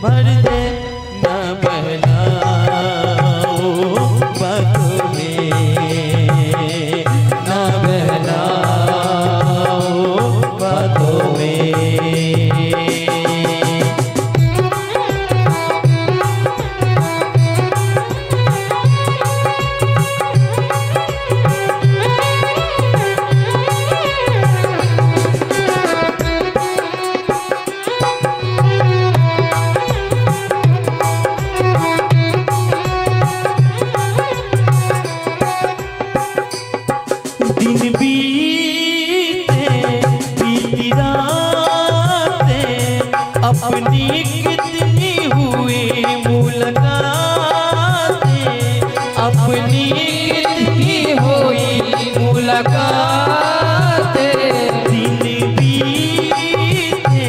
भर दे ना बहलाओ बातों में, ना बहलाओ बातों में। दिन बीते बीती रातें अपनी कितनी हुई मुलाकातें, अपनी कितनी हुई मुलाकातें। दिन बीते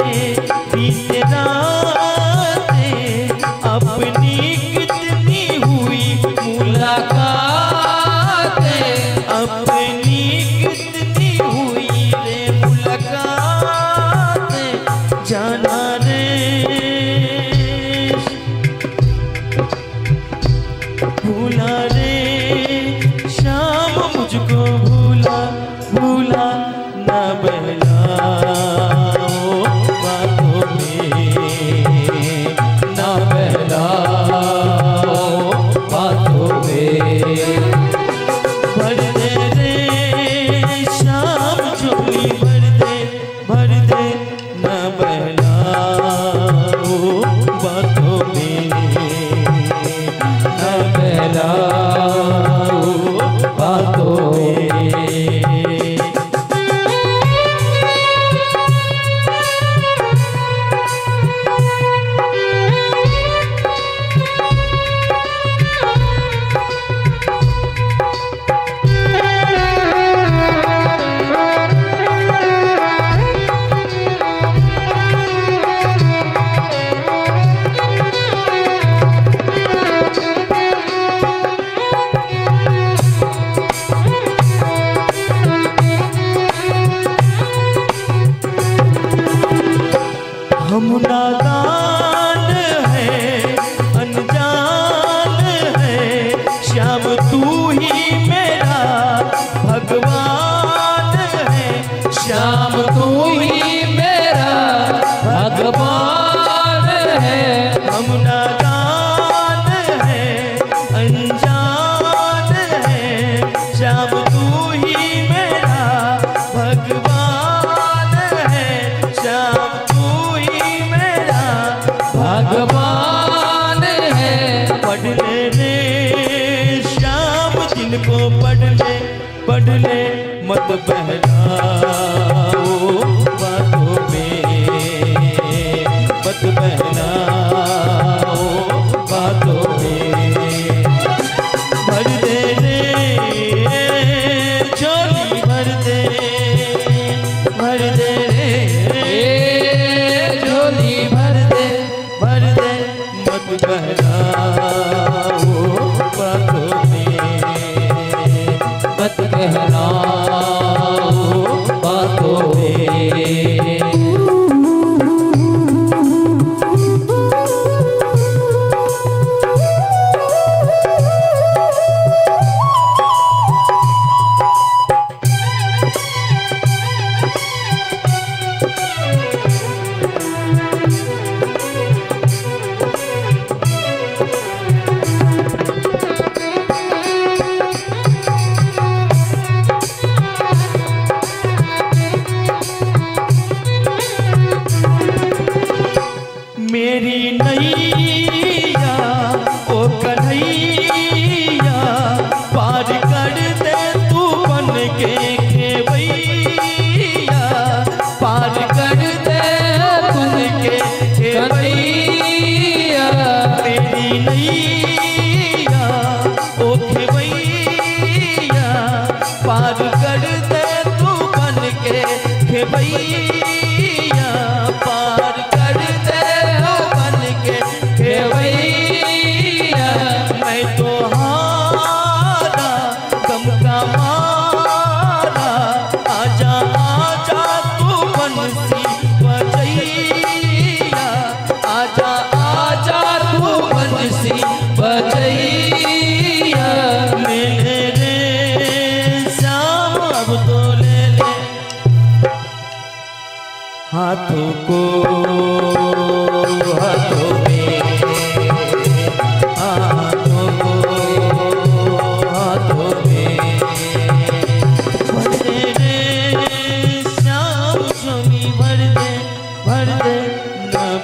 बीते रातें अपनी कितनी हुई मुलाकातें, अपनी कितनी हुई रे मुलाकातें। जाना रे भूला रे श्याम मुझको भूला भूला ना बहलाओ बातों में, ना बहलाओ बातों में। भर दे रे श्याम झोली भर दे ना बहलाओ बातों में, ना बहलाओ बातों में। हम नादान है अनजान है श्याम तू ही मेरा भगवान है, श्याम तू ही मेरा भगवान है। हम नादान है अनजान है श्याम तू ही मेरा भगवान है, श्याम तू ही मेरा भगवान है। पढ़ ले रे श्याम दिल को पढ़ ले मत बहलाओ बातों में, मत बहलाओ बातों में। भर दे रे झोली भर दे रे झोली भर दे मत बहलाओ बातों में, मत बहलाओ बातों में। मेरी नैया ओ कन्हैया पार कर दे तू बन के खेवैया, पार कर दे बन के खेवैया। मेरी नैया ओ खेवैया पार कर दे तू बन के खेवैया, पार कर दे बन के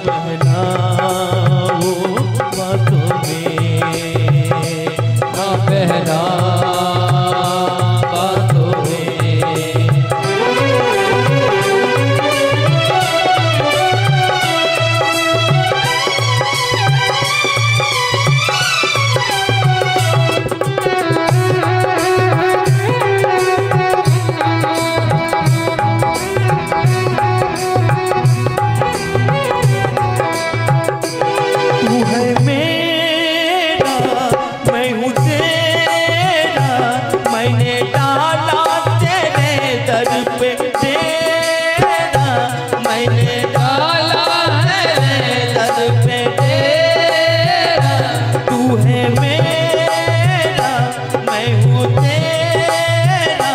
बहलाओ बातों में, ना बहला बातों में। तू है मेरा मैं हूँ तेरा, मैंने डाला तेरे दर पे तेरा, मैंने डाला तेरे दर पे तेरा। तू है मेरा मैं हूँ तेरा,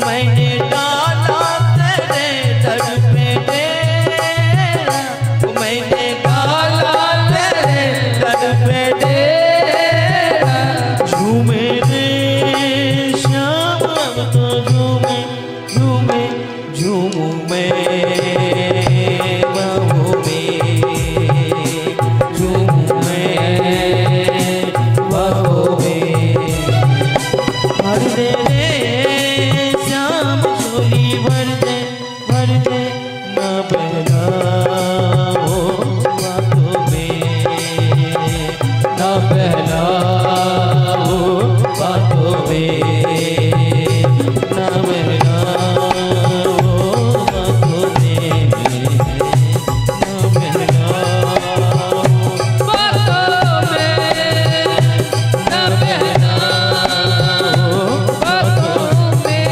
मैंने डाला तेरे दर पे तेरा, मैंने डाला तेरे दर पे तेरा। झूमे रे श्याम अब तो झूमे झूमे झूमू मैं बाहों में, झूमू मैं बाहों में। भर दे रे श्याम झोली भर दे भर दे, ना बहलाओ बातों में, ना बहलाओ बातों में, ना बहलाओ बातों में, ना बहलाओ बातों में, ना बहलाओ बातों में।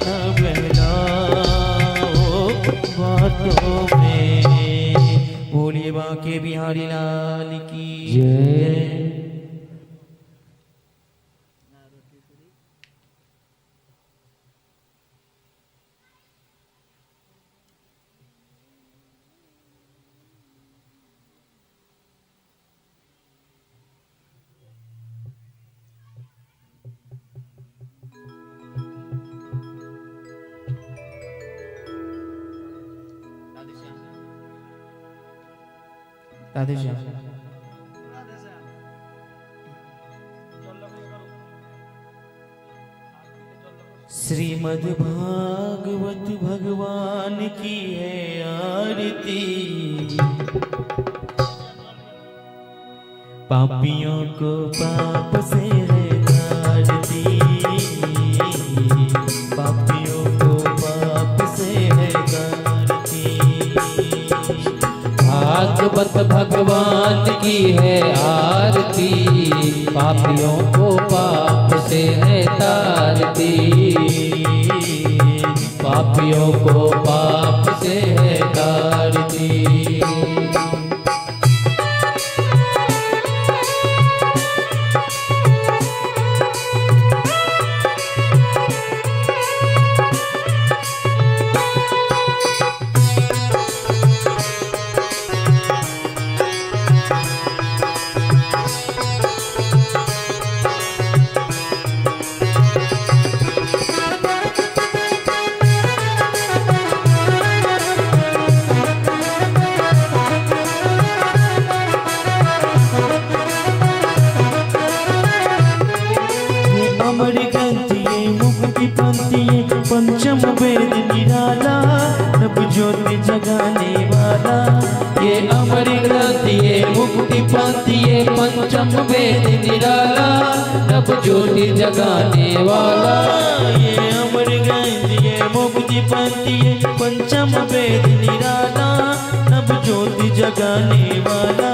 ना बहलाओ बातों में। बोलिए बांके बिहारी लाल की जय। राधे श्याम। श्रीमद् भागवत भगवान की है आरती, पापियों को पाप से है तारती, पापियों को पाप से है तारती। भागवत भगवान की है आरती, पापियों को पाप से है तारती, पापियों को पाप से है तारती। ये अमर ग्रंथ ये मुक्ति पंथ ये पंचम वेद निराला, नभ ज्योति जगाने वाला। ये अमर ग्रंथ ये मुक्ति पंथ ये पंचम वेद निराला, नभ ज्योति जगाने वाला। ये अमर ग्रंथ ये मुक्ति पंथ ये पंचम वेद निराला, नभ ज्योति जगाने वाला।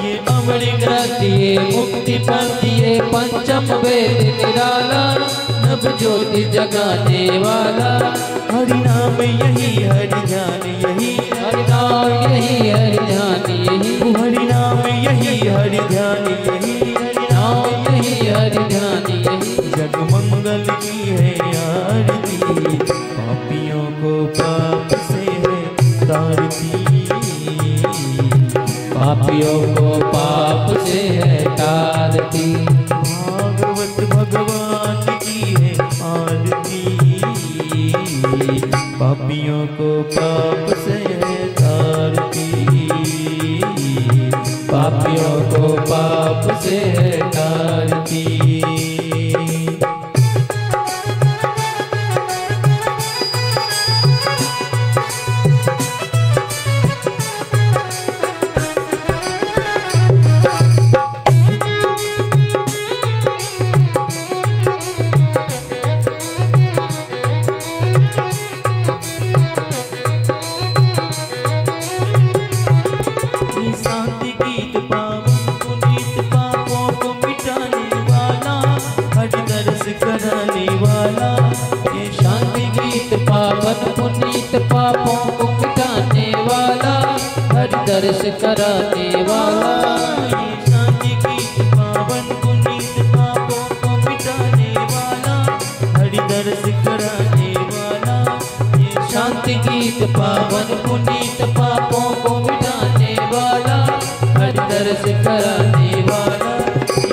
ये अमर ग्रंथ ये मुक्ति पंथ ये पंचम वेद निराला, नभ ज्योति जगाने वाला। हरि नाम यही हरि ध्यान यही, हरि नाम यही हरि ध्यान यही, हरि नाम यही हरि ध्यान यही, हरि नाम यही हरि ध्यान यही। जग मंगल की है आरती, पापियों को पाप से है तारती, पापियों को पाप से है तारती। भागवत भगवान की है आरती, पापियों को पाप से है तारती, पापियों को पाप से है तारती। शांति गीत पावन पुनीत पापों को मिटाने वाला, हरि दर्श कराने वाला। ये शांति गीत पावन पुनीत पापों को मिटाने वाला, हरि दर्श कराने वाला। ये शांति गीत पावन पुनीत पापों को मिटाने वाला, हरि दर्श कराने वाला। ये शांति गीत पावन पुनीत पापों को मिटाने वाला, हरि दर्श कराने वाला।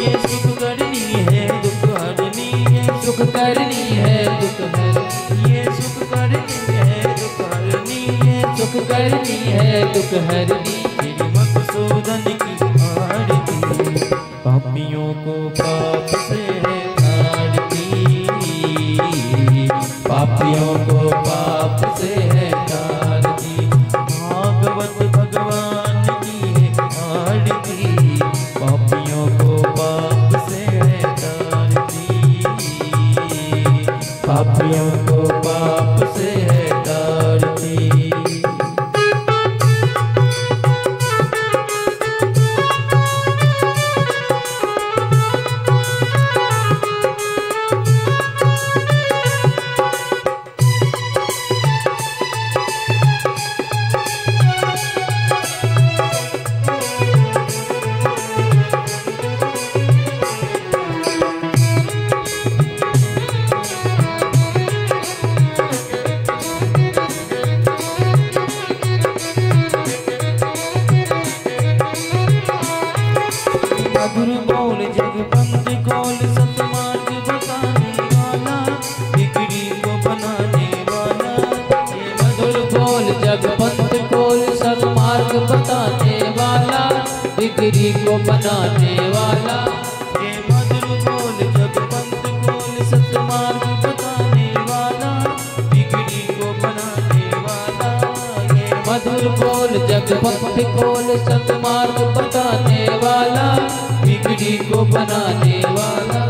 ये सुख करनी है दुख हरनी है, सुख करनी है दुख हरनी, ये सुख करनी है दुख हरनी है, सुख करनी है दुख हरनी। श्री मधुसूदन की आरती, पापियों को पाप से है तारती, पापियों को पाप से है तारती। भागवत भगवान की है आरती, पापियों को पाप से है तारती, पापियों को पाप से है तारती। मधुर बोल जगबंद गोल सतमार्ग बताने वाला, बिगड़ी को बनाने वाला। ये मधुर बोल जगबंद गोल सतमार्ग बताने वाला, बिगड़ी को बनाने वाला। ये मधुर बोल जगबंद गोल सतमार्ग बताने वाला, बिगड़ी को बनाने वाला। ये मधुर बोल जगबंद गोल सतमार्ग बताने वाला, बिगड़ी को बनाने वाला।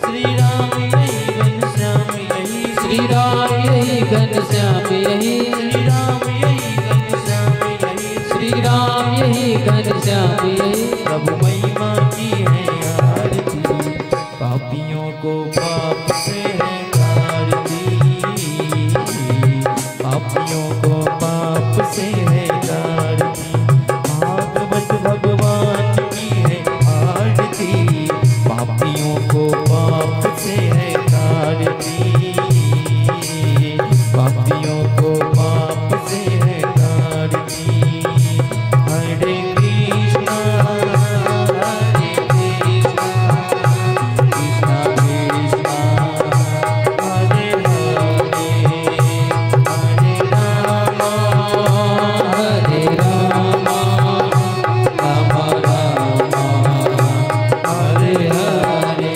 श्री राम यही घनश्याम यही, श्री राम यही घनश्याम यही, श्री राम यही घनश्याम यही, श्री राम यही घनश्याम यही। प्रभु महिमा की है आरती, पापियों को पाप से है तारती, पापियों को पाप से है तारती। भागवत भगवान की है आरती, पापियों को पाप से है तारती, पापियों को पाप से है तारती। हरे कृष्णा हरे कृष्णा कृष्णा कृष्णा हरे हरे, हरे राम हरे राम राम राम हरे हरे।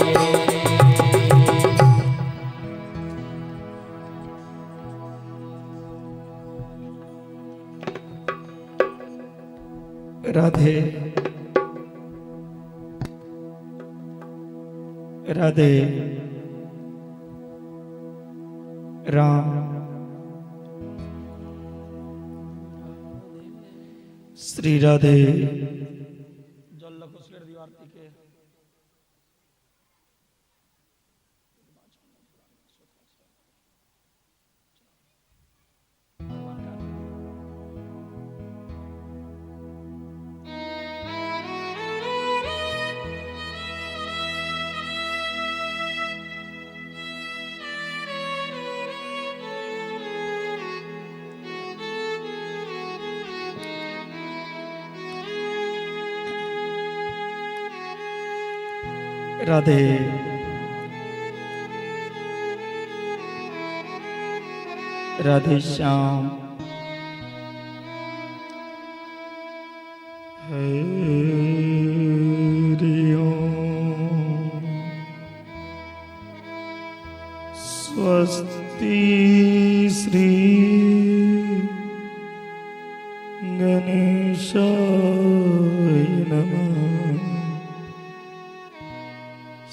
राधे राधे राम। श्री राधे। राधे। राधे श्याम। हरि ओम। स्वस्ति श्री गणेशाय नमः।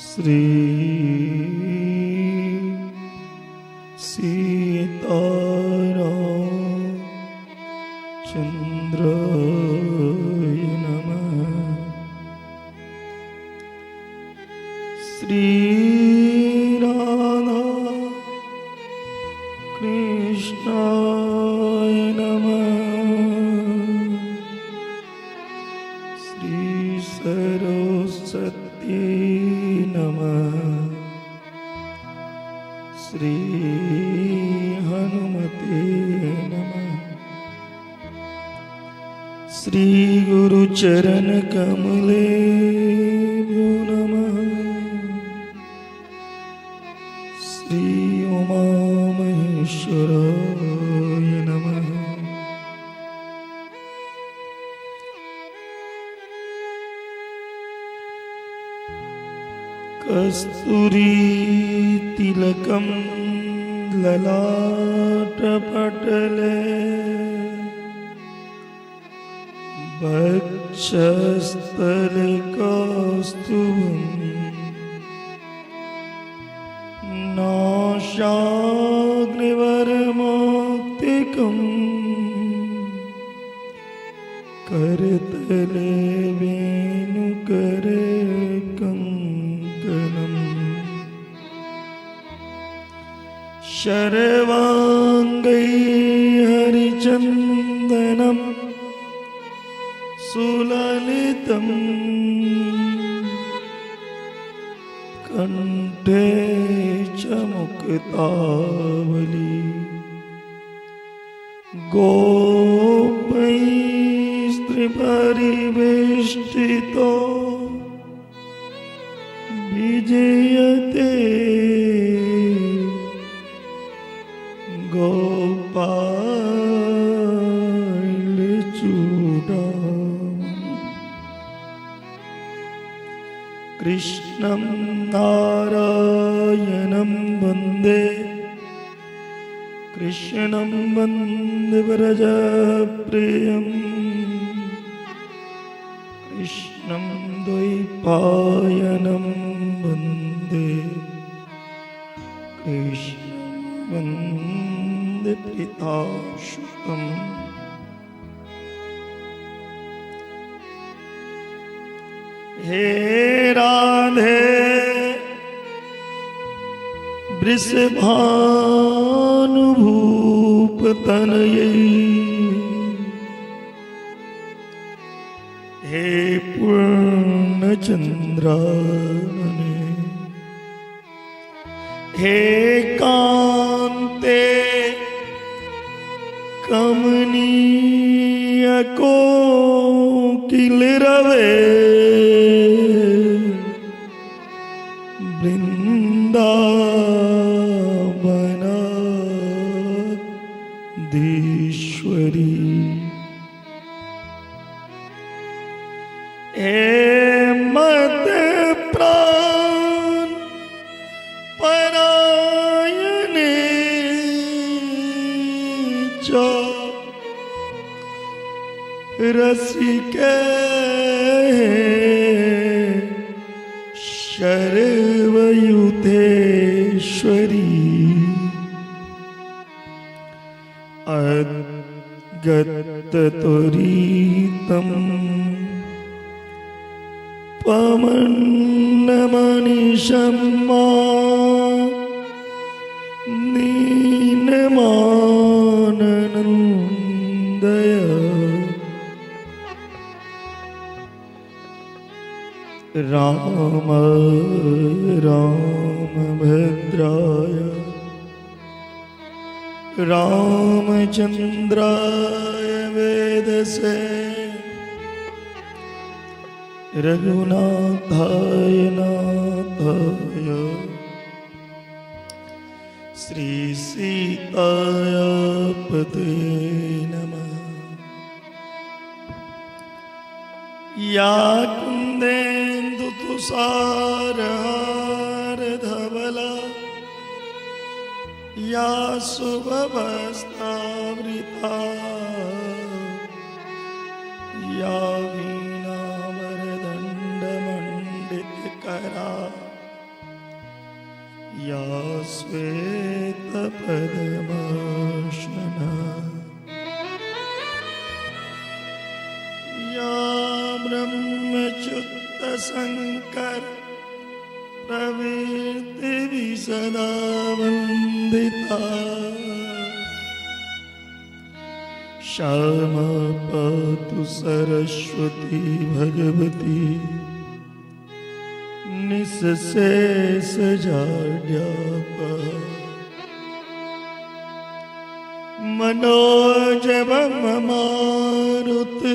श्री सीताराम चंद्राय नमः। श्री राधा कृष्णाय नमः। श्री सरस्वती नमः। श्री हनुमते नमः। श्री गुरु चरण कमलेभ्यो नमः। श्री उमा महेश्वराय नमः। कस्तूरी तिलकम ललाट पटले वक्षस्थले कौस्तुभं नाशाग्निवरमौक्तिकं करतले वेणुकरे कंकणम् शर्वांगै हरिचंदनम सुललितम कंठे च मुक्तावली गोपैस्त्रिपरिवेष्टितो विजयते गोपाल चूड़ामणि। कृष्णं नारायणं वन्दे कृष्णं वन्दे व्रजप्रियं कृष्णं द्वैपायनं वन्दे कृष्णं वन्दे पिताशुतम्। हे राधे वृषभानुभूपतनये हे पूर्णचंद्रानने हे कांते कमनीय कोकिल रवे वृंदावनाधीश्वरी। हे मत प्राण परायणे च रसिके शर्वयुतेश्वरी अगतत्वरितं पमन्नमनिशं मा नीनमाननन्दय। राम राम भद्राय रामचंद्राय वेदसे रघुनाथाय नाथाय श्री सीताया पते नमः। या कुंदेन्दु तुषारहार धवला या शुभवस्त्रावृता या वीणावरदण्डमण्डितकरा या श्वेतपद्मासना या ब्रह्मच्युतशङ्कर प्रवृत्तिभिः सदा वन्दिता। श्यामा पातु सरस्वती भगवती निःशेष जाड्यापहा। मनोजवं मारुततुल्यवेगं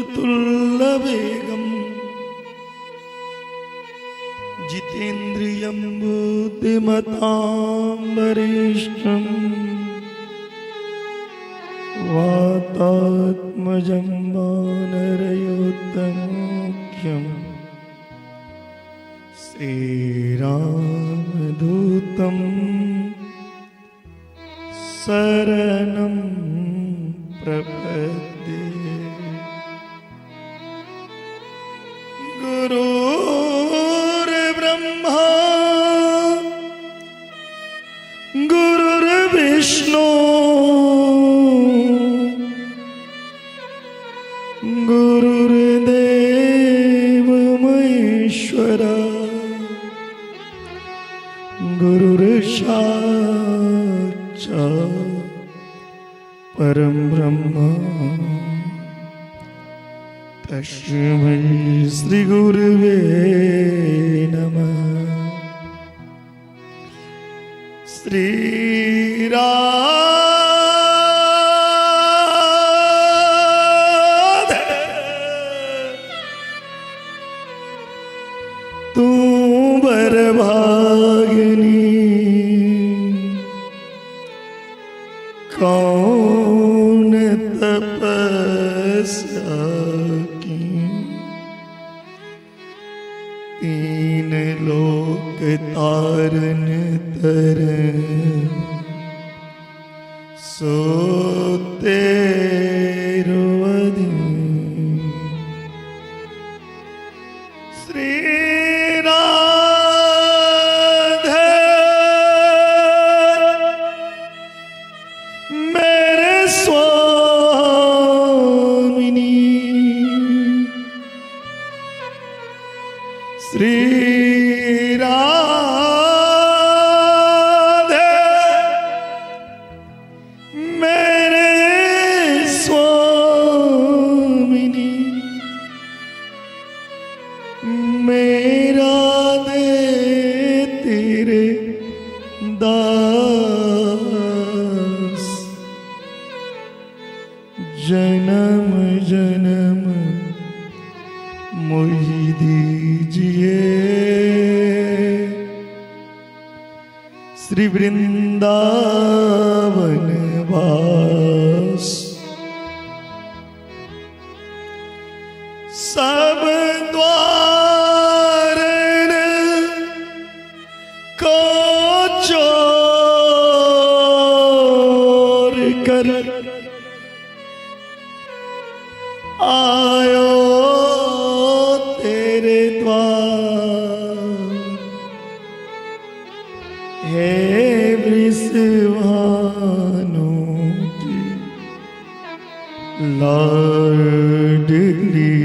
जितेन्द्रियं बुद्धिमतां वरिष्ठं वातात्मजं वानरयूथमुख्यं श्रीरामदूतं शरणं प्रपद्ये। गुरुर्ब्रह्मा गुरुर्विष्णु गुरुर्देव महेश्वर गुरुर्साक्षात् परं ब्रह्म तस्मै श्री गुरुवे नमः। श्री राधे तू बरभागिनी कौन तपस्या की तीन लोक तारन तर सो तेरो अधीन। श्री राधे मेरे स्वामिनी श्री राधे मेरे स्वामिनी मेरा दे तेरे दास जन्म जन्म मोहि दीजिए। श्री वृंदावन वास सब द्वारन को चोर कर आयो तेरे द्वार। हे वृषभानु की लाडली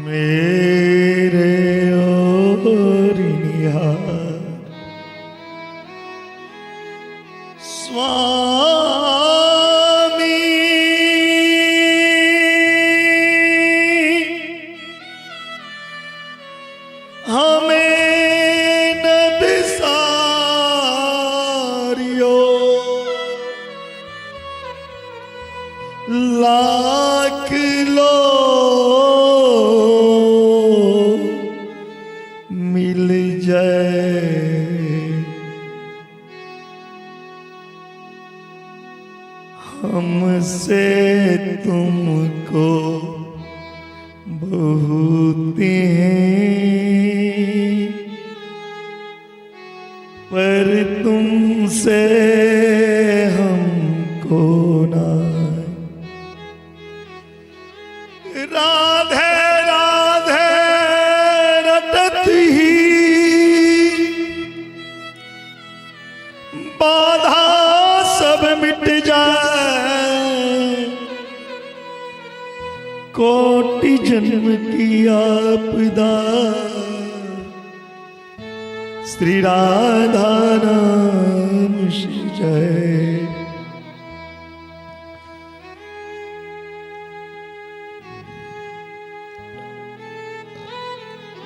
मेरे और निहार। स्वामी हमें न बिसारियो लाख लो मिल जाए हमसे तुमको बहुत हैं, पर तुमसे हमको ना। राधे राधे रटत ही बाधा सब मिट जाए, कोटि जन्म की आपदा श्री राधा नाम श्री जय।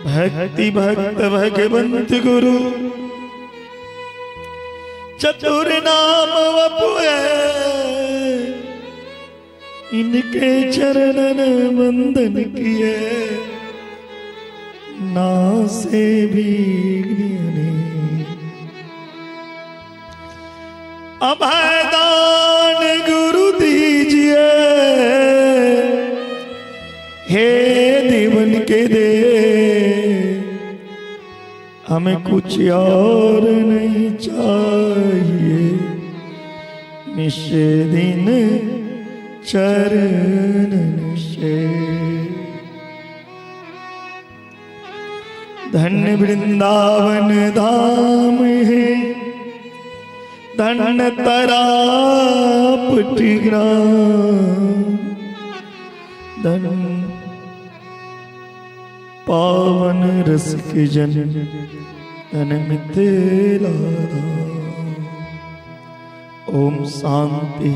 भक्ति भक्त भगवंत गुरु चतुर नाम वपुए, इनके चरणन वंदन किए ना से भी। अभयदान गुरु दीजिए, हे देवन के दे, हमें कुछ और नहीं चाहिए, निष्दिन चरण से। धन्य वृंदावन धाम है, धन्य तरापटी ग्राम, धन पावन रस के जन, धन मिथिला धाम। ओम शांति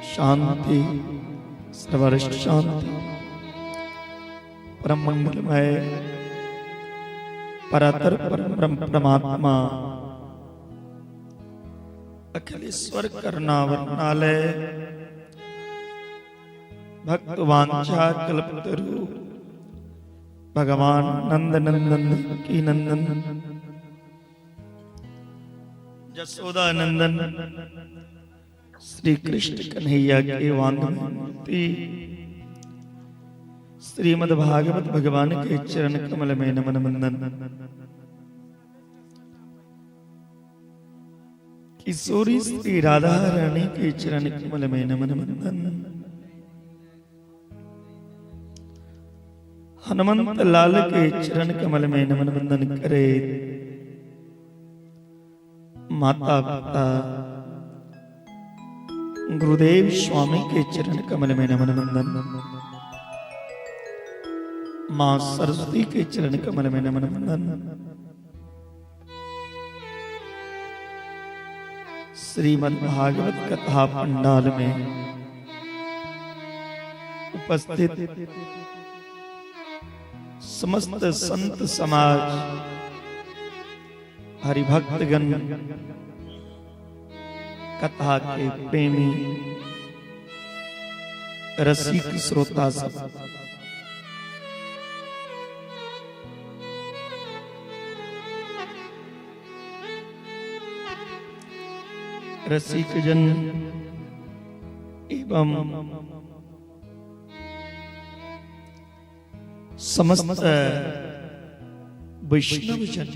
शांति सर्वरिष्ट शांति। परम मंगलमय परातर परम परमात्मा अखिलेश्वर करुणावरणालय भक्त वांछा कल्पतरु भगवान नंद नंदन की नंदन जसोदा नंदन श्री कृष्ण कन्हैया के वांगमूर्ति श्रीमद् भागवत भगवान के चरण कमल में नमन वंदन। किशोरी श्री राधा रानी के चरण कमल में नमन वंदन। हनुमंत लाल के चरण कमल में नमन वंदन करे। माता पिता गुरुदेव स्वामी के चरण कमल में नमन वंदन। मां सरस्वती के चरण कमल में नमन वंदन। श्रीमद् भागवत कथा पंडाल में उपस्थित समस्त संत समाज हरिभक्तगण कथा के प्रेमी रसिक श्रोता सब, रसिक जन एवं समस्त वैष्णव जन,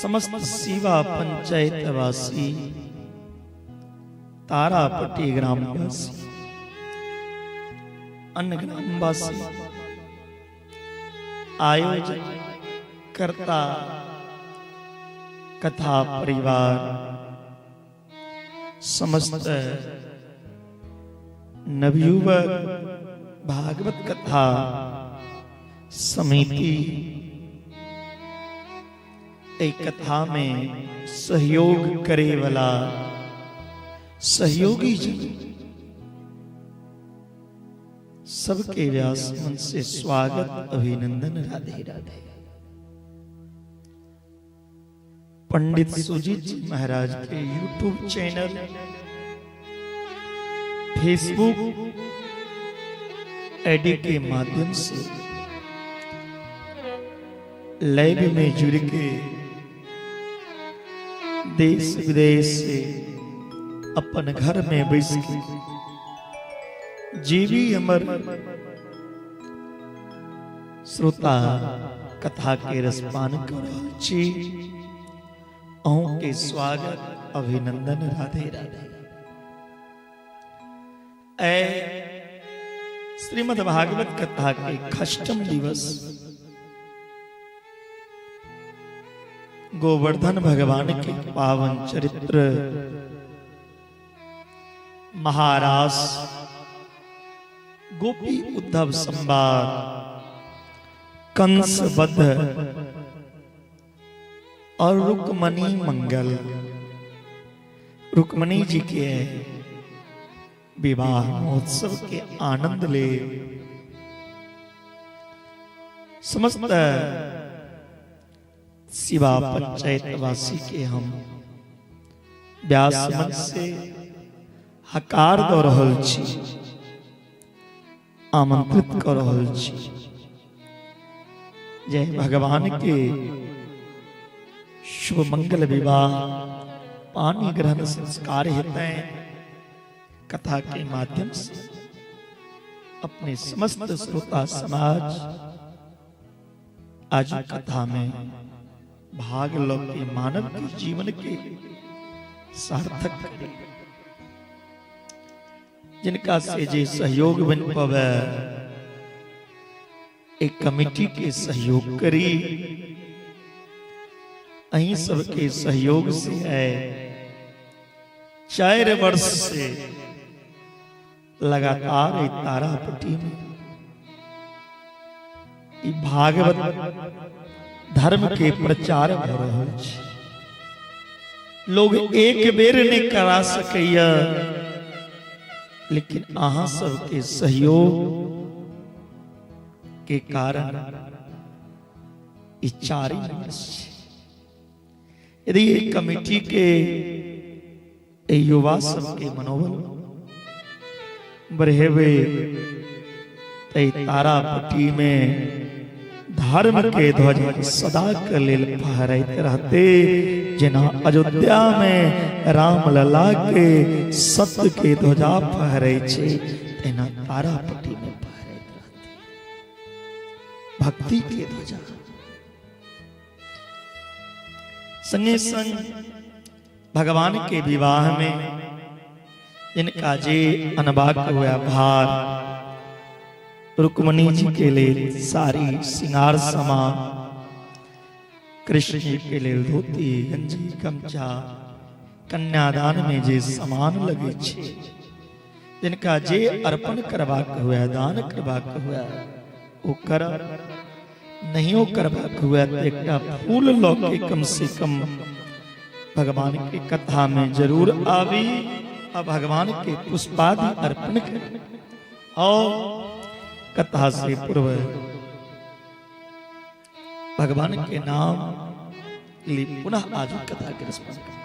समस्त सेवा पंचायतवासी, तारापट्टी ग्रामवासी, अन्य ग्रामवासी, आयोजक कर्ता कथा परिवार, समस्त नवयुवक भागवत कथा समिति, एक कथा में सहयोग करे वाला सहयोगी जन, सबके व्यास मन से स्वागत अभिनंदन। राधे राधे। पंडित सुजीत जी महाराज के YouTube channel, Facebook ID के माध्यम से लाइव में जुड़ के देश विदेश से अपन घर में बैस के जे भी हमर श्रोता कथा के रसपान कर रहल छी, अहूँ के स्वागत अभिनंदन राधे राधे। ए श्रीमद् भागवत कथा के षष्ठम दिवस गोवर्धन भगवान के पावन चरित्र महारास गोपी उद्धव संवाद कंस वध और रुक्मणी मंगल, रुक्मणी जी के विवाह महोत्सव के आनंद ले समस्त शिवा पंचायतवासी के हम व्यास मंच से हकार दऽ रहल छी, आमंत्रित कर रहल छी। जय भगवान के शुभ मंगल विवाह पानी ग्रहण संस्कार हेतै कथा के माध्यम से अपने समस्त श्रोता समाज आज कथा में भाग लो के मानव के जीवन के सार्थक करे। जिनका से जे सहयोग बन पवे एक कमेटी के सहयोग करी, अहीं सबके सहयोग से है 4 वर्ष से लगातार तारापट्टी में भागवत धर्म के प्रचार भ रहल छै। लोग एक बेर नहीं करा सकैया, लेकिन अहाँ सबके सहयोग के कारण 4 वर्ष यदि एक कमेटी के युवा सबके मनोबल बढ़ेबे त तारापट्टी में धर्म के ध्वज सदा के लेल फहराइत रहते। जेना अयोध्या में रामलला के सत्य के ध्वजा फहरै छै, तेना तारापट्टी में फहराइत रहते भक्ति के ध्वजा। संगे संग भगवान के विवाह में जिनका जे अनबाक हुआ भार, रुक्मणी जी के लिए सारी सिंगार सामान, कृष्ण जी के लिए धोती गंजी गमछा, कन्यादान में जे सामान लगे छे, जिनका जे अर्पण करबाक हुआ दान करबाक हुआ ओ कर, नहीं करबाक हुआ तो एकटा फूल लऽ के कम से कम भगवान के कथा में जरूर आवी और भगवान के पुष्पादि अर्पण करी। और कथा से पूर्व भगवान के नाम लिए पुनः आज कथा के रसपान करें।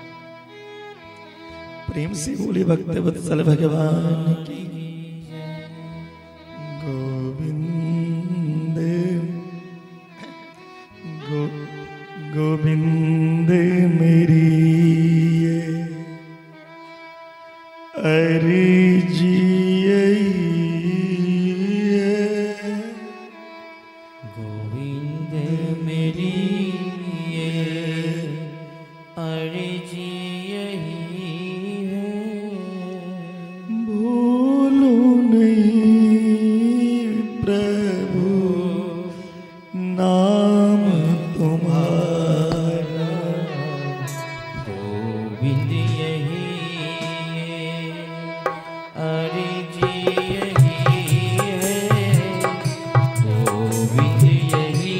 प्रेम से बोले भक्त वत्सल भगवान की। गोविंद गोविंद मेरी अर्जी गोविंद मेरी अर्जी यही है, भूलो नहीं प्रभु नाम तुम्हारा। गोविंद यही अर्जी यही है, गोविंद यही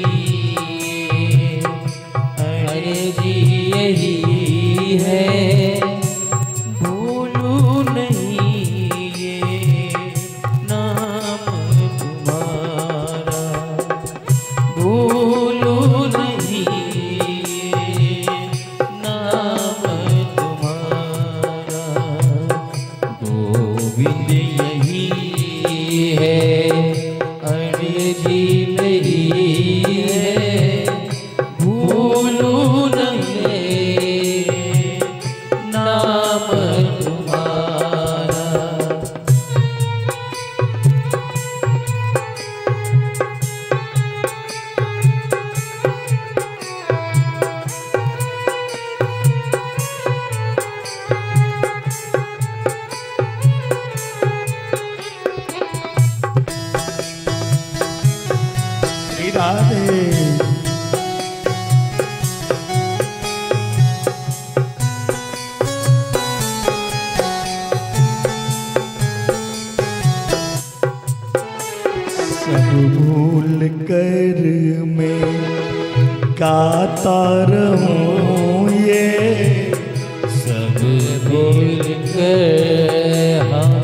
गाता रहूं ये, सब भूल कर हम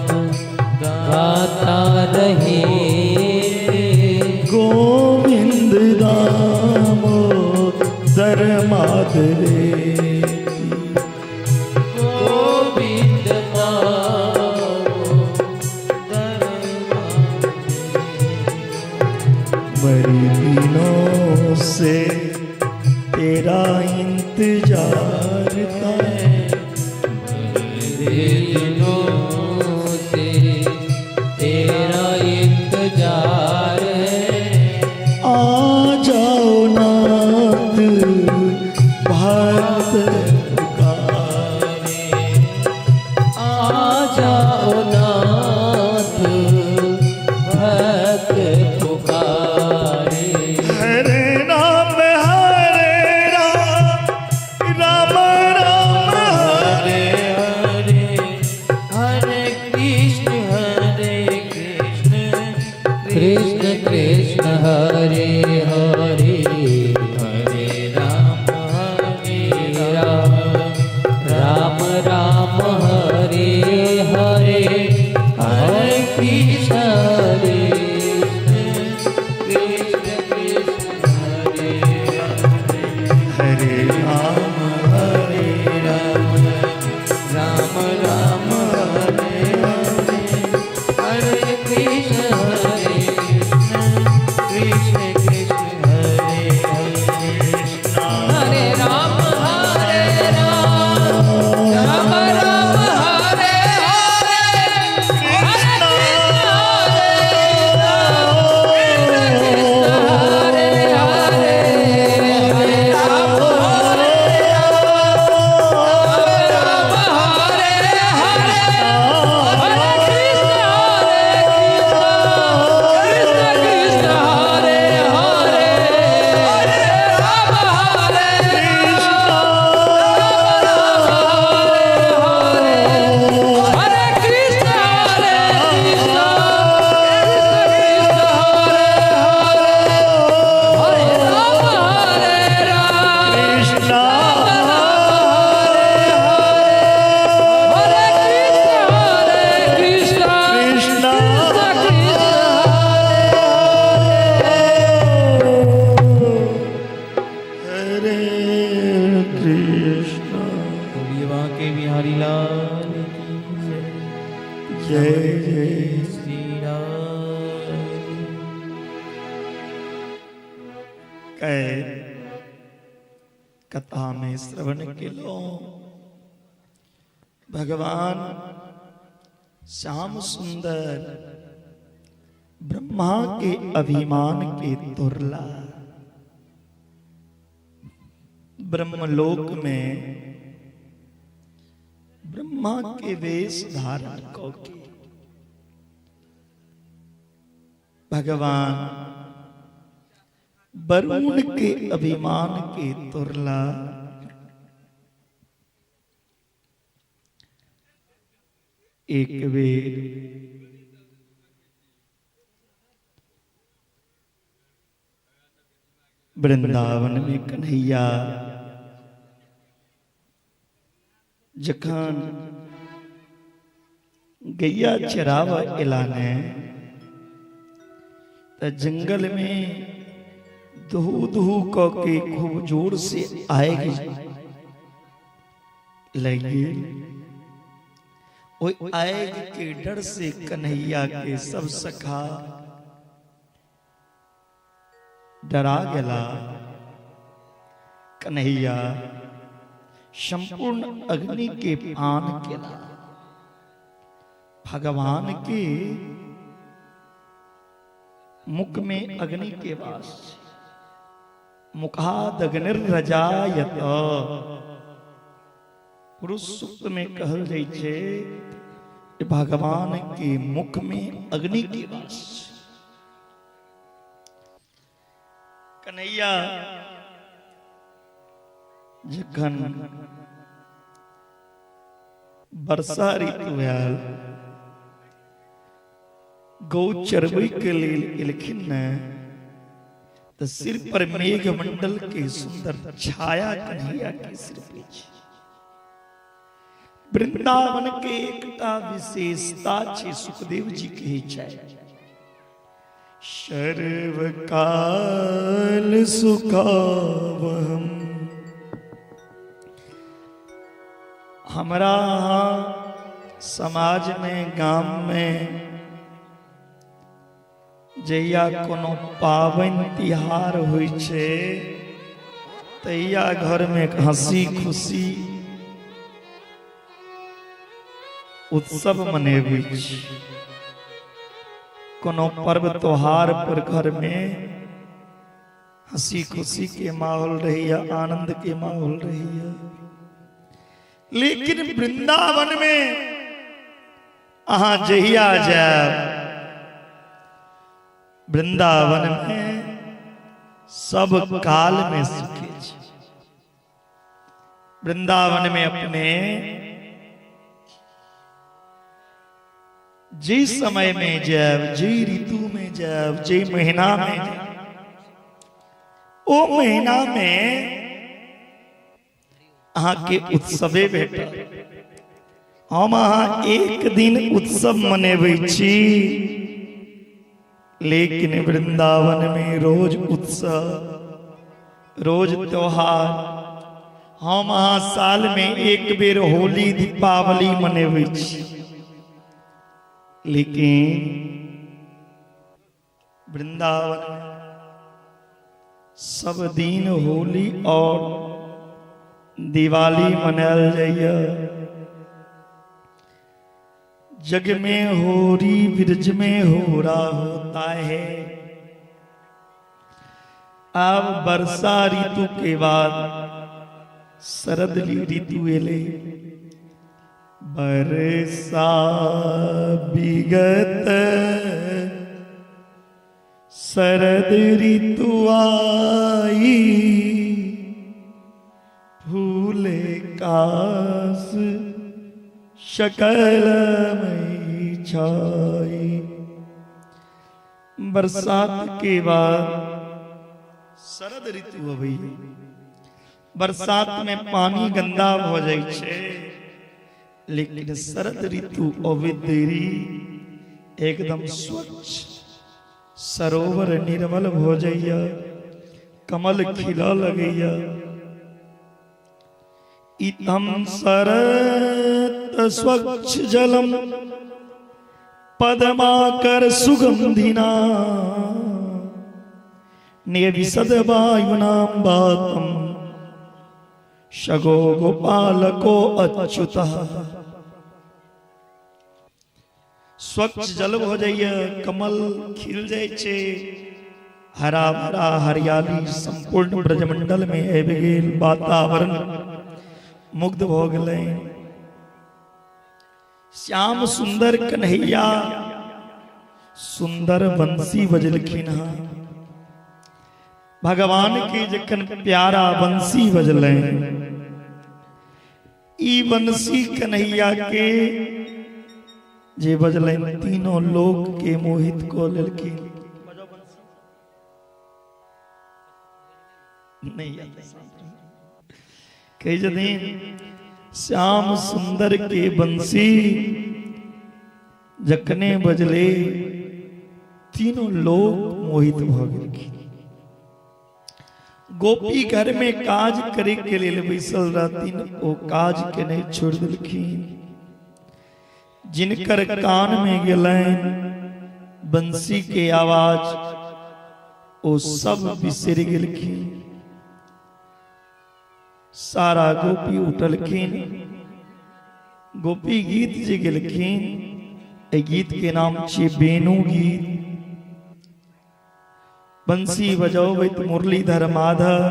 गाता रहे। गोविंद दामोदर माधवेति, गोविंद दामोदर बड़ी दिनों से तेरा इंतजार था, बड़े दिनों से तेरा इंतजार है। आ जाओ नाथ भक्त पुकारे, आ जाओ नाथ भक्त पुकारे। हरे राम हरे राम राम राम हरे हरे हरे कृष्ण कृष्ण कृष्ण हरे हरे, हरे राम हरे राम राम राम हरे हरे, हरे कृष्ण हरे कृष्ण कृष्ण हरे हरे, हरे राम हरे राम राम राम हरे हरे, हरे कृष्ण हरे कृष्ण कृष्ण हरे हरे, हरे राम हरे राम राम राम हरे हरे, हरे कृष्ण हरे हरे हरे राम हरे राम राम हरे हरे, हरे कृष्ण हरे कृष्ण कृष्ण हरे हरे, हरे राम हरे हरे कृष्ण हरे कृष्ण कृष्ण हरे हरे, हरे राम हरे राम कृष्ण हरे कृष्ण हरे कृष्ण कृष्ण कृष्ण हरे कृष्ण। बोलिए बांके बिहारी लाल की जय। जय जय श्री राम। कै कथा में श्रवण के लो भगवान श्याम सुंदर ब्रह्मा के अभिमान के तुरला ब्रह्मलोक में ब्रह्मा के वेश धारण करके भगवान वरुण के अभिमान के तुरला। एक बेर वृंदावन में कन्हैया जखन गैया चराव एला ने त जंगल में धू धू क के खूब जोर से आएगी लगी। ओइ आएग के डर से कन्हैया के सब सखा डरा गेला। कन्हैया संपूर्ण अग्नि के पान केला। भगवान के मुख में अग्नि के वास, मुखादग्निर्रजायत। पुरुष सूक्त में कहल जाइ छै भगवान के मुख में अग्नि के वास। कन्हैया जखन वर्षा ऋतु आयल, गौ चरबै के लेल एलखिन ने, तऽ सिर पर मेघ मंडल के सुंदर छाया कन्हैया के सिर पे छै। वृंदावन के एकटा विशेषता छै, सुखदेव जी कहै छै, सर्वकाल सुखावहम। हमरा अहाँ समाज में, गाम में जहिया कोनो पाबनि तिहार होइ छै तहिया घर में हंसी खुशी उत्सव मनेबै छी। कोनो पर्व त्योहार पर घर में हंसी खुशी के माहौल रहैया, आनंद के माहौल रहैया। लेकिन वृंदावन में अहाँ जहिया जायब, वृंदावन में सब काल में सुखी छै। वृंदावन में अपने जे समय में जायब, जे ऋतु में जायब, जे महीना में जायब, ओ महीना में अहाँके उत्सवे भेटत। हम अहाँ एक दिन उत्सव मनेबै छी, लेकिन वृंदावन में रोज उत्सव, रोज त्योहार। हम अहाँ साल में एक बेर होली दीपावली मनेबै छी, लेकिन वृंदावन में सब दिन होली और दिवाली मनायल जाइए। जग में होरी ब्रज में होरा होता है। अब वर्षा ऋतु के बाद शरद ऋतु एले, बरसा विगत शरद ऋतु आई, फूले कास शकल मई छाई। बरसात के बाद शरद ऋतु अबैया। बरसात में पानी गंदा भ जाइ छै, लेकिन शरद ऋतु अबैत देरी एकदम स्वच्छ सरोवर निर्मल भ जाइया, कमल खिलऽ लगैया। इतम शरत स्वच्छ जलम पद्माकर सुगंधिना निविशद वायुनाम बातम शगो गोपालको अच्युतः। स्वच्छ जल भ जाइए, कमल खिल जाइ छै, हरा भरा हरियाली संपूर्ण ब्रजमंडल में आबि गेल, वातावरण मुग्ध भ गेलै। श्याम सुंदर कन्हैया सुंदर बंसी बजलखिन हँ। भगवान के जखन प्यारा बंसी बजलै, ई बंसी कन्हैया के जे बजलै तीनों लोक के मोहित कऽ लेलखिन। नहीं कहै छथिन श्याम सुंदर के बंसी जखने बजले तीनों लोक मोहित भ गेलखिन। गोपी घर में काज करे के लेल बैसल रहथिन, ओ काज के नहीं छोड़ देलखिन। जिनकर कान में गेलनि बंसी के आवाज, ओ सब बिसरि गेलखिन। सारा गोपी उठलखिन, गोपी गीत जे गेलखिन, एहि गीत के नाम छै बेनू गीत। बंसी बजौबैत मुरलीधर माधव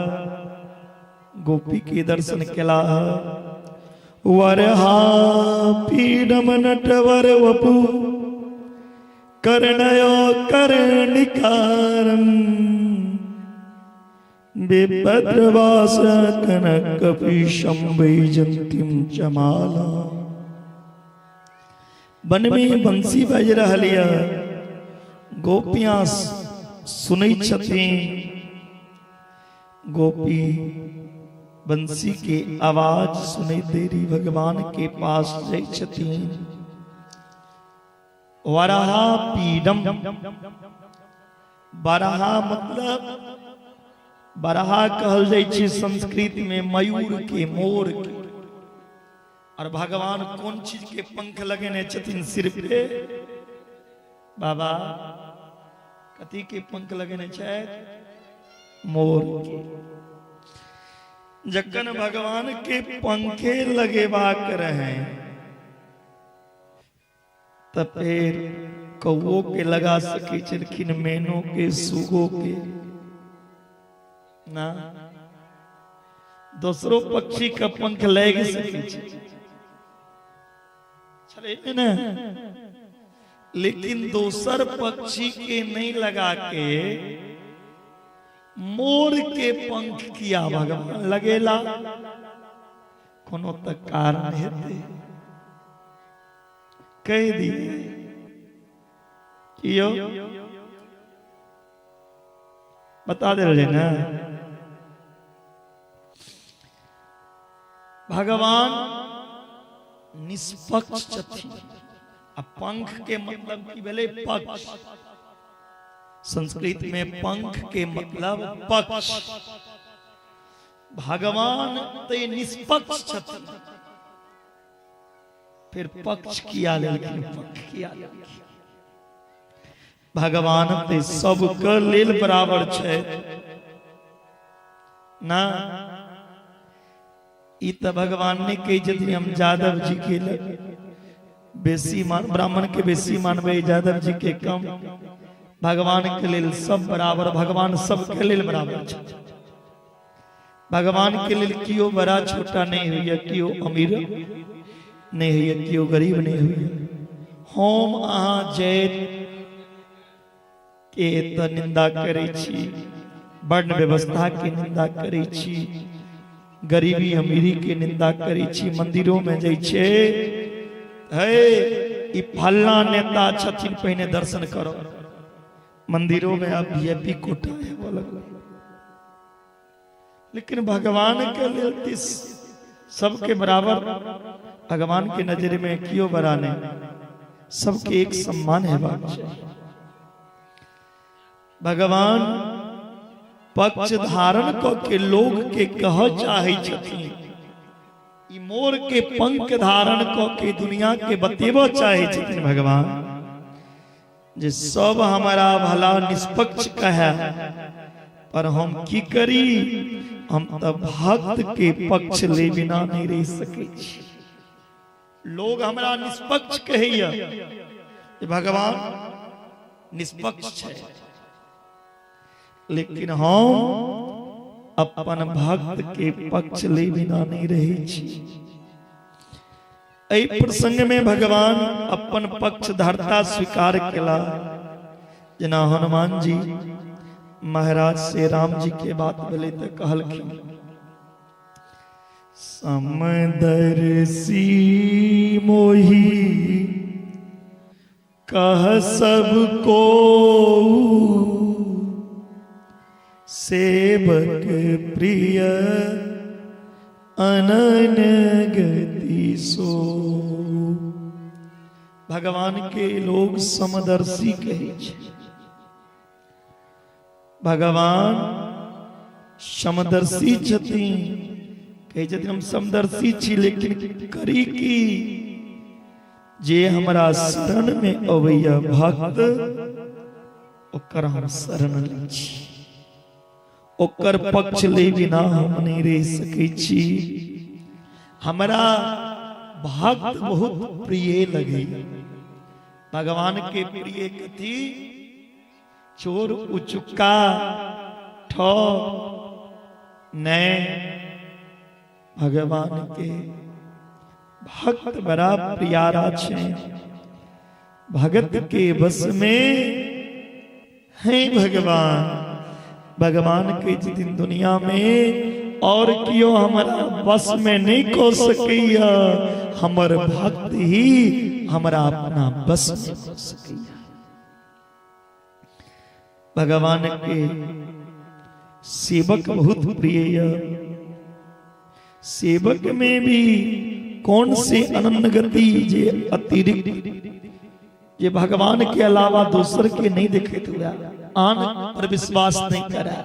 गोपी के दर्शन केलाह। वरहा पीडम नटवर वपु कर्णयो कर्णिकारम बेपत्रवास कनक पीशम वैजंतीम चमाला। वन में बंसी बाजि रहल यऽ, गोपियां सुनै छथिन। गोपी बंसी के आवाज सुनै देरी भगवान के पास जाइ छथिन। वराहा पीडम, बराहा मतलब बराहा कहल जाइ छै संस्कृत में मयूर के, मोर के। और भगवान कोन चीज के पंख लगेने छथिन सिर पे? बाबा कथी के पंख लगेने छै? मोर के। जखन भगवान के पंखे लगेबाक रहे त फिर कौओ के लगा सकै छलखिन, मैनो के, सुगो के, ना दोसरो पक्षी के पंख लागि सकै छै छलै ने, लेकिन दोसर पक्षी के नहीं लगा के मोर के पंख किया भगवान लगेला? कोनो त कारण हेतै। कह दिए कियो बता दे ना। भगवान निष्पक्ष छथिन। आ पंख के मतलब की भेलै? पक्ष। संस्कृत में पंख के मतलब पक्ष। भगवान ते निष्पक्ष छथिन, फिर पक्ष किया लेलखिन? पंख किया लेलखिन? भगवान ते सबके लेल बराबर छै ना। ई त भगवान ने कहै छथिन हम जादव जी के बेसी मान, ब्राह्मण के बेसी मानबै, यादव जी के कम। भगवान के लेल सब बराबर, भगवान सबके लेल बराबर छै। भगवान के लेल कियो बड़ा छोटा नहीं होइए, कियो अमीर नहीं होइए, कियो गरीब नहीं होइए। हम अहाँ जाति के तऽ निंदा करै छी, वर्ण व्यवस्था के निंदा करै छी, गरीबी अमीरी के निंदा करै छी। मंदिरों में जाइ छै, हे ई फल्ला नेता छथिन, पहिने दर्शन करो। मंदिरों में अब वीआईपी कोटा हेबऽ लगल। लेकिन भगवान के लेल सबके बराबर, भगवान के नजर में कियो बड़ा नहीं, सबके एक सम्मान हेबाक चाही। भगवान पक्ष धारण क के लोग के कह चाहे छथिन, ई मोर के पंख धारण क के दुनिया के बतेबऽ चाहे छथिन भगवान जे सब हमारा भला निष्पक्ष कहे, पर हम की करी? हम त भक्त के पक्ष ले बिना नहीं रह सकै छी। लोग हमरा निष्पक्ष कहैया, भगवान निष्पक्ष छै, लेकिन हम अपन भक्त के पक्ष ले बिना नहीं रहे छी। एहि प्रसंग में भगवान अपन पक्ष धरता स्वीकार केला। जेना हनुमान जी महाराज से राम जी के बात भेलै तऽ कहलखिन समदर्शी मोही कह सबको सेवक प्रिय अनन गति सो। भगवान के लोग समदर्शी कहै छै। भगवान समदर्शी छथिन, कहै छथिन हम समदर्शी छी, लेकिन करी की? जे हमरा शरण में अबैया भक्त, ओकर हम शरण लै छी, ओकर पक्ष ले बिना हम नहीं रह सकै छी। हमरा भक्त बहुत प्रिय लगे। भगवान के प्रिय कथी? चोर उचुक्का ठग नहीं, भगवान के भक्त बड़ा प्यारा छे। भगत के बस में है भगवान। भगवान के दिन दुनिया में और कियो हमारा बस में नहीं को सकैया, हमर भक्त ही हमरा अपना बस में को सकैया। भगवान के सेवक बहुत प्रिय यऽ। सेवक में भी कौन से अनन्य गति जे अतिरिक्त जे भगवान के अलावा दोसर के नहीं देखते हुआ, आन पर विश्वास नहीं करा,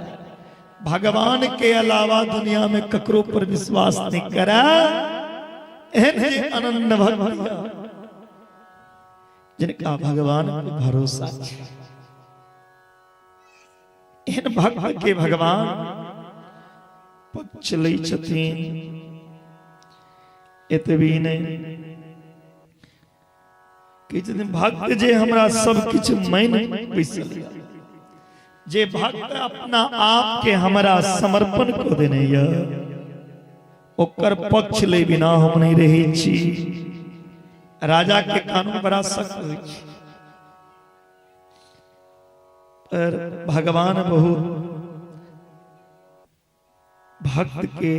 भगवान के अलावा दुनिया में ककरो पर विश्वास नहीं करा, एहन जे अनन्य भक्त यऽ, जिनका भगवान पर भरोसा छै, एहन भक्त के भगवान पक्ष लै छथिन। एतबी नहि कहै छथिन भक्त जे हमरा सब किछु मानि बैसल यऽ, जे भक्त अपना आप के हमरा समर्पण कऽ देने यऽ, ओकर पक्ष ले बिना हम नहीं रहै छी। राजा के कानून बड़ा सख्त होइ छै, पर भगवान बहुत भक्त के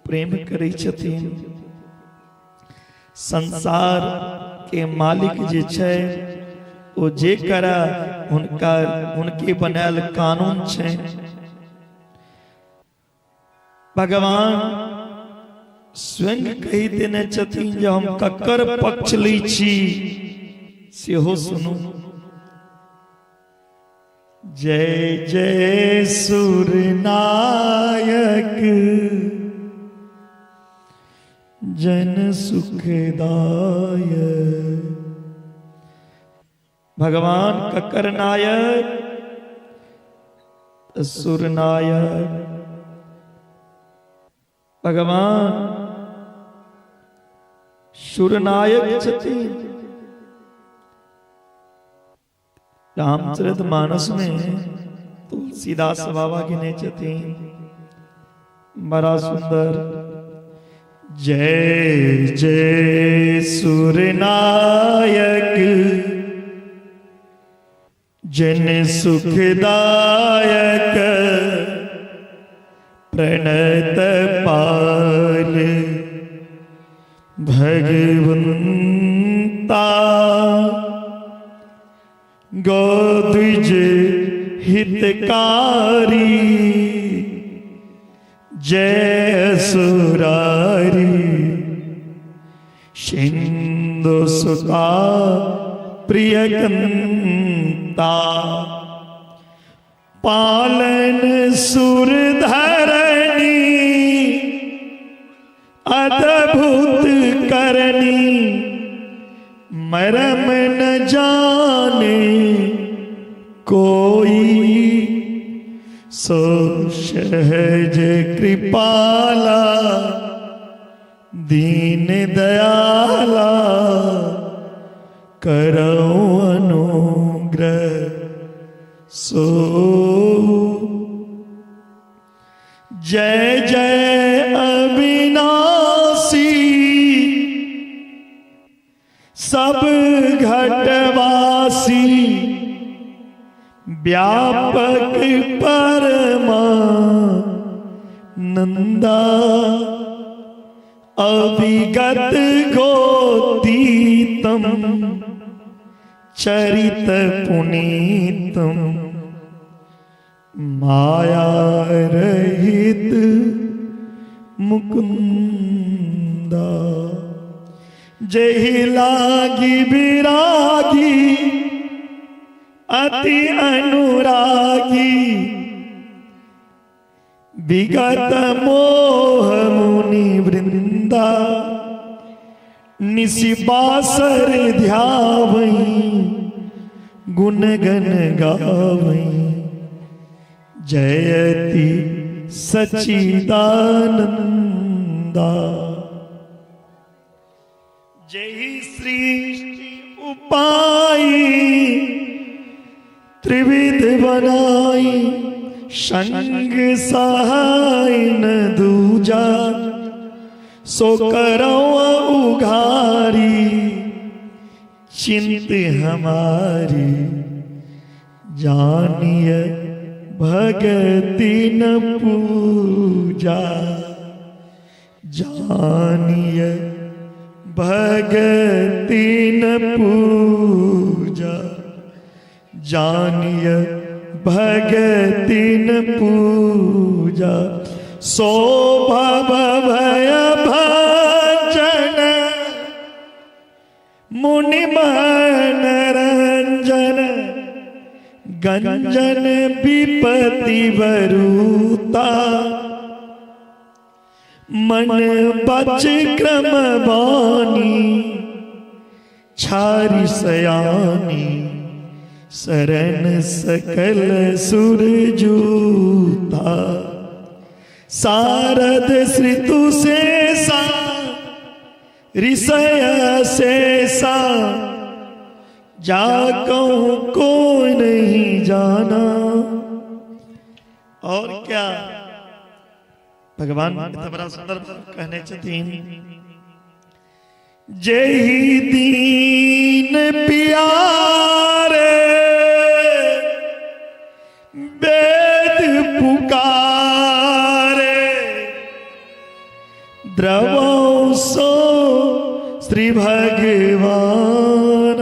प्रेम करै छथिन। संसार के मालिक जे छै ओ जे करा हुनका हुनके बनायल कानून छै। भगवान स्वयं कहि देने छथिन जे हम ककर पक्ष लै छी, सेहो सुनू। जय जय सुरनायक जन सुखदायक। भगवान ककर नायक? सुरनायक। भगवान सुरनायक छथिन। रामचरित मानस में तुलसीदास बाबा गिने छथिन, बड़ा सुंदर। जय जय सुरनायक जन सुखदायक प्रणत पाल भगवंता गोद्विज हितकारी जय सुरारी सिंधु सुता प्रियकंता पालन सुर धरनी अद्भुत करनी मरम न जाने कोई सो सहज कृपाला दीन दयाला करो अनुग्रह सो। जय जय अविनाशी सब घटवासी व्यापक परमा नंदा अविगत गोतीतम चरित पुनीतम माया रहित मुकुंदा। जही लागी विरागी अति अनुरागी विगत मोह मुनि वृंदा निशिबासर ध्यावई गुण गण गावई जयति सचिदानंदा। जय सृष्टि उपाई त्रिविध बनाई संग सहाय न दूजा सो करो उघारी चिंत हमारी जानिय भगति न पूजा जानिय भगति न पूजा जानिय भगतिन पूजा शोभा भय भजन मुनि मनरंजन गंजन विपति बरूता मन बच क्रम बानी छारी सयानी शरण सकल सुर जूता सारद श्रीतु से सा ऋषय से सा जा कहूं को नहीं जाना। और क्या भगवान बड़ा सुंदर कहने छथिन जेहि दीन प्यारे वेद पुकारे द्रवो सो श्री भगवान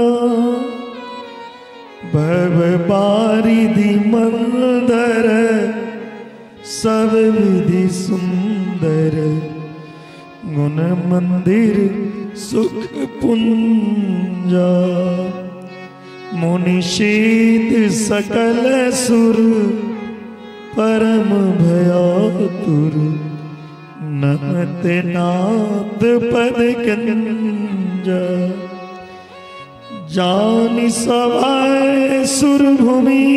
भव बारिधि मंदर सब विधि सुंदर गुण मंदिर सुख पुंजा मुनि शीत सकल सुर परम भयातुर नमत नाथ पद कंजा जानि सभाए सुर भूमि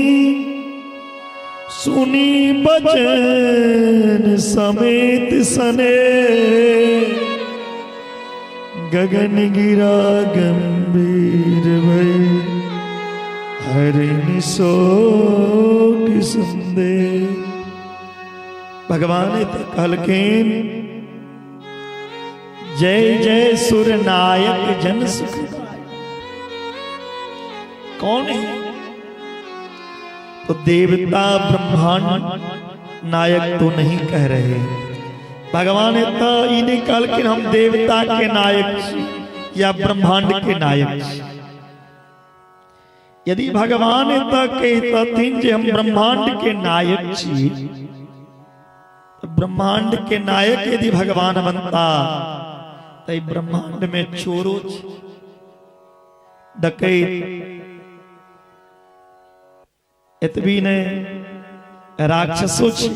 सुनी बचन समेत सने गगन गिरा गंभीर भई हरिण शोक संदेह। भगवान कहलखिन जय जय सुर नायक जन सुख। कौन है? तो देवता ब्रह्मांड नायक तो नहीं कह रहे। भगवान तो ई नहीं कहलखिन हम देवता के नायक या ब्रह्मांड के नायक। यदि भगवान तो कहतथिन जे हम ब्रह्मांड के नायक छी तो ब्रह्मांड के नायक यदि भगवान बनता तो ब्रह्मांड में चोरो डकैत एतबी ने राक्षसो छी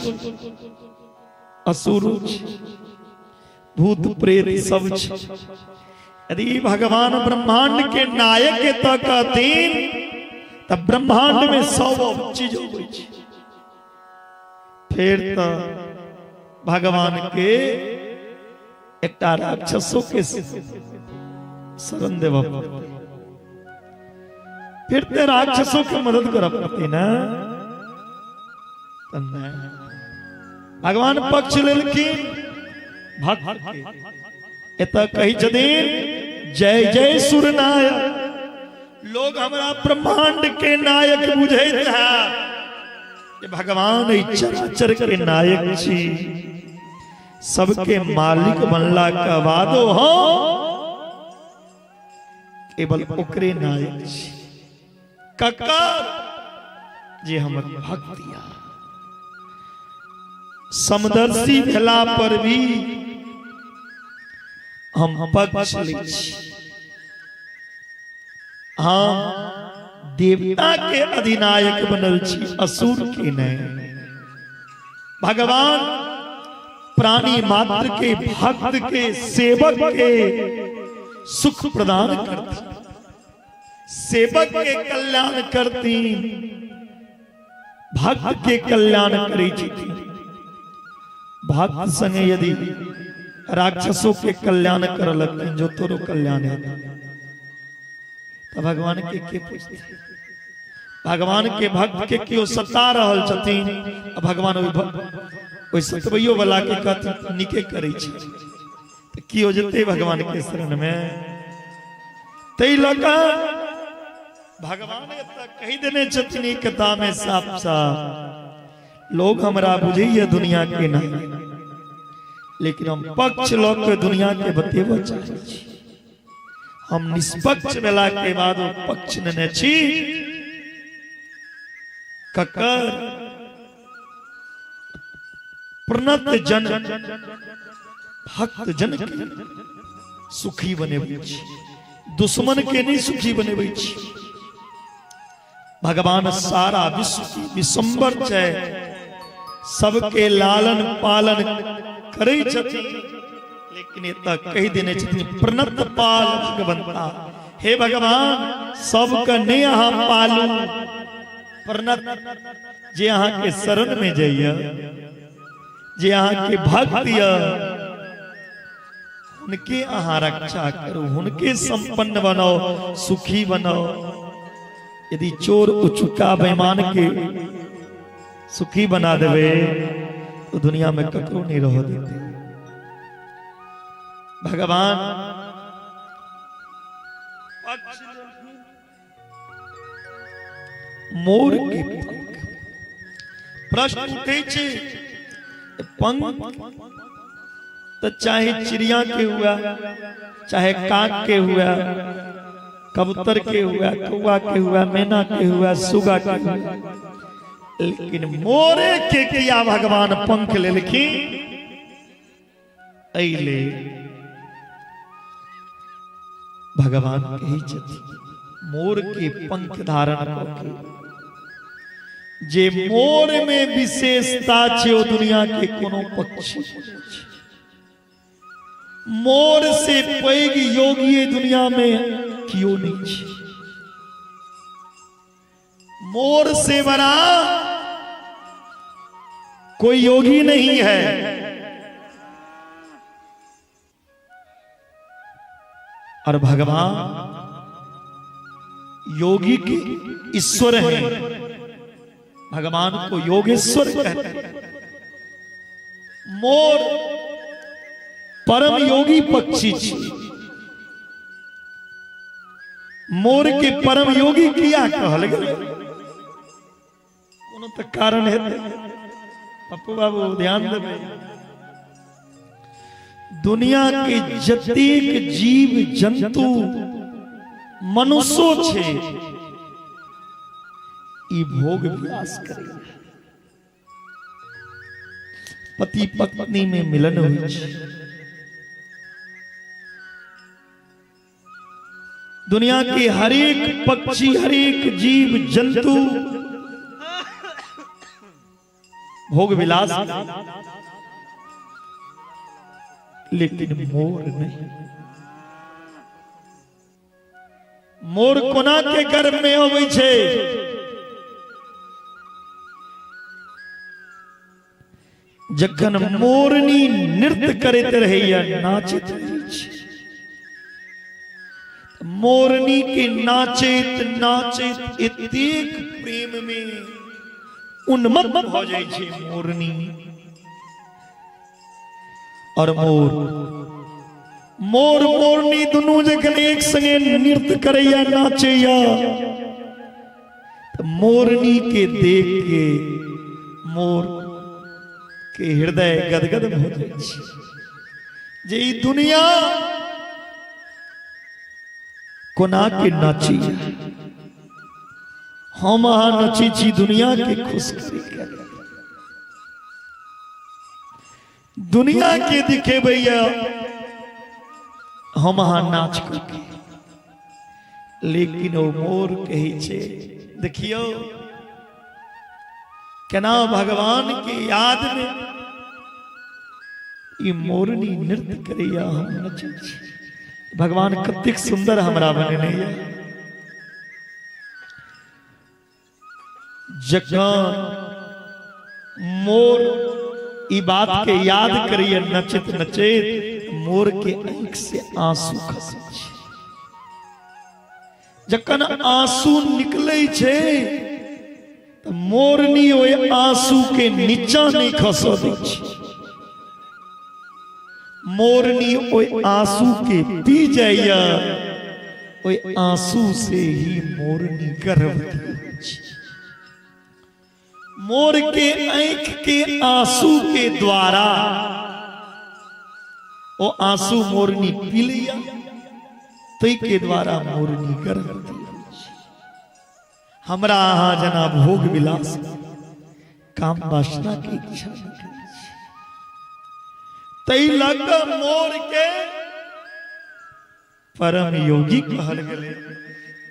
असुरो छी भूत प्रेत सब छी। यदि भगवान ब्रह्मांड के नायक तो कहथिन तब ब्रह्मांड में सब चीज होई छै। फिर तो भगवान के एकटा राक्षसों के शरण देव पड़तै, फिर तो राक्षसों के मदद करऽ पड़तै ना। भगवान पक्ष लेलखिन भक्त के। एतऽ कहै छथिन जय जय सुर नायक। लोग हमरा ब्रह्मांड के नायक बुझैत है, भगवान चराचर के नायक छी, सबके मालिक बनला के बादो हो केवल ओकरे नायक छी। ककर जे हमर भक्त या समदर्शी भेला पर भी हम पक्ष लै छी। हम देवता के अधिनायक बनल छी, असुर के नहीं। भगवान प्राणी मात्र के भक्त के सेवक के सुख प्रदान करती, सेवक के कल्याण करती, भक्त के कल्याण करै छथिन। भक्त संगे यदि राक्षसों के कल्याण कर लगथिन जो तोरो कल्याण है तो भगवान के पूछते? भगवान के भक्त के केओ सता रहल छथिन, भगवान ओहि सतबैयो वाला के कहथिन नीके करै छै, तो केओ जेतै भगवान के शरण में? तै लऽ कऽ भगवान एतऽ कहि देने छथिन ई कथा में साफ साफ, लोग हमरा बुझैया दुनिया के नहीं, लेकिन हम पक्ष लऽ के दुनिया के बतेबऽ चाहै छी। हम निष्पक्ष भेला के बाद पक्ष नेने छी। ककर प्रणत जन भक्त जन के सुखी बनेबै छी, दुश्मन के नहीं सुखी बनेबै छी। भगवान सारा विश्व के विश्वम्बर छै, सबके लालन पालन करै छथिन, लेकिन एतऽ कहि देने छथिन प्रणत पाल भगवंता। हे भगवान, सबके नहि अहाँ पालू, प्रणत जे अहाँ के शरण में जाइए, जे अहाँ के भक्त यऽ, हुनके अहाँ रक्षा करू, हुनके संपन्न बनाओ, सुखी बनाओ। यदि चोर उचुका बेईमान के सुखी बना देवे तो दुनिया में ककरो नहीं रह देते। भगवान मोर के पंख, प्रश्न उठे छे पंख तो चाहे चिड़िया के हुआ, चाहे काक के हुआ, कबूतर के हुआ, कौआ के हुआ, मैना के हुआ, सुगा के हुआ, लेकिन मोरे के किया भगवान पंख लेलखिन? एहि भगवान कहै छथिन मोर के पंख धारण कऽ के, जे मोर में विशेषता छै ओ दुनिया के कोनो पक्षी नहि छै। मोर से पैघ योगी दुनिया में कियो नहीं छै। मोर से बड़ा कोई योगी नहीं है। और भगवान योगी के ईश्वर हैं, भगवान को योगेश्वर कहते हैं। मोर परम योगी पक्षी छी। मोर के परम योगी किया कहल गेलै? कोनो तऽ कारण हेतै। पप्पू बाबू ध्यान देबै, दुनिया के जतेक जीव जंतु मनुष्यो छै, ई भोग विलास करे, पति पत्नी में मिलन होइ छै। दुनिया के हरेक पक्षी, हरेक जीव जंतु भोग विलास, लेकिन मोर नहीं। मोर कोना के गर्भ में अबै छै? जखन मोरनी नृत्य करैत रहैया, नाचैत रहै छै, मोरनी के नाचैत नाचैत एतेक प्रेम में उन्मत्त भऽ जाइ छै मोरनी। और मोर मोर मोरनी दुनू जखन एक संगे नृत्य करैया, नाचैया, तऽ मोरनी के देख के मोर के हृदय गदगद भऽ जाइ छै जे ई दुनिया कोना के नाचैया, हम अहाँ नचै छी दुनिया के खुश करै के, दुनिया के दिखेबैया हम अहाँ नाच के, लेकिन ओ मोर कहै छै देखियौ केना भगवान के याद में ई मोरनी नृत्य करैया, हम नचै छी, भगवान कतेक सुंदर हमरा बनेने यऽ। जखन मोर ई बात के याद करैया नचैत नचैत, मोर के आँखि से आंसू खसै छै। जखन आंसू निकलै छै तऽ मोरनी ओहि आंसू के नीचा नहि खसऽ दै छै। मोरनी ओहि आंसू के पी जाइया, ओहि आंसू से ही मोरनी गर्भवती होइ छै। मोर के आंखि के आंसू के द्वारा ओ आंसू मोरनी पी लैया, तै के द्वारा मोरनी गर्भवती होइ छै। हमरा अहाँ जना भोग विलास काम वासना के इच्छा नहि करै छै। तै लऽ कऽ मोर के परम योगी कहल गेलै।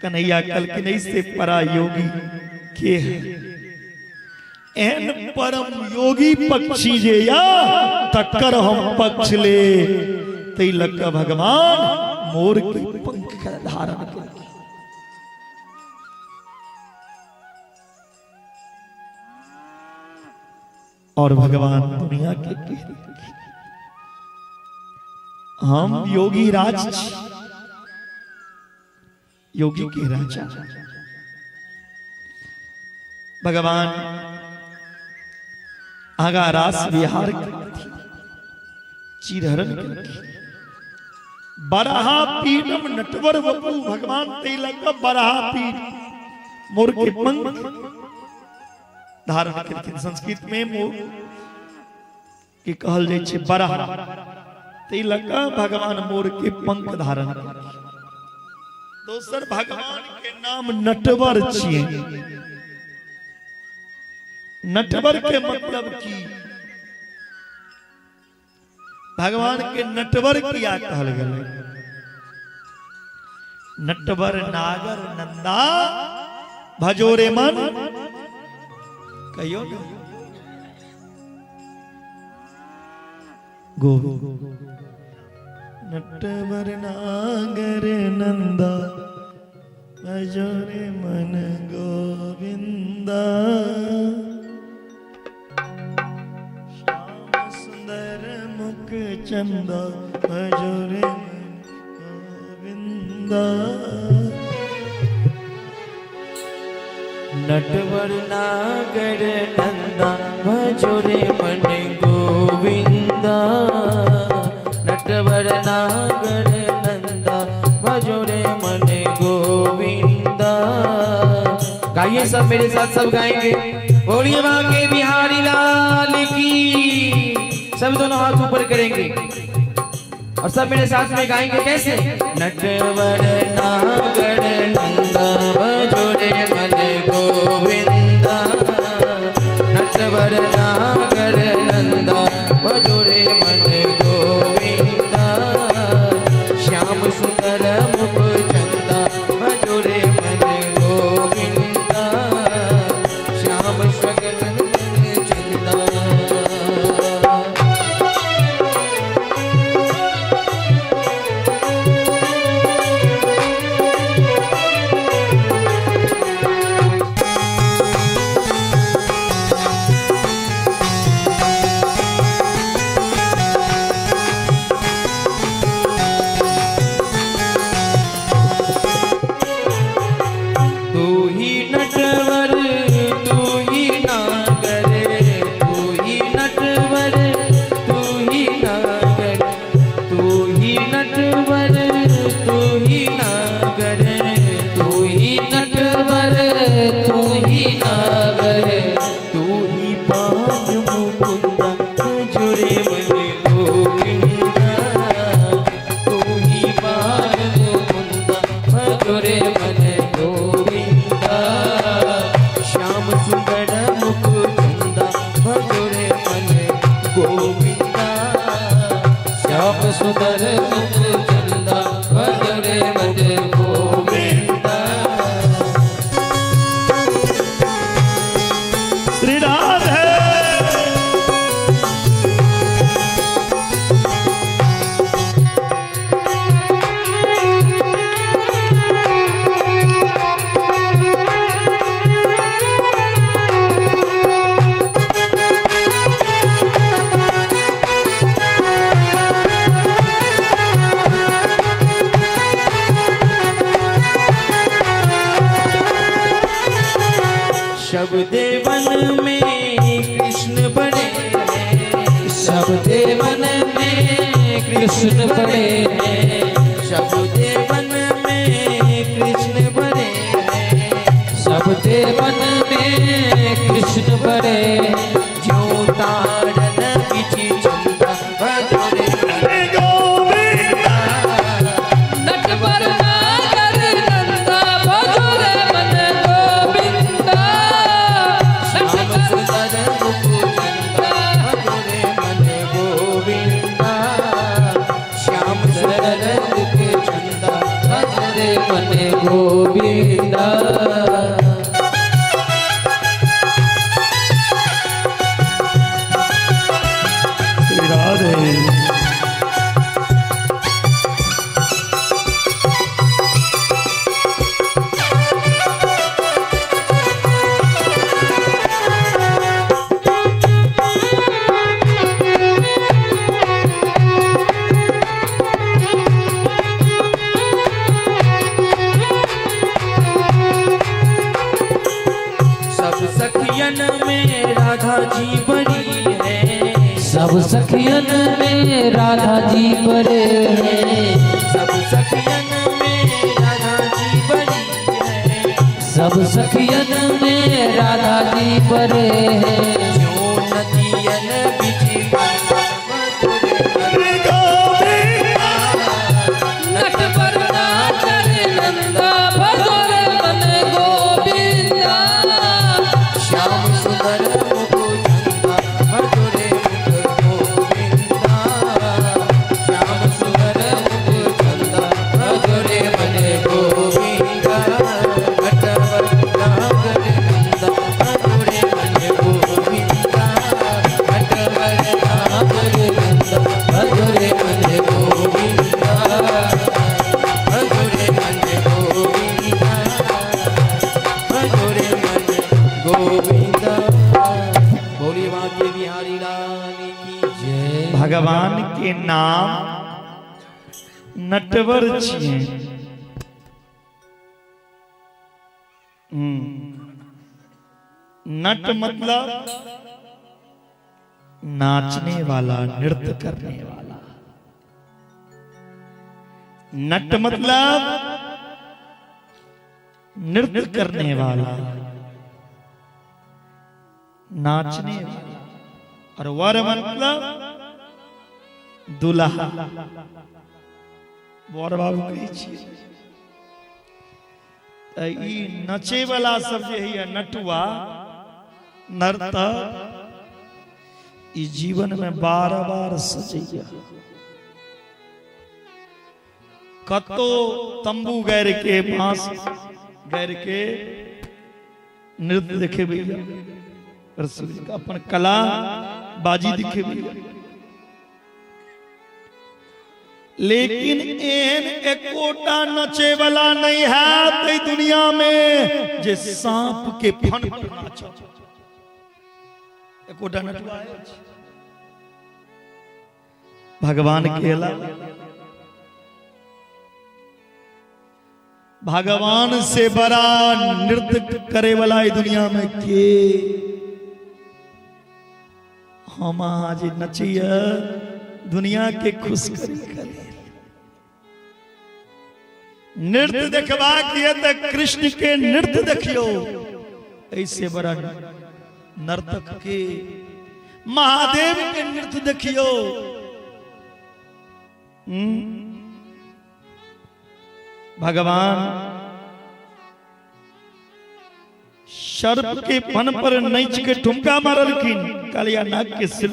कन्हैया कहलखिन ऐसे परा योगी के है? एहन परम योगी पक्षी जे या तकर हम पक्ष ले। तै लऽ कऽ भगवान मोर के पंख के धारण केलखिन। और भगवान दुनिया के कहि देलखिन हम योगी राज छी, योगी के राजा। भगवान आगा रास विहार केलखिन, चीरहरण केलखिन। बरहा पीठम नटवर वपु, भगवान तै लऽ कऽ बरहा पीठ मोर के पंख धारण केलखिन। संस्कृत में मोर के कहल जाइ छै बरहा, तै लऽ कऽ भगवान मोर के पंख धारण केलखिन। दोसर भगवान के नाम नटवर छियै। नटवर के मतलब की? भगवान के नटवर किया कहल गेलै? नटवर नागर नंदा भजोरे मन, कहियो ना गोविंद। नटवर नागर नंदा भजोरे मन गोविंदा, श्याम सुंदर मुख चंदा भजोरे मन गोविंदा। नटवर नागर नंदा भजोरे मन गोविंदा, नटवर नागर नंदा भजोरे मन गोविंदा। गाइए सब मेरे साथ, सब गाएंगे। बोलिए बांके बिहारी लाल की। सब दोनों हाथ ऊपर करेंगे और सब मेरे साथ में गाएंगे। कैसे? नटवर नागर नंदा भजोरे मन गोविंदा, नटवर नागर नंदा भजोरे मन गोविंदा, श्याम सुंदर मुख चंदा भजोरे मन गोविंदा, श्याम सुंदर मुख चंदा। तू ही नटवर तू ही नागर, तू ही नटवर तू ही नागर, तू ही नटवर तू ही नागर, तू ही नटवर तू ही नागर, तू ही पान मुकुंदा भजोरे मन गोविंदा, तू ही पान मुकुंदा भजोरे मन गोविंदा, श्याम सुंदर मुख चंदा भजोरे मन गोविंदा, श्याम सुंदर मुख चंदा भजोरे मन गोविंदा। श्री राधे। शब्दे वन में कृष्ण बड़े हैं, शब्दे वन में कृष्ण बड़े हैं, शब्दे वन में कृष्ण बड़े हैं, शब्दे वन में कृष्ण बड़े, ज्यों तारन बिछि चंदा भजोरे मन गोविंदा, नटवर नागर नंदा भजोरे मन गोविंदा। सखियन में राधा जी बड़े हैं। सब सखियन में राधा जी बड़ी है। सब सखियन में राधा जी बड़े हैं। जो नदियन बिच नटवर नाचर नंदा भजो रे मन गोविंदा। श्याम सुंदर मुख चंदा भजो रे मुख गोविंदा। श्याम सुंदर मुख चंदा भजो रे मन गोविंदा। नटवर नागर नंदा भजो रे मन गोविंदा। नटवर नागर नंदा भजो रे मन गोविंदा। भजो रे मन गोविंदा। भजो रे मन गोविंदा। बोलिए बांके बिहारी लाल की जय। भगवान के नाम नटवर छिए। नट मतलब नाचने वाला, नृत्य करने वाला। नट मतलब नृत्य करने वाला, नाचने वाला। और वर मतलब दुल्हा। वर बाबू कहै छियै। तऽ ई नचे वाला सब जे होइए नटुआ नर्तक, ई जीवन में बार बार सजैया। कतो तंबू गाड़ि के, बांस गाड़ि के नृत्य देखेबैया, अपन कला बाजी दिखेबैया। लेकिन एहन एकोटा नचे वाला नहीं है ते दुनिया में जे सांप के फन पर नाचत। एकोटा नटुआ अछि भगवान के अलावा। भगवान से बड़ा नृत्य करे वाला ई दुनिया में के? हम अहाँ जे नचिए दुनिया के खुश करे के लेल। नृत्य देखबाक ये तऽ कृष्ण के नृत्य देखियो, ऐसे बड़ा नर्तक के। महादेव के नृत्य देखियो। भगवान सर्प के फन पर नैच के ठुमका मारलखिन, कालिया नाग के सिर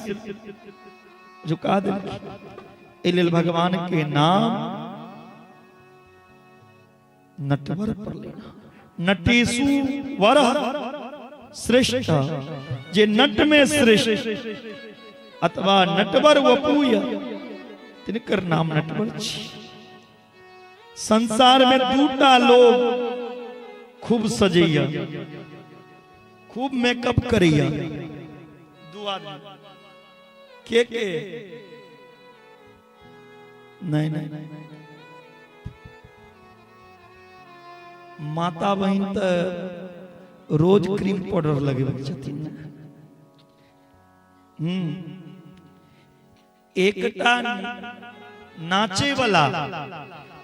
झुका देलखिन। एहि लेल भगवान के नाम नटवर पर लेना। नटेशु वर श्रेष्ठ, जे नट में श्रेष्ठ अथवा नटवर वपूय, तिनकर नाम नटवर छी। संसार में दूटा लोग खूब सजैया, खूब मेकअप करैया, दू आदमी। के के? नहीं नहीं, माता बहन तऽ रोज क्रीम पाउडर लगबै छथिन। एकटा नाचे वाला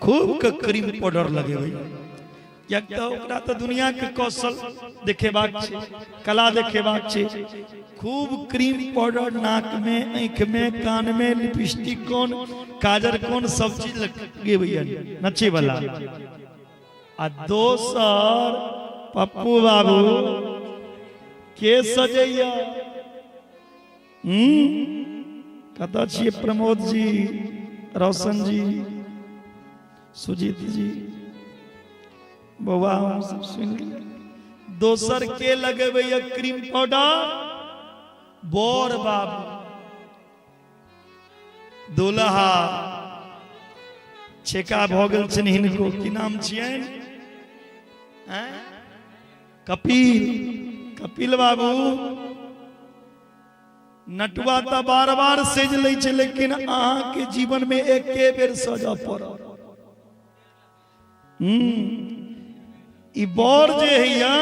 खूब के क्रीम पाउडर लगेबै, किएक तऽ ओकरा तऽ दुनिया के कौशल देखेबाक छै, कला देखेबाक छै। खूब क्रीम पाउडर नाक में, आँखि में, कान में, लिपस्टिक कोन, काजर कोन, सब चीज लगेबैया नचे वाला। आ दोसर पप्पू बाबू के सजैया। कतऽ छियै प्रमोद जी, रोशन जी, सुजीत जी, बौआ हम सब सुनि लिअ। दोसर के लगेबैया क्रीम पाउडर? बर बाबू, दुल्हा। छेका भऽ गेल छनि हिनको, की नाम छियनि? कपिल। कपिल बाबू नटुआ तऽ बार बार सेज लै छै, लेकिन अहाँके जीवन में एके बेर सजऽ पड़त। ई बर जे हैया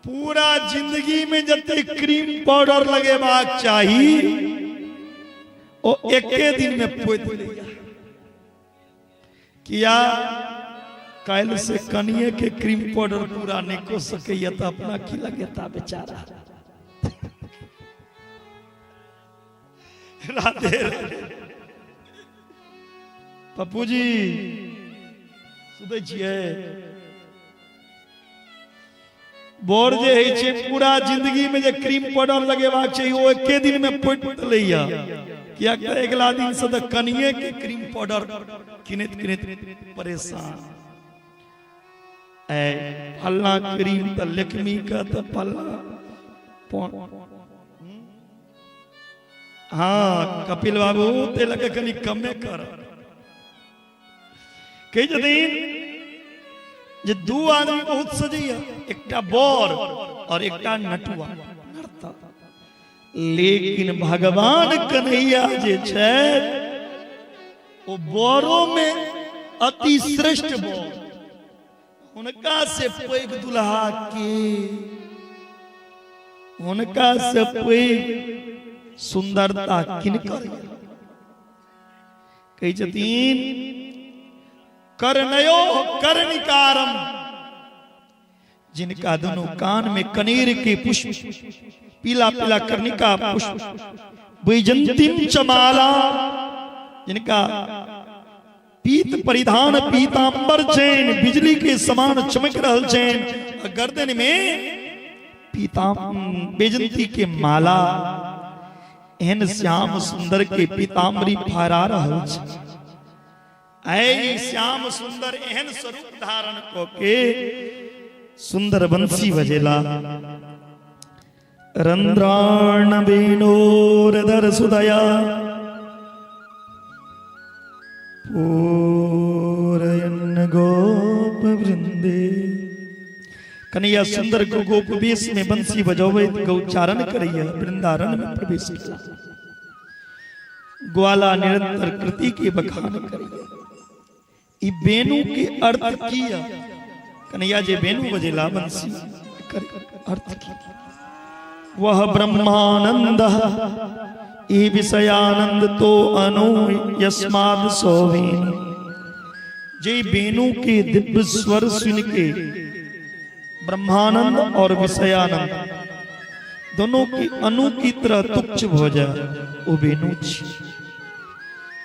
पूरा जिंदगी में जते क्रीम पाउडर लगेबाक चाही ओ एके दिन में पोति लैया। किया काल्हि से कनिए के क्रीम पाउडर पूरा नहीं को सकैया तो अपना की लगेता बेचारा। राधे राधे। पप्पू जी सुनै छियै? बोर जे होइ छै पूरा जिंदगी में जे क्रीम पाउडर लगेबाक छै ओ एके दिन में पोति लैया। किया तऽ अगिला दिन से तऽ कनिए के क्रीम पाउडर किनैत किनैत परेशान। ए फल्ला क्रीम तऽ लेकमी के तऽ फल्ला। हाँ कपिल बाबू ते लगे कनि कमे कर। कहै छथिन जे दू आदमी बहुत सजैया, एकटा बर और एकटा नटुआ नर्तक। लेकिन भगवान कन्हैया जे छै ओ बरो में अति श्रेष्ठ बर, हुनका से पैघ दुल्हा के, हुनका से पैघ सुंदरता किनकर। कहै छथिन कर्णयो कर्णिकारम, जिनका दोनों कान में कनेर के पुष्प, पीला पीला कर्णिका पुष्प, वैजंतीम चमाला, जिनका पीत परिधान पीतांबर चैन बिजली के समान चमक रहल चैन, गर्दन में पीताम वैजंती के माला, एहन श्याम सुंदर के पीतांबरी फहरा रहल छै। ऐ श्याम सुंदर एहन स्वरूप धारण क के सुंदर बंसी बजेला। रंध्राण वेणोरधर सुदया पूरयन गोप वृंदे। कन्हैया सुंदर को गोप वेश में बंसी बजबैत गौचारण करैया वृंदावन में प्रवेश केला। ग्वाला निरंतर कृति के बखान करैया। ई बेनु के अर्थ की है? कन्हैया जे बेनु बजेला बंसी एकर अर्थ की? वह ब्रह्मानंद ई विषयानंद तो अनु यस्माद सोवेन। जे बेनु के दिव्य स्वर सुन के ब्रह्मानंद और विषयानंद दोनों की अनु की तरह तुच्छ हो जाए ओ बेनु छी।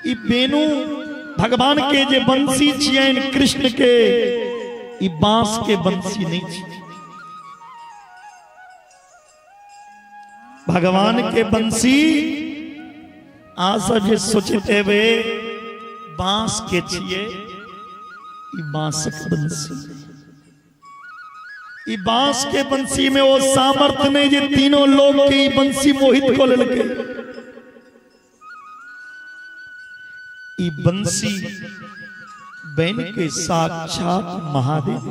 ई बेनु भगवान के जे बंसी छियनि कृष्ण के, ई बांस के बंसी नहीं छी। भगवान के बंसी आ सब जे सोचते हुए बांस के छिए, ई बांसक बंसी। ई बांस के बंसी में वो सामर्थ्य नहीं जे तीनों लोग के ई बंसी मोहित को लेलकै। ई बंसी बन के साक्षात महादेव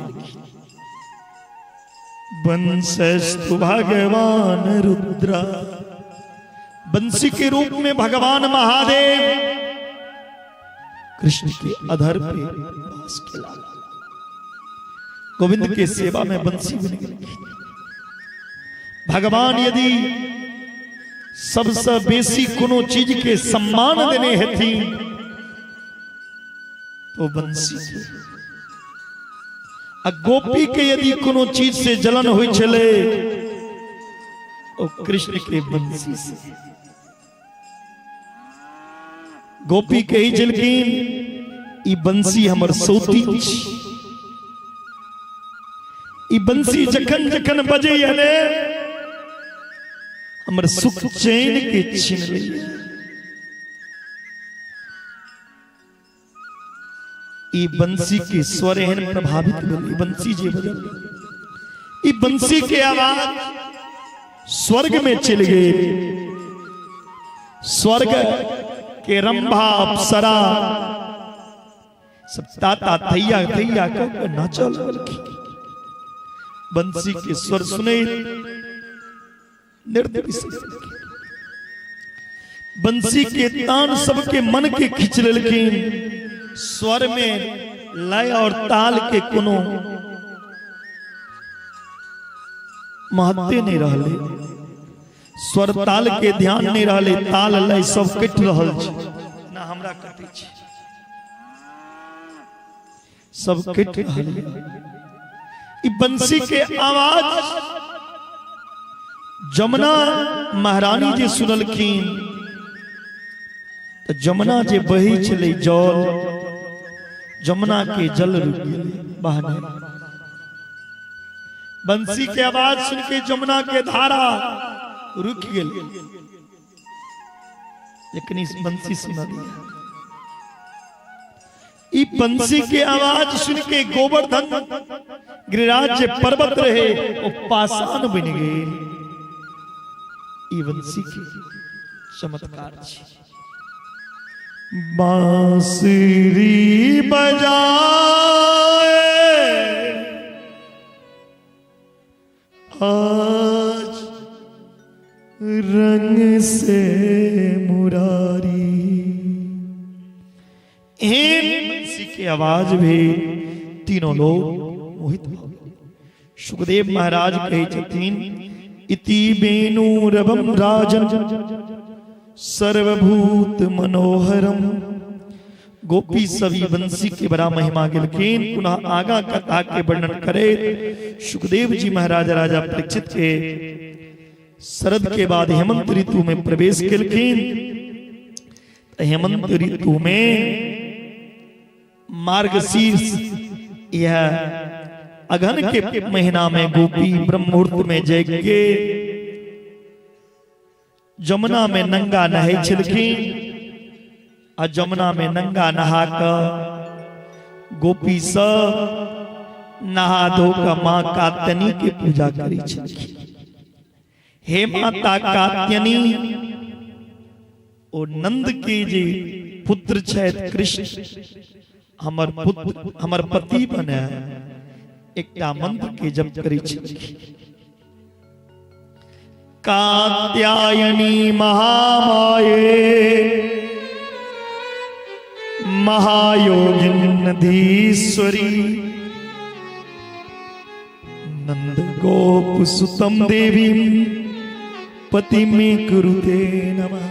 बंसस्तु भगवान रुद्र। बंसी के रूप में भगवान महादेव कृष्ण के अधर पे वास केला। गोविंद के सेवा में बंसी बन गई। भगवान यदि सबसे बेसी कोनो चीज के सम्मान देने हेथिन तो बंसी के। आ गोपी के यदि कोनो चीज से जलन होई छले ओ कृष्ण के बंसी से। गोपी के ही छलखिन ई बंसी हमर सौती छी। ई बंसी जखन जखन बजैया ने हमर सुख चैन के छीन लैया। ई बंसी के स्वर एहन प्रभावित भेल, ई बंसी जे बजल, ई बंसी के आवाज स्वर्ग में चलि गेल। स्वर्ग के रंभा अप्सरा सब ताता थैया थैया कऽ के नाचऽ लगलखिन। बंसी के स्वर सुनैत नृत्य बिसरि गेलखिन। बंसी के तान सबके मन के खींच लेलखिन। स्वर में लय और ताल के कोनो महत्व नहीं रहले। स्वर ताल के ध्यान नहीं रहले, ताल लय सब कटि रहल छै ना, हमरा कटै छै, सब कटि रहल। ई बंसी के आवाज जमुना महारानी जे सुनलखिन तऽ जमुना जे बहै छलै जल, जमुना के जल रुकि गेलै बहने। बंसी के आवाज सुन के जमुना के धारा रुकि गेलै, लेकिन इस बंसी सुनलियै। ई बंसी के आवाज सुन के गोवर्धन गिरिराज जे पर्वत रहे ओ पाषाण बनि गेल। ई बंसी के चमत्कार छै। बांसुरी बजाए आज रंग से मुरारी, एहन बंसी के आवाज भी तीनों लोग मोहित भऽ गेल। सुखदेव महाराज कहै छथिन, इति वेणुरवम राजन सर्वभूत मनोहरम। गोपी सभी बंसी के बड़ा महिमा गेलखिन। पुनः आगा कथा के वर्णन करे सुखदेव जी महाराज राजा परीक्षित के शरद के बाद हेमंत ऋतु में प्रवेश केलखिन। हेमंत ऋतु में मार्गशीर्ष यह अगहन के महीना में गोपी ब्रह्म मुहूर्त में जाग के जमुना में नंगा नहाय छलखिन आ जमुना में नंगा नहा कऽ गोपी सब नहा धो कऽ माँ कात्यनी के पूजा करै छलखिन। हे माता कात्यनी, ओ नंद के जे पुत्र छथि कृष्ण, हमर पुत्र हमर पति बने, एकटा मंत्र के जप करै छलखिन। कात्यायनी महामाये महायोगिनधीश्वरी नंद गोप सुतम देवी पति में कुरुते नमः।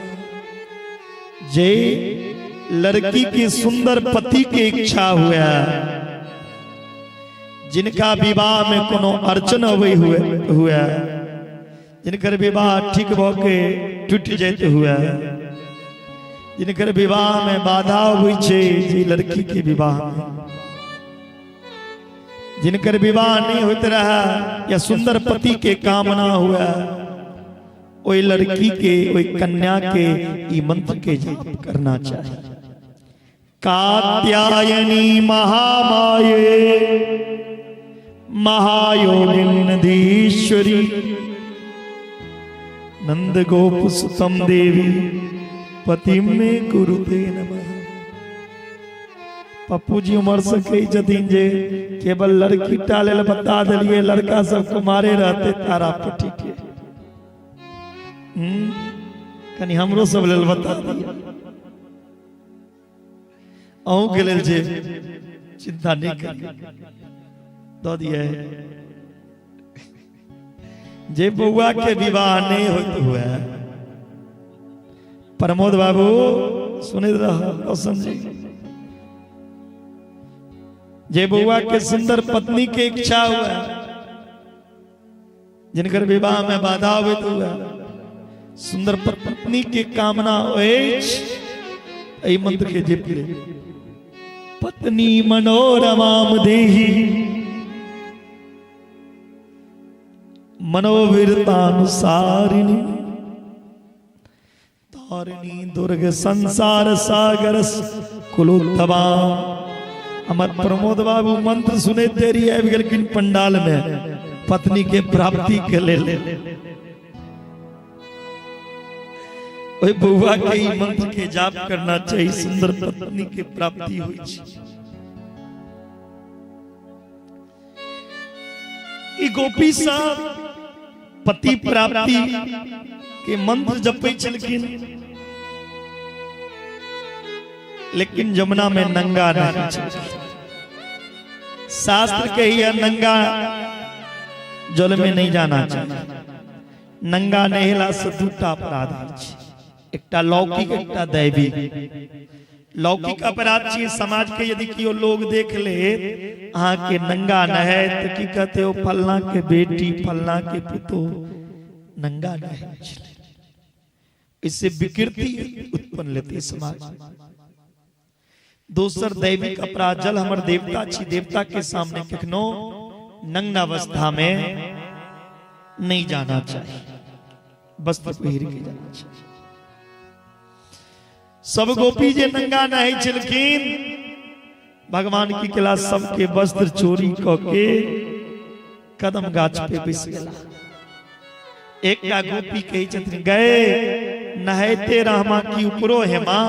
जे लड़की के सुंदर पति के इच्छा हुआ, जिनका विवाह में कोनो अड़चन अबै हुए, जिनकर विवाह ठीक भ के टूटि जाइत हुए, जिनकर विवाह में बाधा अबै छै, जे लड़की के विवाह में जिनकर विवाह नहीं होइत रहे या सुंदर पति के कामना हुए, ओहि लड़की के ओहि कन्या के ई मंत्र के जाप करना चाहिए। कात्यायनी महामाये महायोगिनधीश्वरी नंद गोप सुतम देवी पति में कुरुते नमः। पप्पू जी उमर से कहै छथिन जे केवल लड़की टा लेल बता देलियै, लड़का सब कुमारे रहते तारापट्टी के। कनि हमरो सब लेल बता दिअ, अहूँ के लेल जे चिंता नहीं करिए, दऽ दिए। जे बौआ के विवाह नहीं होइत हुए, प्रमोद बाबू सुनैत रह, रोशन जी, जे बौआ के सुंदर पत्नी के इच्छा हुए, जिनकर विवाह में बाधा होइत हुए, सुंदर पत्नी के कामना अछि, एहि मंत्र के जप ले। पत्नी मनोरमाम देहि मनोवृत्तानुसारिणी तारिणी दुर्ग संसार सागर कुलोत्तमा। हमर प्रमोद बाबू मंत्र सुने देरी आबि गेलखिन पंडाल में पत्नी के प्राप्ति के लेल। ओहि बौआ के ई मंत्र के जाप करना चाहिए, सुंदर पत्नी के प्राप्ति होइ छै। ई गोपी सब पति प्राप्ति के मंत्र जपै छलखिन, लेकिन जमुना में नंगा नहीं छलखिन। शास्त्र कहिए नंगा जल में नहीं जाना चाहिए। नंगा नहेला से दूटा अपराध होइ छै, एकटा लौकिक एकटा दैविक। लौकिक अपराध छियै, समाज के यदि केओ लोग देख ले अहाँ के नंगा नहाय तऽ की कहते, ओ फलना के बेटी फलना के पुतोह नंगा नहाय छलै। इससे विकृति उत्पन्न लेते समाज। दोसर दैविक अपराध, जल हमर देवता छी, देवता के सामने कखनो नग्न अवस्था में नहीं जाना चाहिए, वस्त्र पहिर के जाना चाहिए। सब गोपी जे नंगा नहाय छलखिन, भगवान की केला सबके वस्त्र चोरी क के कदम गाछ पे बैस गेला। एकटा गोपी कहै छथिन, गए नहाइते रहमा की ऊपरो हेमा,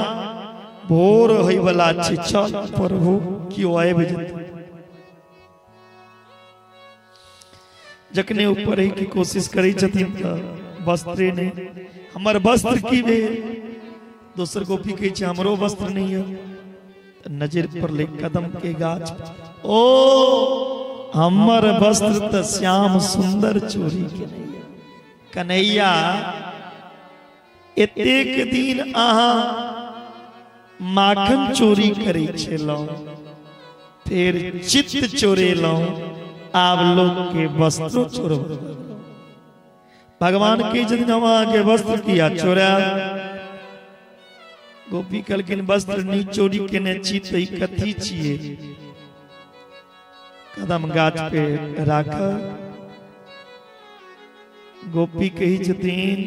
भोर होय वाला छै, चल प्रभु कियो आबि जेतै। जखने ऊपर होय के कोशिश करै छथिन तऽ वस्त्रे नहि, हमर वस्त्र की भेल? दोसर गोपी कहै छै हमरो वस्त्र नहीं है। नजर पड़लै कदम के गाछ, ओ हमर वस्त्र तऽ श्याम सुंदर चोरी केने। कन्हैया एतेक दिन अहाँ माखन चोरी करै छलहुँ, फेर चित्त चोरेलहुँ, आब लोक के वस्त्रो चोरब। भगवान कहै छथिन हम अहाँके वस्त्र किया चोरायब? गोपी कहलखिन वस्त्र नहि चोरी केने छी तऽ ई कथी छियै? कदम गाछ पे राख। गोपी कहै छथिन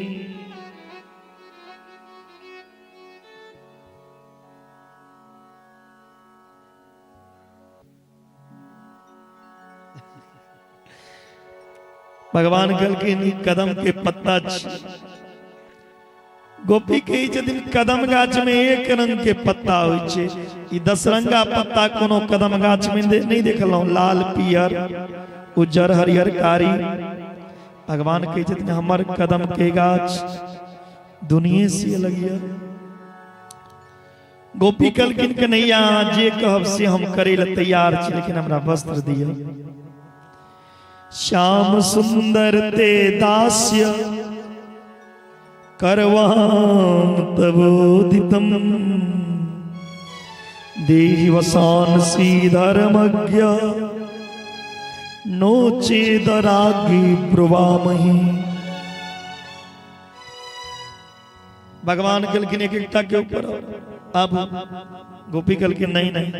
भगवान कहलखिन ई कदम के पत्ता छी। गोपी कहै छथिन कदम गाछ में एक रंग के पत्ता होइ छै, ई 10 रंगा पत्ता कोनो कदम गाछ में नहीं देखलहुँ, लाल पियर उज्जर हरियर कारी। भगवान कहै छथिन हमर कदम के गाछ दुनिये से अलग यऽ। गोपी कहलखिन कन्हैया अहाँ जे कहब से हम करे लए तैयार छी, लेकिन हमरा वस्त्र दिअ। श्याम सुंदर ते दास्य करवाम तबोदितम, देहि वसानसी धर्मज्ञ नो चेदरागी ब्रुवामहि। भगवान कहलखिन एक एकटा के ऊपर अब। गोपी कहलखिन नहीं नहीं,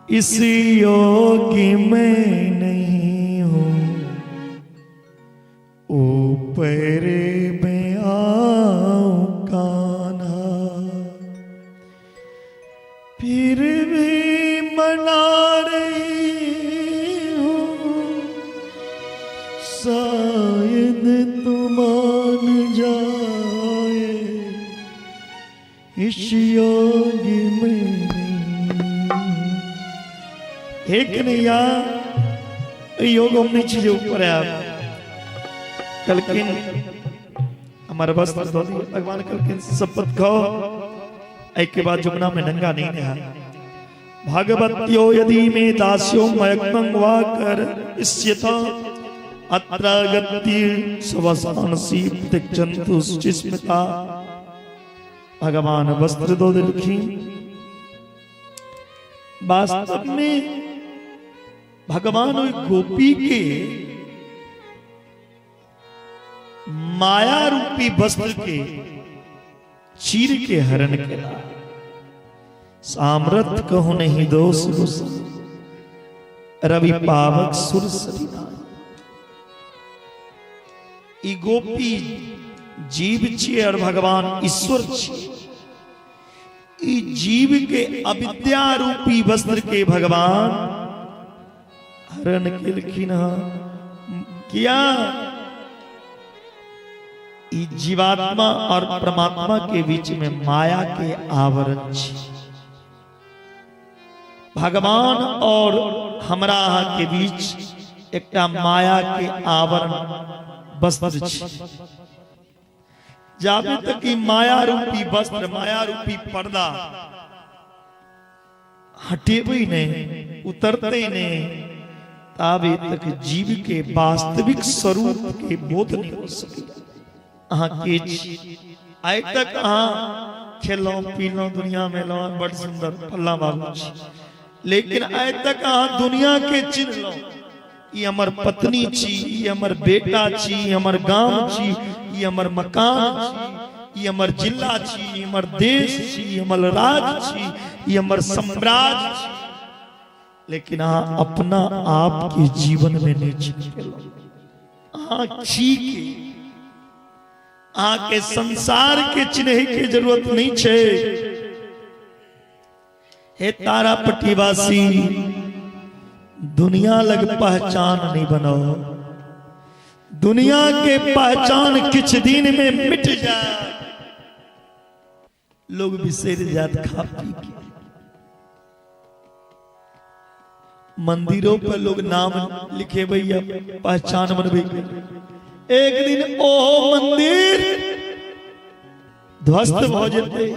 इस योगी में नहीं हूं, ऊपर में आऊं कान्हा, फिर भी मना रही हूं, शायद तुम मान जाए, इस योगी में नहीं। हे कन्हैया योग हम नहीं छी जे ऊपर आयब। कहलखिन हमर वस्त्र दऽ दिअ। भगवान कहलखिन शपथ खाओ, एहि के बाद जमुना में नंगा नहीं नहा। भगवत्यो यदि मे दास्यो मयक्तं वा कर इष्यता, अत्र गति स्वसानसी प्रतिक्षन्तु सुचिस्मिता। भगवान वस्त्र दो देलखिन। वास्तव में भगवान ओहि गोपी के माया रूपी वस्त्र के चीर के हरण केला। सामरथ कहु नहीं दोष गुस्सा, रवि पावक सुर सरिता। ई गोपी जीव छियै और भगवान ईश्वर छियै। ई जीव के अविद्या रूपी वस्त्र के भगवान हरण केलखिन हँ। किया? ई जीवात्मा और परमात्मा के बीच में माया के आवरण छै। भगवान और हमरा अहाँ के बीच एकटा माया के आवरण वस्त्र छै। जाबे तक ई माया रूपी वस्त्र, माया रूपी पर्दा हटेबै नहि, उतरतै नहि, ताबे तक जीव के वास्तविक स्वरूप के बोध नहीं हो सके। अहाँ के छी? आइ तक अहाँ खेलहुँ पीलहुँ, दुनिया में एलहुँ, बड़ सुंदर फल्ला बाबू छी, लेकिन आइ तक अहाँ दुनिया के चिन्हलहुँ, ई हमर पत्नी छी, ई हमर बेटा छी, ई हमर गाम छी, ई हमर मकान छी, ई हमर जिला छी, ई हमर देश छी, ई हमर राज्य छी, ई हमर साम्राज्य छी, लेकिन अहाँ अपना आप के जीवन में नहीं चिन्ह पेलहुँ। अहाँ छी के? अहाँ के संसार के चिन्ह के जरूरत नहीं छै। हे तारापट्टी वासी, दुनिया लग पहचान नहीं बनाओ, दुनिया के पहचान किछ दिन में मिट जाए, लोग बिसर जात खा पी के। मंदिरों पर लोग नाम लिखे भैया पहचान बनबे के, एक दिन ओहो मंदिर ध्वस्त भ जेतै।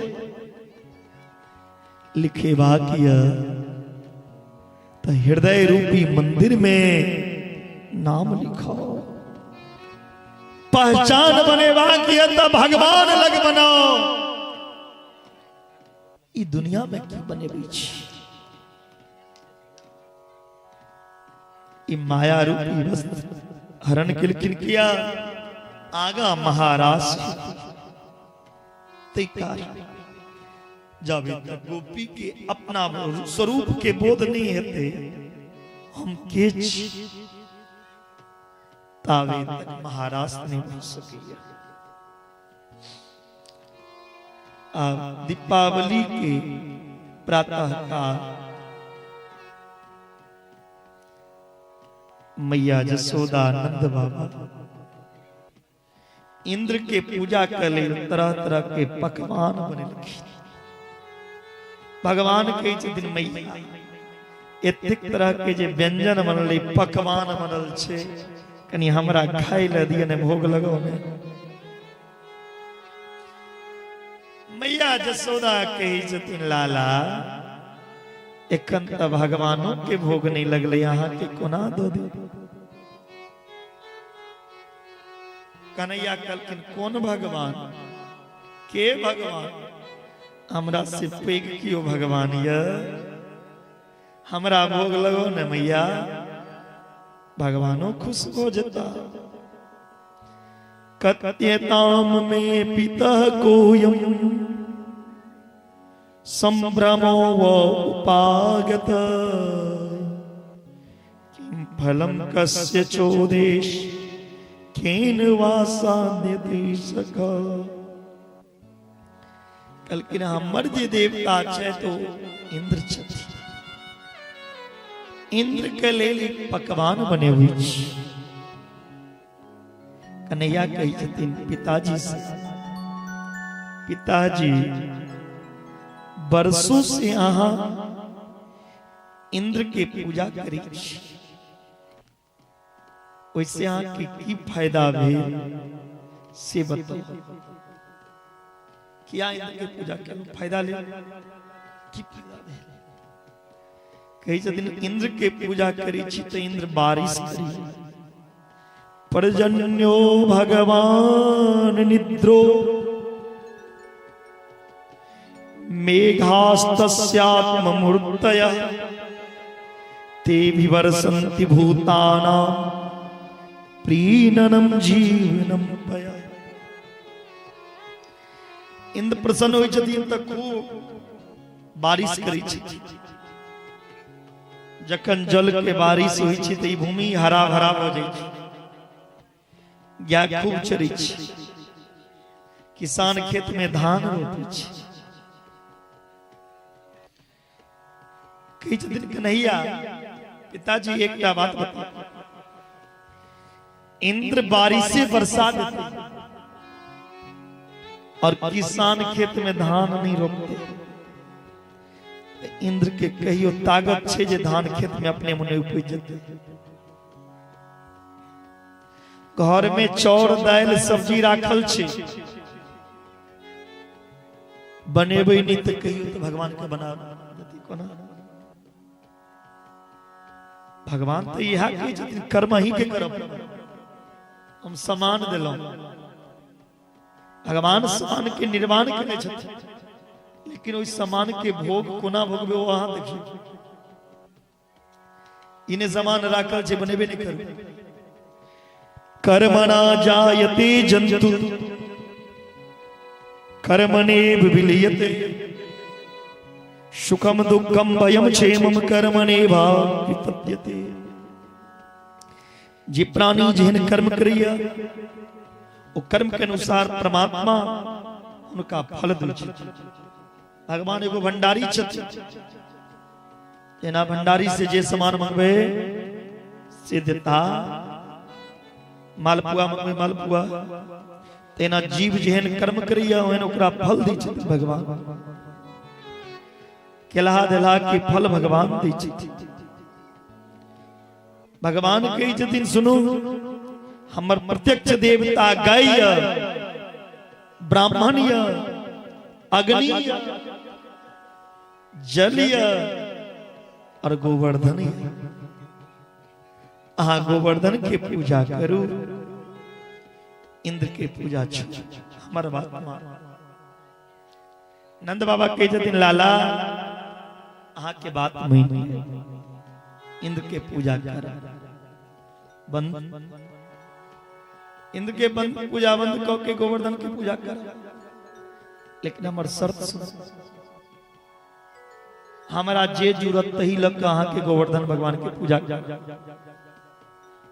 लिखेबाक यऽ तऽ हृदय रूपी मंदिर में नाम लिखाओ, पहचान बनेबाक यऽ तऽ भगवान लग बनाओ। ई दुनिया में की बनेबै छी? ई माया रूपी वस्त्र हरण केलखिन किया? आगा महाराज तै कारण जाबे तक गोपी के अपना स्वरूप के बोध नहीं हेतै, हम के छी, ताबे तक महाराज नहीं भऽ सकैया। आ दीपावली के प्रातः काल मैया जसोदा नंद बाबा इंद्र के पूजा के लेल तरह तरह के पकवान बनेलखिन। भगवान कहै छथिन मैया एतेक तरह के जे व्यंजन बनलै, पकवान बनल छै, कनि हमरा खाय लए दिअ ने, भोग लगाउ ने। मैया जसोदा कहै छथिन लाला एखन तऽ भगवानो के भोग नहीं लगलै, अहाँ के कोना दऽ दी? कन्हैया कहलखिन कोन भगवान, के भगवान? हमरा से पैघ कियो भगवान यऽ? हमरा भोग लगो ने मैया, भगवानो खुश हो जेता। कथ्यताम में पितः कोयम संभ्रमो व उपागत, किं फलम कस्य चोदेश केन वा साध्यते सख। कहलखिन हमर जे देवता छै तो इंद्र छथि, इंद्र के लेल एक पकवान बनेबै छी। कन्हैया कहै छथिन पिताजी से, पिताजी बरसों से अहाँ इंद्र के पूजा करै छी, ओहिसे अहाँके की फायदा भेल से बताउ। किया इंद्र के पूजा केलहुँ, फायदा लेल की फायदा भेल? कहै छथिन इंद्र के पूजा करै छी तऽ इंद्र बारिश करी, पर्जन्यो भगवान निद्रो मेघास्तस्यात्ममूर्तयः ते विवर्षन्ति भूतानां प्रीणनं जीवनं पयः। इंद्र प्रसन्न होइ छथिन तऽ खूब बारिश करै छथिन। जखन जल के बारिश होइ छै तऽ ई भूमि हरा भरा भऽ जाइ छै, गाय खूब चरै छै, किसान खेत में धान रोपै छै। कहै छथिन कन्हैया पिताजी एकटा बात बताउ, इंद्र बारिशे बरसा देते और किसान खेत में धान नहीं रोपते, इंद्र के कहियो ताकत छै जे धान खेत में अपने मुने उपज जेतै? घर में चाउर दालि सब्जी राखल छै, बनेबै नहि तऽ कहियो तऽ भगवान के बना देतै कोना? भगवान तऽ इएह कहै छथिन, कर्म अहीं के करब, हम समान देलहुँ। भगवान समान के निर्माण केने छथिन, लेकिन ओहि समान के भोग कोना भोगबे ओ अहाँ देखियौ। इने समान राखल छै, बनेबे नहि करू। कर्मणा जायते जन्तु कर्मणेव विलीयते सुखम दुःखम भयम क्षेमम कर्मणेवा विपद्यते। जे प्राणी जेहन कर्म करैया ओ कर्म के अनुसार परमात्मा हुनका फल दै छथिन। भगवान एगो भंडारी छथिन, जेना भंडारी से जे सामान मंगबे से देता, मालपुआ मंगबे मालपुआ, तेना जीव जेहन कर्म करैया ओहन ओकरा फल दै छथिन भगवान। केलहा देलहा के फल भगवान दै छथिन। भगवान कहै छथिन सुनू, हमर प्रत्यक्ष देवता गाय ब्राह्मण य अग्नि य जल य और गोवर्धन य। अहाँ गोवर्धन के पूजा करू, इंद्र के पूजा छोड़ू। हमर बात मान। नंद बाबा कहै छथिन लाला अहाँ के बात मानि इंद्र के पूजा कर बंद, इंद्र के बंद पूजा बंद कऽ के गोवर्धन के पूजा कर, लेकिन हमर शर्त सुन, हमरा जे जरूरत तही लग के अहाँ के गोवर्धन भगवान के पूजा कर,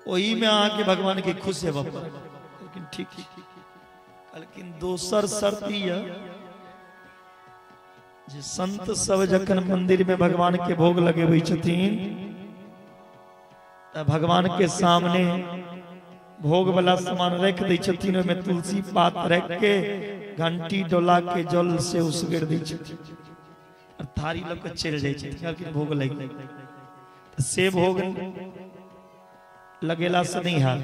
ओही में अहाँ के भगवान के खुश हेबऽ पड़त। लेकिन ठीक कहलखिन दोसर शर्त ई यऽ जे संत सब जखन मंदिर में भगवान के भोग लगेबै छथिन तऽ भगवान के सामने भोग वाला सामान रख दै छथिन, ओहिमे तुलसी पात रख के घंटी डोला के जल से उसगेर दै छथिन और थारी लऽ के चलि जाइ छथिन। कहलखिन भोग लागि गेल, तऽ से भोग लगेला से नहीं हैत।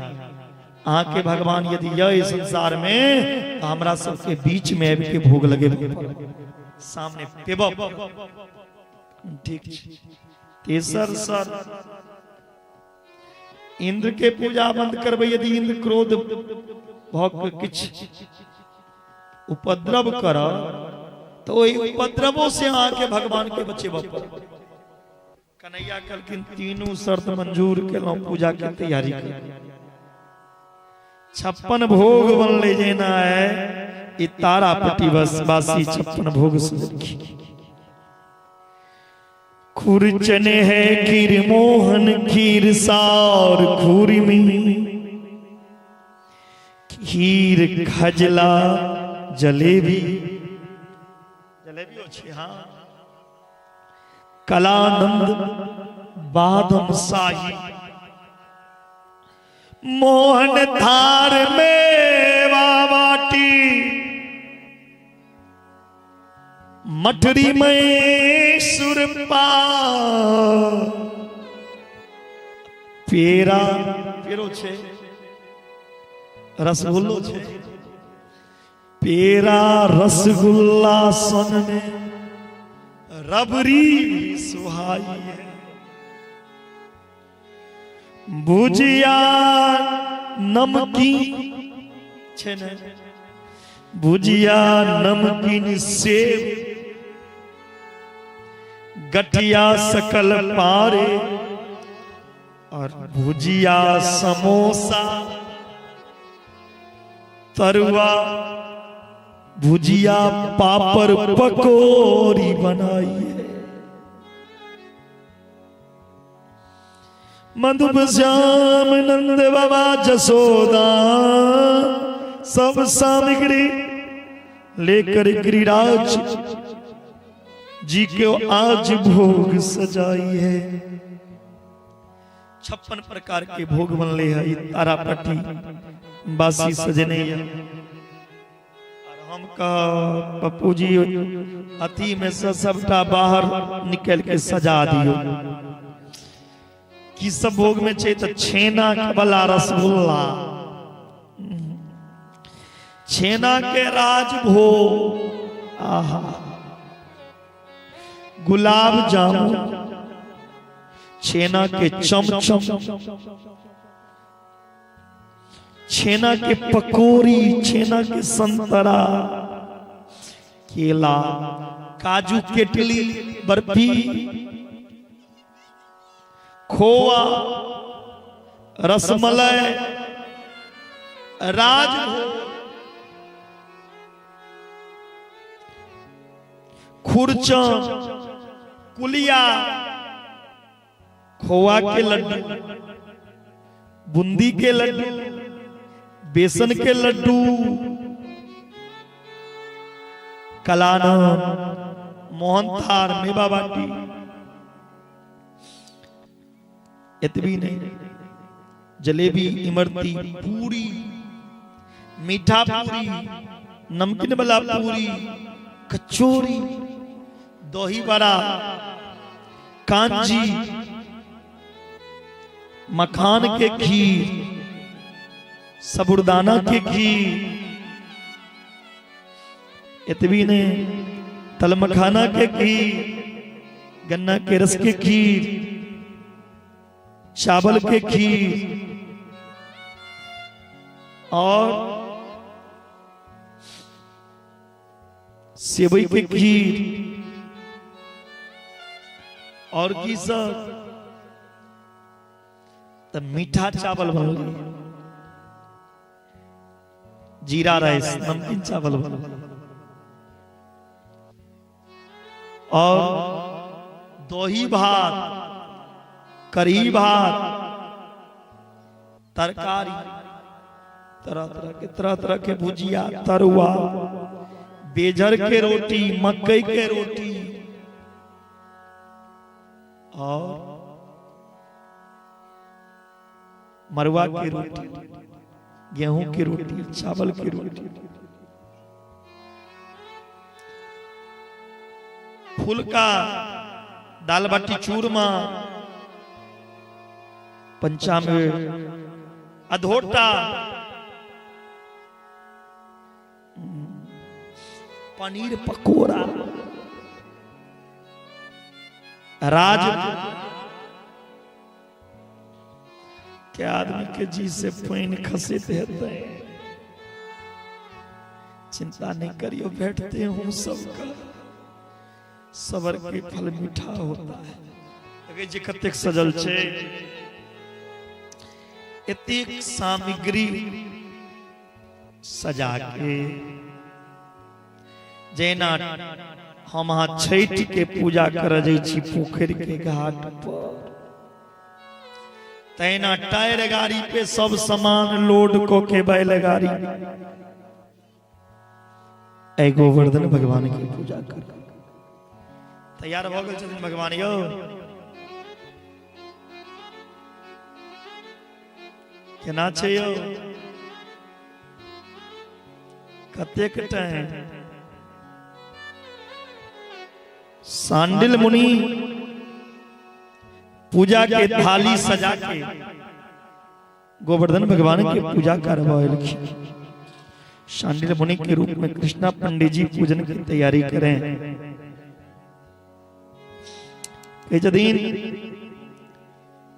अहाँ के भगवान यदि यह संसार में तो हमरा सबके बीच में आबि के भोग लगेबे पड़त, सामने पेबऽ पड़त। ठीक छै। तेसर सर इंद्र के पूजा बंद करबै, यदि इंद्र क्रोध भऽ के किछु उपद्रव करब तऽ ओहि उपद्रवो से अहाँके भगवान के बचेबऽ पड़त। कन्हैया कहलखिन तीनू शर्त मंजूर केलहुँ, पूजा के तैयारी करू। 56 भोग बनले जेना है ई तारापट्टी बस बासी 56 भोग सुनलखिन। खुरचन है खीर मोहन खीर सार खुरमी खीर खजला जलेबी, जलेबी अछि हाँ, कलानंद बादम शाही मोहन थार में बाटी मठरी में सुरपा पेरा पेरो छे रसगुल्लो छे पेरा रसगुल्ला सन में रबड़ी सुहाई है भुजिया नमकीन छे ने भुजिया नमकीन सेब गठिया सकल पारे और भुजिया समोसा तरुआ भुजिया पापड़ पकौड़ी बनाई है। मधुप श्याम नंद बाबा जसोदा सब सामग्री लेकर गिरिराज जी को आज भोग सजाई है। 56 प्रकार के भोग बनले है ई तारापट्टी बासी सजने है। और हम कह पप्पू जी अथी में से सबटा बाहर निकल के सजा दियो। की सब भोग में छै तऽ छेना के वाला रसगुल्ला, छेना के राजभोग, आहा गुलाब जामुन, छेना के चमचम, छेना के पकौड़ी, छेना के संतरा, केला, काजू केटली, बर्फी, खोआ, रसमलाई, राजभोग, खुरचन, कुलिया, खोआ के लड्डू, बूंदी के लड्डू, बेसन के लड्डू, कलानंद, मोहनथार, मेवा बाटी। एतबी नहीं, जलेबी, इमरती, पूरी, मीठा पूरी, नमकीन वाला पूरी, कचौरी, दही बड़ा, कांजी, मखान के खीर, साबूदाना के खीर, एतबी ने तलमखाना के खीर, गन्ना के रस के खीर, चावल के खीर और सेवई के खीर और की सब। तब मीठा चावल बनल, जीरा राइस, नमकीन चावल बनल और दही भात, करी भात, तरकारी, तरह तरह के भुजिया, तरुआ, बेजर के रोटी, मकई के रोटी और मरुआ की रोटी, गेहूं की रोटी, चावल की रोटी, फुलका, दाल बाटी चूरमा, पंचामृत, अधोटा, पनीर पकोड़ा, राज। के आदमी के जी से पानी खसित हेतै, चिंता नहीं करियो, बैठते हूं सबका सबर के फल मीठा होता है। देखै छी कतेक सजल छै, एतेक सामग्री सजा के जेना हम अहाँ छठि के पूजा कर जाइ छी पोखरि के घाट पर, तैना टायर गाड़ी पे सब सामान लोड को के बैलगाड़ी ए गोवर्धन भगवान की पूजा कर तैयार भ गेल छथिन भगवान। यौ केना छै यौ, कतेक टाइम? सांडिल मुनि पूजा के थाली सजा के गोवर्धन भगवान के पूजा करवाएलखिन। सांडिल मुनि के रूप में कृष्णा पंडित जी पूजन की तैयारी करें। दिन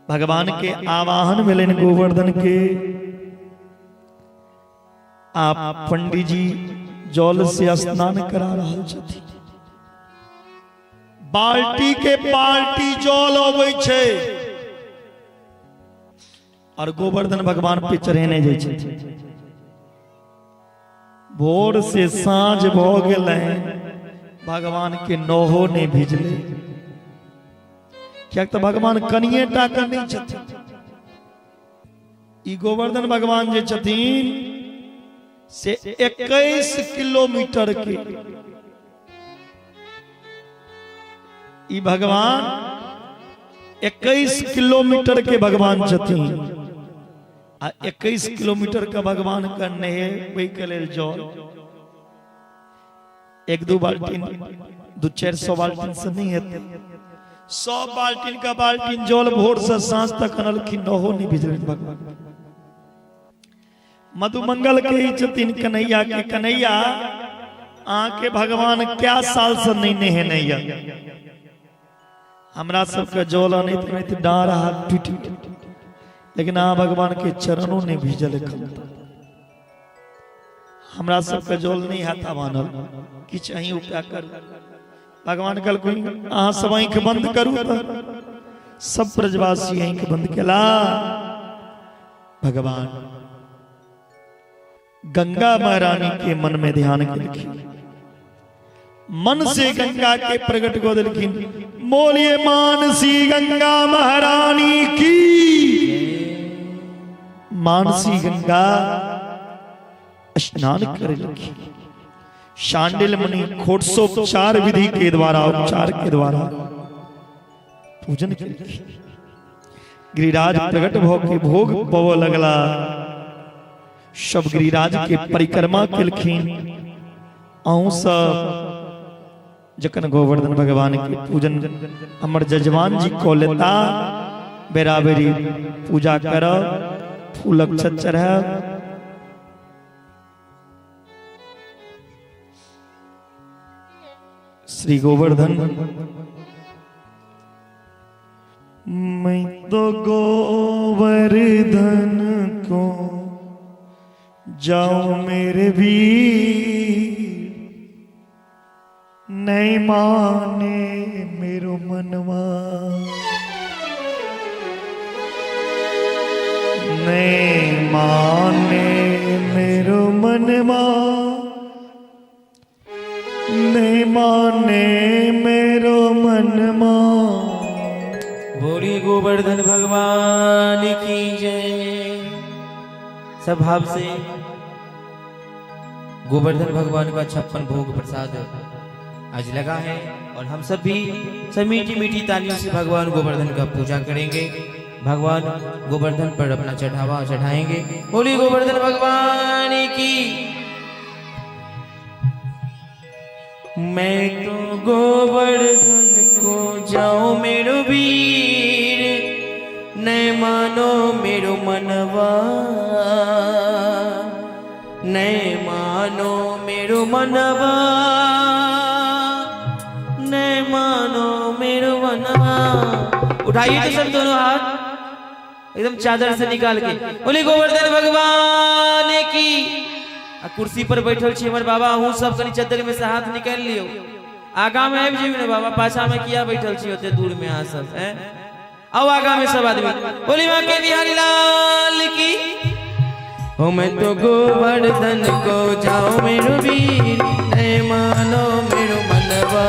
भगवान के आवाहन मिलन गोवर्धन के, आप पंडित जी जल से स्नान करा रहा छथिन। बाल्टी के बाल्टी जल अबै छै और गोवर्धन भगवान पे चढ़ेने जाइ छथिन। भोर से साँझ भ गेलै, भगवान के नहो नहीं भिजले, कियाक तऽ भगवान कनिये टा के नहीं छथिन। ई गोवर्धन भगवान जे छथिन से 21 किलोमीटर के, ई भगवान 21 किलोमीटर के भगवान छथिन आ 21 किलोमीटर के भगवान के नहेबै के लेल जल एक दू बाल्टीन, 200-400 बाल्टीन से नहीं हेतै, 100 बाल्टीन का बाल्टीन जल भोर से साँझ तक अनलखिन, नहो नहीं भिजलनि भगवान। मधुमंगल के ही छथिन कन्हैया के, कन्हैया अहाँ के भगवान क्या साल से नहीं नहेने। हमरा सबके जल अनैत अनैत डाँड़ हाथ टूटि गेल, लेकिन अहाँ भगवान के चरणों नहि भीजल एखन तक। हमरा सबके जल नहीं हैत आनल, किछु अहीं उपाय करू। भगवान कहलखिन अहाँ सब आँखि बंद करू। तऽ सब ब्रजवासी आँखि बंद केला। भगवान गंगा महारानी के मन में ध्यान केलखिन, मन से गंगा के प्रकट कऽ देलखिन। बोलिए मानसी गंगा महारानी की। मानसी गंगा स्नान करेलखिन। शांडिल मुनि खोटसोपचार विधि के द्वारा, उपचार के द्वारा पूजन केलखिन। गिरिराज प्रकट भऽ के भोग पवऽ लगला। सब गिरिराज के परिक्रमा केलखिन। अहूँ सब जखन गोवर्धन भगवान के पूजन हमर जजमान जी कऽ लेता, बेराबेरी पूजा करब, फूल अक्षत चढ़ायब। श्री गोवर्धन मैं तो गोवर्धन को जाऊं मेरे वीर, नहीं माने मेरो मनवा, नहीं माने मेरो मनवा, नहीं माने मेरो मनवा। बोलिए गोवर्धन भगवान की जय। सब भाव से गोवर्धन भगवान का 56 भोग प्रसाद आज लगा है और हम सब भी सब मीठी मीठी तालियों से भगवान गोवर्धन का पूजा करेंगे। भगवान गोवर्धन पर अपना चढ़ावा चढ़ाएंगे। बोलिए गोवर्धन भगवान की। मैं तो गोवर्धन को जाऊं मेरो वीर, नहीं मानो मेरो मनवा, नहीं मानो मेरो मनवा, नहीं मानो मेरो मनवा। उठाइए तो सब दोनों हाथ एकदम चादर से निकाल के। बोले गोवर्धन भगवान की। आ कुर्सी पर बैठल छी हमर बाबा, अहूँ सब कनी चद्दर में से हाथ निकालि लियौ। आगा में आबि जइयौ ने बाबा, पाछा में किया बैठल छी ओते दूर में अहाँ सब हैं। आओ आगा में सब आदमी। बोली मां के बिहारी लाल की। हो मैं तो गोवर्धन को जाऊं मेरो वीर, नहीं मानो मेरो मनवा।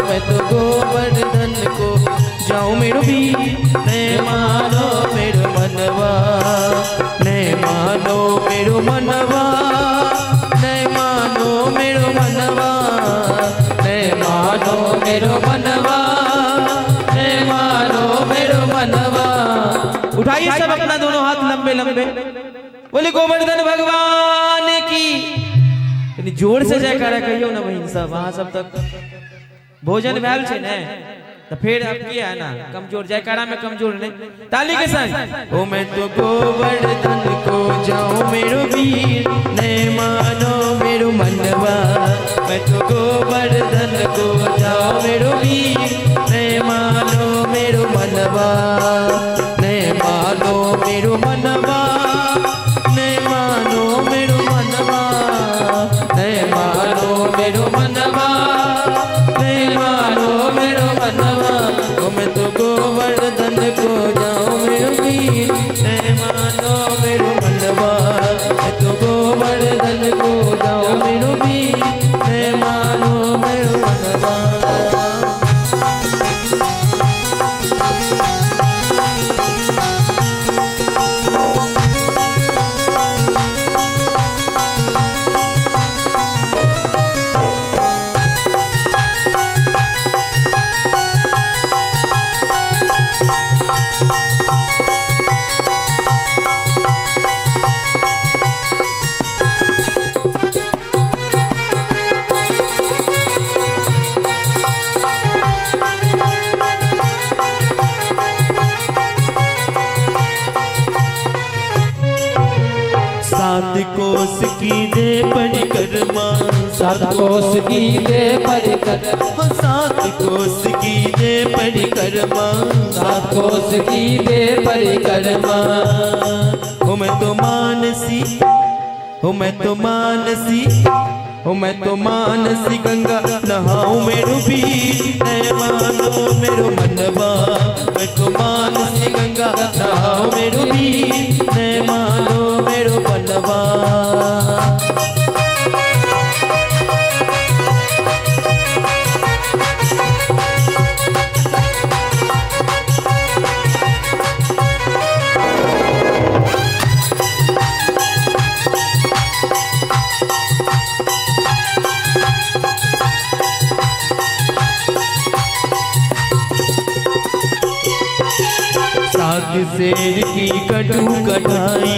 मैं तो गोवर्धन को जाऊं मेरो वीर, नहीं मानो मेरो मनवा, नहीं मानो मेरो मनवा, नहीं मानो मेरो मनवा, नहीं मानो मेरो मनवा, नहीं मानो मेरो मनवा। उठाइए सब अपना दोनों हाथ लंबे लंबे। बोले गोवर्धन भगवान की। जोर से जयकारा कहियो ना बहिन सब, अहाँ सब तक भोजन भेल छै ने, तो फिर अब किया है ना कमजोर, जयकारा में कमजोर नहीं, ताली के संग। ओ मैं तो गोवर्धन को जाऊं मेरो वीर, नहीं मानो मेरो मनवा। मैं तो गोवर्धन को जाऊं मेरो वीर, नहीं मानो मेरो मनवा, नहीं मानो मेरो मनवा, नहीं मानो मेरो मनवा, नहीं मानो मेरो मनवा, नहीं मानो मेरो मनवा। ओ मैं तो गोवर्धन को जाऊं मेरो वीर, नहीं मानो मेरो मनवा। मैं तो गोवर्धन को जाऊं मेरो वीर, नहीं मानो मेरो मनवा। सात कोस की दे परिक्रमा, सात कोस की दे परिक्रमा, सात कोस की दे परिक्रमा, 7 कोस की दे परिक्रमा। हो मैं तो मानसी, हो मैं तो मानसी, हो मैं तो मानसी गंगा नहाऊं मेरो वीर, मैं मानो मेरो मनवा। मैं तो मानसी गंगा नहाऊं मेरो वीर, मैं मानो मेरो मनवा। सात शेर की कटु कढ़ाई,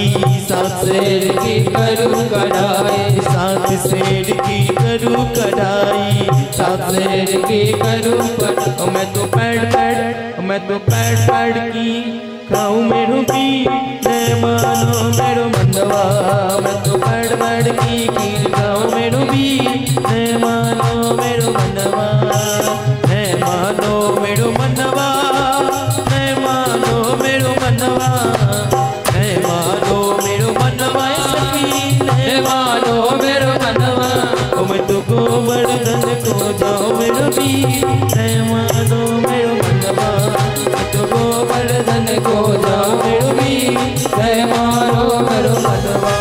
7 शेर की करू कढ़ाई, 7 शेर की करू कढ़ाई, 7 शेर की करू कढ़ाई। मैं तो पैड़ पैड़, मैं तो पैड़ पैड़ की खाऊं मेरो वीर, मैं मानो मेरो मनवा। मैं तो पैड़ पैड़ की खीर खाऊं मेरो वीर, मैं मानो मेरो मनवा। मैं मानो मेरो मनवा, मैं मानो मेरो मनवा, मैं मानो मेरो मनवा सखी, मैं मानो मेरो मनवा। मैं तो गोवर्धन को जाऊं मेरो वीर, मैं मानो मेरो मनवा। मैं तो गोवर्धन को जाऊं मेरो वीर, मैं मानो मेरो मनवा।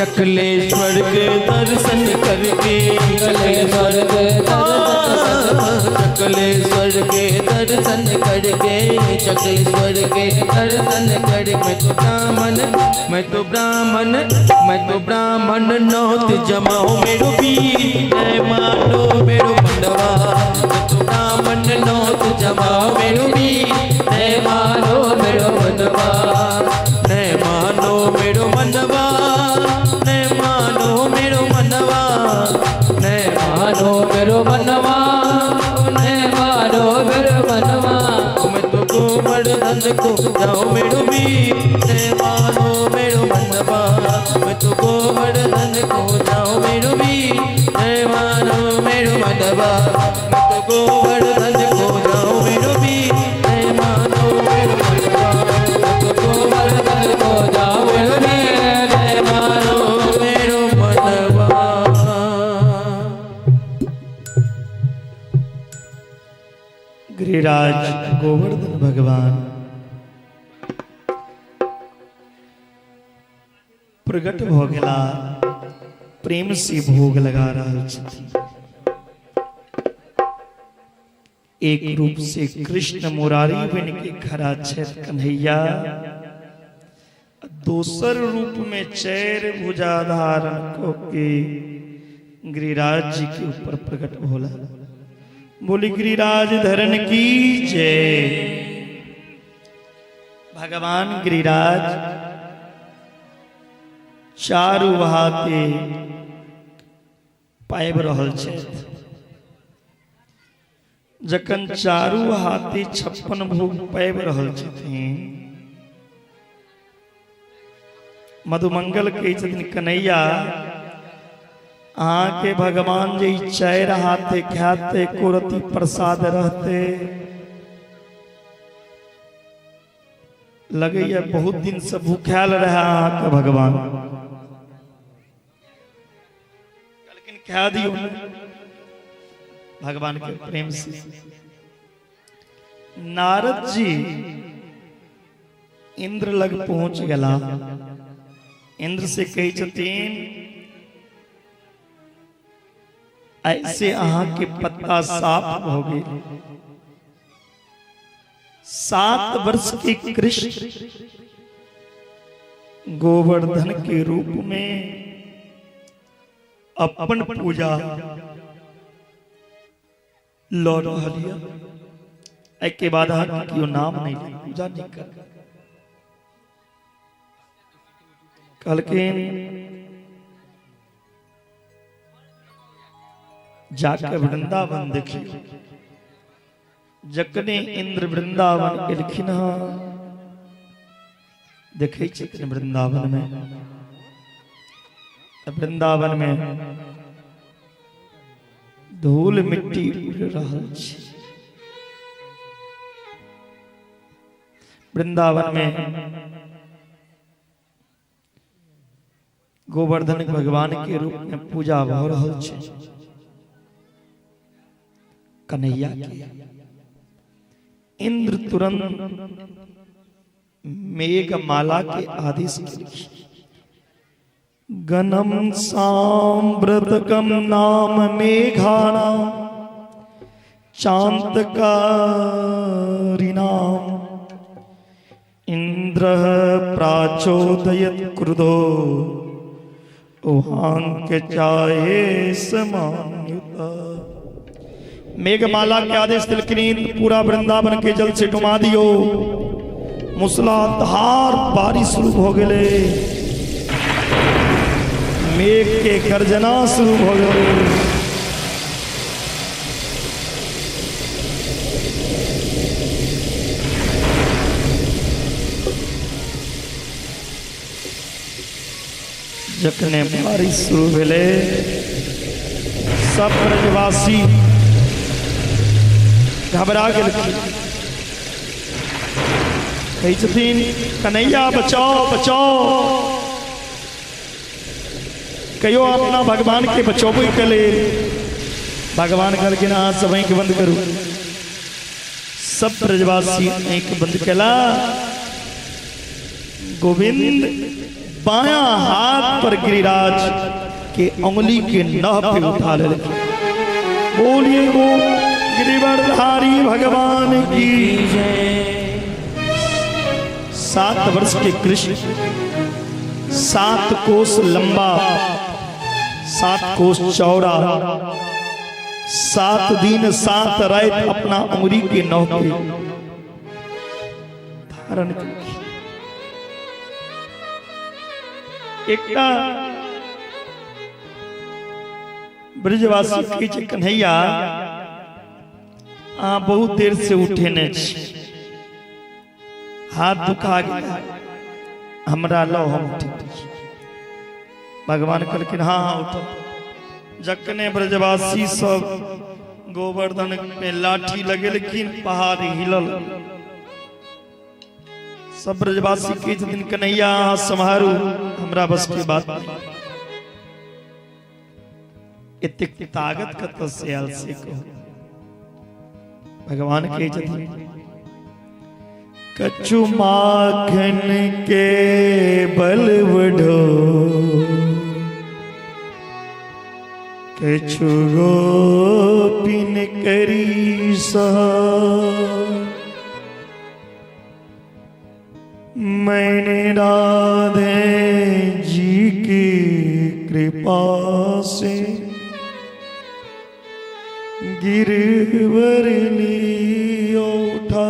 चकलेश्वर के दर्शन करके, चकलेश्वर के दर्शन, चकलेश्वर के दर्शन करके, चकलेश्वर के दर्शन करके। मैं तो ब्राह्मण, मैं तो ब्राह्मण, मैं तो ब्राह्मण नौत जमाओ मेरो वीर, मैं मानो मेरो मनवा। मैं तो ब्राह्मण नौत जमाओ मेरो वीर, मैं मानो मेरो मनवा। मैं मानो मेरो मनवा, मैं मानो मेरो मनवा, मैं मानो मेरो मनवा, मैं मानो मेरो मनवा। मैं तो गोवर्धन को जाऊं मेरो वीर, मैं मानो मेरो मनवा। मैं तो गोवर्धन को जाऊं मेरो वीर, मैं मानो मेरो मनवा। मैं तो गोवर्धन को जाऊं मेरो वीर, मैं मानो मेरो मनवा। मैं तो गोवर्धन को जाऊं मेरो वीर, मैं मानो मेरो मनवा। गिरिराज गोवर्धन भगवान प्रकट भ गेला, प्रेम से भोग लगा रहल छथिन। एक रूप से कृष्ण मुरारी बन के खड़ा छथि कन्हैया, दोसर रूप में चैर भुजा धारण क के गिरिराज जी के ऊपर प्रकट होला। बोली गिरिराज धरन की जय। भगवान गिरिराज चारू हाथे पाबि रहल छथि। जखन चारू हाथी 56 भोग पाबि रहल छथिन, मधुमंगल कहै छथिन कन्हैया अहाँके भगवान जे 4 हाथे खाते कोरती प्रसाद रहते, लगैया बहुत दिन से भूखायल रहे अहाँके भगवान, लेकिन खा दियौ भगवान के प्रेम से। नारद जी इंद्र लग पहुंच गला। इंद्र से कहै छथिन ऐसे अहाँ के पत्ता साफ हो गए। 7 वर्ष के कृष्ण गोवर्धन के रूप में अपन पूजा लऽ रहल यऽ। एहिके बाद अहाँके केओ नाम नहि लेत, पूजा नहि करत। कहलखिन जाके वृंदावन देखियौ। जखने इंद्र वृंदावन एलखिन हँ, देखै छथिन वृंदावन में, तऽ वृंदावन में धूल मिट्टी उड़ि रहल छै। वृंदावन में गोवर्धन भगवान के रूप में पूजा भऽ रहल छै कन्हैया के। इंद्र तुरंत मेघमाला के आदेश केलखिन। गणम सांव्रतकम नाम मेघानाम चांतकारिणाम इंद्र प्राचोदयत क्रुधो उहांक चाहे समान्युत। मेघमाला के आदेश दिलखिन, इंद्र पूरा वृंदावन के जल से डुमा दियो। मूसलाधार बारिश शुरू हो गेलै, मेघ के गर्जना शुरू हो गेलै। जखने बारिश शुरू भेलै, सब ब्रजवासी घबरा गेलखिन। कहै छथिन कन्हैया बचाओ बचाओ। कहियो अपना भगवान के बचौबै के लेल भगवान कहलखिन अहाँ सब आँखि बंद करू। सब ब्रजवासी आँखि बंद केला। गोविंद बायां हाथ पर गिरिराज के उंगली के नह पे उठा लेलखिन। बोलिए गो गिरिवरधारी भगवान की जय। 7 वर्ष के कृष्ण, 7 कोस लंबा, 7 कोस चौड़ा, 7 दिन 7 रात अपना उंगली के नह पे धारण केलखिन। एकटा ब्रजवासी कहै छै कन्हैया अहाँ बहुत देर से उठेने छी, हाथ दुखा गेल, हमरा लो हम उठे। भगवान कहलखिन हाँ हाँ उठो। जखने ब्रजवासी सब गोवर्धन में लाठी लगेलखिन, पहाड़ हिलल। सब ब्रजवासी कहै छथिन कन्हैया अहाँ सम्हारू, हमरा बस के बात नहीं। एतेक ताकत कतऽ से आयल से कहू। भगवान कहै छथिन कछु माखन के बल बढ़ो, कछु गोपिन करी सा, मैंने राधे जी की कृपा से गिरवर लियो उठा।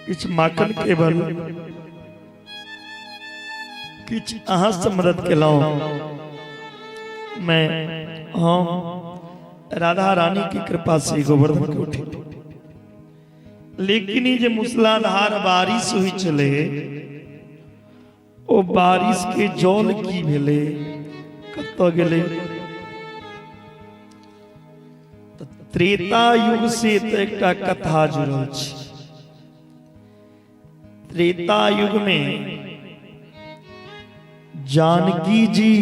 किछु माखन केवल किछु अहाँ से मदद केलहुँ। मैं हम राधा रानी की कृपा से गोवर्धन के उठे। लेकिन ई जे मूसलाधार बारिश हुई छलै, ओ बारिश के जल की भेलै, कतऽ गेलै? तऽ त्रेता युग से तऽ एकटा कथा जुड़ल छै। त्रेता युग में जानकी जी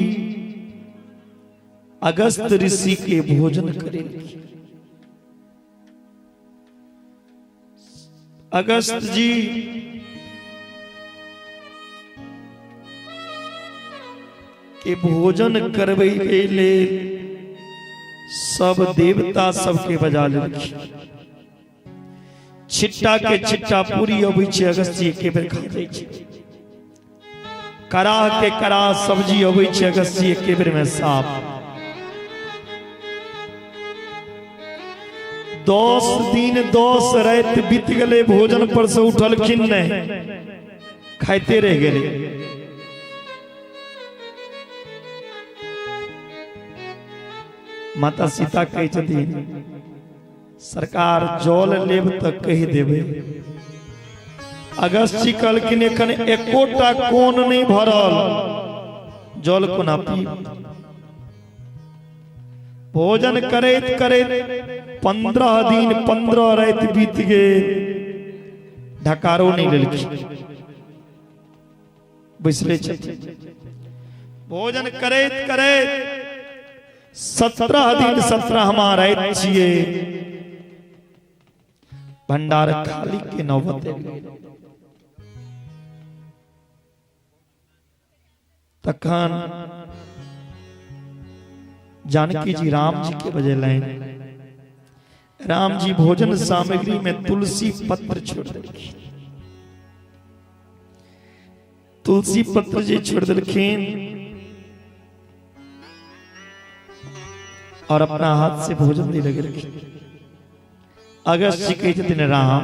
अगस्त ऋषि के भोजन करेलखिन। अगस्त जी के भोजन करबै के लेल सब देवता सबके बजा लेलखिन। छिट्टा के छिट्टा पूरी अबै छै, अगस्त जी एके बेर खा जाइ छै। कराह के कराह सब्जी अबै छै अगस्ती एके बेर में साफ। 10 दिन 10 राति बीत गेलै, भोजन पर से उठलखिन नहि, खाइते रहि गेलै। माता सीता कहै छथिन सरकार जल लेब तऽ कहि देबै। अगस्त जी कहलखिन एखन एकोटा कोन नहि भरल, जल कोना पीब? भोजन करैत करैत 15 दिन 15 राति बीत गेल, ढकारो नहि लेलखिन, बैसले छथिन। भोजन करैत करैत 17 दिन 17वां राति छियै, भंडार खाली के नौबत आबि गेल। तखन जानकी जी राम जी के बजेलनि। राम जी भोजन सामग्री में तुलसी पत्र छोड़ देलखिन। तुलसी पत्र जे छोड़ देलखिन और अपना हाथ से भोजन दे लगलखिन। अगस्त जी कहै छथिन राम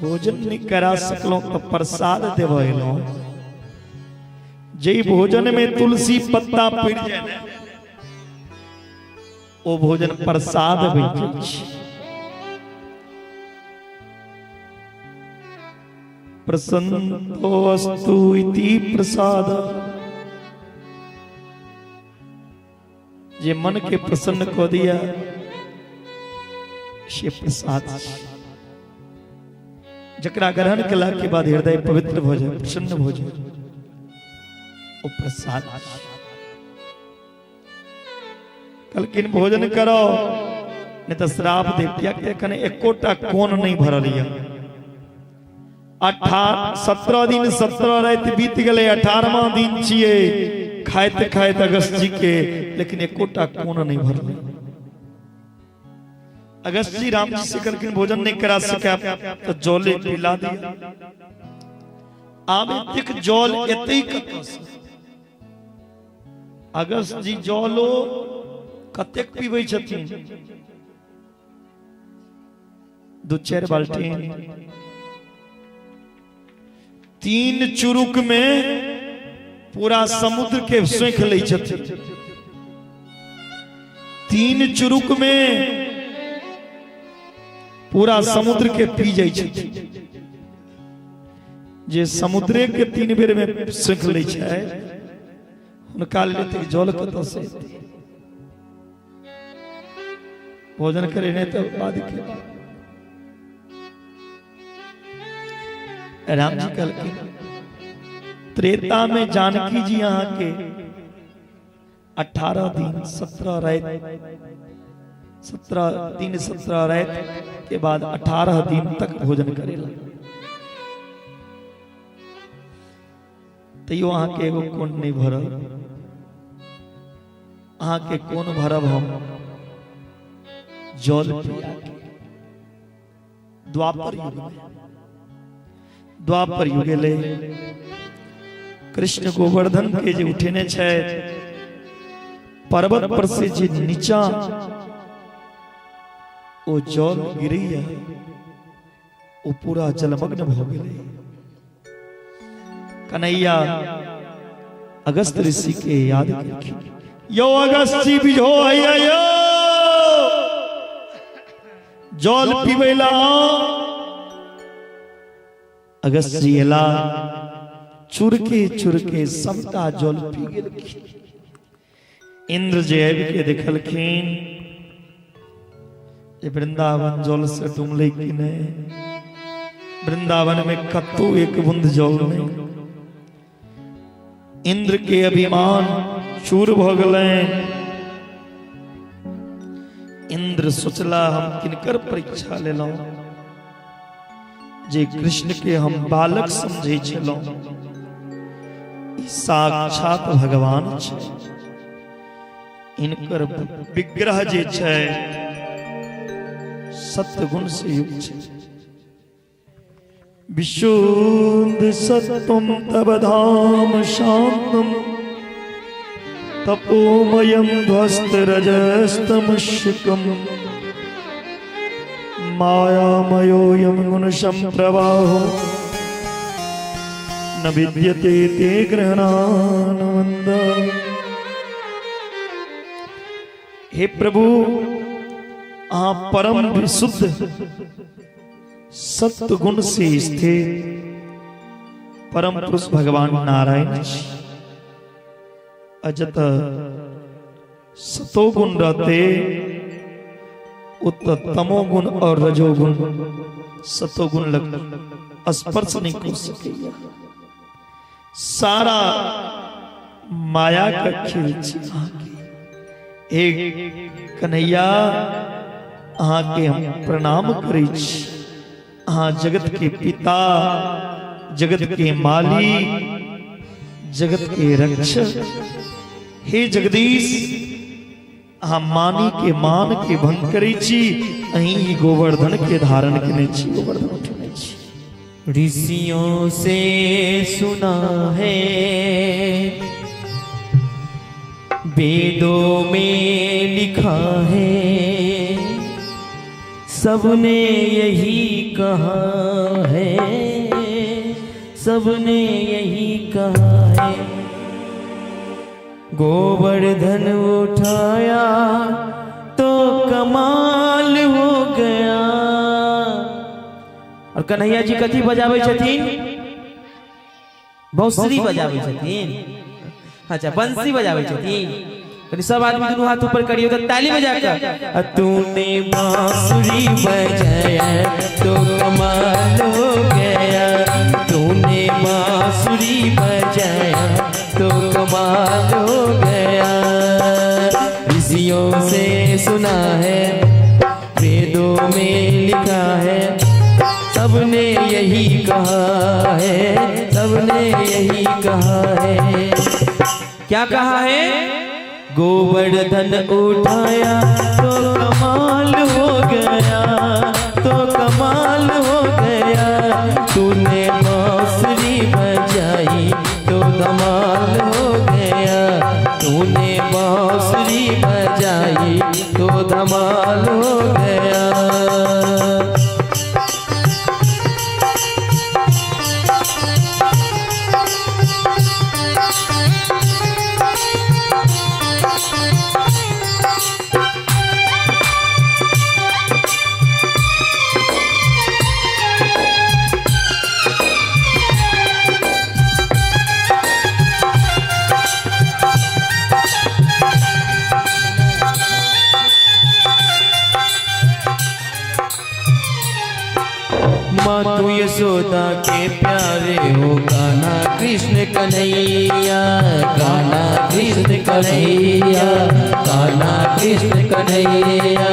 भोजन नहीं करा सकलहुँ तो प्रसाद देबऽ एलहुँ, जे भोजन में तुलसी पत्ता पड़ि जाय ने ओ भोजन प्रसाद बनि जाइ छै। प्रसन्नोऽस्तु इति प्रसाद, जे मन के प्रसन्न कऽ दिया से प्रसाद, जकरा ग्रहण केला के बाद हृदय पवित्र भऽ जाय, प्रसन्न भऽ जाय, ओ प्रसाद। कहलखिन भोजन करो नहीं तो श्राप दे, कियाकि एखन एकोटा कोन नहीं भरल यऽ। 17 दिन 17 राति बीत गेलै, 18वां दिन छियै, खाइत खाइत अगस्त जी के लेकिन एकोटा कोन नहीं भरलै। अगस्त जी राम जी से कहलखिन भोजन नहीं करा सके तो जले पिला दिया। आब एतेक जल एतै कतऽ से? अगस्त जी जलो कतेक पीबै छथिन? 2-4 बाल्टीन, 3 चुरुक में पूरा समुद्र के सोख लै छथिन। 3 चुरुक में पूरा समुद्र के पी जाइ छथिन। जे समुद्रे के 3 बेर में सोख लै छै हुनका लेल एतेक जल कतऽ से एतै? भोजन करे नहीं तो बाद के बात। राम जी कहलखिन त्रेता में जानकी जी अहाँ के 18 दिन 17 राति, 17 दिन 17 राति के बाद 18 दिन तक भोजन करेला, तैयो अहाँ के एगो कोन नहीं भरल, अहाँ के कोन भरब हम? जल पिया के। द्वापर युग में, द्वापर युग एलै, कृष्ण गोवर्धन के जे उठेने छै पर्वत पर से जे नीचा ओ जल गिरैया ओ पूरा जलमग्न भऽ गेलै। कन्हैया अगस्त ऋषि के याद केलखिन, यो अगस्त जी बिझो हैया यो जल पीबै ला। अगस्त जी एला, चुरके चुरके सबटा जल पी गेलखिन। इंद्र जे आबि के देखलखिन जे वृंदावन जल से डूबलै कि नहीं, वृंदावन में कतौ एक बूंद जल नहीं। इंद्र के अभिमान चूर भऽ गेलनि। इंद्र सोचला हम किनकर परीक्षा लेलहुं, जे कृष्ण के हम बालक समझै छलहुं, ई साक्षात भगवान छै। इनकर विग्रह जे छै सत्गुण से युक्त छै। विशुद्ध सत्वम तव धाम शांतम तपोमयं ध्वस्त रजस्तमशुकम मायामयोऽयं गुणसंप्रवाहो न विद्यते ते ग्रहणानंद। हे प्रभु, आप परम विशुद्ध सत्य गुण से स्थित परम पुरुष भगवान नारायण जी। अजत सतोगुण रहते उत तमोगुण और रजोगुण सतोगुण लग स्पर्श नहीं कर सके। सारा माया का खेल छी। एक कन्हैया अहाँ के हम प्रणाम करै छी। अहाँ जगत के पिता, जगत के मालिक, जगत के रक्षक। हे जगदीश, अहाँ मानी के मान के भंग करै छी, अहीं गोवर्धन के धारण केने छी, गोवर्धन उठेने छी। ऋषियों से सुना है, वेदों में लिखा है, सबने यही कहा है, सबने यही कहा है। गोवर्धन उठाया तो कमाल हो गया। और कन्हैया जी कथी बजाबै छथिन? बांसुरी बजाबै छथिन। अच्छा, बंसी बजाबै छथिन। सब आदमी दोनों हाथ ऊपर करियो तो ताली बजा कर। तूने बांसुरी बजाया तो कमाल हो गया, तूने बांसुरी बजाया तो कमाल हो गया। ऋषियों से सुना है, वेदों में लिखा है, सबने यही कहा है, सबने यही कहा है। क्या कहा है? गोवर्धन उठाया तो कमाल हो गया, तो कमाल हो गया। तूने बांसुरी बजाई तो धमाल हो गया, तूने बांसुरी बजाई तो धमाल हो गया। माँ तू यशोदा के प्यारे हो कान्हा कृष्ण कन्हैया, कान्हा कृष्ण कन्हैया, कान्हा कृष्ण कन्हैया।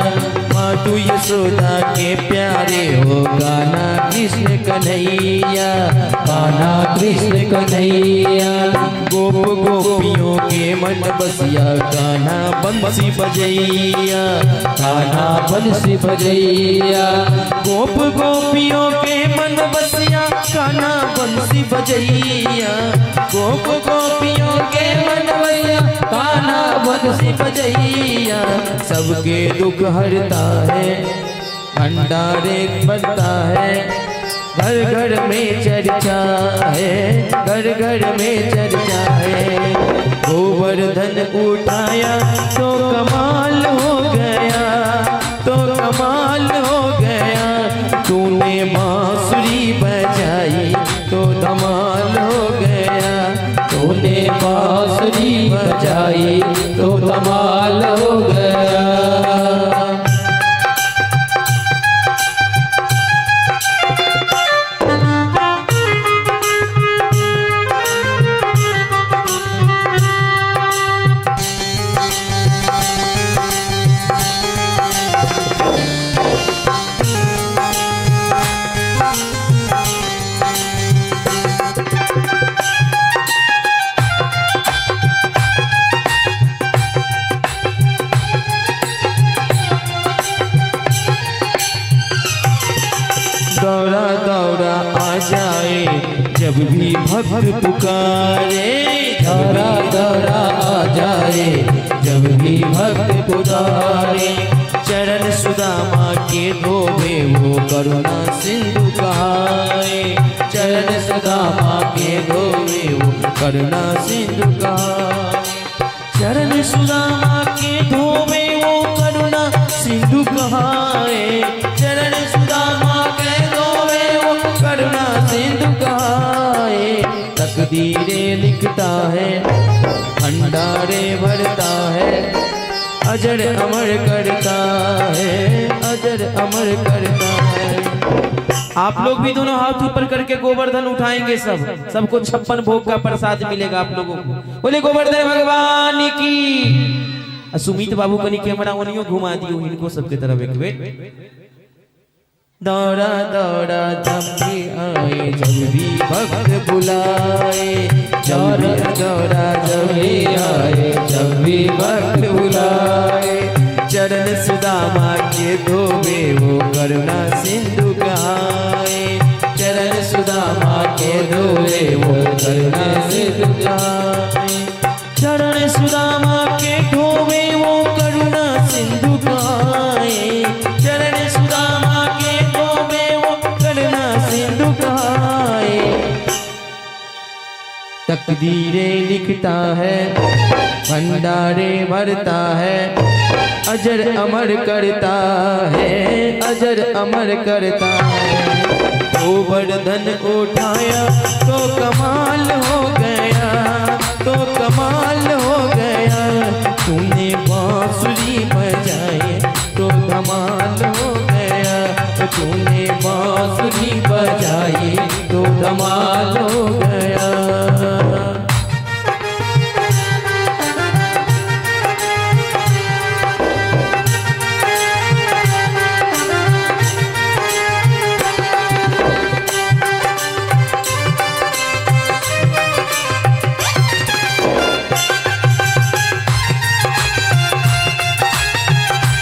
माँ तू यशोदा के प्यारे हो कान्हा कृष्ण कन्हैया, कान्हा कृष्ण कन्हैया। गोप गोपियों के मन बसिया कान्हा बंसी बजैया, कान्हा बंसी बजैया। गोप गोपियों के मन बसिया कान्हा बंसी बजैया, गोप गोपियों के मन बसिया कान्हा बंसी बजैया। सबके दुख हरता है, भंडारे बनता है, घर घर में चर्चा है, घर घर में चर्चा है। गोवर्धन उठाया तो कमाल हो गया, तो कमाल हो गया। तूने बांसुरी बजाई तो धमाल हो गया, तूने बांसुरी बजाई तो धमाल हो गया। भक्त पुकारे, दौड़ा दौड़ा आ जाए जब भी भक्त पुकारे। चरण सुदामा के धोवे वो करुणा सिंधु कहाए, चरण सुदामा के धोवे वो करुणा सिंधु कहाए, चरण सुदामा के धोवे वो करुणा सिंधु कहाए, चरण सुदामा के धोवे वो करुणा सिंधु कहाए। तकदीरें लिखता है, भंडारे भरता है, अजर अमर करता है, अजर अमर करता है। आप लोग भी दोनों हाथ ऊपर करके गोवर्धन उठाएंगे, सब सबको 56 भोग का प्रसाद मिलेगा आप लोगों को। बोले गोवर्धन भगवान की। सुमित बाबू कनी कैमरा ओनियो घुमा दियो इनको सबके तरफ एक बेर। दौड़ा दौड़ा जब भी आए जब भी भक्त बुलाए, दौड़ा दौड़ा जब भी आए जब भी भक्त बुलाए। चरण सुदामा के धोवे वो करुणा सिंधु कहाए, चरण सुदामा के धोवे वो करुणा सिंधु कहाए, चरण सुदामा के धोवे वो करुणा सिंधु कहाए, चरण सुदामा के धोवे वो करुणा सिंधु कहाए। तकदीरें लिखता है, भंडारे भरता है, अजर अमर करता है, अजर अमर करता है। गोवर्धन उठाया तो कमाल हो गया, तो कमाल हो गया, तूने बांसुरी बजाई तो धमाल हो गया, तूने बांसुरी बजाई तो धमाल हो गया।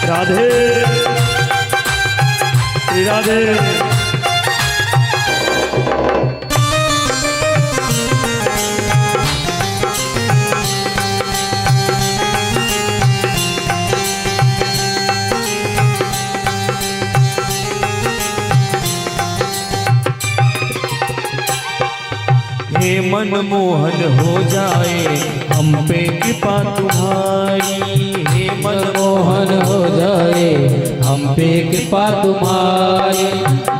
राधे श्री राधे। हे मनमोहन हो जाए हम पे कृपा तुम्हारी, हे मनमोहन हो जाए हम पे कृपा तुम्हारी।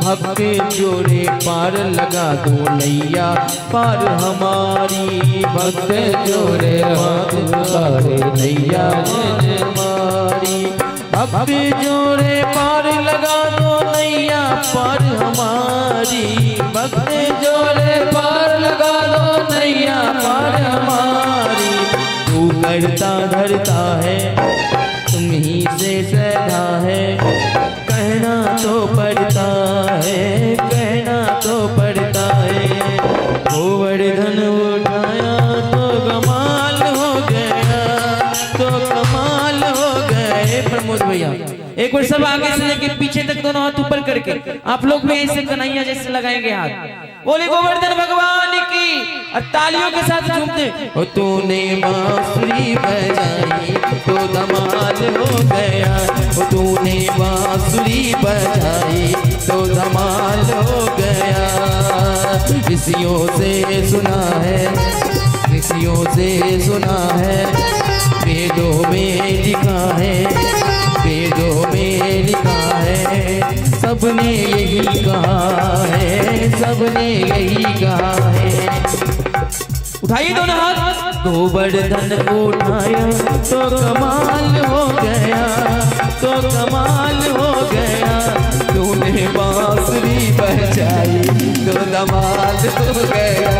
भक्त जोड़े पार लगा दो नैया पार हमारी, भक्त जोड़े पार नैया हमारी, भक्त जोड़े पार लगा दो नैया पार हमारी, भक्त जोड़े पार लगा दो नैया पार हमारी। तू करता धरता है, तुम ही से सदा है, कहना तो पड़ता है, कहना तो पड़ता है। गोवर्धन उठाया तो कमाल हो गया, तो कमाल हो गए। प्रमोद भैया एक बार सब आगे से लेके पीछे तक दोनों हाथ ऊपर करके आप लोग भी ऐसे कन्हैया जैसे लगाएंगे हाथ। बोले गोवर्धन भगवान की, और तालियों के साथ झूमते। ओ तूने बांसुरी बजाई तो धमाल हो गया, ओ तूने बांसुरी बजाई तो धमाल हो गया। ऋषियों से सुना है, ऋषियों से सुना है, वेदों में लिखा है, वेदों में लिखा है, सबने यही कहा है, सबने यही कहा है। उठाइए दोनों हाथ। गोवर्धन उठाया तो कमाल हो गया, तो कमाल हो गया, तूने बांसुरी बजाई तो धमाल हो गया,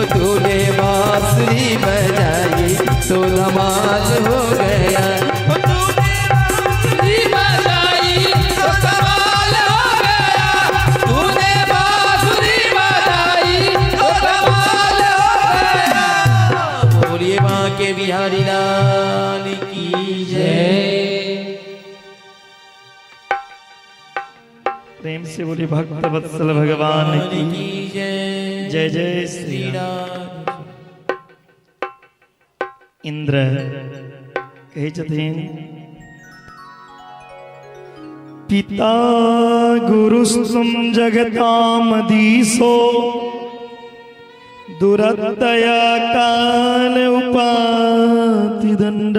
तूने बांसुरी बजाई तो धमाल हो गया, तूने बांसुरी बजाई तो कमाल हो गया, तूने बांसुरी बजाई तो कमाल हो गया। बोलिए बांके बिहारी लाल की जय। प्रेम से बोली भक्त वत्सल भगवान की जय। जय जय श्री श्री राम। राम। इंद्र कहै छथिन पिता गुरुस्त्वं जगतामधीशो दुरतया काल उपाति दंड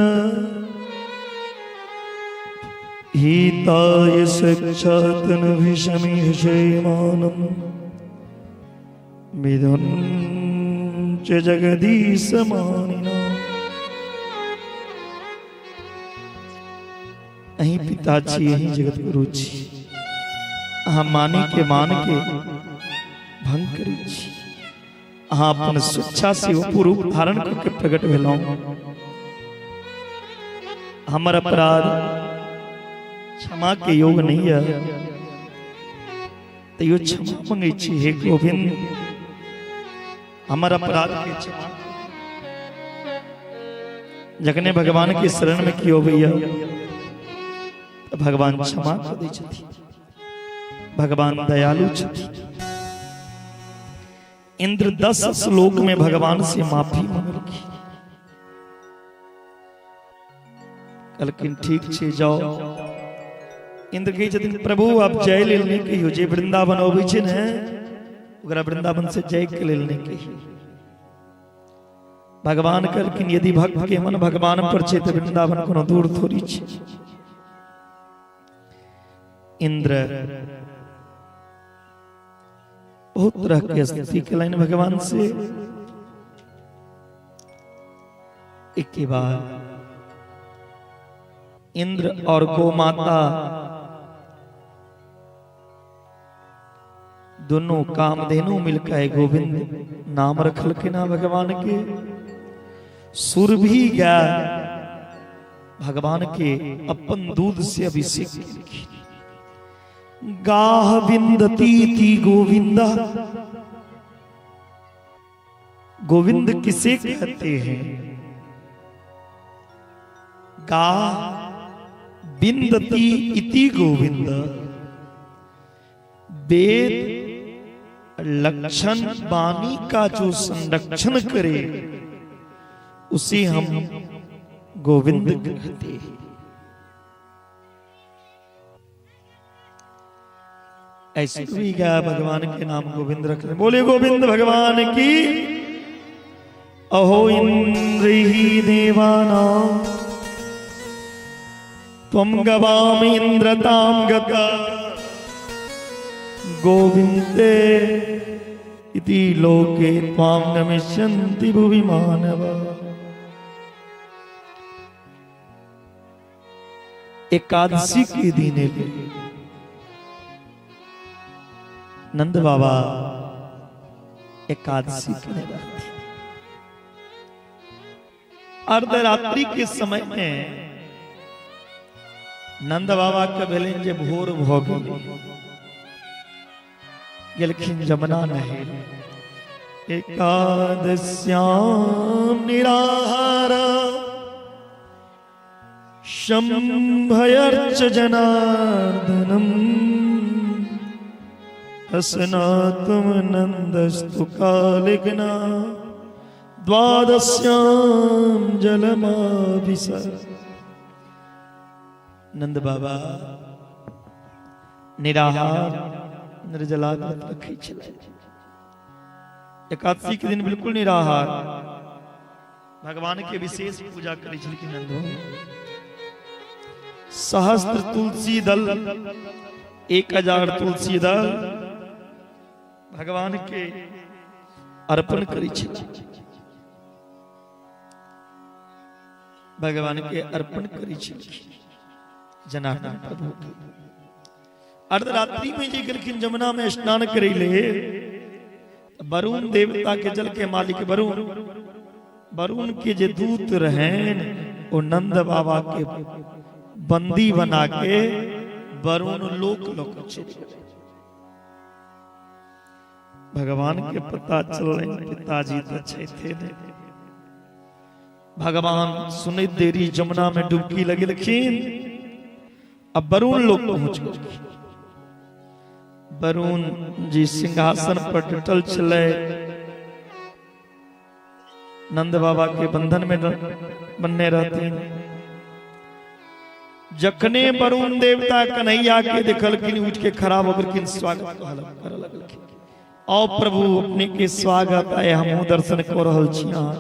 हिताय सक्षातन विषमिषेमानम विधुन च जगदीश मानिना। अहीं पिता छी, अहीं जगत गुरु छी, अहाँ मानी के मान के भंग करै छी, अहाँ अपन स्वेच्छा से ओ रूप धारण करके प्रकट भेलहुँ। हमर अपराध क्षमा के योग नहीं है, तैयो क्षमा मंगै छी, हे गोविंद हमर अपराध के क्षमा। जखने भगवान के शरण में कियो अबैया तऽ भगवान क्षमा कऽ दै छथिन, भगवान दयालु छथिन। इंद्र 10 श्लोक में भगवान से माफी मंगलखिन, कहलखिन ठीक छै जाओ। इंद्र कहै छथिन प्रभु आप जय लेल नहि कहियौ, जे वृंदावन अबै छै ने ओकरा वृंदावन से जय के लेल नहि कहियौ। भगवान कहलखिन यदि भक्त के मन भगवान पर छै तऽ वृंदावन कोनो दूर थोड़ी छै। इंद्र बहुत तरह के स्तुति केलनि भगवान से। एक के बाद इंद्र और गौ माता दोनों कामधेनु मिलकर गोविंद नाम रखलखिन भगवान के। सुर भी गया भगवान के अपन दूध से अभिषेक केलखिन। गाह विंदती थी गोविंदा, गोविंद किसे कहते हैं? गाह बिंदती इति गोविंद। वेद लक्षण वाणी का जो संरक्षण करे उसे हम गोविंद कहते हैं। ऐसे भी गया भगवान के नाम गोविंद रख रहे। बोले गोविंद भगवान की। अहो इंद्र ही देवाना त्वं गवाम इंद्रताम गता गोविंदे इति लोके त्वां नमिष्यन्ति भुवि मानव। एकादशी के दिन नंद बाबा एकादशी करने रहते। अर्धरात्रि के समय में नंद बाबा के भेलनि जे भोर भ गेल, गेलखिन जमुना नहे। एकादश्याम निराहार शंभयर्च जनार्दनम हसनातम नंदस्तु कालिग्ना द्वादश्याम जलमाभिस। नंद बाबा निराहार निर्जला व्रत रखै छलै। एकादशी के दिन बिल्कुल निराहार, भगवान के विशेष पूजा करै छलखिन नंद बाबा। सहस्त्र तुलसी दल, 1000 तुलसी दल भगवान के अर्पण करै छलखिन, भगवान के अर्पण करै छलखिन जनार्दन प्रभु के। अर्धरात्रि में जे गेलखिन जमुना में स्नान करै ले, वरुण देवता के जल के मालिक वरुण, वरुण के जे दूत रहन ओ नंद बाबा के बंदी बना के वरुण लोक लोक चलि गेल। भगवान के पता चललनि पिताजी तऽ छथे नहि। भगवान सुनैत देरी जमुना में डुबकी लगेलखिन, अब वरुण लोक पहुंच गेलखिन। वरुण जी सिंहासन पर डटल छलै। नंद बाबा के बंधन में बनने रहथिन। जखने वरुण देवता कन्हैया के देखलखिन उठ के खड़ा हो गेलखिन, स्वागत करऽ लगलखिन। आओ प्रभु अपने के स्वागत आए, हमहूँ दर्शन कऽ रहल छी अहाँ।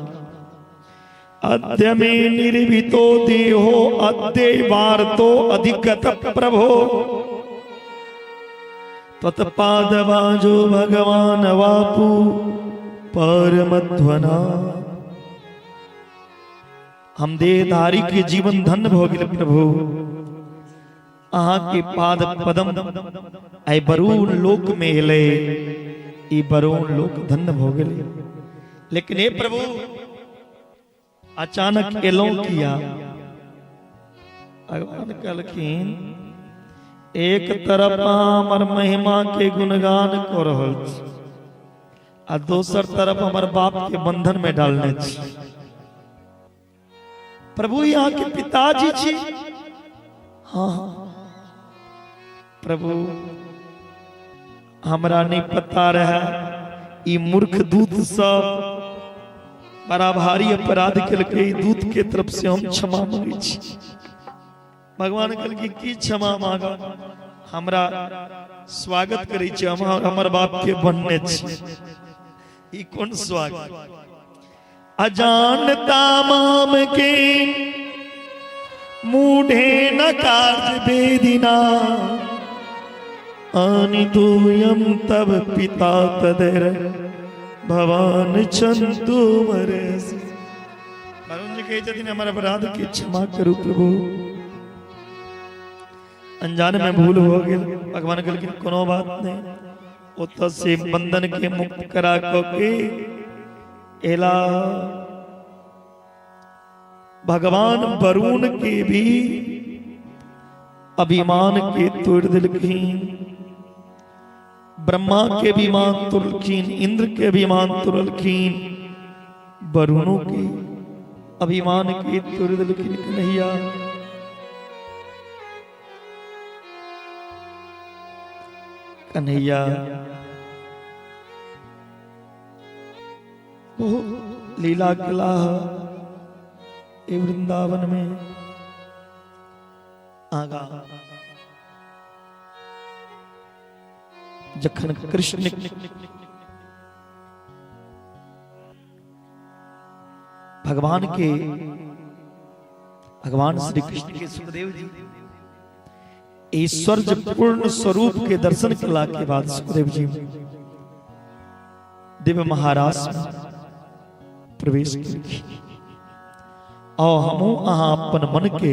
अद्य मे निर्भीतो देहो अद्य वार्तो अधिगत प्रभो तत्पादवाजो भगवान वापु परमध्वना। हम देहधारी के जीवन धन्य भऽ गेल प्रभु, अहाँ के पाद पदम आइ वरुण लोक में एलै, ई वरुण लोक धन्य भऽ गेलै। लेकिन हे प्रभु अचानक एलौं किया? भगवान कहलखिन एक तरफ अहाँ हमर महिमा के गुणगान कऽ रहल छी आ दोसर तरफ हमर बाप के बंधन में डालने छी। प्रभु यहाँ के पिताजी छी। हाँ हाँ प्रभु हमरा नहीं पता रहे ई मूर्ख दूत सब बड़ा भारी अपराध केलकै, दूत के तरफ से हम क्षमा मांगै छी। भगवान कहलखिन की क्षमा मांग, हमरा स्वागत करै छी, हम हमर बाप के बनने छी, ई कोन स्वागत? अजानता माम के मूढ़े न कार्य वेदिना आनितोयम तब पिता तदर भवान छंतु मरे। वरुण जी कहै छथिन हमर अपराध के क्षमा करू प्रभु, अनजान में भूल हो गेल। भगवान कहलखिन कोनो बात नहीं, ओतऽ से बंधन के मुक्त करा कऽ के एला। भगवान वरुण के भी अभिमान के तोड़ देलखिन, ब्रह्मा के भी मान तोड़लखिन, इंद्र के भी मान तोड़लखिन, वरुणों के अभिमान के तोड़ देलखिन कन्हैया। कन्हैया बहुत लीला कला ए वृंदावन में आगा जखन कृष्ण भगवान के भगवान श्री कृष्ण के सुखदेव जी ऐश्वर्य पूर्ण स्वरूप के दर्शन कला के बाद सुखदेव जी दिव्य महाराज प्रवेश केलखिन। आओ हमहूँ अहाँ अपन मन के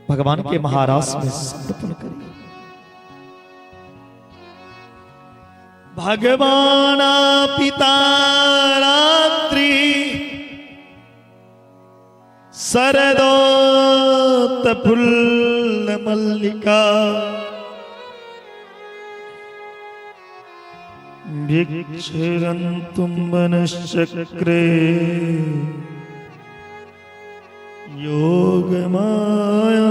भगवान के महारास में समर्पण करी। भगवान पिता रात्रि शरदोत फुल्ल मल्लिका भिक्षरन्तुं वनश्चक्रे योगमाया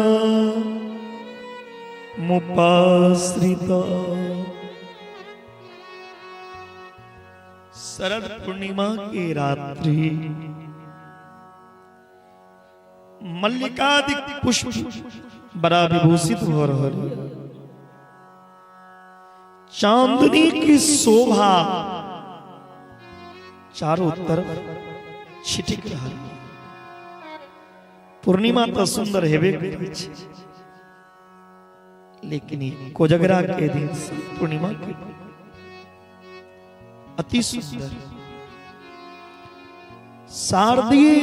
मुपाश्रिता। शरद पूर्णिमा के रात्रि मल्लिकादि पुष्प बड़ा विभूषित हो रहा है, चांदनी की शोभा चारों तरफ छिटक रहा है। पूर्णिमा तो सुंदर हेबे करै छै, लेकिन कोजगरा के दिन पूर्णिमा के अति सुंदर शारदीय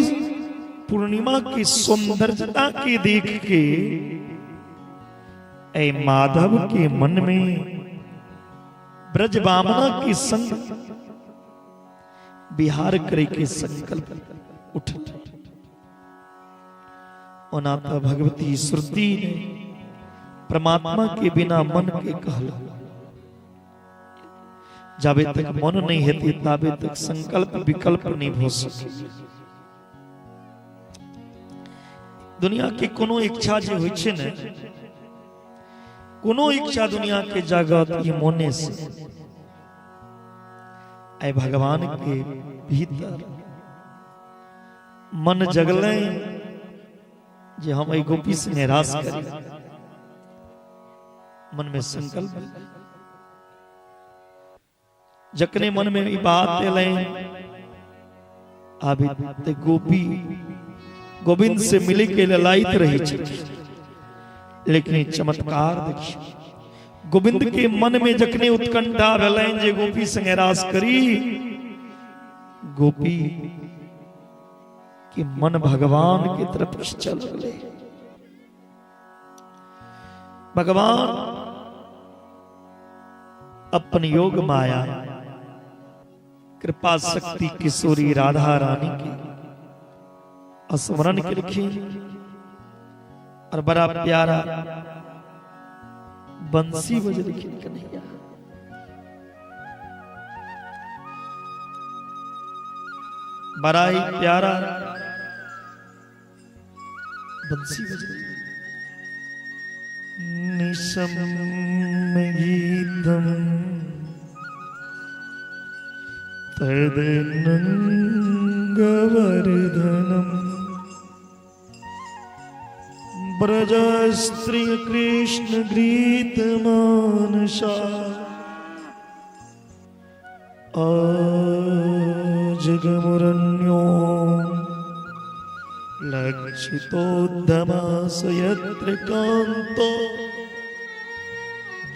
पूर्णिमा की सौंदर्यता के देख के ऐ माधव के मन में ब्रज बामना के संग बिहार करे के संकल्प उठ। ओना तो भगवती श्रुति ने परमात्मा के बिना मन के कहल, जाबे तक मन नहीं हेते ताबे तक संकल्प विकल्प नहीं हो सके। दुनिया के कोनो इच्छा जे होइ छै ने, कोनो इच्छा दुनिया के जागत ई मोने से। आइ भगवान के भीतर मन जगलै जे हम एहि गोपी से निराश करी। मन में संकल्प जखने मन में ई बात एलै आबि ते गोपी गोविंद से मिले के ललायत रही छथिन, लेकिन चमत्कार देखियो गोविंद के मन में जखने उत्कंठा भेलनि जे गोपी संगे रास करी, गोपी के मन भगवान के तरफ चल गए। भगवान अपन योग माया कृपा शक्ति किशोरी राधा रानी की स्मरण के लिखी और बड़ा प्यारा बंसी बज लिखी कन्हैया। बड़ा ही प्यारा बंसी बज रही। निशम गीतम तदनंगवर्धनम ब्रजस्त्री कृष्ण गृत मानसा अजगमुरण्यो लक्षितोद्धमासयत्र कांतो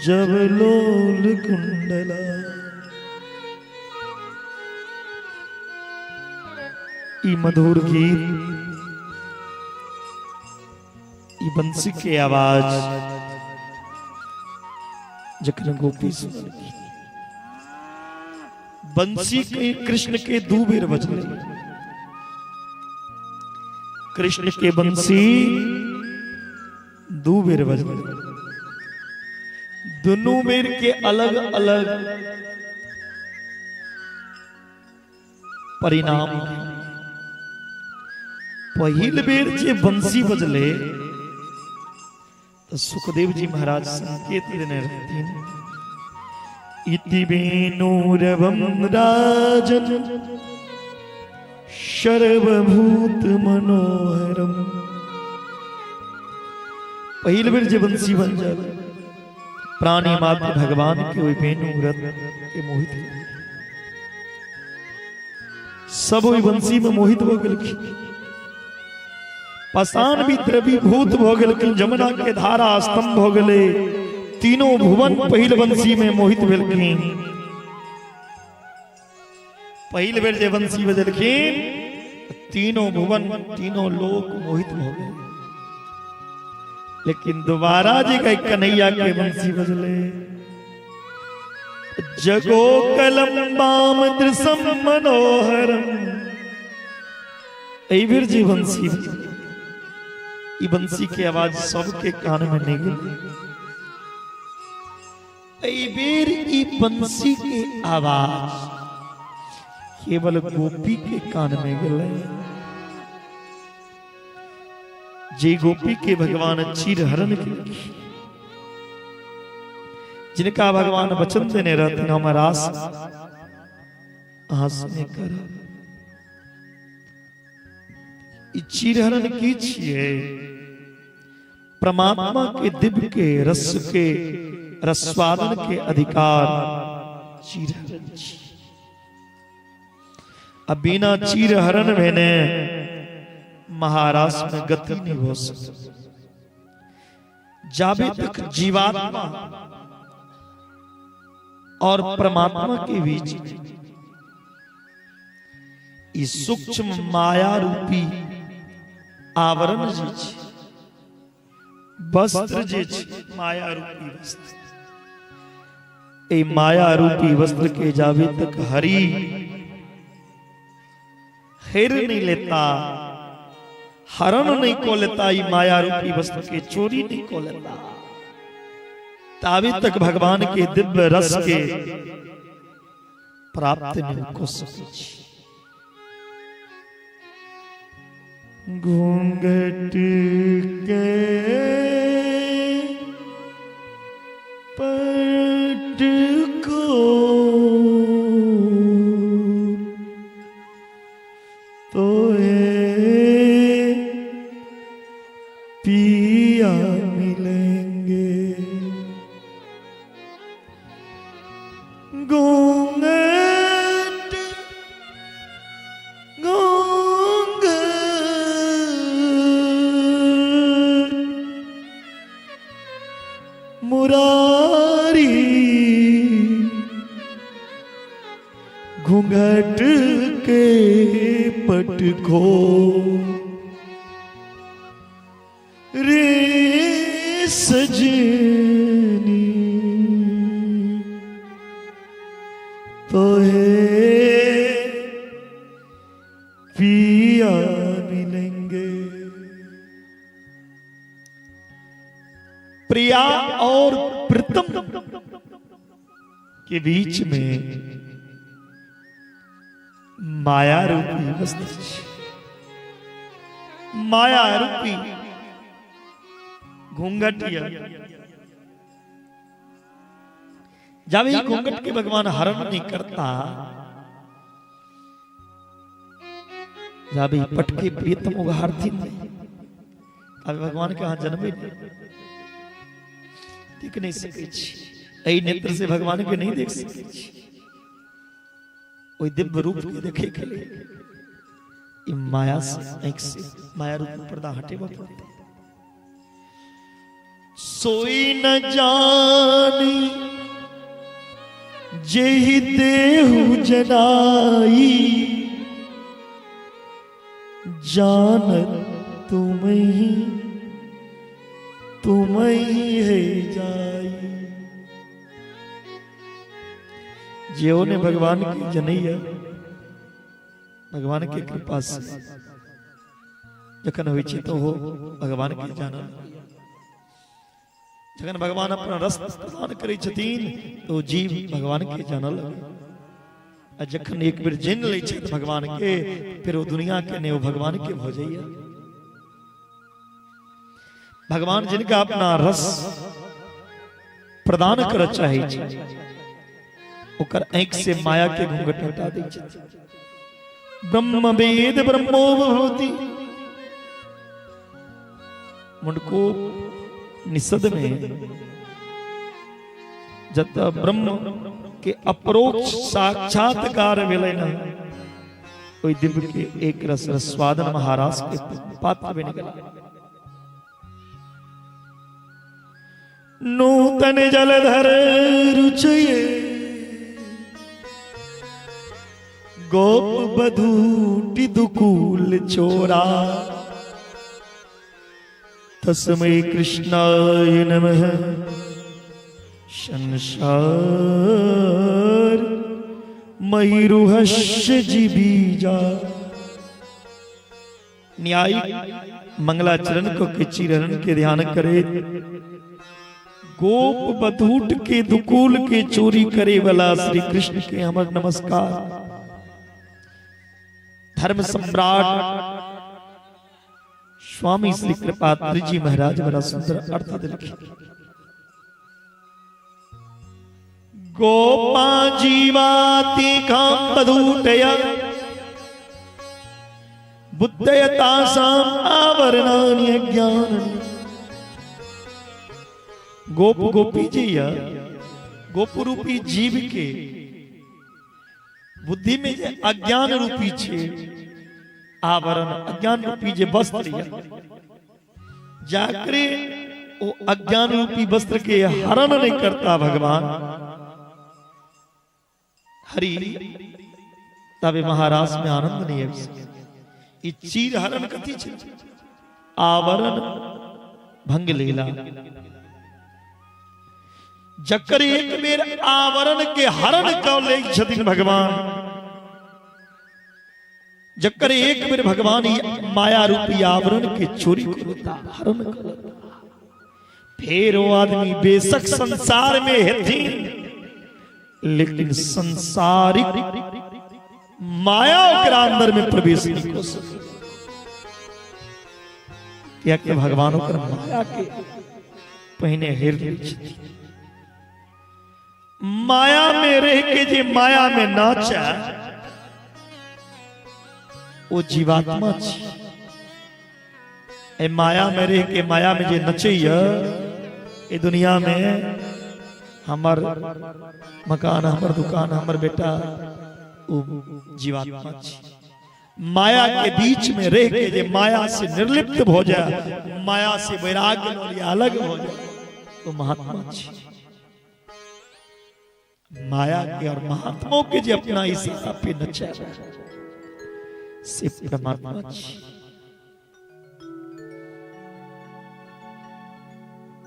जबलोल कुंडला। ई मधुर गीत, ई बंसी के आवाज जखन गोपी सुनलखिन, बंसी के कृष्ण के दू बेर बजलै। कृष्ण के बंसी दू बेर बजलै, दुनू बेर के अलग अलग परिणाम। पहिल बेर जे बंसी बजले तो सुखदेव जी महाराज संकेत देने रहथिन, इति वेणुरवं राजन सर्वभूत मनोहरम। पहिल बेर जे बंसी बन जाए प्राणी मात्र भगवान के ओहि वेणुरथ के मोहित, सब ओहि बंसी में मोहित भ गेलखिन। पाषाण भी द्रवीभूत भ गेलखिन, जमुना के धारा स्तंभ भ गेलै, तीनों भुवन पहिल बंसी में मोहित भेलखिन। पहिल बेर जे बंसी बजलखिन तीनों भुवन तीनों लोक मोहित भ गए। लेकिन दोबारा जी के कन्हैया के बंसी बजले, जगो कलम्बाम दृशम मनोहरम। एहि बेर जे बंसी बजले, ई बंसी के आवाज सबके कान में नहीं गेल। एहि बेर ई बंसी के आवाज केवल गोपी के कान में गेलै, जे गोपी के भगवान चीरहरण केलखिन, जिनका भगवान वचन देने रहथिन हम रास अहाँ संगे करब। ई चीरहरण की छियै? परमात्मा के दिव्य के रस के रस्वादन के अधिकार चीरहरण छी। अब बिना चीरहरण भेने महारास में गति नहीं हो सकती। जाबे तक जीवात्मा और परमात्मा के बीच इस सूक्ष्म माया रूपी आवरण जे छै, वस्त्र जे छै, माया रूपी वस्त्र, ए माया रूपी वस्त्र के जाबे तक हरि हेर नहीं लेता, हरण नहीं को लेता, ई माया रूपी वस्त्र के चोरी नहीं को लेता, ताबे तक भगवान के दिव्य रस के प्राप्त नहीं को सकै छी। घूंघट के पट को तो पिया मिलेंगे। घूंघट घूंघट मुरारी घूंघट के पट खो रे सजनी तो है पिया मिलेंगे। प्रिया और प्रीतम के बीच में माया रूपी वस्तु, माया रूपी घूंघट। जब ही घूंघट के भगवान हरण नहीं करता, जब ही पटके प्रीतम उघारती नहीं, तब भगवान के यहाँ जन्म ही नहीं, देख नहीं सकै छी, एहि नेत्र से भगवान के नहीं देख सकै छी। ओहि दिव्य रूप के देखे के लिए ई माया से, आँखि से माया रूप पर्दा हटेबा पड़तै। सोई न जानी जेहि देहु जनाई, जानत तुमहि तुमहि है जाई। जेओ ने भगवान की जनैया, भगवान के कृपा से जखन होइ छै तो हो भगवान के जानल। जखन भगवान अपना रस प्रदान करै छथिन तो जीव भगवान के जानल। आ जखन एक बेर जानि लै छै भगवान के, फिर ओ दुनिया के नहीं, ओ भगवान के भऽ जाइया। भगवान जिनका अपना रस प्रदान करऽ चाहै छै, ओकर आँखि से माया के घूंघट हटा दै छथिन। ब्रह्म वेद ब्रह्मो भवति। मुंडको निषद में जत ब्रह्म के अपरोक्ष साक्षात्कार भेलै न, ओहि दिव्य के एक रस रस्वादन महाराज के पात्र बनि गेला। नूतन जलधर रुचये गोप बधूटी दुकूल चोरा, तस्मै कृष्णाय नमः। संसार मयूरहस्य जीबीजा। न्यायिक मंगलाचरण को के चिरहरण के ध्यान करे गोप बधूट के दुकूल के चोरी करे वाला श्री कृष्ण के हमर नमस्कार। धर्म सम्राट स्वामी श्री कृपात्री जी महाराज बड़ा सुंदर अर्थ दिलखिन। गोपा जीवाति काम बधूटया बुद्धयतासाम आवरणानि अज्ञान। गोप गोपी जी या गोप रूपी जीव के बुद्धि में जे अज्ञान रूपी छे आवरण, अज्ञान रूपी जे वस्त्र या जाकरे वो अज्ञान रूपी वस्त्र के हरण नहीं करता भगवान हरि, तबे महाराज में आनंद नहीं आबि सकै। ई चीर हरण कथी छे? आवरण भंग लीला। जकर एक बेर आवरण के हरण क लै छथिन भगवान, जकर एक बेर भगवान माया रूपी आवरण के चोरी क लेता, हरण क लेता, फेर वो आदमी बेशक संसार में हेथिन, लेकिन संसारिक माया ओकरा अंदर में प्रवेश नहीं कर सके। कियाकि भगवान ओकर माया के पहिने हेर लै छथिन। माया में रह के जे माया में नाचा, ओ जीवात्मा छी। ए माया में रह के माया में जे नचैया, ए दुनिया में हमर मकान, हमर दुकान, हमर बेटा, ओ जीवात्मा छी। माया के बीच में रह के जे माया से निर्लिप्त भ जाए, माया से वैराग्य ल लिया, अलग भ जाए, तो महात्मा छी। माया के और महात्माओं के जे अपना इशारा पे नचाए से परमात्मा छी।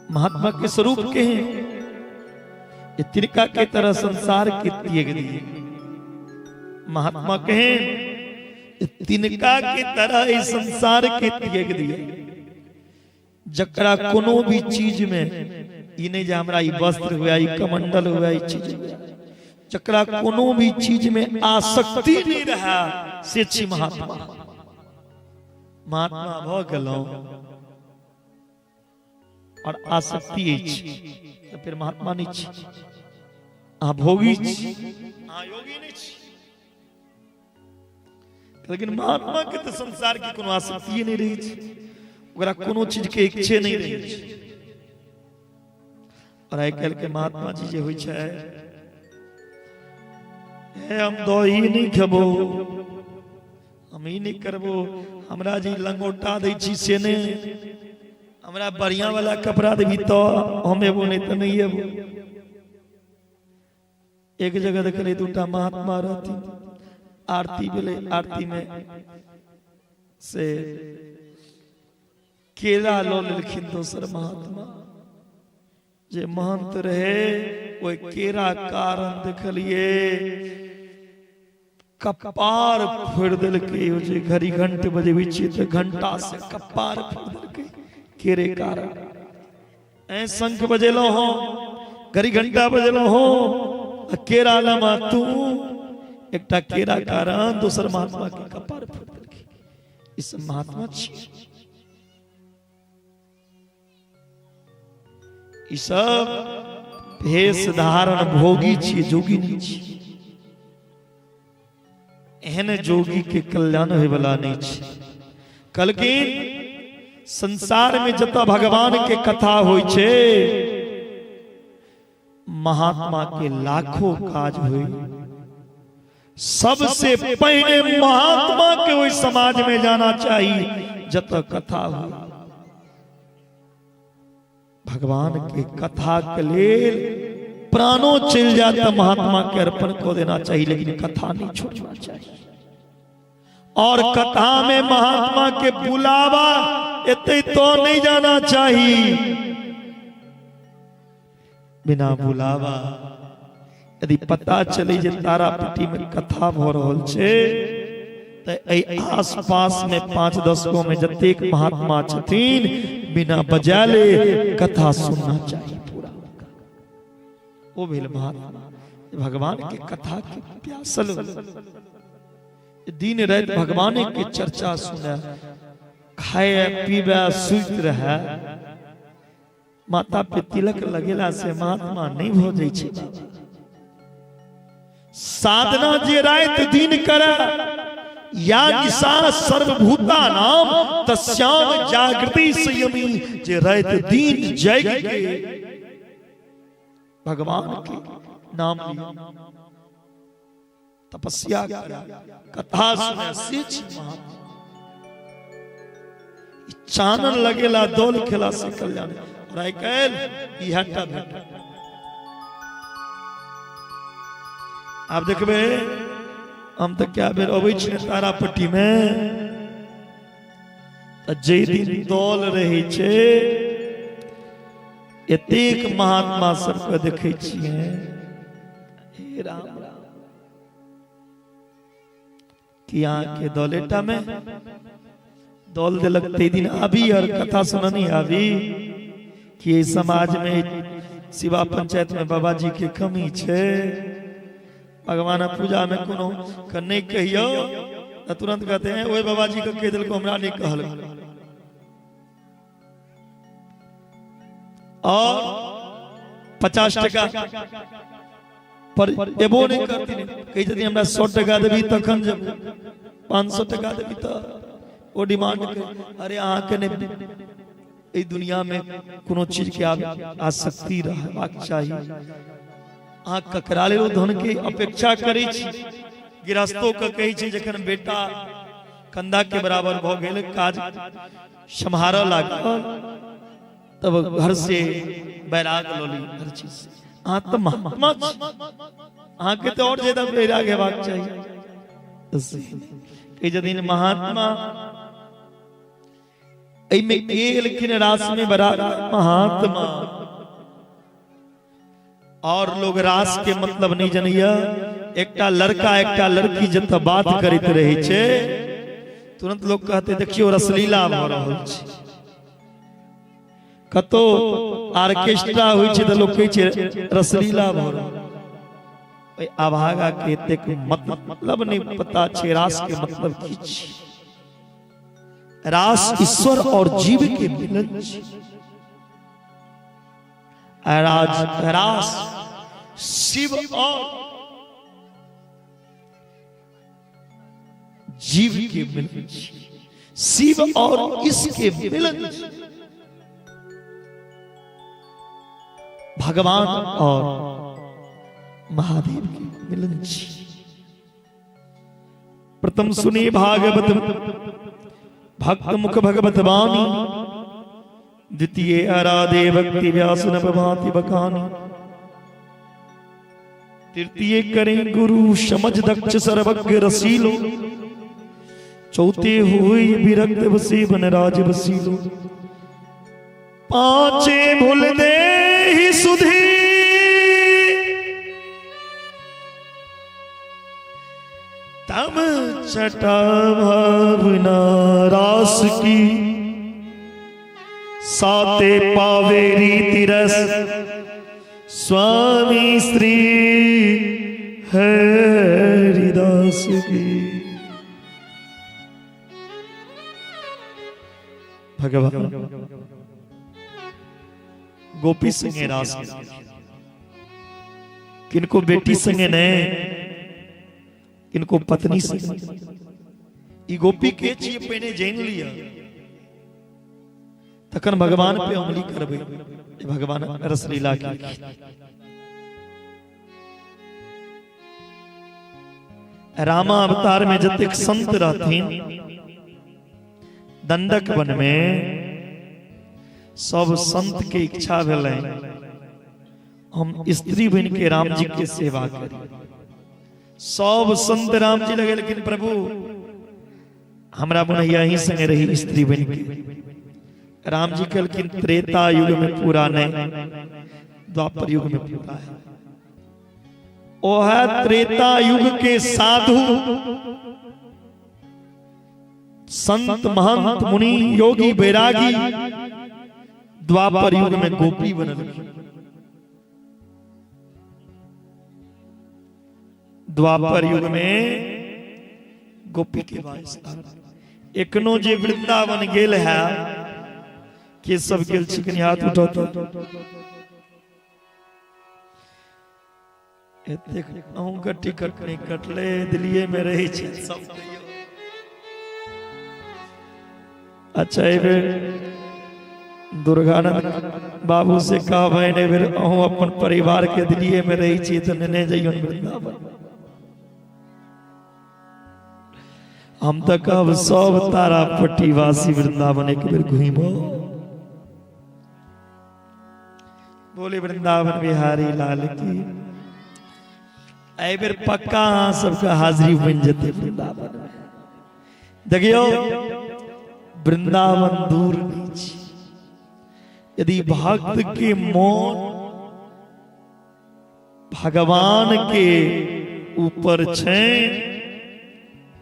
महात्मा के स्वरूप के हैं ये तिनका के तरह संसार के त्याग दिए। महात्मा के हैं तिनका के तरह इस संसार के त्याग दिए। जकरा कोनो भी चीज में ई नहीं जे हमरा ई वस्त्र हुआ, ई कमंडल हुआ, ई चीज हुआ, जकरा कोनो भी चीज में आसक्ति नहीं रहा से छी महात्मा। महात्मा भ गेलौं और आसक्ति अछि तो फिर महात्मा नहीं छी, अहाँ भोगी छी, अहाँ योगी नहीं छी। लेकिन महात्मा के तो संसार के कोनो आसक्ति नहीं रही छै, ओकरा कोनो चीज के इच्छे नहीं रही छै। और आइ काल्हि के महात्मा जी जे होइ छै, हे हम दही नहीं खेबो, हम ई नहीं करबो, हमरा जे लंगोटा दै छी से नहीं, हमरा बढ़िया वाला कपड़ा देबी तो हम एबो, नहीं तो नहीं एबो। एक जगह देखलियै दूटा महात्मा रहथिन, आरती भेलै, आरती में से केला लऽ लेलखिन दोसर महात्मा। जे महंत रहे ओहि केरा कारण देखलिए कपार फोड़ि देलकै। ओ जे घड़ी घंट बजबै छियै तऽ घंटा से कपार फोड़ि देलकै केरे कारण। ऐ शंख बजेलहुँ हम, घड़ी घंटा बजेलहुँ हम, आ केरा लमा तू एकटा केरा कारण दोसर महात्मा के कपार फोड़ि देलकै। ई सब महात्मा छी, ई सब भेष धारण भोगी छी, जोगी नहीं छी। एहन जोगी के कल्याण होय वाला नहीं छी। कहलखिन संसार में जतऽ भगवान के कथा होइ छै महात्मा के लाखों काज होय, सबसे पहले महात्मा के ओहि समाज में जाना चाहिए जतऽ कथा हो। भगवान के कथा के लेल प्राणों चल जाए तो महात्मा के अर्पण को देना चाहिए, लेकिन कथा नहीं छोड़ना चाहिए। और कथा में महात्मा के बुलावा एते तो नहीं जाना चाहिए, बिना बुलावा यदि पता चले जे तारापट्टी में कथा भ रहल छै त एहि आस पास में 5-10 गो में जतेक महात्मा छथिन बिना बजाले कथा सुनना चाहिए पूरा। ओ भेल महात्मा भगवान के कथा के प्यासल, दिन रात भगवान के चर्चा सुने, खाए पीबे सुति रहे, माता पे तिलक लगेला से महात्मा नहीं भ जाइ छै। साधना जे रात दिन करे या निशा सर्वभूता नाम तस्याम जागृति संयमी, जे रात दिन जाग के भगवान के नाम लिया, तपस्या करे, कथा सुने, से छी महात्मा। चानन लगेला दौल खेला से कल्याण। और आइ काल्हि इएह टा भेटल। आब देखबै हम तऽ कए बेर अबै छी तारापट्टी में तऽ जे दिन दौल रहै छै एतेक महात्मा सबके देखै छियै, हे राम राम, कि अहाँके दौलेटा में दौल देलक ते दिन आबी और कथा सुननी आबी कि एहि समाज में शिवा पंचायत में बाबा जी के कमी छै, भगवान पूजा में कोनो के नहीं कहियो तो तुरंत कहते हैं ओहि बाबा जी के कह देलको हमरा नहीं कहल। और 50 टका पर एबो नहीं करती, कही छथिन हमरा 100 टका देबी तखन जेबो। 500 टका देबी तऽ ओ डिमांड के। अरे अहाँके नहि, एहि दुनिया में कोनो चीज के आब आसक्ति रहबाक चाही। अहाँ ककरा लेल धन के अपेक्षा करै छी? गृहस्थो के कहै छै जखन बेटा कंधा के बराबर भऽ गेल, काज सम्हारऽ लागल, तब घर से बैराग लऽ ली हर चीज से। अहाँ तऽ महात्मा छी, अहाँके तऽ और ज्यादा बैराग हेबाक चाही। तऽ यदि महात्मा एहिमे के एलखिन रास में बड़ा महात्मा। और लोग रास के मतलब नहीं जनैया। एकटा लड़का एकटा लड़की जतऽ बात करैत रहै छै, तुरंत लोग कहते देखियो रसलीला भऽ रहल छै। कतौ ऑर्केस्ट्रा होइ छै तऽ लोग कहै छै रसलीला भऽ रहल। ओहि अभागा के एतेक मतलब नहीं पता छै रास के मतलब की छै। रास ईश्वर और जीव के मिलन छै। राज रास शिव और जीव के मिलन छै, शिव और इसके मिलन छै, भगवान और महादेव के मिलन छै। प्रथम सुनी भागवत भक्त मुख भगवत वाणी, द्वितीय आराधे भक्ति व्यास न भांति बखानी, तृतीय करें गुरु समझ दक्ष सर्वज्ञ रसीलो, चौथे हुई विरक्त बसी बनराज बसीलो, पांचे भूल दे ही सुधी तम छटा भावना रास की, साते पावे रीति रस स्वामी श्री हरिदास की। भगवान गोपी संगे रास, किनको बेटी संगे नहीं, किनको पत्नी संगे। ई गोपी के छियै पहिने जानि लिअ, तखन भगवान पे उंगली करबै। भगवान रसलीला के रामा अवतार में जतेक संत रहथिन दंडक वन में, सब संत के इच्छा भेलै हम स्त्री बन के राम जी के सेवा करी। सब संत राम जी लगे, लेकिन प्रभु हमरा मन यही संगे रही स्त्री बन के। राम जी कहलखिन त्रेता युग में पूरा नहीं, द्वापर युग में पूरा है। ओ है त्रेता युग के साधु संत महंत मुनि योगी बैरागी द्वापर युग में गोपी बनल। द्वापर युग में गोपी के वास। एखनो जे वृंदावन गेल है, के सब गेल छी कनि हाथ उठाउ तो। एतेक अहूँके टिकट नहि कटलै, दिल्लीए में रहै छी सब। अच्छा एहि बेर दुर्गानंद बाबू से कहबनि एहि बेर अहूँ अपन परिवार के दिल्लीए में रहै छी तऽ नेने जइयौन वृंदावन। हम तऽ कहब सब तारापट्टी वासी वृंदावन एक बेर घुमो। बोले वृंदावन बिहारी लाल की। एहि बेर पक्का अहाँ सबके हाजिरी बनि जेतै वृंदावन में। देखियौ वृंदावन दूर नहीं छै। यदि भक्त के मोन भगवान के ऊपर छै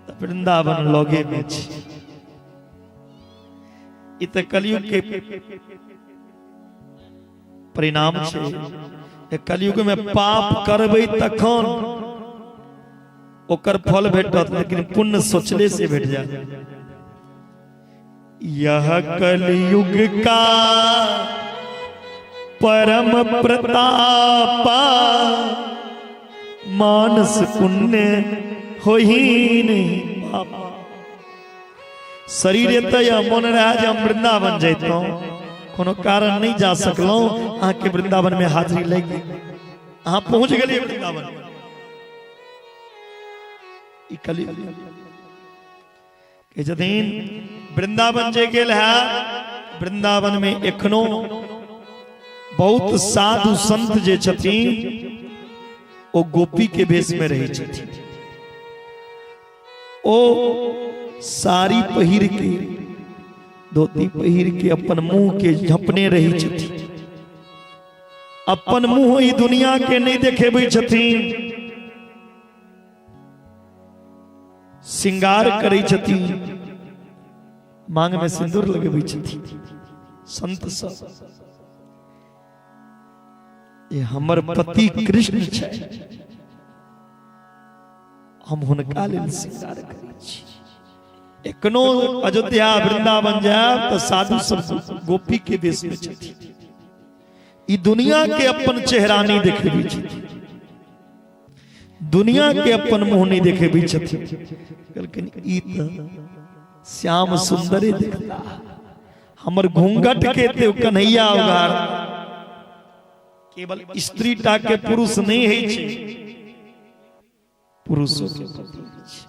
तऽ वृंदावन लगे में छै। ई तऽ कलयुग के परिणाम छै। कलयुग में पाप करबै तखन ओकर फल भेटत, लेकिन पुण्य सोचले से भेट जाए। यह कलयुग का परम प्रतापा, मानस पुण्य हो ही नहीं पापा। शरीर एतऽ यऽ, मोन रहए जे हम वृंदावन जैतहुँ, कोनो कारण नहि जा सकलहुँ। अहाँके वृंदावन में हाजिरी लागि गेल, अहाँ पहुँच गेलियै वृंदावन। ई कलयुग कहै छथिन वृंदावन जे गेल है, वृंदावन में एखनो बहुत साधु संत जे छथिन ओ गोपी के वेश में रहै छथिन। ओ साड़ी पहिर के, धोती पहिर के अपन मुंह के झपने रहै छथिन, अपन मुंह ई दुनिया के नहीं देखेबै छथिन, श्रृंगार करै छथिन, मांग में सिंदूर लगबै छथिन संत सब। ये हमर पति कृष्ण छै, हम हुनका लेल श्रृंगार करै छी। एखनो अयोध्या वृंदावन जायब तऽ साधु सब गोपी के वेश में छथिन, ई दुनिया के अपन चेहरा नहीं देखेबै छथिन, दुनिया के अपन मुंह नहीं देखेबै छथिन। कहलखिन ई तऽ श्याम सुंदरे देखता, हमर घूंघट के ते कन्हैया उघार। केवल स्त्री टा के पुरुष नहीं है छै, पुरुषो के पति होइ छै।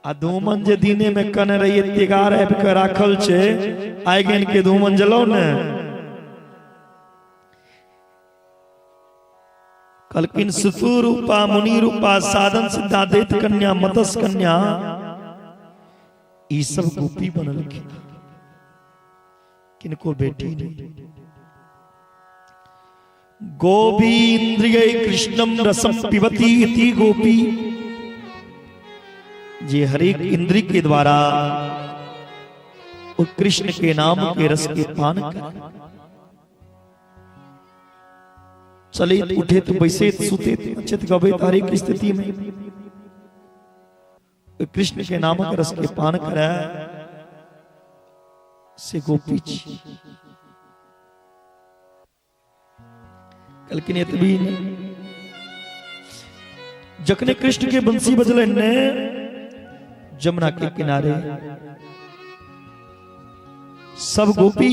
आ धूमन जे दिने में कने रहिए तिगार आबि के राखल छै, आइगन के धूमन जलाउ ने। कहलखिन सुतु रूपा मुनि रूपा साधन सिद्धा दैत कन्या मत्स्य कन्या, ई सब गोपी बनलखिन, किनको बेटी नहीं। गोपी इंद्रिय कृष्णम रसम पिबती इति गोपी, जे हरेक इंद्रिय के द्वारा वो कृष्ण के नाम के रस के पान करे, चलित उठेत बैसेत सुतेत नचैत गबैत हरेक स्थिति में कृष्ण के नामक रस के पान करे से गोपी छी। कहलखिन एतबी नहि, जखने कृष्ण के बंसी बजलनि ने जमुना के किनारे सब गोपी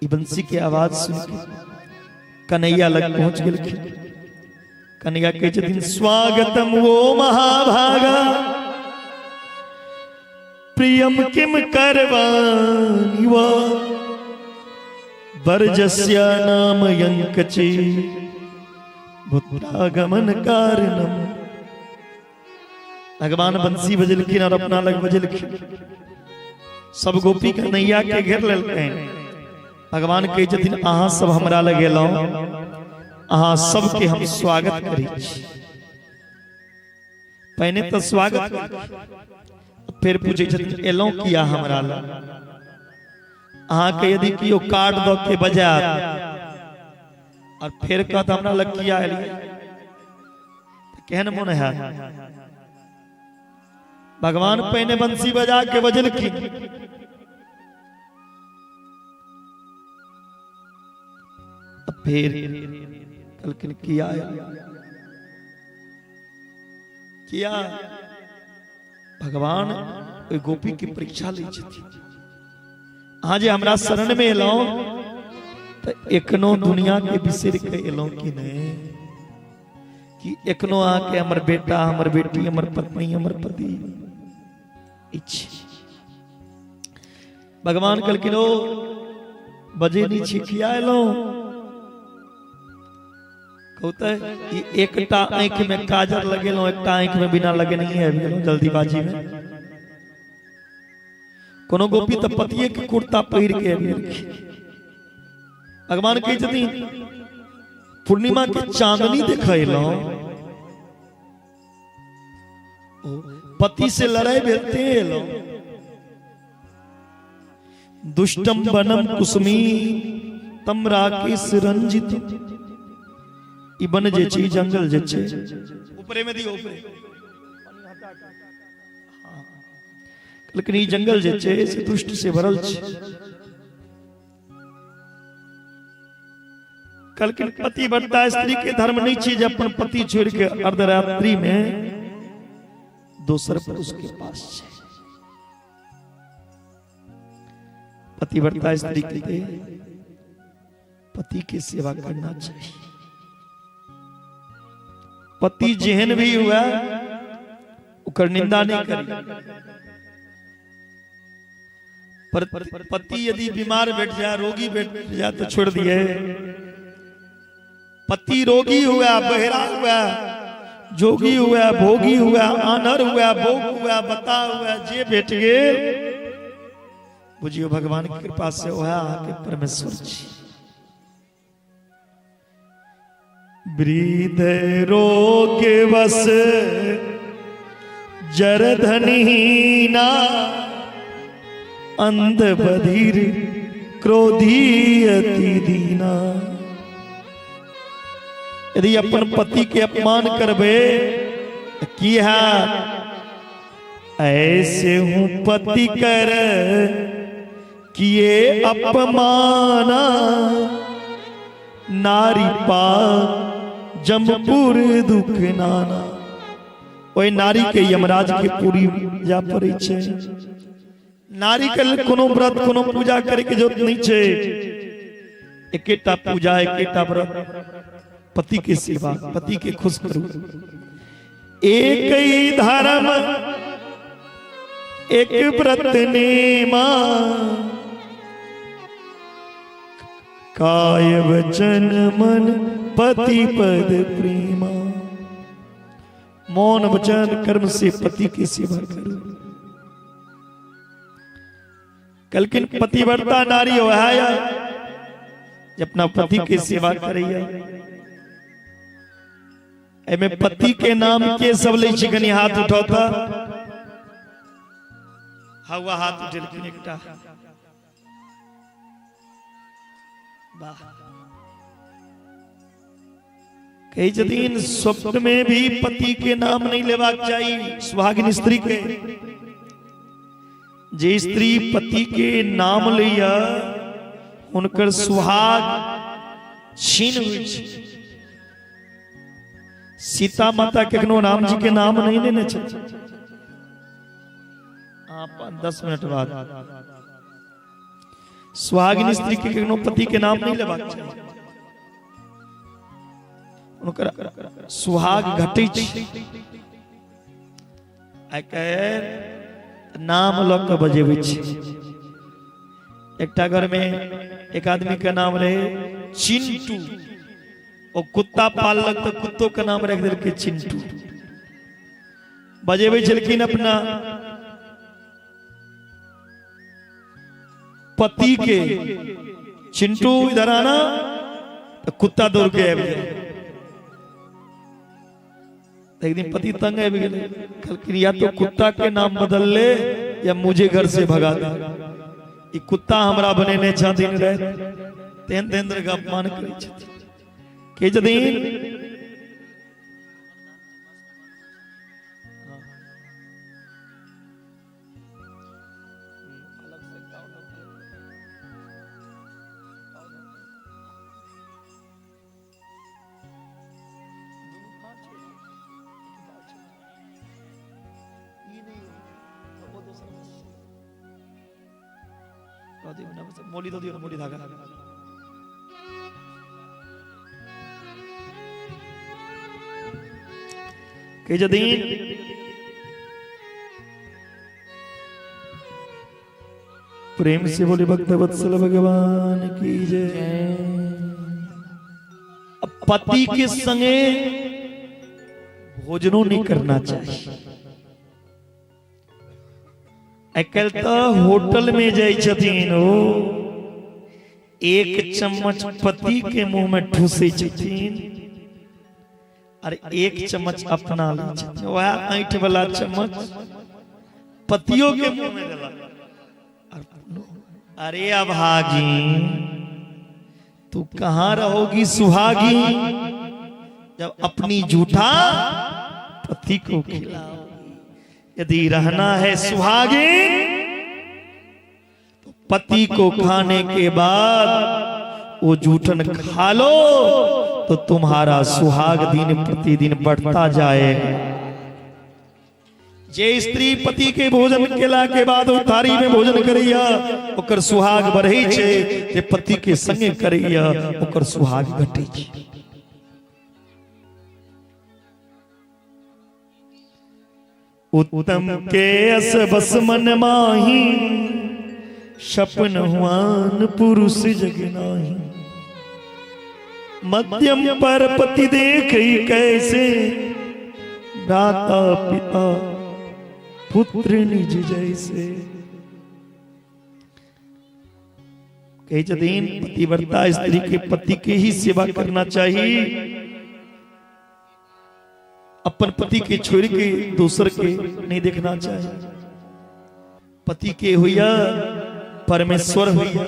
ई बंसी के आवाज सुन के कन्हैया लग पहुंच गेलखिन। कन्हैया कहै छथिन स्वागतम वो महाभागा प्रियम किम करवानि वा वर्जस्य नाम यंकचे भूतागमन कारणम। भगवान बंसी बजलखिन और अपना लग बजलखिन, सब गोपी कन्हैया के घेर लेलखिन। भगवान कहै छथिन अहाँ सब हमरा लग एलहुँ, अहाँ सबके हम स्वागत करै छी। पहिने तऽ स्वागत, फिर पूछै छथिन एलहुँ किया हमरा लग? अहाँके यदि केओ कार्ड दऽ के बजायत और फेर कहत हमरा लग किया एलियै, केहन मोन हैत? भगवान पहिने बंसी बजा के बजलखिन, फिर कहलखिन किया किया? भगवान ओहि गोपी के परीक्षा लै छथिन, अहाँ जे हमरा शरण में एलहुं तऽ एखनो दुनिया के बिसरि के एलहुं कि नहि? कि एखनो अहाँके हमर बेटा, हमर बेटी, हमर पत्नी, हमर पति अछि? भगवान कहलखिन ओ बजे नहि छी, किया एलहुं? कहू तऽ ई एकटा आँखि में काजर लगेलहुं, एकटा आँखि में बिना लगेने आबि गेलहुं जल्दीबाजी में। कोनो गोपी तऽ पतिये के कुर्ता पहिर के आबि गेलखिन। भगवान कहै छथिन पूर्णिमा के चांदनी देखै एलहुं, पति से लड़ाई भेल ते एलहुं। दुष्टम वनम कुसुमी तम राकेश रंजित, ई वन जे छै, जंगल जे छै, ऊपरे में दियौ ऊपरे, लेकिन ई जंगल जे छै से दुष्ट से भरल छै। कहलखिन पतिव्रता स्त्री के धर्म नहीं छै जे अपन पति छोड़ के अर्धरात्रि में दोसर पुरुष के पास छै। पतिव्रता स्त्री के पति के सेवा करना चाहिए। पति जेहन भी हुआ ओकर निंदा नहीं करी, पर पति यदि बीमार बैठ जाए, रोगी बैठ जाए तो छोड़ दिए। पति रोगी हुआ, बहरा हुआ, जोगी हुआ, भोगी हुआ, आनर हुआ, भोग हुआ, बता हुआ, जे बैठ गए, बुझियो भगवान की कृपा से वह आके परमेश्वर जी। वृद्ध रोग वस जरधनीना, अंध बधिर क्रोधी अति दीना। यदि अपन पति के अपमान करबे की है, ऐसे हूं पति कर किए अपमाना, नारी पा जमपुर दुख नाना। ओहि नारी के यमराज के पूरी जा पड़े छै। नारी के कोनो व्रत कोनो पूजा करे के जरूरत नहीं छै, एकेटा पूजा एकेटा व्रत, पति के सेवा, पति के खुश करू। एक ही धर्म एक व्रत नेमा, काय वचन मन पति पद प्रेमा। मौन वचन कर्म से पति की सेवा करो। कलकिन पतिव्रता नारी हो है अपना पति की सेवा करैया। एमे पति के नाम के सब लै छी, कनी हाथ उठौता। हवा हाथ उठेलखिन एकटा। वाह, कहै छथिन स्वप्न में भी पति के नाम नहीं लेबाक चाही सुहागिन स्त्री के। जे स्त्री पति के नाम लैया हुनकर सुहाग छीन होइ छै। सीता माता कखनो राम जी के नाम नहीं लेने छथिन। 10 मिनट बाद सुहागिन स्त्री के कखनो पति के नाम नहीं लेबाक चाही, हुनकर सुहाग घटै छै। आइ काल्हि नाम लऽ कऽ बजेबै छै। एकटा घर में एक आदमी के नाम रहे चिंटू, ओ कुत्ता पाललक तऽ कुत्तो के नाम राखि देलकै चिंटू। बजेबै छलखिन अपना पति के, चिंटू इधर आना, तो कुत्ता दौड़ के आबि गेल। एक दिन पति तंग आबि गेलै, कहलखिन या तो कुत्ता के नाम बदल ले या मुझे घर से भगा दे। ई कुत्ता हमरा बनेने छह दिन राति, तेहन तेहन तरह के अपमान करै छथिन। के छथिन मोली दो दियो, मोली धागा। के जदीन प्रेम से बोले भक्त वत्सल भगवान की जय। अब पति के संगे भोजनों नहीं करना चाहिए। आइ काल्हि तऽ होटल में जाइ छथिन, ओ एक चम्मच पति के मुंह में ठूसै छथिन और एक चम्मच अपना लै छथिन। वएह ऐंठ वाला चम्मच पतियों के मुंह में देलक। अरे अभागी, तू कहाँ रहोगी सुहागी जब अपनी जूठा पति को खिलाओगी। यदि रहना है सुहागी तो पति को खाने के बाद वो जूठन खा लो तो तुम्हारा सुहाग दिन प्रतिदिन बढ़ता जाएगा। जे स्त्री पति के भोजन केला के बाद ओ थारी में भोजन करैया ओकर सुहाग बढ़ै छै, जे पति के संगे करैया ओकर सुहाग घटै छै। उत्तम के अस बस मन माही, सपन हुआन पुरुष जग नाही। मध्यम पर पति देख कैसे, भ्राता पिता पुत्र निज जैसे। कहे छथिन पतिव्रता स्त्री के पति के ही सेवा करना चाहिए, अपन पति के छोड़ के दूसर के नहीं देखना चाहिए। पति के हुआ परमेश्वर हुआ,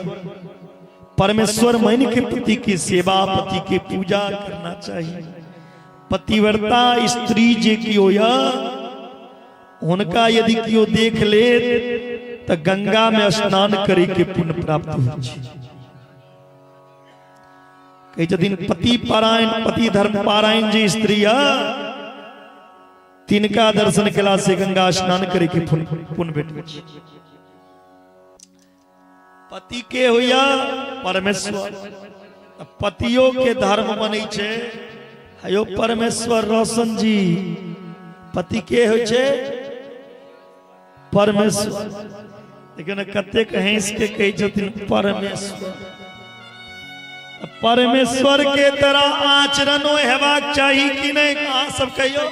परमेश्वर मन के पति की सेवा पति के पूजा करना चाहिए। पतिव्रता स्त्री जे की होया उनका यदि कियो देख ले तो गंगा में स्नान करे के पुण्य प्राप्त हो। कहे छथिन पति पारायण पति धर्म पारायण जे स्त्री तिनका दर्शन केला से गंगा स्नान करे के पुण्य भेटै छै। पति के होया परमेश्वर, पतियों के धर्म बनै छै। हयो परमेश्वर रोशन जी, पति के होइ छै परमेश्वर। लेकिन कतेक हंस के कहै छथिन परमेश्वर। परमेश्वर के तरह आचरणो हेबाक चाही कि नहीं? अहाँ सब कहियो।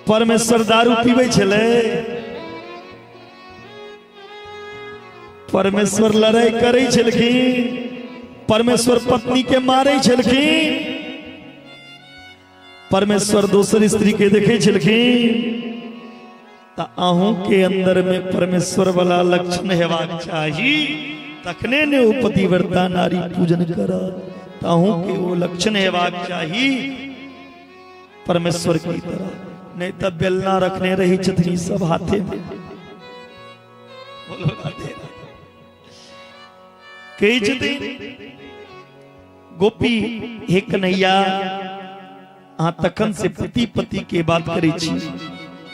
परमेश्वर दारू पीबै छलै? परमेश्वर लड़ाई करै छलखिन? परमेश्वर पत्नी के मारै छलखिन? परमेश्वर दोसर स्त्री के देखै छलखिन? त अहूँ के अंदर में परमेश्वर वाला लक्षण हेबाक चाही, तखने ने ओ पतिव्रता नारी पूजन करत। त अहूँ के ओ लक्षण हेबाक चाही परमेश्वर की तरह, नहीं तब बेलना रखने रही छथिन सब हाथे में। बोलो राधे राधे। कहै छथिन गोपी, हे कन्हैया, अहाँ तखन से पति पति के बात करै छी,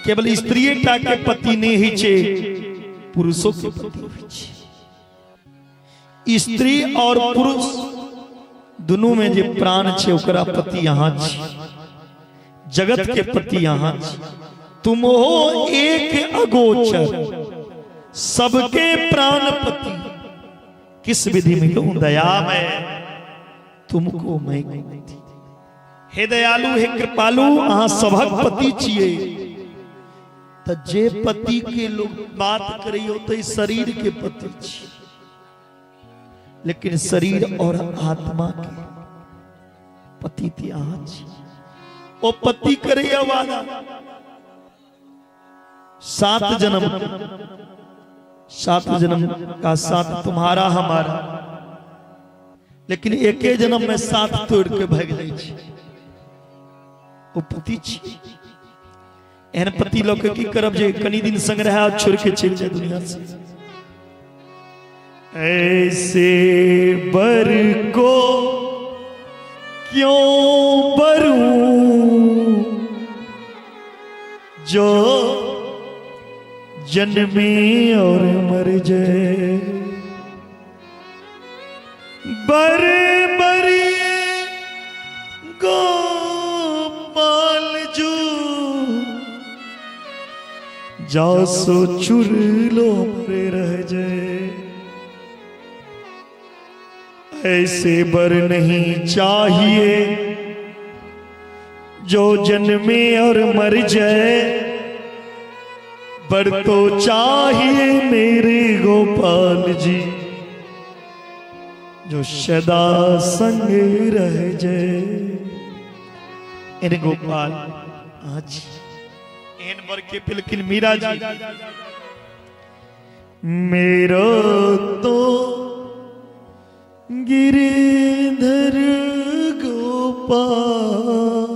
केवल स्त्रीये टा के पति नहीं होइ छै, पुरुषो के पति होइ छै। स्त्री और पुरुष दुनू में जे प्राण छै ओकरा पति अहाँ छी, जगत के पति अहाँ छी। तुम हो एक अगोचर सबके प्राणपति, किस विधि मिलूं दया में तुमको मैं। हे दयालु हे कृपालु, अहाँ सबहक पति छियै। त जे पति के लोग बात करियो तो शरीर के पति छी, लेकिन शरीर और आत्मा के पति ते अहाँ छी। ओ पति करैया वादा 7 जन्म, 7 जन्म का साथ तुम्हारा हमारा, लेकिन एके जन्म में 7 तोड़ के भाग जाइ छै। ओ पति छी। एहन पति लोग के की करब जे कनी दिन संग रहे और छोड़ के चलि जाए दुनिया से। ऐसे बर को क्यों बरूं जो जन्मे और मर जाए, बर बरिए गोपाल जू जासो चुर लो मरे रह जाए। ऐसे बर नहीं चाहिए जो जन्मे और मर जाए, बर तो चाहिए मेरे गोपाल जी जो सदा संग रह जाए। इन गोपाल आज इन बर के पिलकिन मीरा जी, मेरो तो गिरधर गोपाल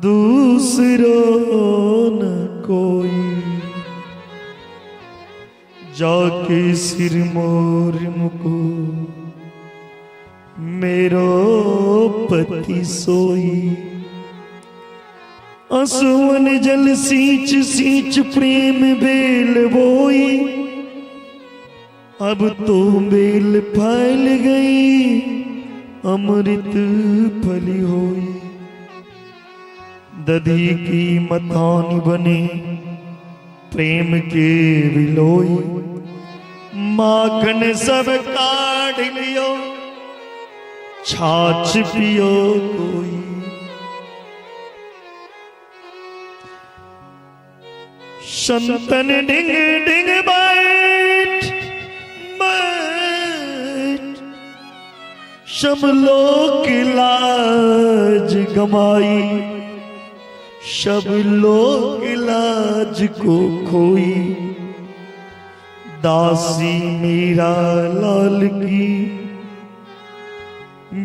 दूसरो न कोई, जाके सिर मोर मुको मेरो पति सोई। असुवन जल सींच सींच प्रेम बेल बोई, अब तो बेल फैल गई अमृत फली होई। दधी की मथानी बने प्रेम के विलोई, माखन सब काढ़ लियो छाछ पियो कोई। संतन डिंग डिंग बैठ बैठ, सब लोग लाज गमाई, सब लोग लाज को खोई। दासी मीरा लाल की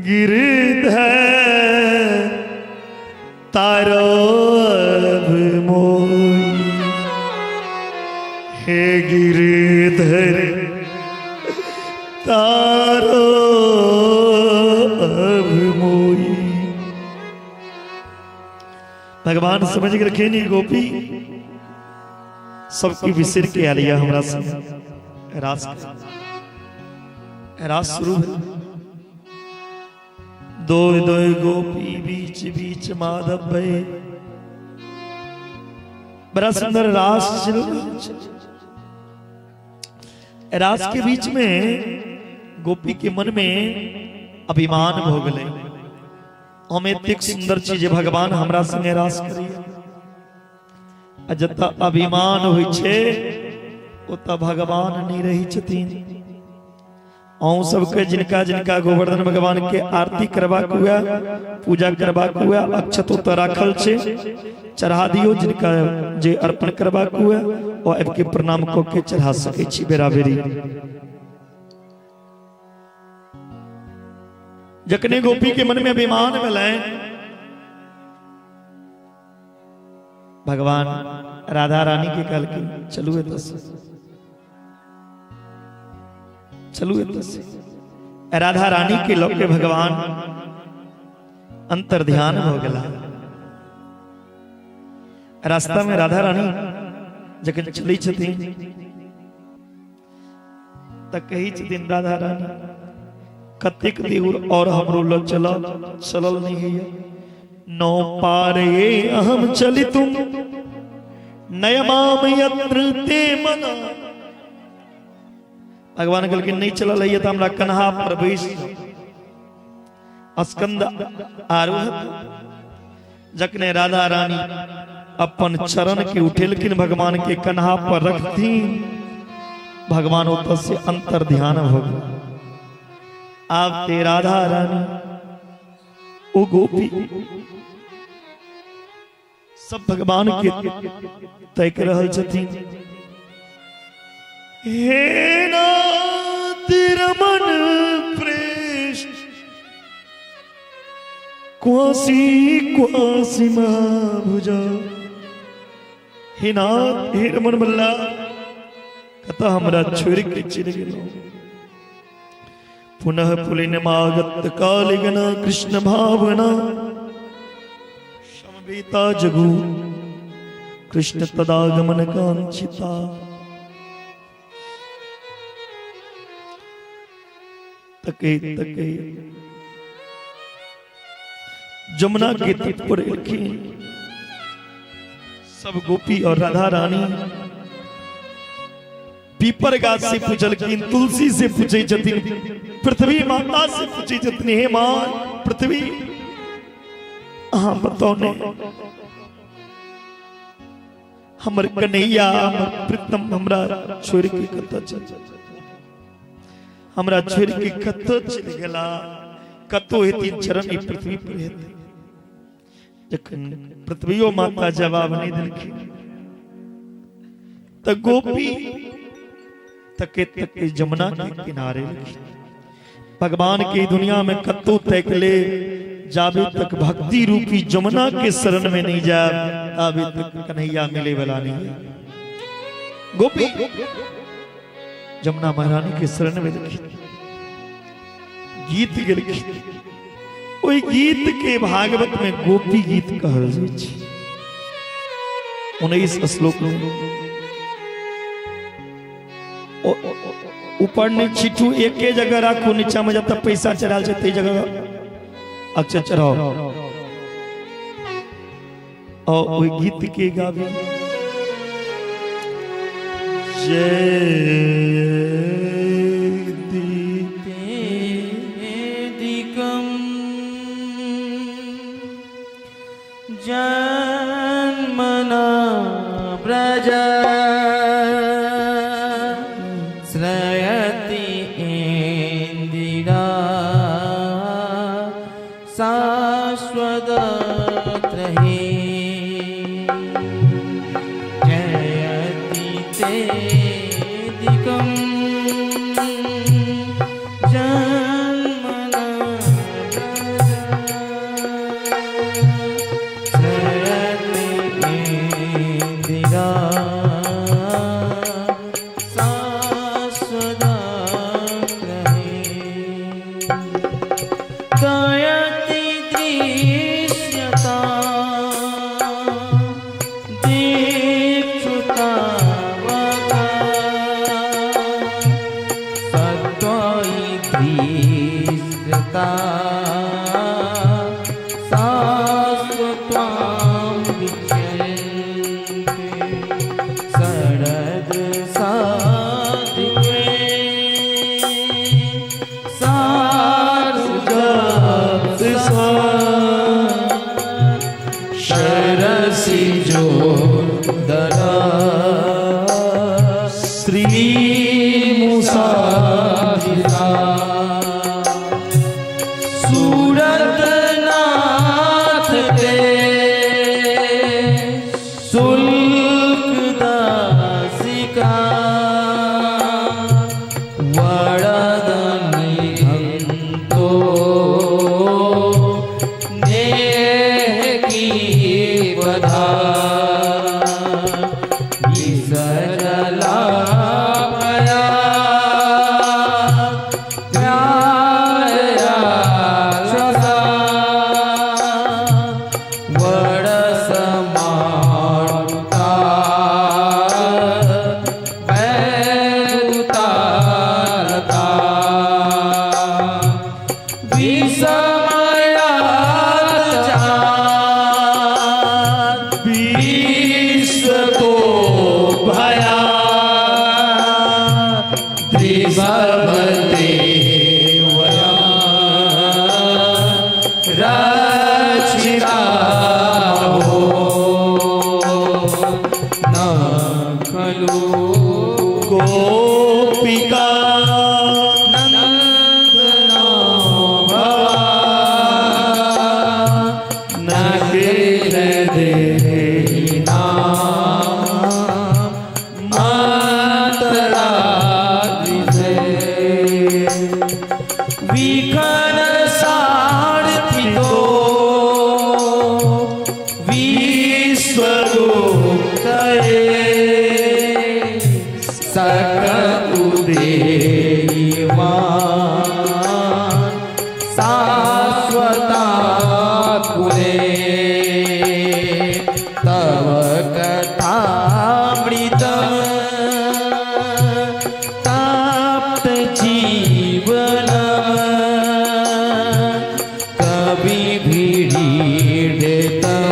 गिरध है तारो अब मोई। हे गिरधर तारो अब मोई। भगवान समझ के रखे नहीं गोपी सबकी विसर के आलिया हमरा से रास रास शुरू दो दो गोपी बीच बीच माधव भय। बड़ा सुंदर रास। रास के बीच में गोपी के मन में अभिमान हो गए, हम एतेक सुंदर चीज भगवान हमरा संगे रास करिए। आ जतऽ अभिमान होइ छै ओतऽ भगवान नहीं रही छथिन। अहूँ सबके जिनका जिनका गोवर्धन भगवान के आरती करबाक हुए, पूजा करबाक हुए, अक्षत ओतऽ राखल छै, चढ़ा दियौ। जिनका जे अर्पण करबाक हुए ओ आबि के प्रणाम कऽ के चढ़ा सकै छी बेरा-बेरी। जखने गोपी के मन में अभिमान भेलै, भगवान राधा रानी के कहलखिन चलू एतऽ से, चलू एतऽ से। राधा रानी के लऽ के भगवान अंतर ध्यान भऽ गेला। रास्ता में राधा रानी जखन चलै छथिन तऽ कहै छथिन राधा रानी कतेक दूर और हमरो लग चल, चलल नहीं होइए। नौ पारे अहम चली तुम नयमाम यत्र ते मना। भगवान कहलखिन नहीं चलल होइए तऽ हमरा कन्हा पर बैस स्कंद आरोह। जखने राधा रानी अपन चरण के उठेलखिन भगवान के कन्हा पर रखथिन, भगवान ओतऽ से अंतर ध्यान भऽ गेल। आब ते राधा रानी ओ गोपी सब भगवान के तैक रहल छथिन। हे नाथ रमन प्रेष्ठ क्वासी क्वासी महाभुजा। हे नाथ हे रमन बल्ला कतऽ हमरा छोड़ि के चलि गेलहुँ। पुनः पुलिनमागत कालिगना कृष्ण भावना समवेता जगु कृष्ण तदागमन कांक्षिता। तके तके जमुना के तट पर एलखिन सब गोपी और राधा रानी। पीपर गाछ से पूछलखिन, तुलसी से पूछे छथिन, पृथ्वी माता से पूछे छथिन, हे माँ पृथ्वी अहाँ बताउ ने हमर कन्हैया हमर प्रीतम हमरा छोड़ के कतऽ चल, हमरा छोड़ के कतऽ चलि गेला, कतौ हेथिन चरण ई पृथ्वी पर हेथिन। जखन पृथ्वियो माता जवाब नहीं देलखिन तऽ गोपी तके तके जमुना के किनारे भगवान के दुनिया में कतौ तक ले जाबे तक भक्ति रूपी जमुना के शरण में नहीं जाए ताबे तक कन्हैया मिले वाला नहीं है। गोपी जमुना महारानी के शरण में देखी गीत गेलखिन। ओहि गीत के भागवत में गोपी गीत कहल जाइ छै। 19 श्लोक में ऊपर नहीं छीटू, एके जगह राखू, नीचा में जब तक पैसा चढ़ाल छै तै जगह अक्षर चढ़ाओ। और ओहि गीत के गाबी। जय दिकम जन्मना व्रज श्रयति इंदिरा शाश्वत रहे जयति ते दिकम जन्मना श्रयति इंदिरा शाश्वत रहे दयति दृश्यता दीक्षुतावका सत्त्वै दृश्यता शाश्वत्वां विचन्ते शरद साधिवे शरसि जो दरा श्री मुसाहिता सूरत नाथ ते शुल्क दासिका वरदनि हंतो नेह की बधा विसरला पया प्याया सदा वरस मारुता बैरुतारता विषमयात चार विश्व को भया त्रिभवते वया रक्षिता हो न खलु गोपिका नन्दनो भवा न देहिना अंतरादिसे विघ्न सारथितो विश्वगुप्तये सकल उदेवान शाश्वता कुले तव कथामृतम ताप्त जीवनम कवि भीड़ितम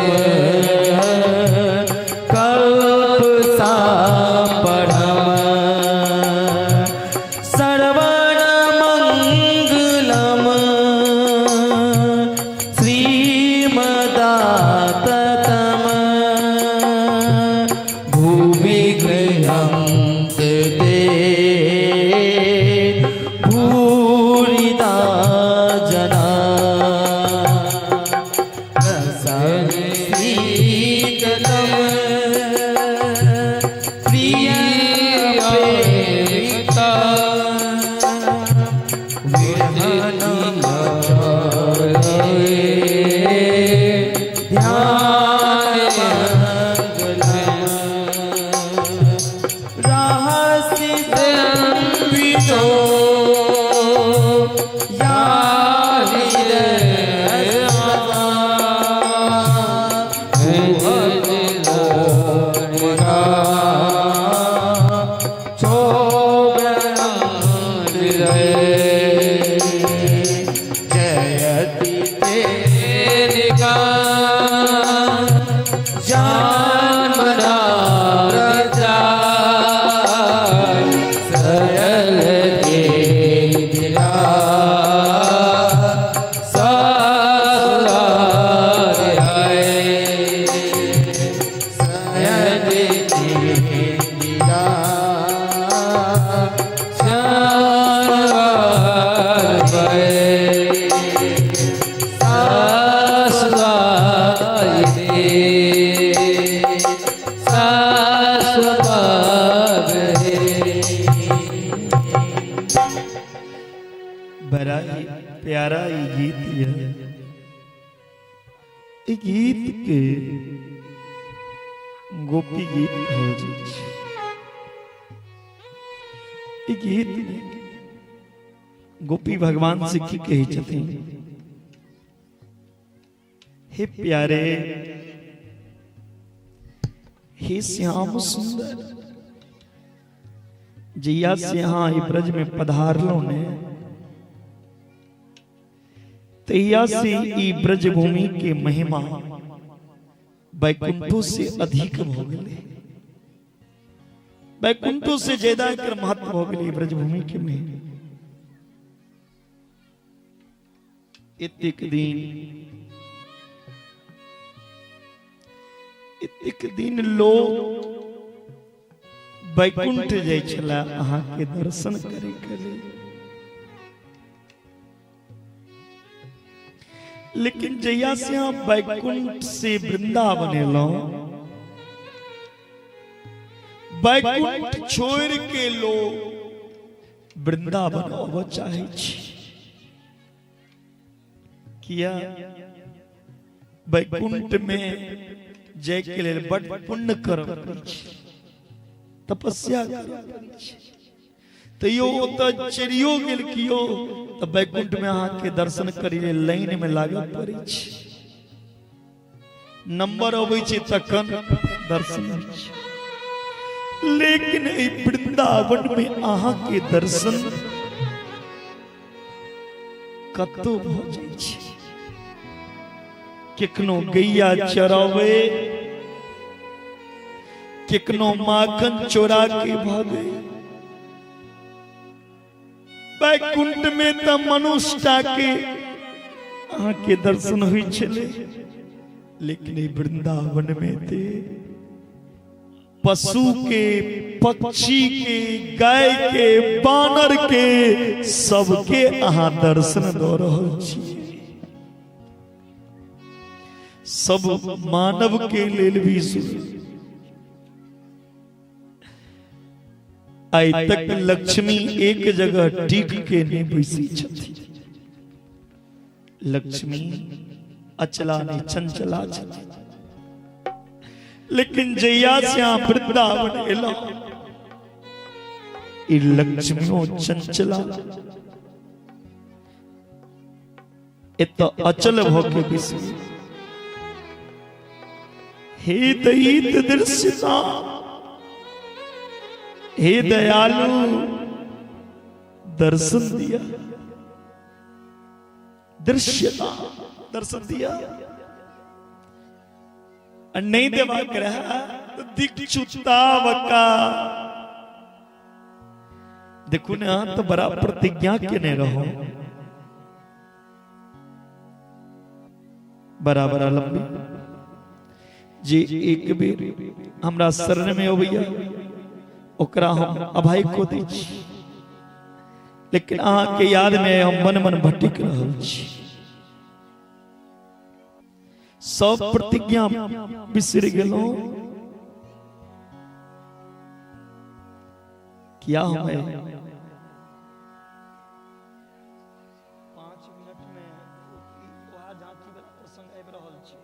कल्प सापरम श्रवण मंगलम श्रीमदाततम भुवि गृह्णन्ति ते भूरिदा जना रससीततम प्रिय प्रेमिता या प्यारा ई गीत ये। ई गीत के गोपी गीत कहल जाइ छै। ई गीत में गोपी भगवान से की कहै छथिन, हे प्यारे, हे श्याम सुंदर, जहिया से अहाँ ई ब्रज में पधारलहुँ ने तहिया से ई ब्रज भूमि के महिमा वैकुंठो से अधिक भ गेलै। वैकुंठो से ज्यादा एकर महत्व भ गेलै ब्रजभूमि के महिमा। एतेक दिन, एतेक दिन लोग वैकुंठ जाइ छला अहाँ के दर्शन करे के लेल, लेकिन जहिया से अहाँ वैकुंठ से वृंदावन एलहुँ, वैकुंठ छोड़ के लोग वृंदावन अबऽ चाहै छी। किया? वैकुंठ में जाय के लेल बड पुण्य करऽ पड़ै छै, तपस्या करऽ पड़ै छै। तैयो ओतऽ चलियो गेल कियो तऽ वैकुंठ में अहाँके दर्शन करै लेल लाइन में लागऽ पड़ै छै, नंबर अबै छै तखन दर्शन होइ छै। लेकिन एहि वृंदावन में अहाँके दर्शन कतौ भऽ जाइ छै। केखनो गैया चरावे, केखनो माखन चोरा के भागे। वैकुंठ में तऽ मनुष्य के अहाँके दर्शन होइ छलै, लेकिन एहि वृंदावन में ते पशु के, पक्षी के, गाय के, बानर के, सबके अहाँ दर्शन दऽ रहल छी। सब मानव के लेल भी सुन। आइ तक लक्ष्मी एक जगह टिक के नहीं बैसी छथि। लक्ष्मी अचला नहीं चंचला छथि। लेकिन जहिया से अहाँ वृंदावन एलहुँ, ई लक्ष्मियों चंचला एतऽ अचल भऽ के बैसि। हे दयित दृश्यता, हे दयालु, दर्शन दिया, दृश्यता दर्शन दिया। आ नहीं देबाक रहे तऽ दीक्षुतावका। देखू ने, अहाँ तऽ बड़ा प्रतिज्ञा केने रहो, बड़ा बड़ा लंबी, जे एक बेर हमरा शरण में अबैया ओकरा हम अभय को दै छी, लेकिन अहाँ के याद में हम मन मन भटक रहल छी। सब प्रतिज्ञा बिसरि गेलहुँ। किया हमें 5 मिनट में वएह झांकी वाला प्रसंग आबि रहल छै,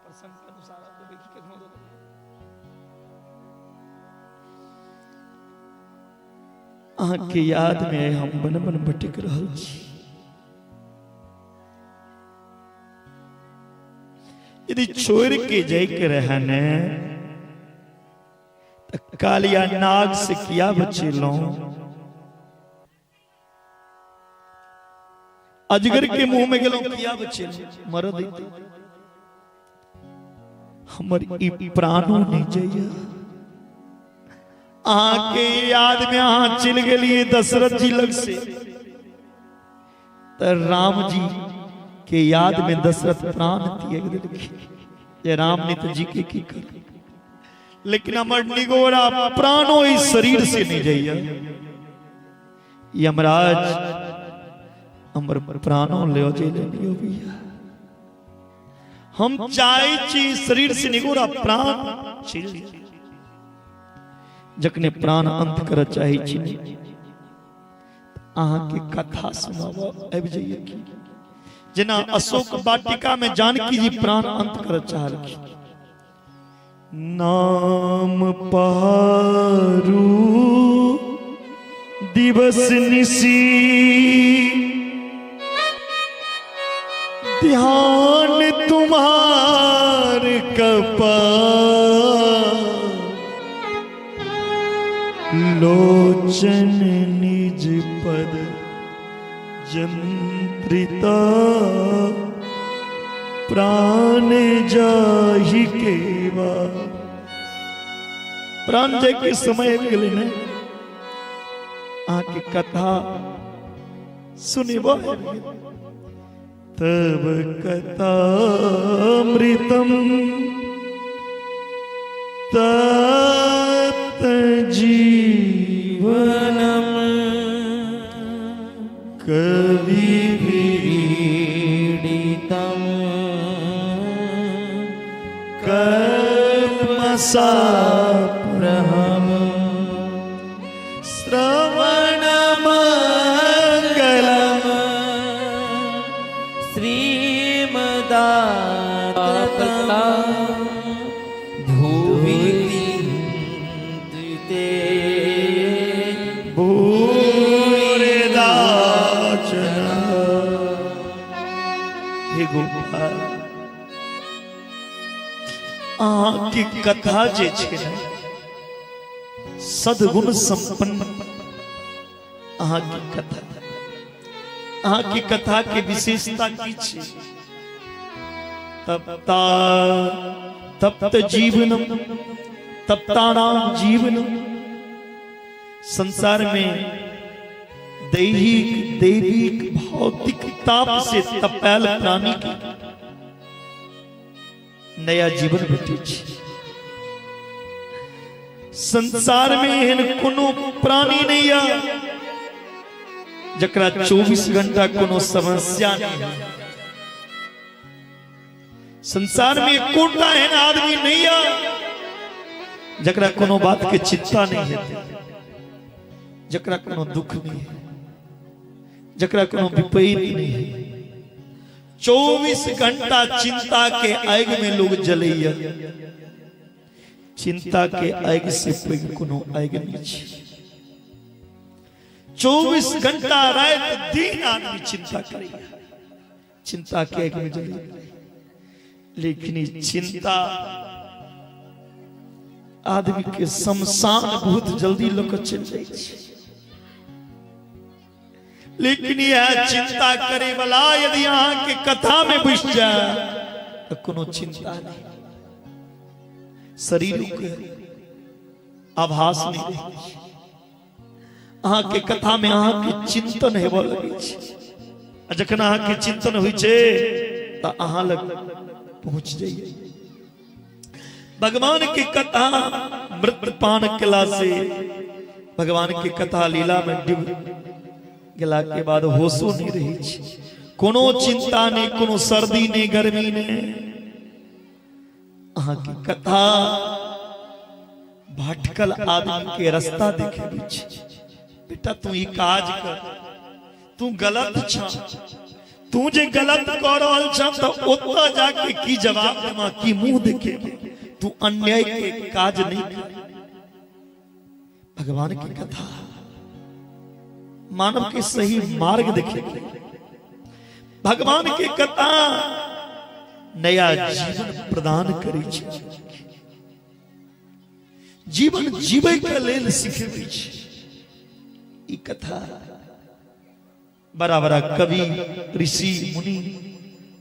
प्रसंग के अनुसार देबै कि कखनो देबै? अहाँ के याद में हम बन बन भटक रहल छी। यदि छोड़ के जाय के रहे ने त कालिया नाग से किया बचेलहुँ, अजगर के मुंह में गेलहुँ किया बचेलहुँ, मर दैते हमर ई प्राणो नहीं जाइया। अहाँ के याद में अहाँ चलि गेलिए दशरथ जी लग से, त राम जी के याद में दशरथ प्राण त्याग देलखिन। जे राम ने तो जी के की कर, लेकिन हमर निगोरा प्राणो इस शरीर से नहीं जाइया। यमराज हमर प्राणो ले जेले नहीं अबैया। हम चाहे छी शरीर से निगोरा प्राण चलि जाय। जखने प्राण अंत कर चाहे छी अहाँके कथा सुनाबऽ आबि जाइए की। जेना अशोक वाटिका में जानकी जी प्राण अंत करऽ चाहलखिन। नाम पारू दिवस निशी ध्यान तुम्हार कपाल लोचन निज पद जंत्रिता प्राण जाहि केवा। प्राण जाय के समय आबि गेलै ने, अहाँके कथा सुनेबो तब कथामृतम तप्त जीवनम कवि विरीडितम कल्मषाप्रहम श्रवण मंगलम श्रीमदाततम भुवि ते भूरिदा जना। हे गोपाल, अहाँके कथा जे छै ने सद्गुण संपन्न अहाँके कथा, अहाँके कथा के विशेषता की छै? तप्ता तप्त जीवनम तप्तानाम जीवनम। संसार में दैहिक दैविक भौतिक ताप से तपैल प्राणी के नया जीवन भेटै छै। संसार में एहन कोनो प्राणी नहीं है जकरा 24 घंटा कोनो समस्या नहीं है। संसार में एकोटा एहन आदमी नहीं है जकरा कोनो बात के चिंता नहीं है, जकरा कोनो दुख नहीं है, जकरा कोनो विपरीत नहीं है। 24 घंटा चिंता के आग में लोग जलैया। चिंता के आग से पैघ कोनो आग नहीं छै। 24 घंटा रात दिन आदमी चिंता करैया, चिंता के आग में जलैया। लेकिन ई चिंता आदमी के शमशान बहुत जल्दी लऽ कऽ चलि जाइ छै। लेकिन यह चिंता करे वाला यदि अहाँ के कथा में घुसि जाय तऽ कोनो चिंता नहीं, शरीर के आभास नहीं रहै छै। अहाँ के कथा में अहाँ के चिंतन हेबऽ लगै छै, आ जखन अहाँ के चिंतन होइ छै तऽ अहाँ लग पहुँच जाइए। भगवान के कथा मृत पान केला से, भगवान के कथा लीला में डूब गेला के बाद होशो नहीं रहै छै, कोनो चिंता नहीं, कोनो सर्दी नहीं, गर्मी नहीं। अहाँ के कथा भटकल आदमी के रास्ता देखेबै छै। बेटा तू ई काज कर, तू गलत छ, तू जे गलत कऽ रहल छ तऽ ओतऽ जाके की जवाब देमा, की मुंह देखेबे, तू अन्याय के काज नहीं कर। भगवान की कथा मानव के सही मार्ग देखेगी। भगवान के कथा नया जीवन प्रदान करै छै, जीवन जीबै के लेल सिखबै छै। ई कथा बड़ा बड़ा कवि ऋषि मुनि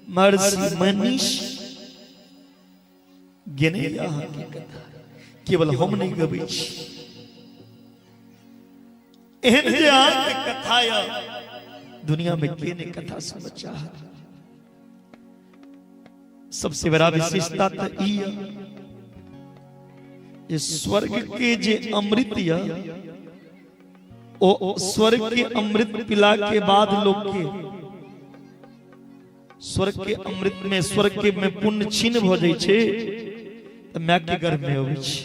महर्षि मनीष गेने अहाँके कथा, केवल हम नहीं गबै छी। एहन जे अहाँके कथा यऽ दुनिया में के नहीं कथा सुनऽ चाहत। सबसे बड़ा विशेषता तऽ ई यऽ जे स्वर्ग के जे अमृत यऽ ओ स्वर्ग के अमृत पिला के बाद लोग के स्वर्ग के अमृत में स्वर्ग के में पुण्य छीन भऽ जाइ छै तऽ माय के गर्भ में अबै छै,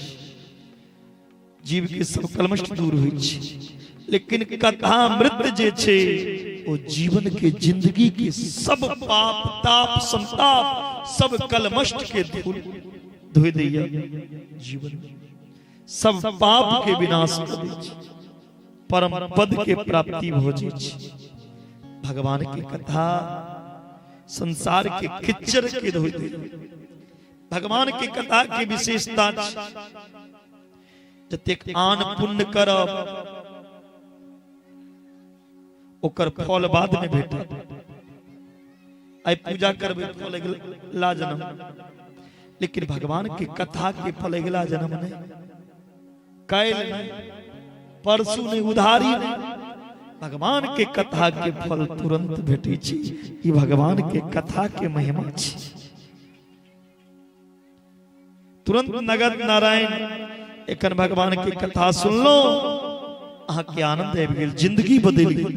जीव के सब कलमश दूर होइ छै। लेकिन कथामृत जे छै ओ जीवन के जिंदगी के सब पाप ताप संताप सब कलमष्ट के धूल धोइ दैया। जीवन सब पाप के विनाश कर दै छै, परम पद के प्राप्ति भऽ जाइ छै। भगवान के कथा संसार के खिच्चर के धोइ दै। भगवान के कथा के विशेषता छै जतेक आन पुण्य करब ओकर फल बाद में भेटत। आइ पूजा करबै फल अगिला जन्म, लेकिन भगवान के कथा के फल अगिला जन्म नहीं, काल्हि नहीं, परसू नहीं, उधारी नहीं। भगवान के कथा के फल तुरंत भेटै छै। ई भगवान के कथा के महिमा छै। तुरंत नगद नारायण। एखन भगवान के कथा सुनलो, अहाँ के आनंद आबि गेल, जिंदगी बदलि गेल।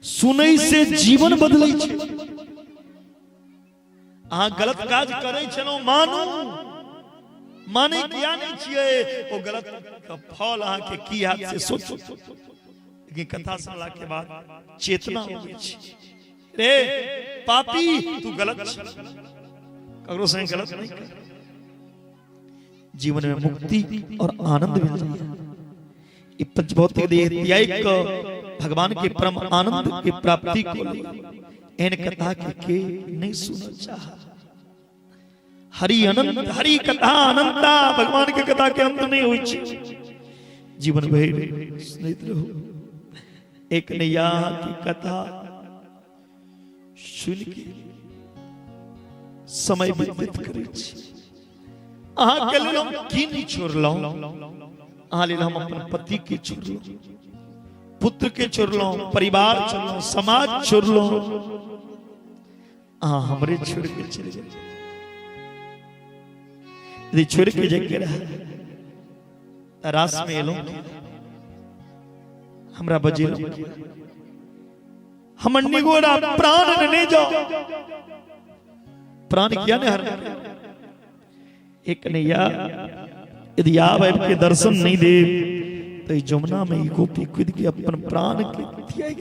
सुनै से जीवन बदलै छै। अहाँ गलत काज करै छलहुँ, मानू मानै किया नहि छियै? ओ गलत के फल अहाँके की हैत से सोचू। लेकिन कथा सुनला के बाद चेतना अबै छै, रे पापी तू गलत छी, ककरो संग गलत नहीं कर। जीवन में मुक्ति और आनंद मिल जाए। ई पंचभौतिक देह त्याग क भगवान के परम आनंद के प्राप्ति को ले एहन कथा के नहीं सुनल चाह। हरि अनंत हरि कथा अनंता, भगवान के कथा के अंत नहीं होइ छै। जीवन भरि सुनैत रहू। एक नैया की कथा सुन के समय व्यतीत करै छी। अहाँ के लेल हम की नहीं छोड़लहुँ? अहाँ लेल हम अपन पति के छोड़लहुँ, पुत्र के छोड़लहुँ, परिवार छोड़लहुँ, समाज छोड़लहुँ, अहाँ हमरे छोड़ के चलि गेल। यदि छोड़ के जाइके रहे तऽ रास में एलहुँ, हमरा बजेलहुँ, हमर निगोरा प्राण नेने जाओ, प्राण किया ने हर एक नैया। यदि आब आबि के दर्शन नहीं दे तो जमुना में ई गोपी कूद के अपन प्राण के त्याग।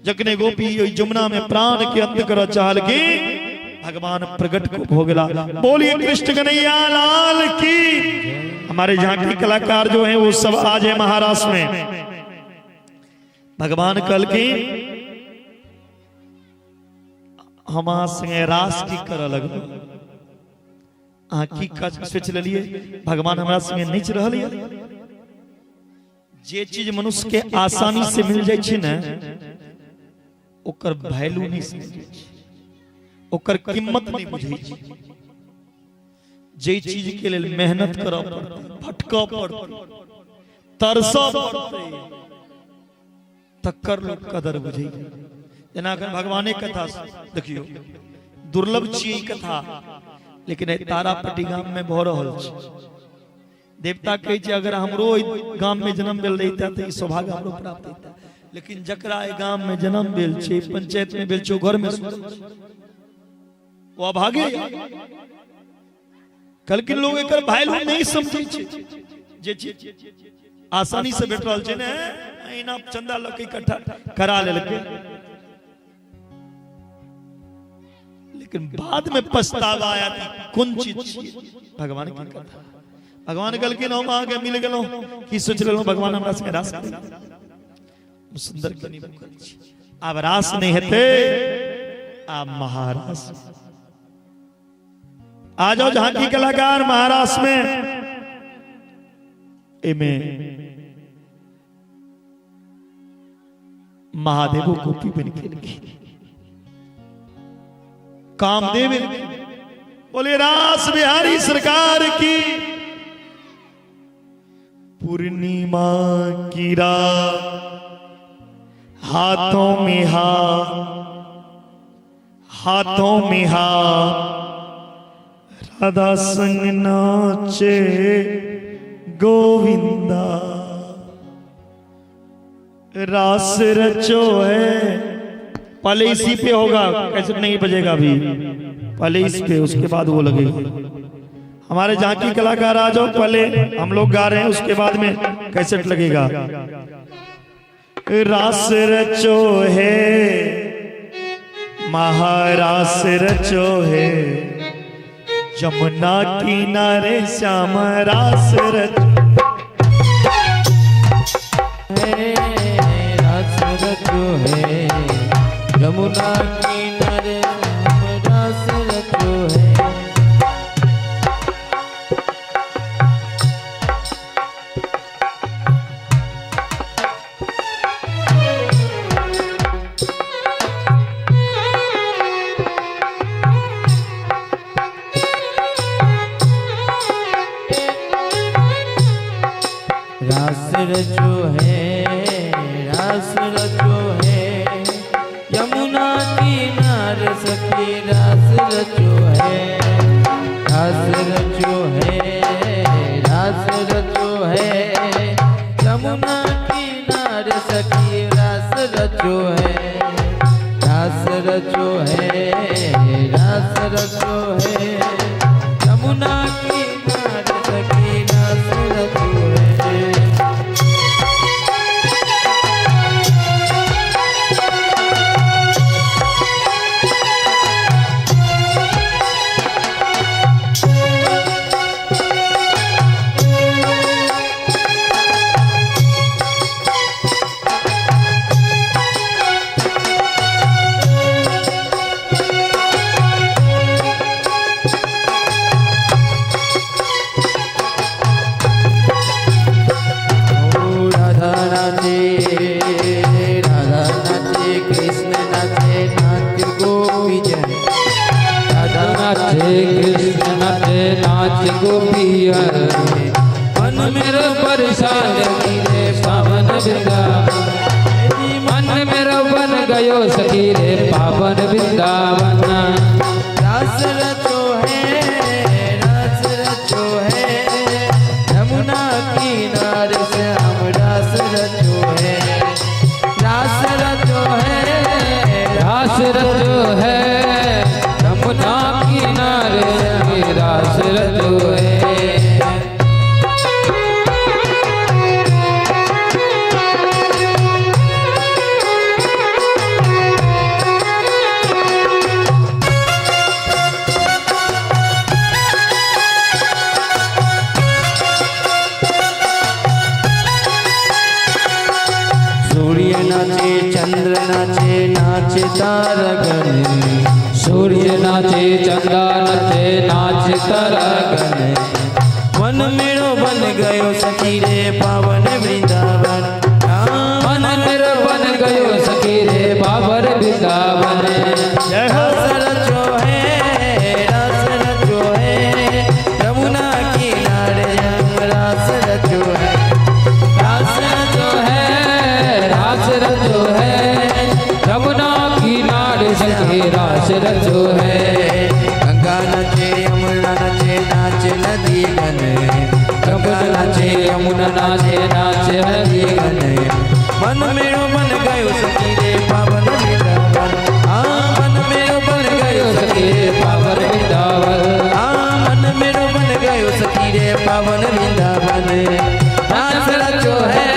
जखने गोपी ओहि जमुना में प्राण के अंत करऽ चाहलखिन, भगवान प्रकट को भो गेला। बोलिए कृष्ण कन्हैया लाल की। हमारे झांकी कलाकार जो हैं वो सब आज है महाराष्ट्र में। भगवान कहलखिन हम अहाँ संगे रास की करऽ लगलहुँ? अहाँ की काज सोचि लेलियै? भगवान हमरा संगे नाचि रहल यऽ। जे चीज मनुष्य के आसानी से मिल जाइ छै ने, ओकर वैल्यू नहीं समझै छै, ओकर कीमत नहीं बुझै छै। जे चीज के लेल मेहनत करऽ पड़तै, भटकऽ पड़तै, तरसऽ पड़तै, तकर लोक कदर बुझै। जेना एखन भगवाने कथा देखियौ, दुर्लभ छियै ई कथा, लेकिन एहि तारापट्टी गाम में भऽ रहल छै। देवता कहै छै अगर हमरो एहि गाम में जन्म भेल रहिता तऽ ई सौभाग्य हमरो प्राप्त होइता। लेकिन जकरा एहि गाम में जन्म भेल छै, पंचायत में भेल छै, ओ घर में सुतल छै, ओ अभागे। कहलखिन लोग एकर वैल्यू नहीं समझै छै। जे चीज आसानी से भेट रहल छै ने, एना चंदा लऽ के इकट्ठा करा लेलकै, लेकिन बाद में पछतावा आया कि कोन चीज छियै भगवान की कथा। भगवान कहलखिन हम अहाँके मिल गेलहुँ, की सोचि लेलहुँ भगवान हमरा संगे रास करी? हम सुंदर के नहीं भूखल छी। आब रास नहीं हेतै, आब महारास। आ जाओ झांकी कलाकार महाराष्ट्र में। एमे महादेवो गोपी बन के लिखी, कामदेव। बोले रास बिहारी सरकार की। पूर्णिमा की रात, हाथों में हाथ, हाथों में हाथ, राधा संग नाचे गोविंदा। रास रचो है। पहले इसी पे होगा, कैसे नहीं बजेगा अभी, पहले इस पे, उसके बाद वो लगेगा। हमारे झांकी कलाकार आ जाओ, पहले हम लोग गा रहे हैं, उसके बाद में कैसेट लगेगा। रास रचो है महारास रचो है, जमुना किनारे श्याम रास रचो है, रास रचो है यमुना किनारे श्याम रास रचो है। रास रचो है, रास रचो है यमुना किनारे सखी रास रचो है, रास रचो है, रास रचो है यमुना किनारे सखी रास रचो है, रास रचो है, रास रचो है यमुना किनारे सखी रास रचो है। राधा नाचे कृष्ण नाचे नाच गोपी जन, राधा नाचे कृष्ण नाचे नाच गोपियन, मन मेरो परेशान रे पावन वृंदावन, मन मेरो बन गयो सखी रे पावन वृंदावन। रास रचो है, रास रचो है यमुना किनारे श्याम रास रचो है, रास रचो है, रास रचो है यमुना किनारे रास रचो है। सूर्य नाचे चंद्र नाचे नाचे तारगण, सूर्य नाचे चंद्र नाचे नाचे तारगण, मन मेरो बन गयो सखी रे पावन वृंदावन, मन मेरो बन गयो सखी रे पावन वृंदावन। रास रचो है, रास रचो है यमुना किनारे रास रचो है, रास रचो है, रास रचो है यमुना किनारे सखी रास रचो है। गंगा नाचे यमुना नाचे नाचे नदी गण, गंगा नाचे यमुना नाचे नाचे नदी गण, मन मेरो बन गयो सखी रे पावन वृंदावन, हाँ मन मेरो बन गयो सखी रे पावन वृंदावन, हाँ मन मेरो बन गयो सखी रे पावन वृंदावन। रास रचो है,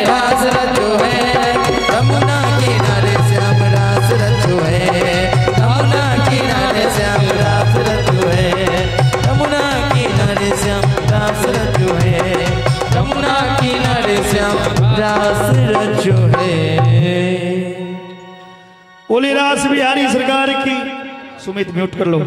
रास रचो है यमुना किनारे श्याम रास रचो है, यमुना किनारे श्याम रास रचो है, यमुना किनारे श्याम रास रचो है, यमुना किनारे श्याम रास रचो है। बोली रास बिहारी सरकार की। सुमित म्यूट कर लो।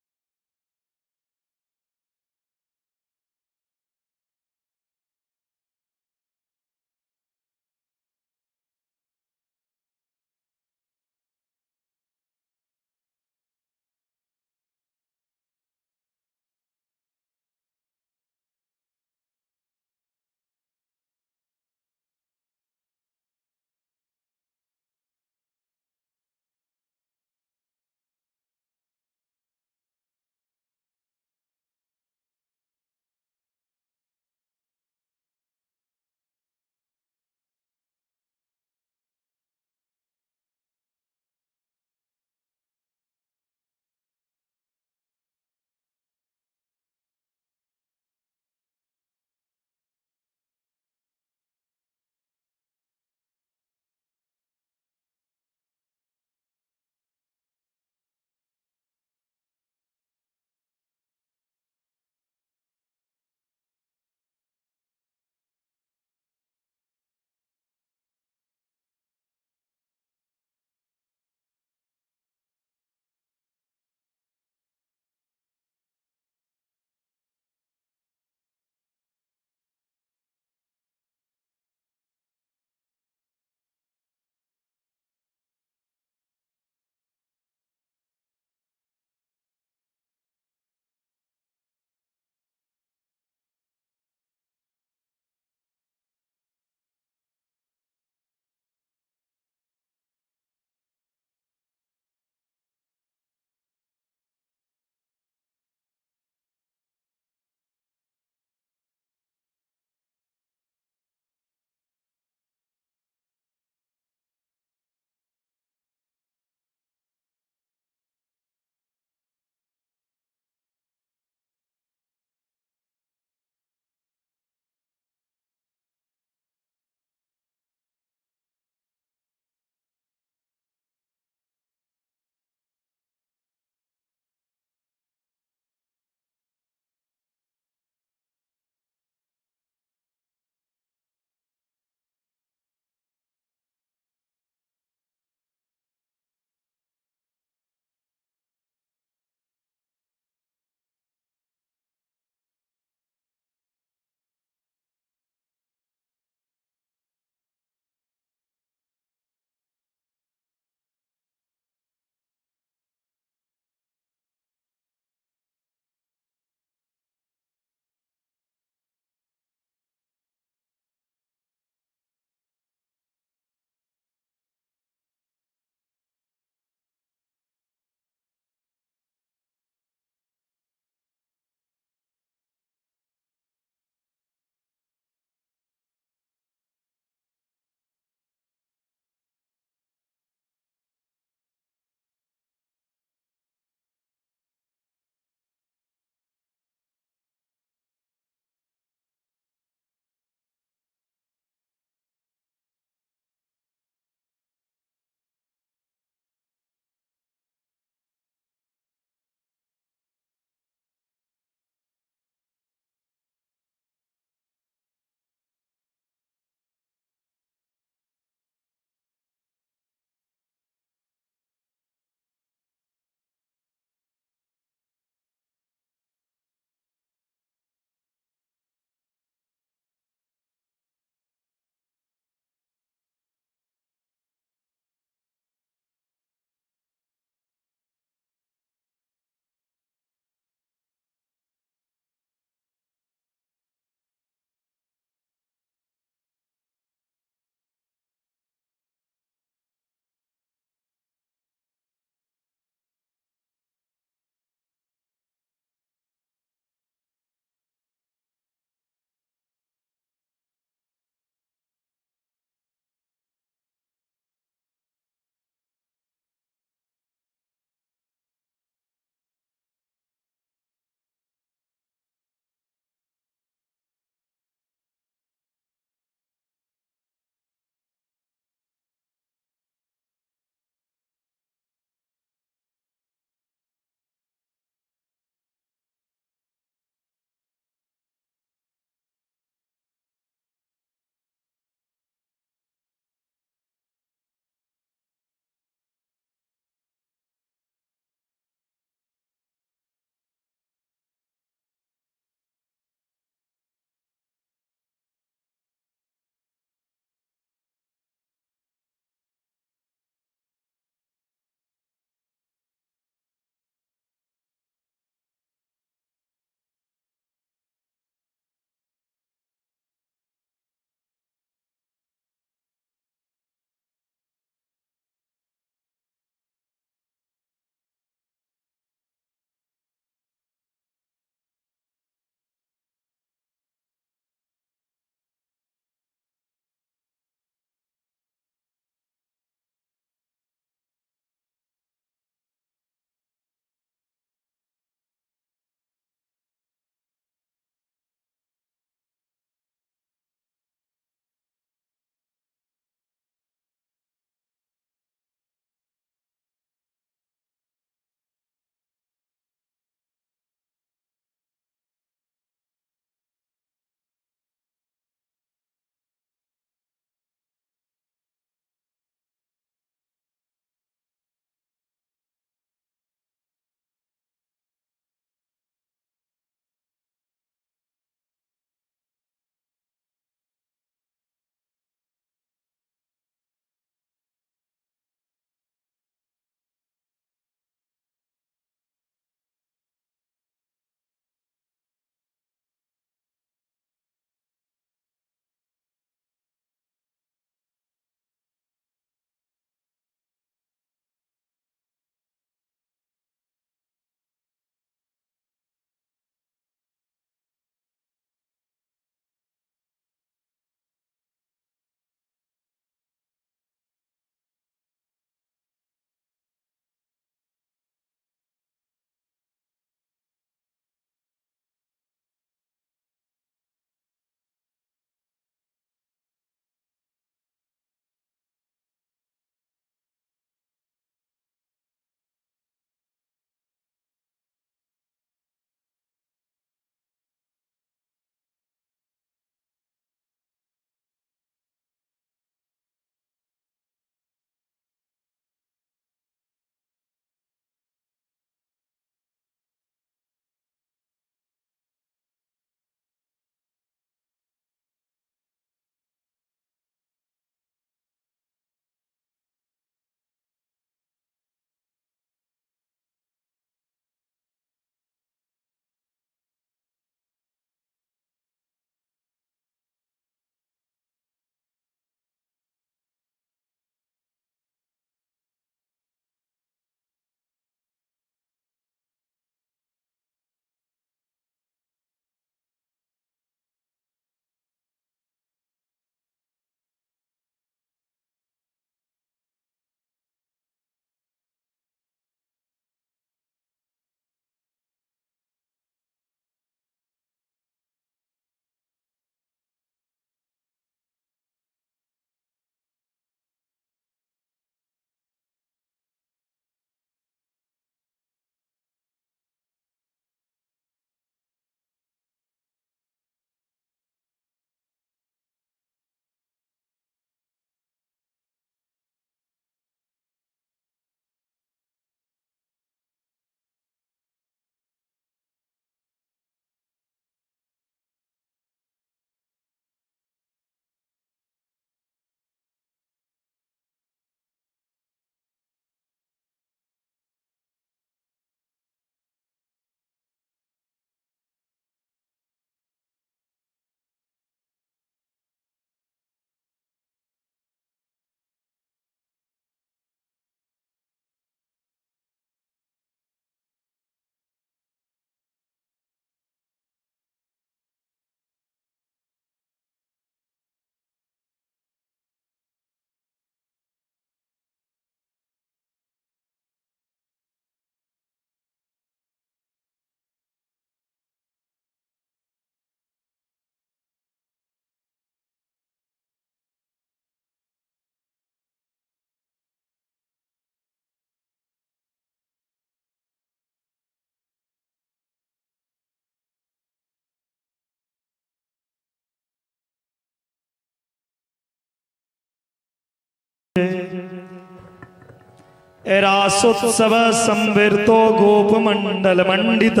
रासोत्सव संवृतो गोपमंडल मंडित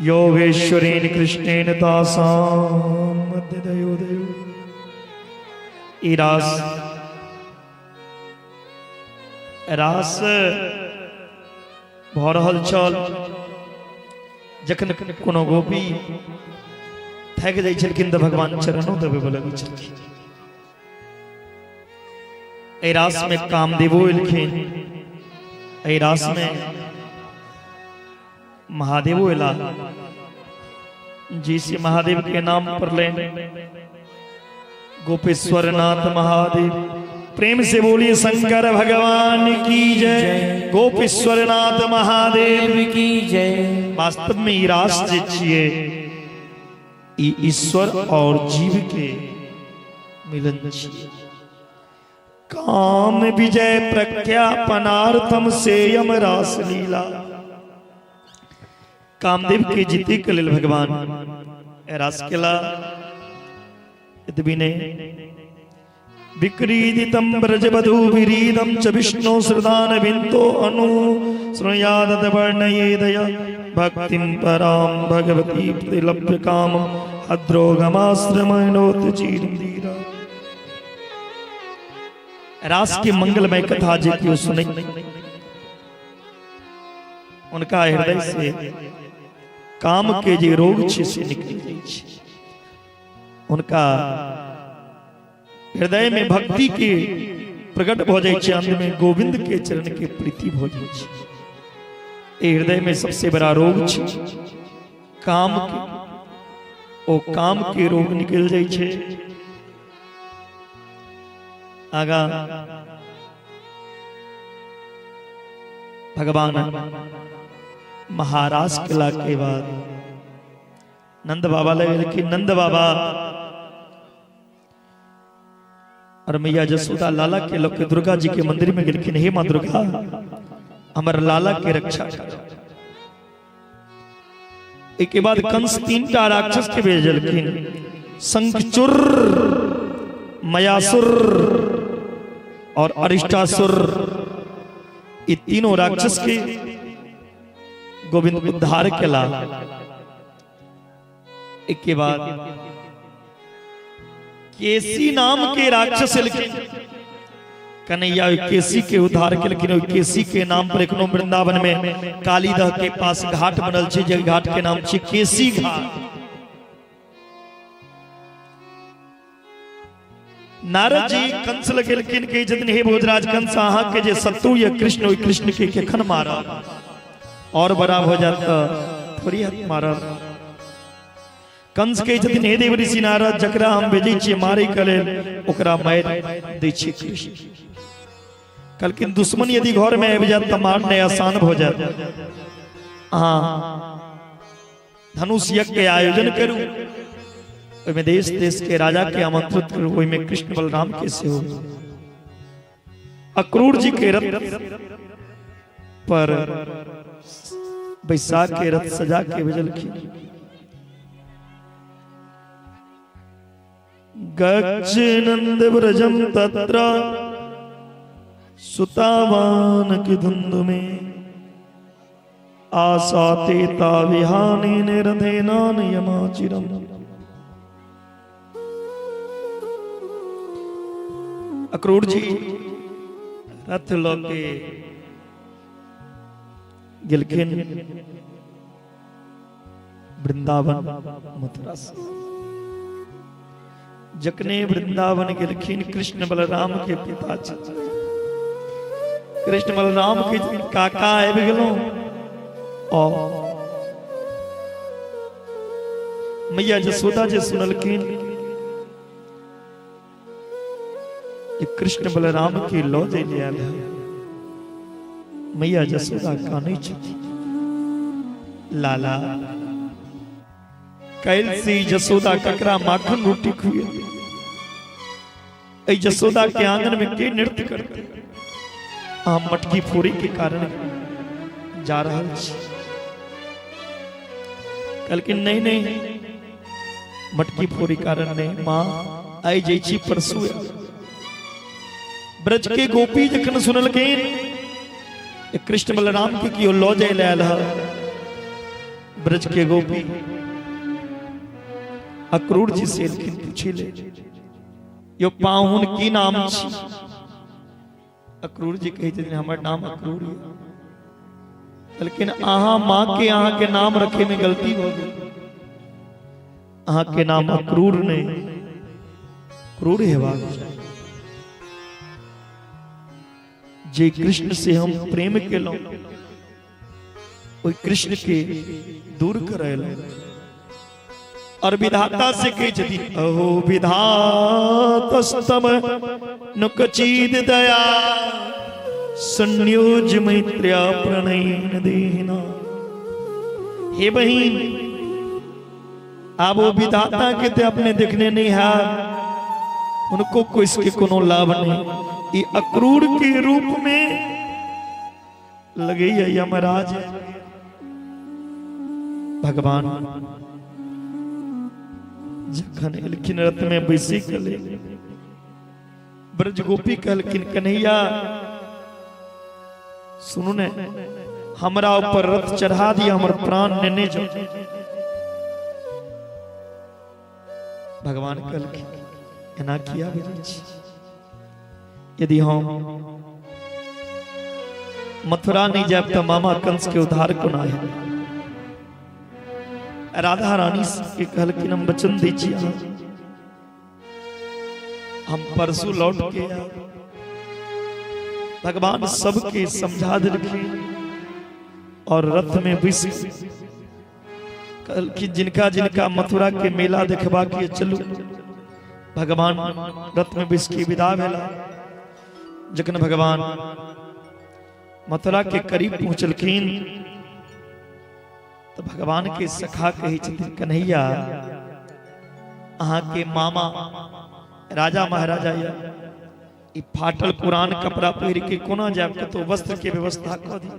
योगेश्वरेण कृष्णेन तासां मध्यदयोदयो। ई रास रास भऽ रहल छल जखन कोनो गोपी थाकि जाइ छलखिन तऽ भगवान चरणो देबय लगै छलखिन। एहि रास में कामदेवो एलखिन, एहि रास में महादेवो एला। जी से महादेव के नाम पर लें गोपेश्वर नाथ महादेव। प्रेम से बोलिए शंकर भगवान की जय, गोपेश्वर नाथ महादेव की जय। वास्तव में ई रास जे छिए ई ईश्वर और जीव के मिलन छिए। काम विजय प्रख्यापनार्थम सेयम रास लीला। कामदेव के जीते के लेल भगवान रास केला। एतबी नहि, विक्रीडितं ब्रजवधू विरीदं च विष्णु श्रदान बिंदो अनु शृणुयादत वर्णयेदय भक्तिं परां भगवती प्रतिलभ्य कामं अद्रोगमाश्रमणोत चीरं धीरा। रास की मंगलमय कथा जे केओ सुनै उनका हृदय से काम के जे रोग छै से निकलि जाइ छै। उनका हृदय में भक्ति के प्रकट भऽ जाइ छै, अंत में गोविंद के चरण के प्रीति भऽ जाइ छै। एहि हृदय में सबसे बड़ा रोग छै काम के, ओ काम के रोग निकलि जाइ छै। आगा भगवान महारास केला के बाद नंद बाबा लग गेलखिन। नंद बाबा और मैया जसोदा लाला के लोग के दुर्गा जी के मंदिर में गेलखिन। हे माँ दुर्गा, हमर लाला के रक्षा करो। एक के बाद कंस 3टा राक्षस के भेजलखिन, शंखचूर, मयासुर और अरिष्टासुर। ये तीनों राक्षस के गोविंद उद्धार केला। एक के बाद केसी नाम के राक्षस एलखिन, कन्हैया ओहि केसी के उद्धार केलखिन। ओहि केसी के नाम पर एखनो वृंदावन में कालीदह के पास घाट बनल छै, जे घाट के नाम छै केसी घाट। नारद जी कंस लग गेलखिन, कहै छथिन हे भोजराज कंस, अहाँ के जे शत्रु ये कृष्ण, ओहि कृष्ण के केखन मारब? और बड़ा भऽ जायत तऽ थोड़ी हाथ मारब। कंस कहै छथिन हे देव ऋषि नारद, जकरा हम भेजै छियै मारै के लेल ओकरा मारि दै छियै कृष्ण। कहलखिन दुश्मन यदि घर में आबि जायत तऽ मारनाइ आसान भऽ जायत। अहाँ धनुष यज्ञ के आयोजन करू, ओहिमे देश देश के राजा के आमंत्रित करू, ओहिमे कृष्ण बलराम के सेहो। अक्रूर जी के रथ पर बैसा के रथ सजा के भेजलखिन। गच्छनंद व्रजम तत्र सुतावान की धुंध में आसाते ताविहानेन रथेनान यमाचिरम। अक्रूर जी रथ लऽ के गेलखिन वृंदावन मथुरा से। जखने वृंदावन गेलखिन कृष्ण बलराम के पिता छथिन, कृष्ण बलराम के काका आबि गेलहुँ। और मैया जसोदा जे सुनलखिन कि कृष्ण बलराम के लऽ जाय ले आयल है, मैया जसोदा कानै छथिन। लाला काल्हि से जसोदा ककरा माखन रोटी खुएतै, एहि जसोदा के आंगन में के नृत्य करते? अहाँ मटकी फोड़े के कारण जा रहल छी। कहलखिन नहीं नहीं, मटकी फोड़े कारण नहीं माँ, आइ जाइ छी परसू आयब। ब्रज के गोपी जखन सुनलखिन कृष्ण बलराम के केओ लऽ जाय लए आयल है, ब्रज के गोपी अक्रूर जी से एलखिन पूछे ले, यो पाहुन की नाम छी? अक्रूर जी कहै छथिन हमर नाम अक्रूर यऽ। लेकिन अहाँ माँ के अहाँ के नाम रखे में गलती भऽ गेल, अहाँ के नाम अक्रूर नहीं क्रूर हेबाक चाही। जे कृष्ण से हम प्रेम केलहुँ ओहि कृष्ण के दूर करेलहुँ। और विधाता से कहै छथिन अहो विधातस्तम नुकचीद दया संयोज मैत्र्या प्रणयन देहिना। हे बहिन, आब ओ विधाता के ते अपने देखने नहीं है, उनको कोई इसके कोनो लाभ नहीं। ई अक्रूर के रूप में लगे है यमराज। भगवान जखन एलखिन रथ में बैसी गेले, ब्रज गोपी कहलखिन कन्हैया सुनू ने, हमरा ऊपर रथ चढ़ा दिया, हमर प्राण नेने जाओ। भगवान कहलखिन एना किया बजै छी? यदि हम मथुरा नहीं जायब तो मामा कंस के उद्धार कोना है? राधा रानी के कहलखिन हम वचन दै छी अहाँ, हम परसू लौट के आयब। भगवान सबके समझा देलखिन और रथ में बैस कहलखिन जिनका जिनका मथुरा के मेला देखबा के चलू। भगवान रथ में बैस के विदा भेला। जखन भगवान मथुरा के करीब पहुंचलखिन तो भगवान के सखा कहै छथिन कन्हैया अहाँ के मामा राजा महाराजा या ई फाटल पुरान कपड़ा पहिर के कोना जायब, कतौ वस्त्र के व्यवस्था कऽ दी।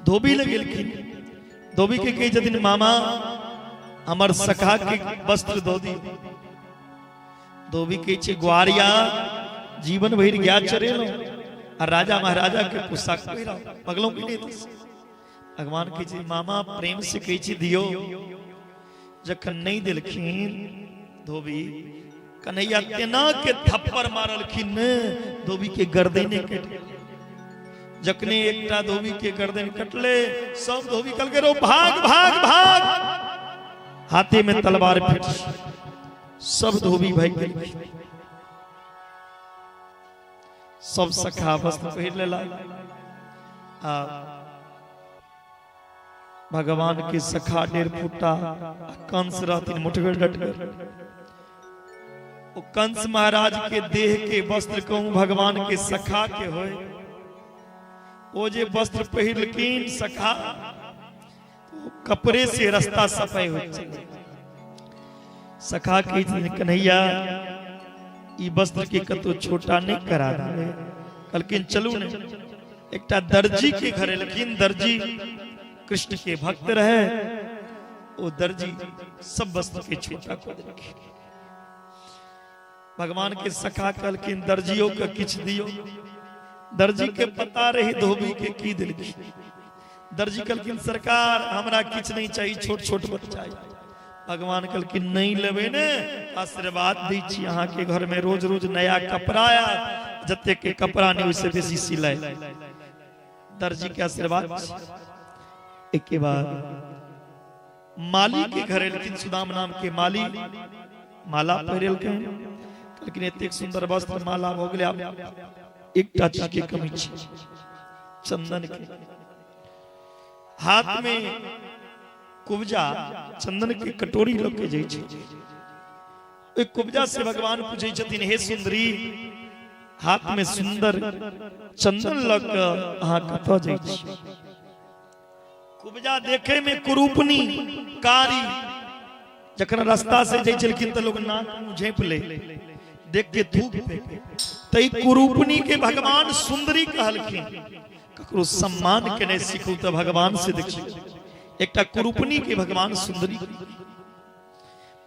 धोबी लग गेलखिन, धोबी के कहै छथिन मामा हमर सखा के वस्त्र दऽ दी। धोबी कहै छै ग्वारिया जीवन भरि गाय चरेलहुँ आ राजा महाराजा के पोशाक पहिराउ, पगलहुँ कि नहि? भगवान कहै छै मामा प्रेम से कहै छी दियौ। जखन नहि देलखिन धोबी, कन्हैया तेना के थप्पड़ मारलखिन ने धोबी के गर्दने कटि गेलै। जखने एकटा धोबी के गर्दन कटले, सब धोबी कहलकै रो भाग भाग भाग, हाथे में तलवार फेंट सब धोबी भागि गेलखिन। सब सखा वस्त्र पहिर लेला आ भगवान के सखा 1.5 फुटा आ कंस रहथिन मोटगर डटगर। ओ कंस महाराज के देह के वस्त्र कहूं भगवान के सखा के होय, ओ जे वस्त्र पहिरलखिन सखा, तो कपड़े से रास्ता सफाई होइत छलै। सखा कहै छथिन कन्हैया ई वस्त्र के कतौ छोटा नहीं करा देबै। कहलखिन चलू ने। एकटा दर्जी के घर एलखिन, दर्जी कृष्ण के भक्त रहे, ओ दर्जी सब वस्त्र के छोटा कऽ देलखिन। भगवान के सखा कहलखिन दर्जियों के किछु दियौ। दर्जी के पता रही धोबी के की देलखिन। दर्जी कहलखिन सरकार हमरा किछु नहीं चाहिए, छोट छोट बच्चा। भगवान कहलखिन नहीं लेबै ने, आशीर्वाद दै छी अहाँ के घर में रोज रोज नया कपड़ा आयत, जते के कपड़ा नहीं ओइसे बेसी सिलाई। दर्जी के आशीर्वाद। एक के बाद माली के घर एलखिन, सुदाम नाम के माली, माला पहिरेलखिन। कहलखिन एतेक सुंदर वस्त्र माला भऽ गेलै, आब एकटा चीज के कमी छै, चंदन के। हाथ में कुब्जा चंदन के कटोरी लऽ के जाइ छै। ओहि कुब्जा से भगवान पूछै छथिन हे सुंदरी, हाथ में सुंदर चंदन लऽ कऽ अहाँ कतऽ जाइ छी? कुब्जा देखे में कुरूपनी कारी, जखन रास्ता से जाइ छलखिन तऽ लोग नाक मुँह झाँपि लै, देख के थूक फेंके। तै कुरूपनी के भगवान सुंदरी कहलखिन। ककरो सम्मान केनाइ सीखू तऽ भगवान से देखियौ। एकटा कुरूपनी के भगवान सुंदरी,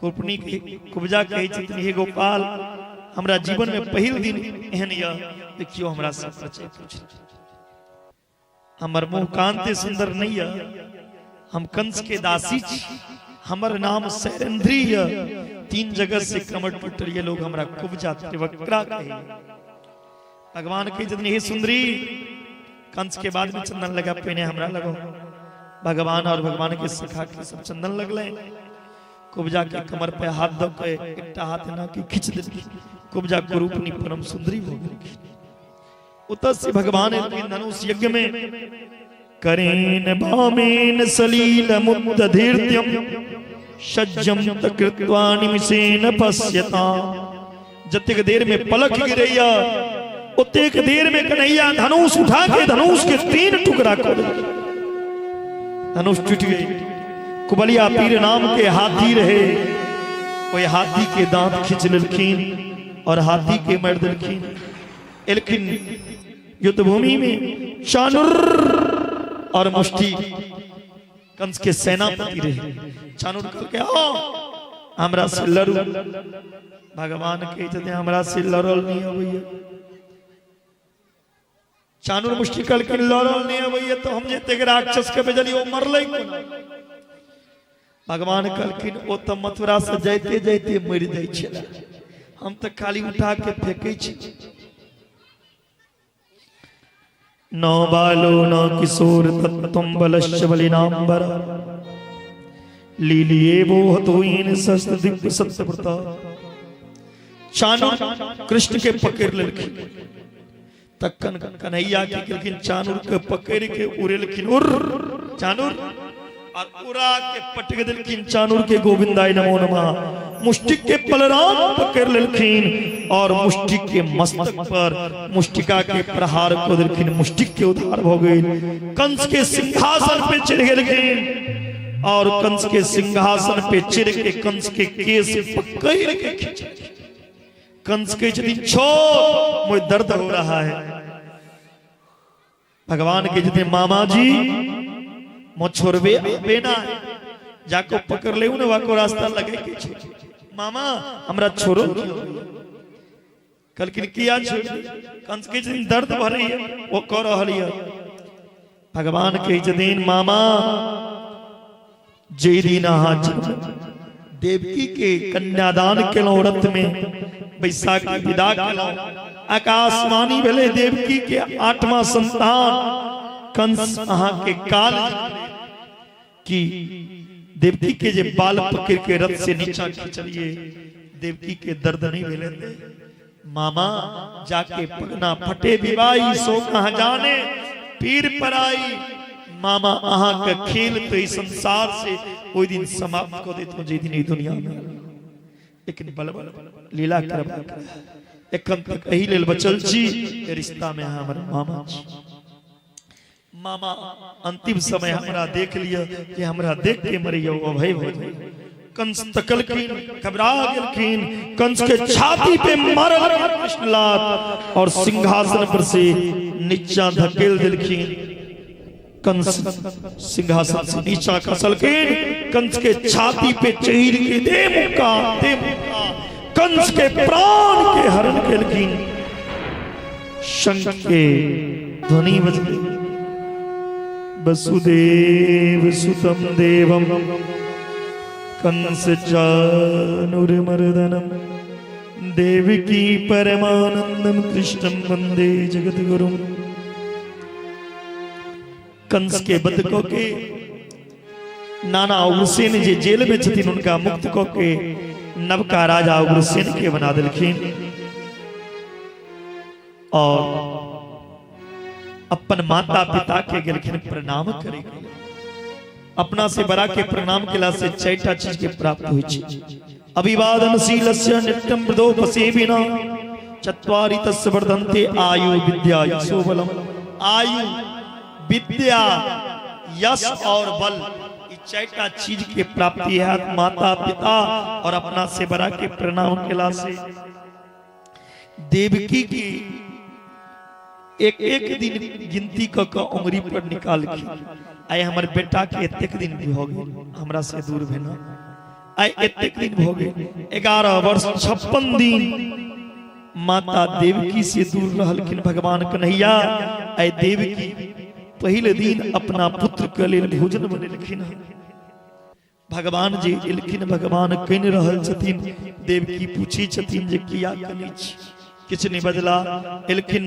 कुरूपनी के कुब्जा कहै छथिन हे गोपाल हमरा जीवन में पहिल दिन एहन यऽ जे केओ हमरा से परिचय पूछल। हमर मुँह कान्ते सुंदर नहीं यऽ, हम कंस के दासी छी, हमर नाम सैरंध्री यऽ, 3 जगह से कमर टूटल ये लोग हमरा कुब्जा त्रिवक्रा कहे। भगवान कहे छथिन हे सुंदरी, कंस के बाद में चंदन लगा, पहिने हमरा लगो। भगवान और भगवान के सखा के सब चंदन लगले। कुब्जा के कमर पे हाथ दऽ के एकटा हाथ एना के खींच देलखिन, कुब्जा कुरूपनी परम सुंदरी भऽ गेलखिन। ओतऽ से भगवान एलखिन धनुष यज्ञ में, करेन वामेन सलील मुक्तधीर्त्यम सज्जम तकृत्वा निमिषेन पश्यता। जतेक देर में पलक गिरैया ओतेक देर में कन्हैया धनुष उठा के धनुष के 3 टुकड़ा कर देलखिन। धनुष टूट गई। कुबलिया पीर नाम के हाथी रहे, ओहि हाथी के दांत खींच लेलखिन और हाथी के मारि देलखिन। एलखिन युद्ध भूमि में चाणूर और मुष्टि कंस के सेनापति रहे। चाणूर कहलकै आओ हमरा से लड़ू। भगवान कहै छथिन हमरा से लड़ल नहीं अबैया। चाणूर मुष्टि कहलखिन लड़ल नहीं अबैया तो हम जे एतेक राक्षस के भेजलियै ओ मरलै कोना? भगवान कहलखिन ओ तऽ मथुरा से जाइते जाइते मरि जाइ छलै, हम तऽ खाली उठा के फेंकै छी। न बालो न किशोर तत्त्वं बलश्च बलिनाम्बर लीलिएवो हतोइन शस्त्र दिव्य सत्यव्रत। चाणूर कृष्ण के पकड़ लेलखिन, तखन कन्हैया की केलखिन चाणूर के पकड़ के उड़ेलखिन, उड़ चाणूर, और उड़ा के पटक देलखिन चाणूर के गोविंदाय नमो नमः। मुष्टिक के बलराम पकड़ लेलखिन और मुष्टिक के मस्तक पर मुष्टिका के प्रहार को देलखिन, मुष्टिक के उद्धार भ गेल। कंस के सिंहासन पे चढ़ गेलखिन और कंस के सिंहासन पे चढ़ के कंस के केस पकड़ के खींच। कंस के छथिन छोड़, मुझे दर्द हो रहा है। भगवान के छथिन मामा जी मो छोड़बे आबे ना, जाको पकड़ ले ने वाको रास्ता लगे के छे। मामा हमरा छोड़ो। कहलखिन किया छोड़? कंस के छथिन दर्द भरे है, वो कह रहल है। भगवान के छथिन मामा जे दिन अहाँ देवकी के कन्यादान केलहुँ, रथ में बैसाख के विदा केलहुँ, आकाशवाणी भेलै देवकी के 8वां संतान। कंस अहाँ के काल की देवकी के जे बाल पकड़ के रथ से नीचा खींचलिए, देवकी के दर्द नहीं भेलै। मामा जाके पगना फटे विवाही सो कहाँ जाने पीर पर आई। मामा अहाँ के खेल तो इस संसार से ओहि दिन समाप्त कऽ देतहुँ जे दिन ई दुनिया में। लेकिन बलबल लीला करबाक एखन तक एहि लेल बचल छी, रिश्ता में अहाँ हमर मामा छी। मामा अंतिम समय हमरा देख लिअ जे हमरा देख के मरियौ अभय भऽ जाय। कंस तकलखिन, घबरा गेलखिन, कंस के छाती पे मारल कृष्ण लात और सिंहासन पर से नीचा धकेल देलखिन। कंस सिंहासन से नीचा खसलखिन, कंस के छाती पे चढ़ के दे मुक्का दे मुक्का, कंस के प्राण के हरण केलखिन। शंख के ध्वनि बजलै, वसुदेव सुतम देवम कंस चाणूरमर्दनम देवकी परमानंदम कृष्णम वंदे जगद्गुरुम। कंस के वध क के नाना उग्रसेन जे जेल में छथिन उनका मुक्त क के नवका राजा उग्रसेन के बना देलखिन और अपन माता पिता के गेलखिन प्रणाम करे। अपना से बड़ा के प्रणाम केला से 4टा चीज के प्राप्त होइ छै। अभिवादनशीलस्य नित्यं वृद्धोपसेविना चत्वारि तस्य वर्धन्ते आयु विद्या यशो बलम। आयु विद्या यश और बल, ई 4टा चीज के प्राप्ति है माता पिता और अपना से बड़ा के प्रणाम केला से। देवकी की एक एक दिन गिनती क के उंगली पर निकाल के आइ हमर बेटा के एतेक दिन भऽ गेल हमरा से दूर भेना, आइ एतेक दिन भऽ गेल 11 वर्ष 56 दिन माता देवकी से दूर रहलखिन भगवान कन्हैया। आइ देवकी पहिले दिन अपना पुत्र के लेल भोजन बनेलखिन हन। भगवान जी एलखिन, भगवान कनि रहल छथिन। देवकी पूछी छथिन जे किया कनै छी, किछु नहीं बजला। एलखिन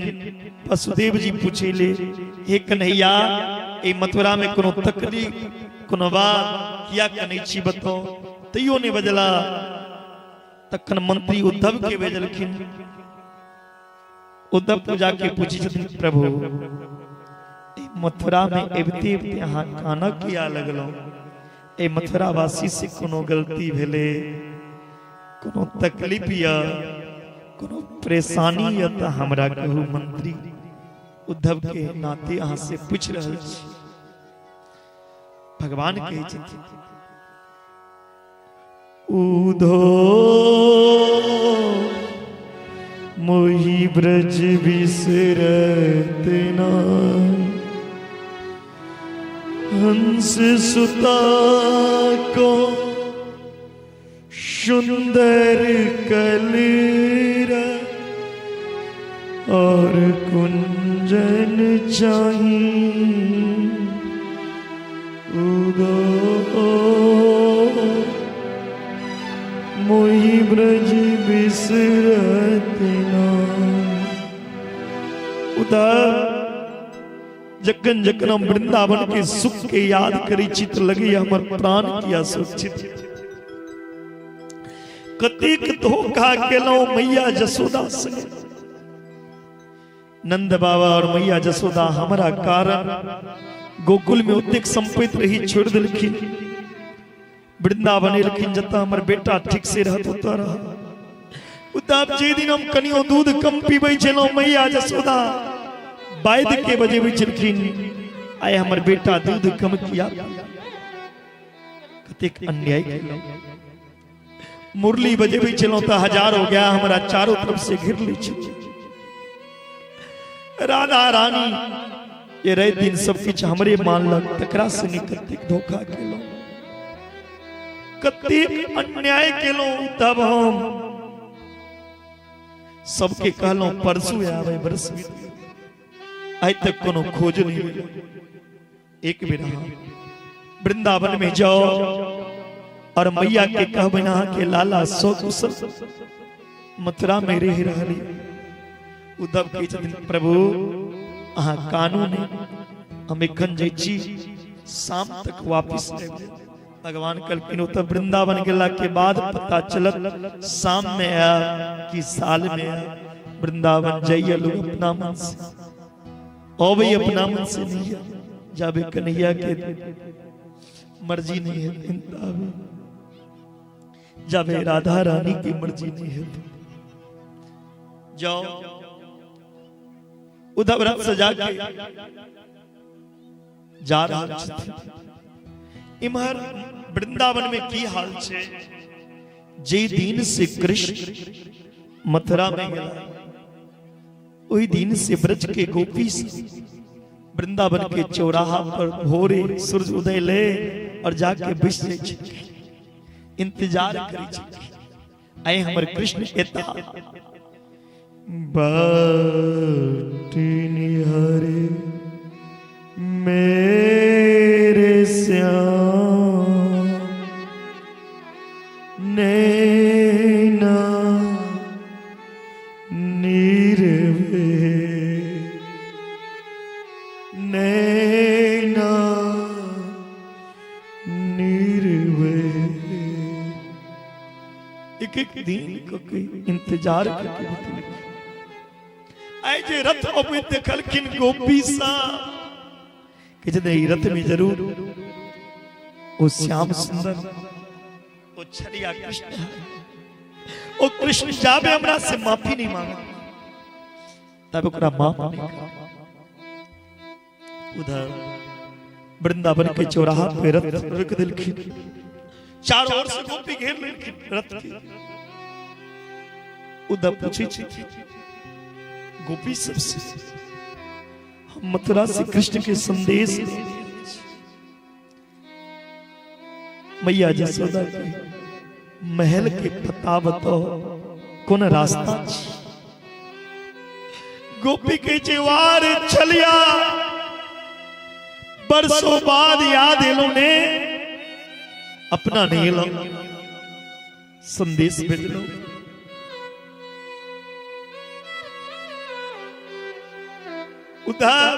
वसुदेव जी पूछे ले, हे कन्हैया, ए मथुरा में कोनो तकलीफ कोनो बात, किया कनै छी बताओ। तैयो नहीं बजला। तखन मंत्री उद्धव के भेजलखिन। उद्धव पूजा के पूछी छथिन, प्रभु मथुरा में अबिते अबिते अहाँ कानऽ किया लगलहुँ? ए मथुरा वासी से कोनो गलती भेलै, कोनो तकलीफ यऽ, कोनो परेशानी यऽ तऽ हमरा कहू। मंत्री उद्धव के नाते अहाँ से पूछि रहल छी। भगवान कहै छथिन, उधो मोहि ब्रज बिसरत नाहि, हंस सुता को सुंदर कलर और कुंजन चाही। उदो मोहि ब्रज बिसरत नाहि। उधर जखन जखन हम वृंदावन के सुख के याद करै छी तऽ लगैया हमर प्राण किया सुरक्षित। कतेक धोखा केलहुँ मैया जसोदा संगे। नंद बाबा और मैया जसोदा हमरा कारण गोकुल में ओतेक संपत्ति रही छोड़ देलखिन, वृंदावन एलखिन जतऽ हमर बेटा ठीक से रहत ओतऽ रह। उद्धव, जे दिन हम कनियो दूध कम पीबै छलहुँ मैया जसोदा वैद्य के बजेबै छलखिन, आइ हमर बेटा दूध कम किया? कतेक अन्याय केलहुँ। मुरली बजेबै छलहुँ तऽ हजारो गाय हमरा चारो तरफ से घेर लै छल। राधा रानी ये राति दिन सब किछु हमरे मानलक, तकरा संगे कतेक धोखा केलहुँ, कतेक अन्याय केलहुँ। उद्धव, हम सबके कहलहुँ परसू आबै, बरस बीत गेल, आइ तक कोनो खोज नहीं भेल। एक बेर अहाँ वृंदावन में जाओ और मैया के कहबनि अहाँ के लाला सौ कुशल मथुरा में रह रहली। उद्धव कहै छथिन, प्रभु अहाँ कानू नहि, हम एखन जाइ छी, शाम तक वापिस आबि जायब। भगवान कहलखिन, ओतऽ वृंदावन गेला के बाद पता चलत शाम में आयब कि साल में आयब। वृंदावन जाइए लोग अपना मन से, अबै अपना मन से नहीं है, जाबे कन्हैया के मर्जी नहीं है ताबे, जाबे राधा रानी की मर्जी नहीं है। जाओ। उद्धव रथ सजा के जा रहल छथिन। इम्हर वृंदावन में की हाल छै? जे दिन से कृष्ण मथुरा में गेला ओहि दिन से ब्रज के गोपी से वृंदावन के चौराहा पर भोरे सूर्य उदय ले और जाके बैस जाइ छलखिन, इंतजार करै छलखिन, आइ हमर कृष्ण एता। बाट निहारे मेरे श्याम, नैना नीरवे, नैना नीरवे। एक एक दिन के इंतजार करके बतलखिन। आइ जे रथ अबैत देखलखिन गोपी सा कि जे ई रथ में जरूर ओ श्याम सुंदर, ओ छलिया कृष्ण है। ओ कृष्ण जाबे हमरा से माफी नहीं मांगा तब ओकरा माफ नहीं कर। उधर वृंदावन के चौराहा पे रथ रोक देलखिन, चारों ओर से गोपी घेर लेलखिन रथ के। उधर पूछे छथिन गोपी सबसे, हम मथुरा से कृष्ण के संदेश लेने आयल छी। मैया जसोदा के महल के पता बताओ, कोन रास्ता छी? गोपी कहै छै, वार छलिया, बरसों बाद याद एलो ने, अपना नहीं एलो, संदेश भेजलो। उधर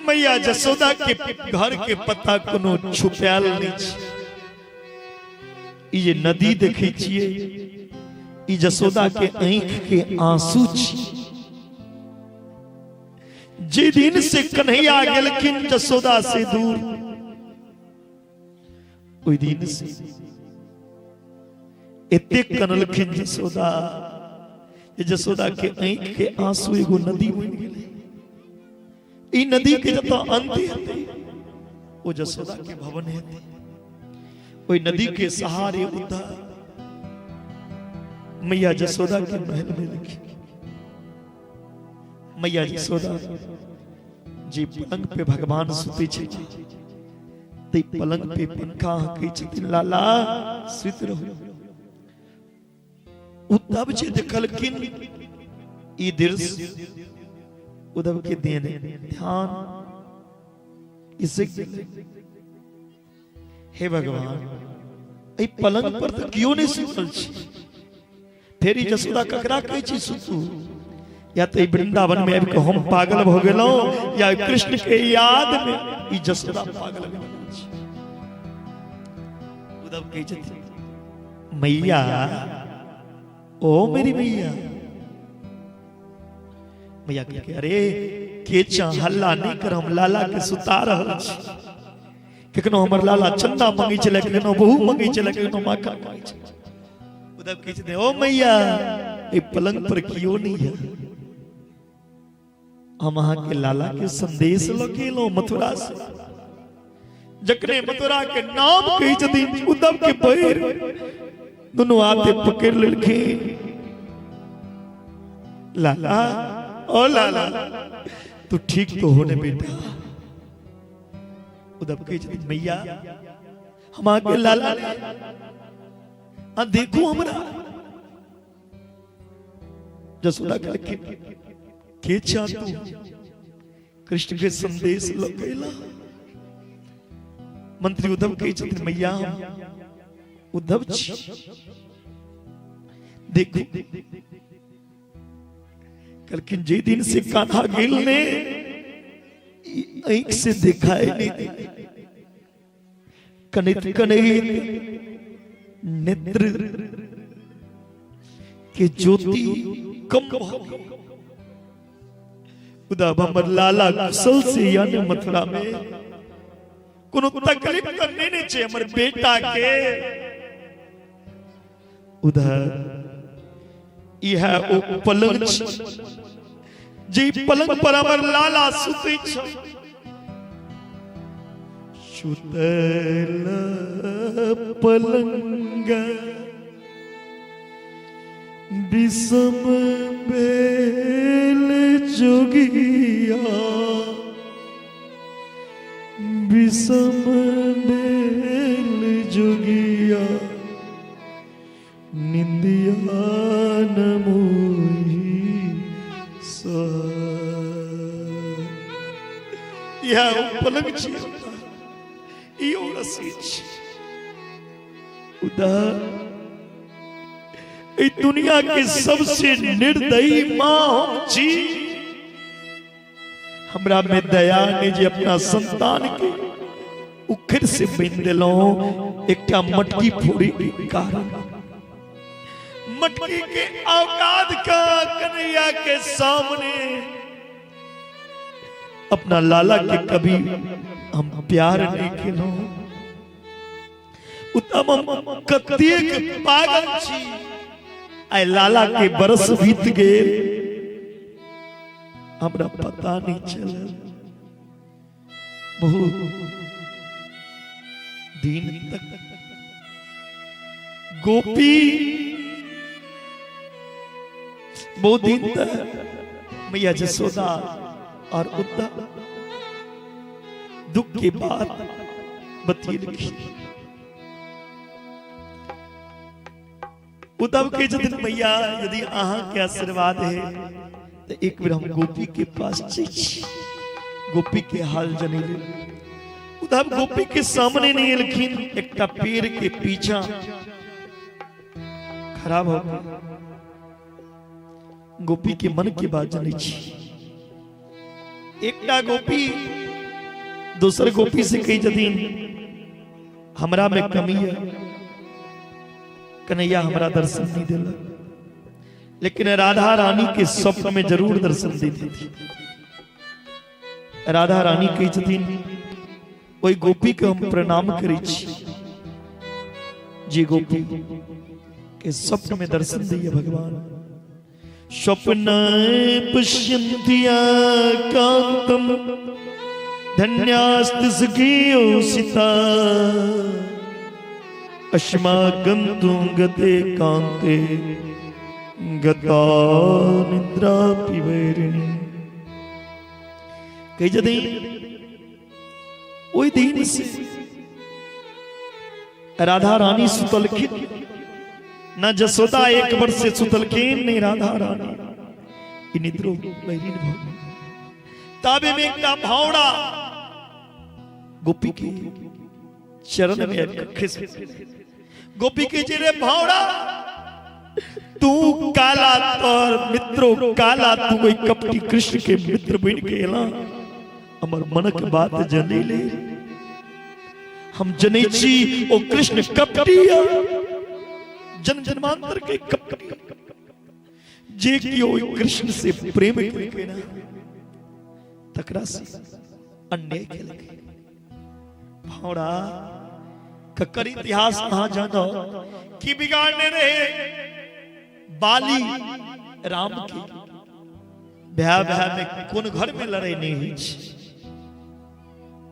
मैया जसोदा के घर के पता कोनो छुपायल नहीं छै। ई जे नदी देखै छियै, ई जसोदा के आँख के आंसू छी। जे दिन से कन्हैया गेलखिन जसोदा से दूर, ओहि दिन से एतेक कनलखिन जसोदा जे जसोदा के आँख के आंसू एगो नदी बनि गेलै। ई नदी के जतऽ अंत हेतै ओ जसोदा के भवन हेतै। ओहि नदी के सहारे उधर मैया जसोदा के महल में लिखी। मैया जसोदा जी पलंग पे भगवान सुते छथिन, तै पलंग पे पंखा हकै छथिन, लाला सुति रहू। उद्धव जी देखलखिन ई दृश्य, उद्धव के देने ध्यान इसे, हे भगवान, एहि पलंग पर तऽ केओ नहि सुतल छै, फेर ई जसोदा ककरा कहै छी सुतू? या तऽ ई वृंदावन में आबि कऽ हम पागल भऽ गेलहुँ या कृष्ण के याद में ई जसोदा पागल भऽ गेल छै। उद्धव कहै छथिन, मैया, ओ मेरी मैया। मैया कहलकै, अरे के चा, हल्ला नहीं कर, हम लाला के सुता रहल छी। कखनो हमर लाला चंदा मंगै छलै, कखनो बहू मंगै छलै, कखनो माखन मंगै छलै। उद्धव कहै छथिन, ओ मैया, एहि पलंग पर कियो नहीं है, हम अहाँ के लाला के संदेश लऽ के एलहुँ मथुरा से। जखने मथुरा के नाम कहै छथिन, उद्धव के पैर दुनू हाथे पकड़ लेलखिन, लाला, ओ लाला, तू ठीक तो हो ने बेटा? उद्धव कहै छथिन, मैया, हम अहाँके लाला, आ देखू हमरा। जसोदा कहलखिन, के छा तू? कृष्ण के संदेश लऽ के अयला। मंत्री उद्धव कहै छथिन, मैया, हम उद्धव छी, देखू। कहलखिन, जे दिन से कान्हा गेल ने, ई आँखि से देखाई नहीं दे, कनैत कनैत नेत्र के ज्योति कम भऽ गेल। उद्धव, हमर लाला कुशल से या ने मथुरा में? कोनो तकलीफ तऽ नहि ने छै हमर बेटा के? उधर इह ओ पलंग छी, जे पलंग पर हमर लाला सुतै छल। सुतल पलंग विषम बेल जोगिया, विषम बेल जोगिया, निंदिया न मोही। इएह ओ पलंग छी, ई ओ रस्सी छी। उधर ई दुनिया के सबसे निर्दयी मां हम छी। हमरा में दया नहीं जे अपना संतान के उखड़ से बांधि देलहुं एकटा मटकी फोड़ी के कारण। मटकी के औकात का कन्हैया के सामने अपना लाला के कभी हम प्यार नहीं केलहुं। उत्तम, हम कतेक पागल छी। आइ लाला के बरस बीत गेल, हमरा पता नहीं चलल। बहुत दिन तक गोपी, बहुत दिन तक मैया जसोदा और उद्धव दुख के बाद बतियलखिन। उद्धव के छथिन, मैया, यदि अहाँ के आशीर्वाद है तऽ एक बेर हम गोपी के पास जाइ छी, गोपी के हाल जनै लेल। उद्धव गोपी के सामने नहीं एलखिन, एकटा पेड़ के पीछा खराब हो गए गोपी के मन के बात जनै छी। एकटा गोपी दोसर गोपी से कही छथिन, हमरा में कमी है, कन्हैया हमरा दर्शन नहीं देलक, लेकिन राधा रानी के स्वप्न में जरूर दर्शन दे देती। राधा रानी कहै छथिन, ओहि गोपी के हम प्रणाम करै छी जे गोपी के स्वप्न में दर्शन दैया भगवान। स्वप्न पश्यन्तिया कांतम धन्यास्त सखियो सीता अस्माकं तु गते कांते गता निद्रा पिबैरिणी। कहै छथिन ओहि दिन से राधा रानी सुतलखिन न, जसोदा एक वर्ष से सुतलखिन नहीं, राधा रानी ई निद्रो बहिरीन भऽ गेल। ताबे में एकटा भावड़ा गोपी के चरण में आबि कऽ खसि पड़ल। गोपी के जे रे भावड़ा, तू काला तोर मित्रो काला, तू ओहि कपटी कृष्ण के मित्र बनि के एला, हमर मनक बात जनै ले, हम जनै छी ओ कृष्ण कपटी है, जन्म जन्मांतर के कपटी, जे कि ओहि कृष्ण से प्रेम केलकै ना तकरा से अन्याय केलकै। भावड़ा ककर इतिहास अहाँ जानो की बिगाड़ने रहे बाली राम के, भय भय में कोन घर में लड़ाई नहीं होइ छै,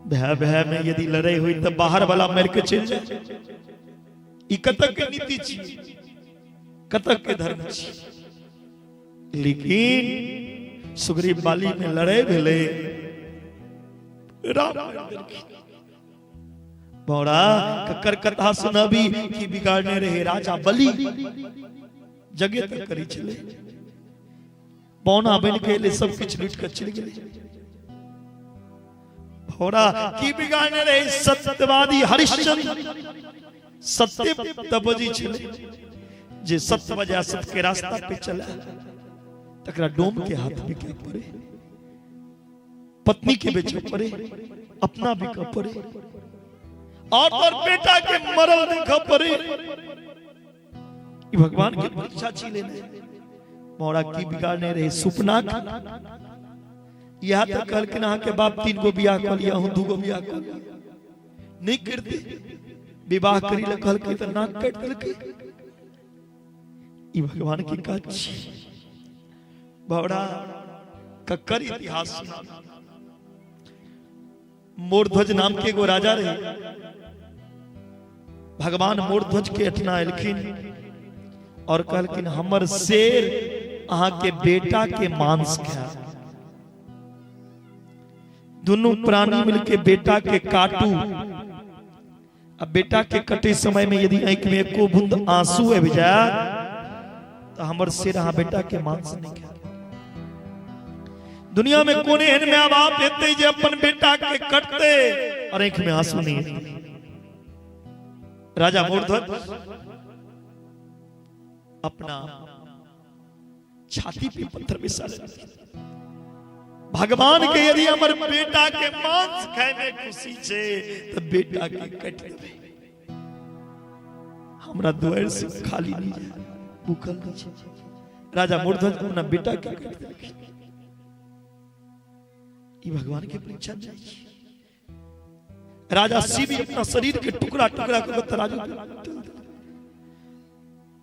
भय भय में यदि लड़ाई हुई तो बाहर वाला मर के चलि जाए। ई कतक के नीति छी, कतक के धर्म छी। लेकिन सुग्रीव बाली में लड़ाई भेलै, राम बौड़ा ककर कथा सुनाबी की बिगाड़ने रहे राजा बलि, जगे तक करी छलै, पौना बन के एलै, सब किछु लूटि के चलि गेलै। भौरा की बिगाड़ने रहे सत्यवादी हरिश्चंद्र, सत्य त बजै छलै, जे सत्य बजा सत्य के रास्ता पे चला तकरा डोम के हाथ बिके पड़े, पत्नी के बेचे पड़े, अपना बिके पड़े, और तोर बेटा के मरल देख पड़े। ई भगवान के परीक्षा छी लेने। मौरा की बिगाड़ने रहे सुपना, यह तो कहलखिन अहाँ के बाप 3 गो बियाह कऽ लिया, हम 2 गो बियाह कऽ लिया, नहीं करते विवाह करी ले कहलकै तऽ नाक काटि देलकै। ई भगवान के काज छी। बौरा ककर इतिहास सुना। मोरध्वज नाम के एगो राजा रहे, भगवान मोरध्वज के एठना एलखिन और कहलखिन हमर शेर अहाँ के बेटा के मांस खायत, दुनू प्राणी मिलके बेटा के काटू, आ बेटा के कटे समय में यदि आंखि में एको बूंद आंसू आबि जाए तो हमर शेर अहाँ बेटा के मांस नहीं खायत। दुनिया में कोन एहन my बाप हेतै जे अपन बेटा के कटते और आंखि में आंसू नहीं एतै। राजा मोरध्वज अपना छाती पे पत्थर बैसा लेलखिन। भगवान के यदि हमर बेटा के मांस खाए में खुशी छे तो बेटा के कट देबै, हमरा दुआर से खाली नहीं जाए, भूखल नहीं छे। राजा मोरध्वज अपना बेटा के कट देलखिन। ई भगवान के परीक्षा छै। राजा शिव अपना शरीर के टुकड़ा टुकड़ा कर तराजू पे तोल देलकै।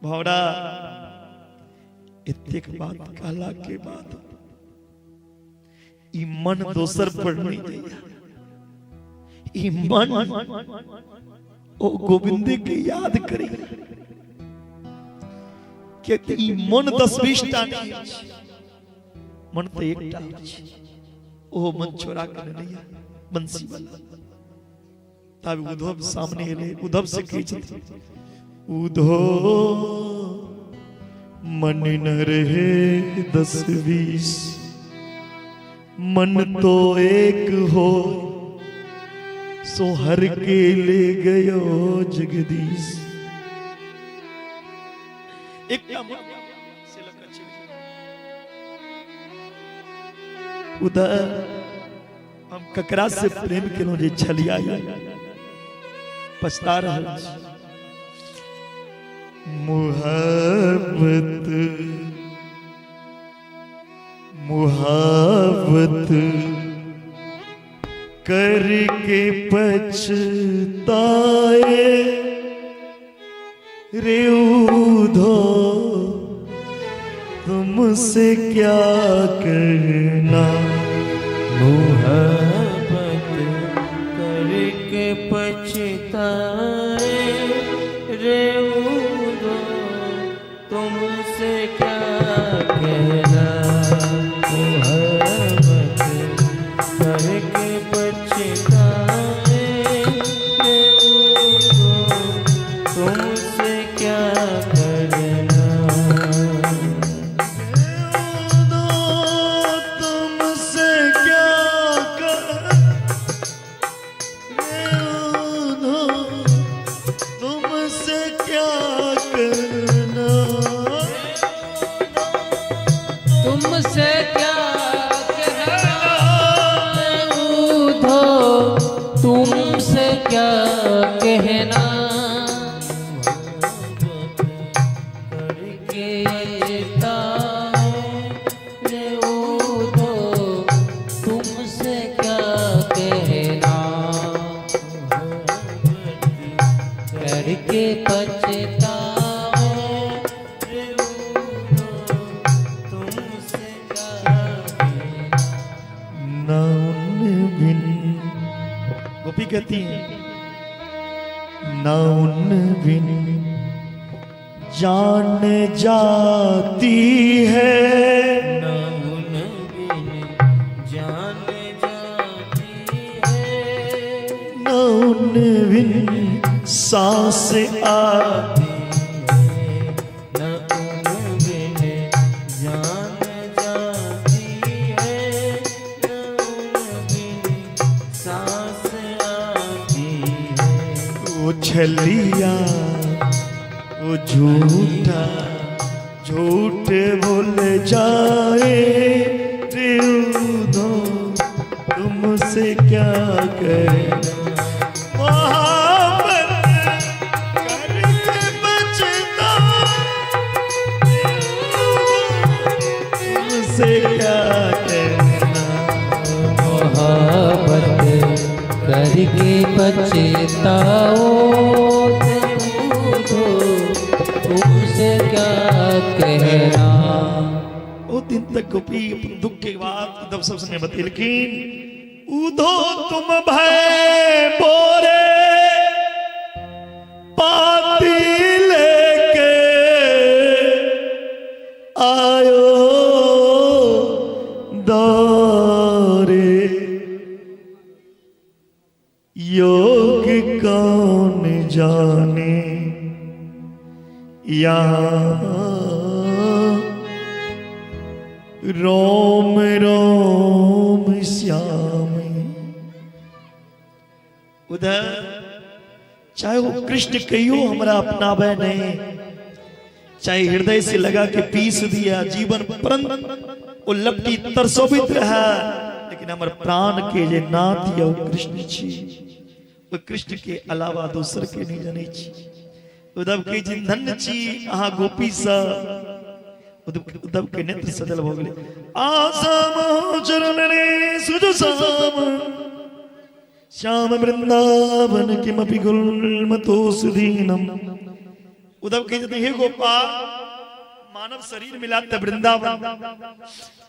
भौरा एतेक बात कहला के बाद ई मन दोसर पर नहीं जाइया, ई मन ओ गोविंदे के याद करी, कियाकि ई मन 10-20 टा नहीं अछि, मन तो एकटा अछि, ओहो मन छोड़ा के नहीं है बंसी वाला। तब उद्धव सामने एले, उद्धव से कहै छथिन, उद्धव मन न रहे दस बीस, मन तो एक हो, सो हर के ले गयो जगदीश। एक उधर हम ककरा से प्रेम केलहुं जे छलिया पछता रहल छी। मुहब्बत मुहब्बत करके पछताए रे उधो, तुमसे क्या कहना। मुहब्बत करके पछताए रे उधो, तुमसे क्या कहना। मुहब्बत करके पछताए रे उधो, तुमसे क्या करना। तुमसे क्या कहना उधो, तुमसे क्या कहना। करके रे उधो, तुमसे क्या कहना। करके पछताए रे उधो, तुमसे क्या कहना। न उन बिन, गोपी कहती है, न उन बिन जान जाती है, न उन बिन जान जाती है, न उन बिन सांस आती है, न उन बिन जान जाती है, न उन बिन सांस आती है। वो छलिया वो झूठा झूठ बोल जाए रे उधो, तुमसे क्या कहना। मोहब्बत करके पछताए तुमसे क्या कहना। मोहब्बत करके पछताओ उधो, तुमसे क्या कहना। वो दिन तक गोपी दुख के बाद उद्धव सब समय बतेलखिन, उधो तुम भय बोरे पाती लेके आयो दौरे, योग कौन जाने यहाँ रोम रोम श्याम। उधर चाहे वो कृष्ण कहियो हमरा अपनावे नहीं, चाहे हृदय से लगा के पीस दिया जीवन परंत वो लपटी तरसोबित रहा, लेकिन हमर प्राण के जे नाथ या कृष्ण छी, वो कृष्ण के अलावा दोसर के नहीं जाने छी। उद्धव के जिन धन्य छी अहाँ गोपी सा, उद्धव के नेत्र सजल भ गेलै। आसाम चरण रे सुज साम, श्याम वृंदावन किमपि गुल्मतो सुदीनम। उद्धव के जते हे गोपाल, मानव शरीर मिला त वृंदावन,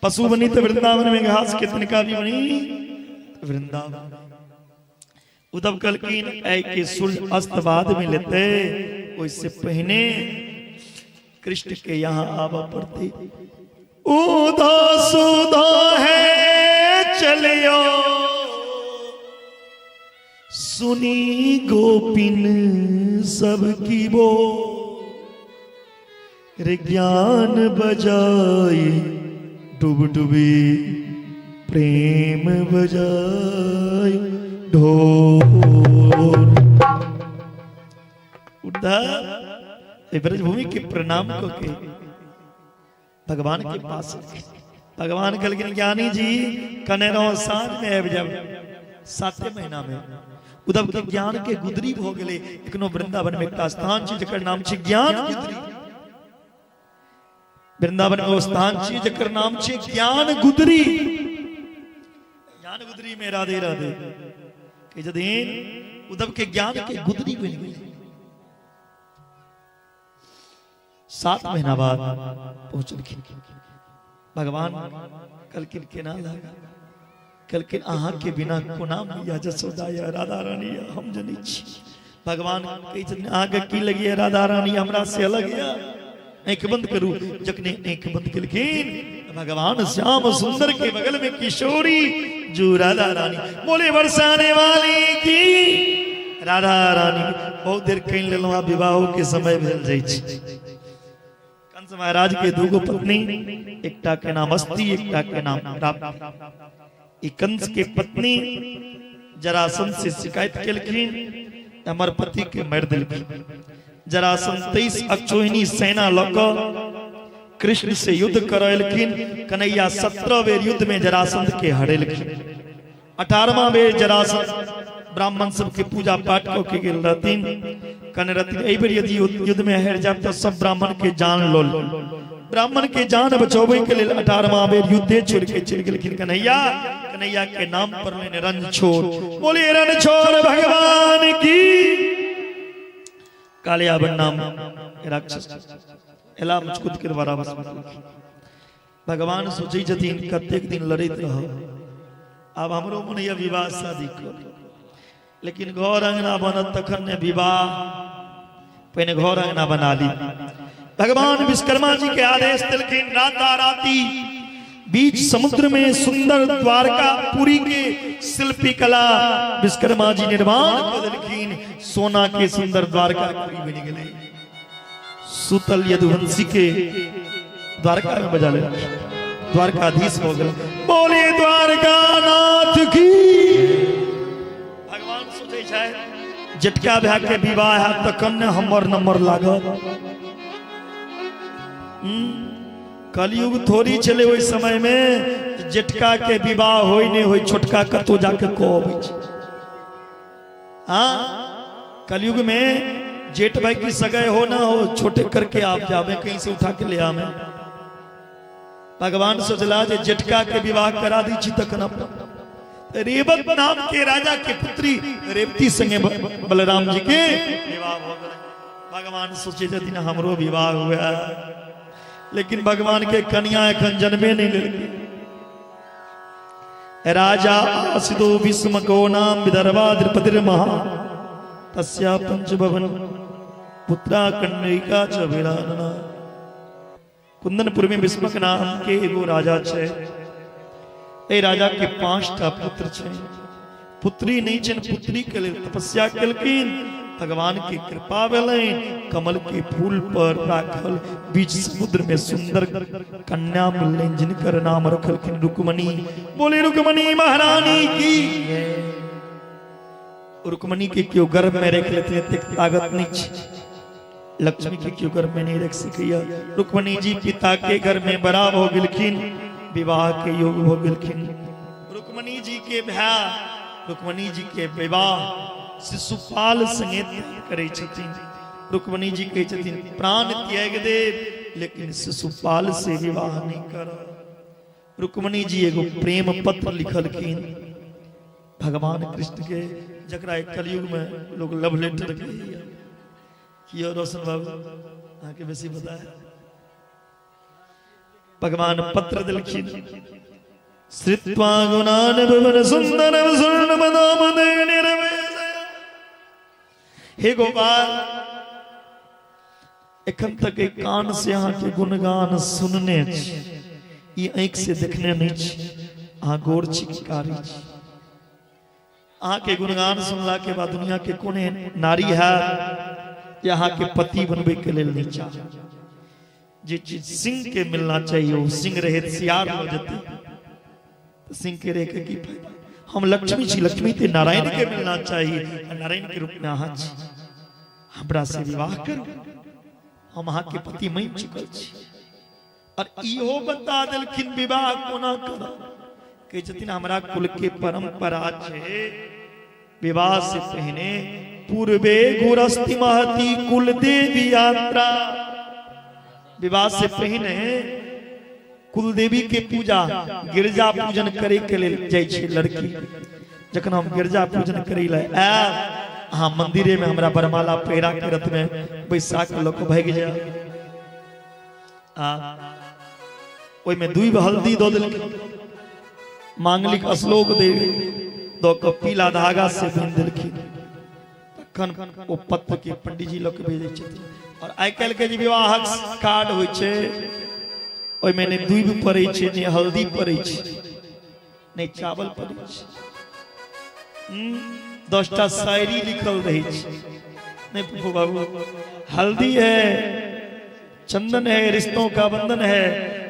पशु बनी त वृंदावन में घास के तिनका भी बनी वृंदावन। उद्धव कहलखिन ऐ के सूर्य अस्त बाद में लेते, ओइसे पहिने कृष्ण के यहाँ आवा पड़ती। उदा सुधा है चलियो, सुनी गोपिन सबकी बो, रे ज्ञान बजाई डुबडुबी, प्रेम बजाई ढोल। उद्धव ब्रजभूमि के प्रणाम को के भगवान के पास। भगवान कहलखिन ज्ञानी जी कने रहो, साँझ में आबि जाब। 7 महीना में उद्धव के ज्ञान के गुदरी भ गेलै। एखनो वृंदावन में एकटा स्थान छै जकर नाम छै ज्ञान गुदरी। वृंदावन में ओ स्थान छै जकर नाम छै ज्ञान गुदरी। ज्ञान गुदरी में राधे राधे के जदिन उद्धव के ज्ञान के गुदरी बनि गेलै। 7 महीना बाद पहुंचलखिन। भगवान कहलखिन केना लागा? कहलखिन अहाँ के बिना कोना मैया जसोदा या राधा रानी या हम जनै छी। भगवान कहै छथिन अहाँ के की लगिए राधा रानी हमरा से अलग या? आँखि बंद करू। जखने आँखि बंद केलखिन भगवान श्याम सुंदर के बगल में किशोरी जो राधा रानी बोले बरसाने वाली की राधा रानी। बहुत देर कहि लेलहुँ, आब विवाहो के समय भेल जाइ छै। कंस महाराज के दूगो पत्नी, एकटा के नाम अस्ति, एकटा के नाम प्राप्ति। ई कंस के पत्नी जरासंध से शिकायत केलखिन, हमर पति के मारि देलखिन। जरासंध 23 अक्षोहिणी सेना लऽ कऽ कृष्ण से युद्ध करेलखिन। कन्हैया 17 बेर युद्ध में जरासंध के हरेलखिन। 18वां बेर जरासंध ब्राह्मण सबके पूजा पाठ कऽ के गेल रहथिन। कहने रहथिन एहि बेर यदि युद्ध में हारि जायब तऽ सब ब्राह्मण के जान लऽ लेब। ब्राह्मण के जान बचौबै के लेल 18वां बेर युद्धे छोड़ के चलि गेलखिन कन्हैया। कन्हैया के नाम पड़लनि रणछोड़। बोलिए रणछोड़ भगवान की। कालियावन नाम राक्षस एला मुचकुद के द्वारा भस्म। भगवान सोचै छथिन कतेक दिन लड़ैत रहब, आब हमरो मन यऽ विवाह शादी करी, लेकिन घर अंगना बनत तखन ने विवाह, पहिने घर अंगना बना ली। भगवान विश्वकर्मा जी के आदेश देलखिन राता राती बीच समुद्र में सुंदर द्वारका पुरी के शिल्पी कला विश्वकर्मा जी निर्माण कऽ देलखिन। सोना के सुंदर द्वारका पुरी बनि गेलै। सुतल यदुवंशी के द्वारका में बजा लेलखिन, द्वारकाधीश हो गेल। बोले द्वारका नाथ की। भगवान सोचै छै जेटका भाय के विवाह है तखन ने हमर नंबर लागत। कलयुग थोड़ी छलै ओहि समय में जेटका के विवाह होय नहीं होय, छोटका कतौ जाके कऽ अबै छै। हाँ, कलयुग में जेठ भाई की सगाई हो ना हो, छोटे करके आप जावे, कहीं से उठा के ले आवे। भगवान सोचला जे जेटका के विवाह करा दी छी तखन अपन रेवत नाम के राजा के पुत्री रेवती संगे बलराम जी के विवाह हो गेलै। भगवान सोचे छथिन हमरो विवाह हुआ, लेकिन भगवान के कन्या एखन जन्मे नहीं लेलकै। राजा आसिदो भीष्मको नाम विदर्भा द्रुपदिर्महा तस्या पंचभवन पुत्रा कन्यका च वीरानना। कुंदनपुर में भीष्मक नाम के एगो राजा छै। एहि राजा के 5टा पुत्र छै, पुत्री नहीं छनि। पुत्री के लेल तपस्या केलखिन, भगवान के कृपा भेलनि, कमल के फूल पर राखल बीच समुद्र में सुंदर कन्या मिललनि, जिनकर नाम रखलखिन रुक्मणी। बोले रुक्मणी महारानी की। रुक्मणी के केओ गर्भ में रख लेते एतेक ताकत नहीं छै, लक्ष्मी के केओ गर्भ में नहीं रख सकैया। रुक्मणी जी पिता के घर में बड़ा हो गेलखिन, विवाह के योग हो गेलखिन। रुक्मणी जी के भाय रुक्मणी जी के विवाह शिशुपाल संगे करै छथिन। रुक्मणी जी कहै छथिन प्राण त्याग देब लेकिन शिशुपाल से विवाह नहीं करब। रुक्मणी जी एगो प्रेम पत्र लिखलखिन भगवान कृष्ण के, जकरा एक कलयुग में लोग लव लेटर कहैया। कियो रोशन बाबू अहाँके बेसी पता है। भगवान पत्र देलखिन, श्रुत्वा गुणान भुवन सुंदरम स्वर्ण मदाम हे गोपाल, एखन तक एक कान से अहाँ के गुणगान सुनने छी, ई आँखि से देखने नहीं छी। अहाँ गोर छी कि कारी छी? अहाँ के गुणगान सुनला के बाद दुनिया के कोन एहन नारी है जे अहाँ के पति बनबै के लेल नहीं चाह। जे चीज सिंह के मिलना चाहिए वो सिंह रहे सियार हो जते, तो सिंह के रह के की फायदा। हम लक्ष्मी छी, लक्ष्मी ते नारायण के मिलना चाहिए, नारायण के रूप में अहाँ छी, हमरा से विवाह करू, हम अहाँ के पति मानि चुकल छी। और इहो बता देलखिन विवाह कोना करब। कहै छथिन हमरा कुल के परंपरा छै विवाह से पहिने पूर्वे गुरस्ति महती कुल देवी यात्रा। विवाह से पहिने कुल देवी के पूजा गिरजा पूजन करे के लेल जाइ छै लड़की। जखन हम गिरजा पूजन करे ले आयब, अहाँ मंदिरे में हमरा बरमाला पहिरा के रथ में बैसा के लऽ के भागि जायब। आ ओहिमे दुई हल्दी दऽ देलखिन, मांगलिक श्लोक दे दऽ के पीला धागा से बान्हि देलखिन। तखन ओ पत्र के पंडित जी लऽ के भेजै छथिन। और आइ काल्हि के जे विवाहक कार्ड होइ छै ओहिमे नहि दूबि पड़ै छै, नहि हल्दी पड़ै छै, नहि चावल पड़ै छै। 10टा शायरी लिखल रहै छै। नहीं पप्पू बाबू, हल्दी है, चंदन है, रिश्तों का बंधन है,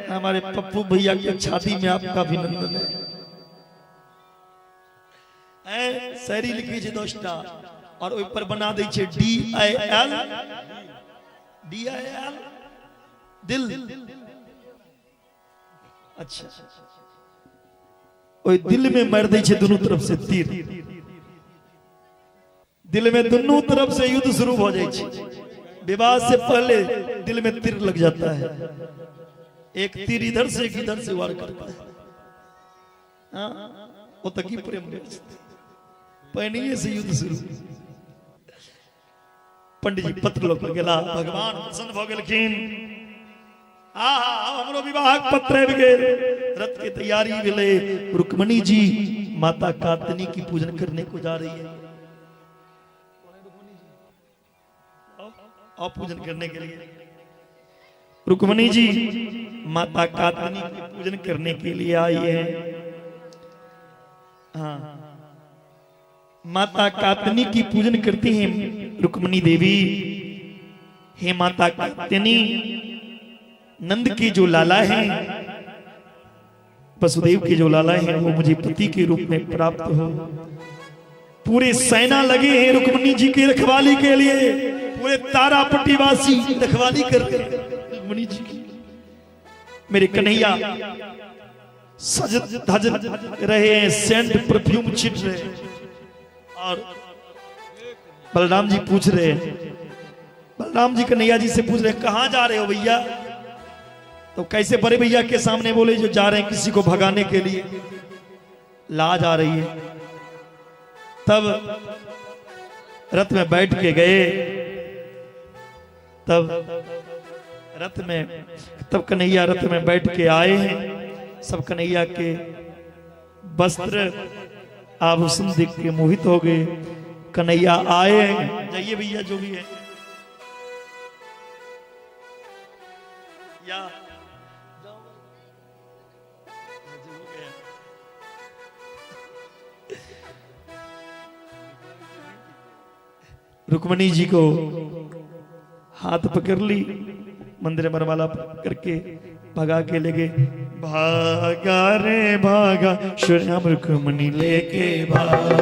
हमारे पप्पू भैया के छाती में आपका अभिनंदन है। शायरी लिखी छै 10टा और ओहि पर बना दै छै DIL, DIL दिल। अच्छा, ओहि दिल में मारि दै छै दोनों तरफ से तीर, दिल में दोनों तरफ से युद्ध शुरू हो जाए छै। विवाह से पहले दिल में तीर लग जाता है, एक तीर इधर से एक इधर से वार करता है। हाँ, वो तो की प्रेम पहनिए से युद्ध शुरू। पंडित जी पत्र लऽ के गेला, भगवान प्रसन्न भऽ गेलखिन। आहा, हमरो विवाहक पत्र आबि गेल। रथ के तैयारी भेलै। रुक्मणी जी माता कातनी की पूजन करने को जा रही है, और पूजन करने के लिए रुक्मणी जी माता कातनी की पूजन करने के लिए आई है। हाँ, माता कातनी की पूजन करती हैं रुक्मणी देवी। हे माता कातनी, नंद के जो लाला हैं, वसुदेव के जो लाला हैं, वो मुझे पति के रूप में प्राप्त हो। पूरे सेना लगे हैं रुक्मणी जी की रखवाली के लिए, पूरे तारापट्टी वासी रखवाली कर रहे हैं रुक्मणी जी की। मेरे कन्हैया सज धज रहे हैं, सेंट परफ्यूम छिट रहे हैं। और बलराम जी पूछ रहे हैं, बलराम जी कन्हैया जी से पूछ रहे हैं, कहाँ जा रहे हो भैया? तो कैसे बड़े भैया के सामने बोले जो जा रहे हैं किसी को भगाने के लिए, लाज आ रही है। तब रथ में बैठ के गए, तब रथ में, तब कन्हैया रथ में बैठ के आए हैं। सब कन्हैया के वस्त्र आभूषण देख के मोहित हो गए। कन्हैया आए हैं, जाइए भैया जो भी है, या रुक्मणी जी को हाथ पकड़ ली, मंदिर मरवाला करके भगा के ले गए। भागा रे भागा श्री राम रुक्मणी लेके भागा,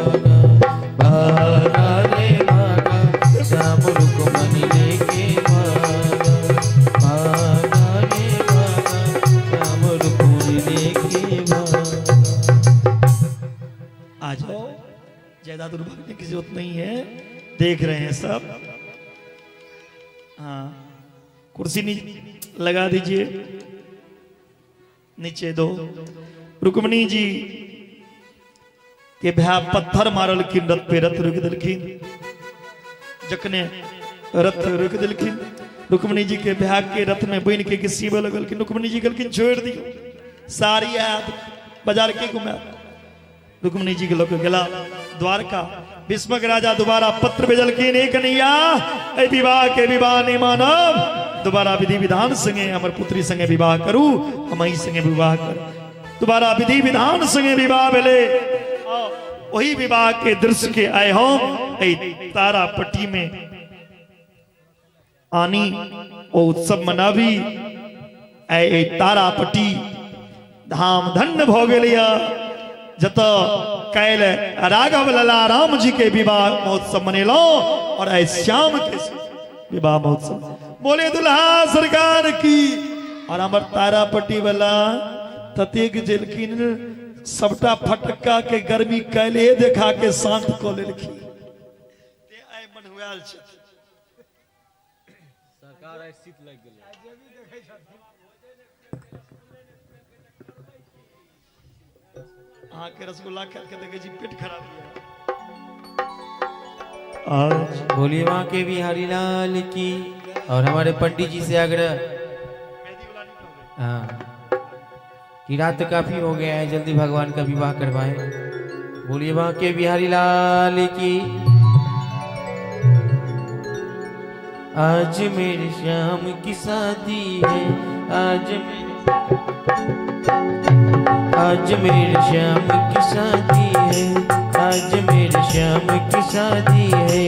भागा रे भागा श्याम रुक्मणी लेके भागा, भागा रे भागा श्याम रुक्मणी लेके भागा। आ जाओ, ज्यादा दूर भागने की जरूरत नहीं है, देख रहे हैं सब। हाँ, कुर्सी नीचे लगा दीजिए, नीचे दो। रुक्मणी जी के भैया पत्थर मारलखिन रथ पे, रथ रोकि देलखिन। जखने रथ रोकि देलखिन, रुक्मणी जी के भैया के रथ में बनि के सीबे लगलखिन। रुक्मणी जी कहलखिन छोड़ि दियौ, साड़ी आयत बाजार के घुमायत। रुक्मणी जी के लऽ के गेला द्वारका। भीष्मक राजा दोबारा पत्र भेजलखिन, हे कन्हैया, एहि विवाह के विवाह नहीं मानब, दोबारा विधि विधान संगे हमर पुत्री संगे विवाह करू, हम अहीं संगे विवाह करू। दोबारा विधि विधान संगे विवाह भेलै। वही विवाह के दृश्य के आए हम एहि तारापट्टी में आनी ओ उत्सव मनाबी। आइ तारापट्टी धाम धन्य भऽ गेलैया जतऽ काल्हि राघव लला राम जी के विवाह महोत्सव मनेलहुँ और आइ श्याम के विवाह महोत्सव। बोले दुल्हा सरकार की। और हमर तारापट्टी वाला ततेक जेलखिन सबटा फटक्का के गर्मी काल्हिए देखा के शांत कऽ लेलखिन। ते आइ मनहुआयल छथि। सरकार आइ शीत लागि गेलै। अहाँके रसगुल्ला खा के देखै छी पेट खराब यऽ। आज बोलिए वहाँ के बिहारी लाल की। और हमारे पंडित जी से आग्रह, हाँ, कि रात काफी हो गया है, जल्दी भगवान का विवाह करवाएं। बोलिए वहाँ के बिहारी लाल की। आज मेरे श्याम की शादी है, आज मेरे श्याम की शादी है, आज मेरे श्याम की शादी है,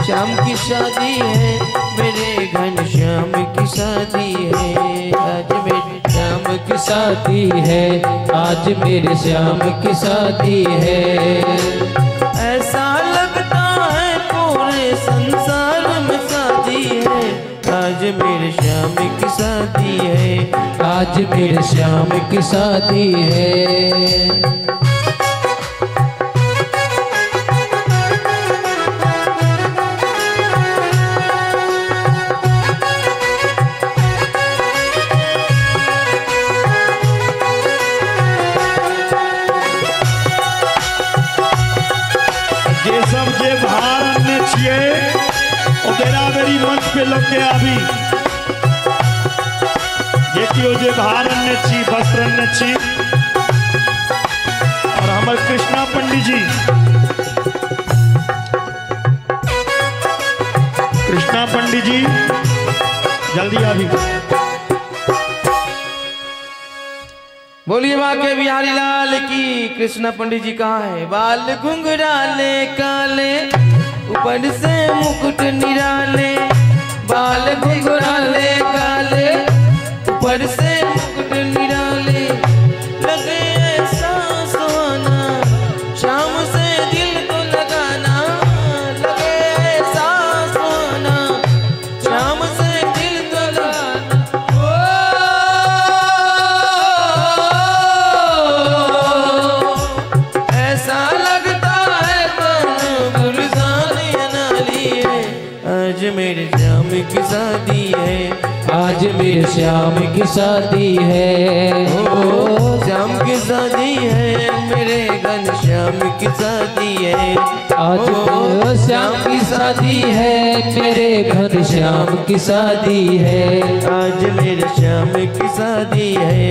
श्याम की शादी है, मेरे घन श्याम की शादी है, आज मेरे श्याम की शादी है, आज मेरे श्याम की शादी है। ऐसा लगता है पूरे संसार में शादी है, आज मेरे श्याम की शादी है, आज मेरे श्याम की शादी है। जे सब जे भार अनने छियै ओ बेरा बेरी मंच पे लग के आबी। जे केओ जे भार अनने छी, वस्त्र अनने छी। और हमर कृष्णा पंडित जी, कृष्णा पंडित जी जल्दी आबी। बोलिए माँ के बिहारी लाल की। कृष्णा पंडित जी कहाँ है? बाल घुंघराले काले, ऊपर से मुकुट निराले, बाल घुंघराले काले, ऊपर से मुकुट निराले, लगे ऐसा सोना श्याम से दिल को लगाना, लगे ऐसा सोना श्याम से दिल को लगाना। ओ ऐसा लगता है मन गुलजान अनाली है, आज मेरे श्याम की शादी है, आज मेरे श्याम की शादी है, ओ श्याम की शादी है, मेरे घन श्याम की शादी है, आज श्याम की शादी है, मेरे घर श्याम की शादी है, आज मेरे श्याम की शादी है।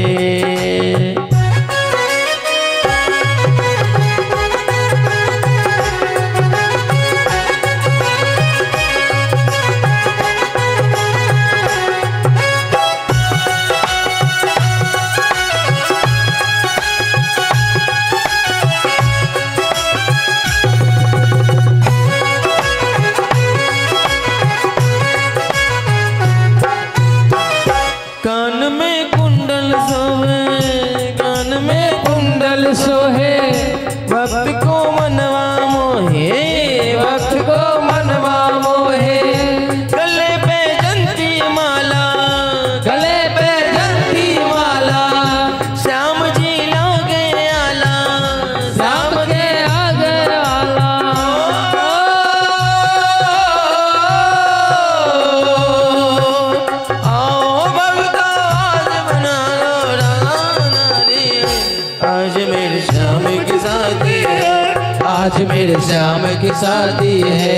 कान में कुंडल सोहे, कान में कुंडल सोहे, भक्त को मनवा मोहे, भक्त को मनवा मोहे, गले पे जंती माला, गले पे जंती माला, श्याम जी लागे आला, श्याम के आगे आला। आओ भगता आज बना लो राना रे, आज मेरे श्याम की शादी है, आज मेरे श्याम की शादी है,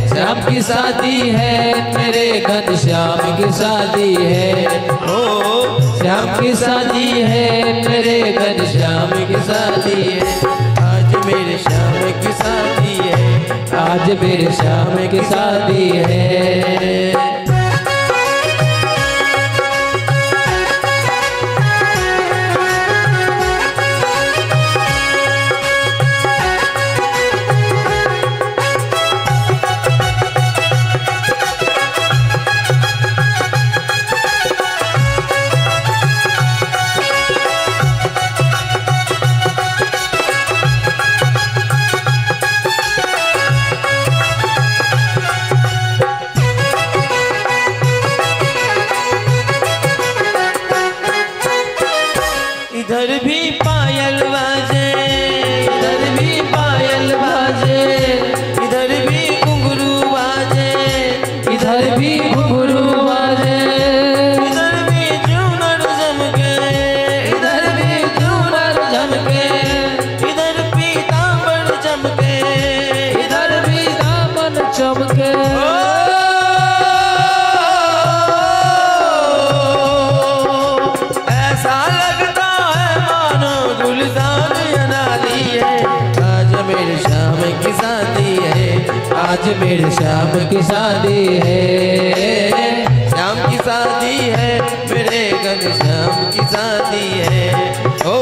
श्याम की शादी है, मेरे घन श्याम की शादी है, ओ श्याम की शादी है, मेरे घन श्याम की शादी है, आज मेरे श्याम की शादी है, आज मेरे श्याम की शादी है। इधर भी पायल बाजे, इधर भी पायल बाजे, इधर भी घुंघरू बाजे, इधर भी घुंघरू बाजे, इधर भी झूमर झमके, इधर भी झूमर झमके, इधर पीताम्बर चमके, इधर भी दामन चमके। ऐसा लगता है मानो गुलजार अनाली है। आज मेरे श्याम की शादी है, आज मेरे श्याम की शादी है, श्याम की शादी है, मेरे घनश्याम की शादी है। ओ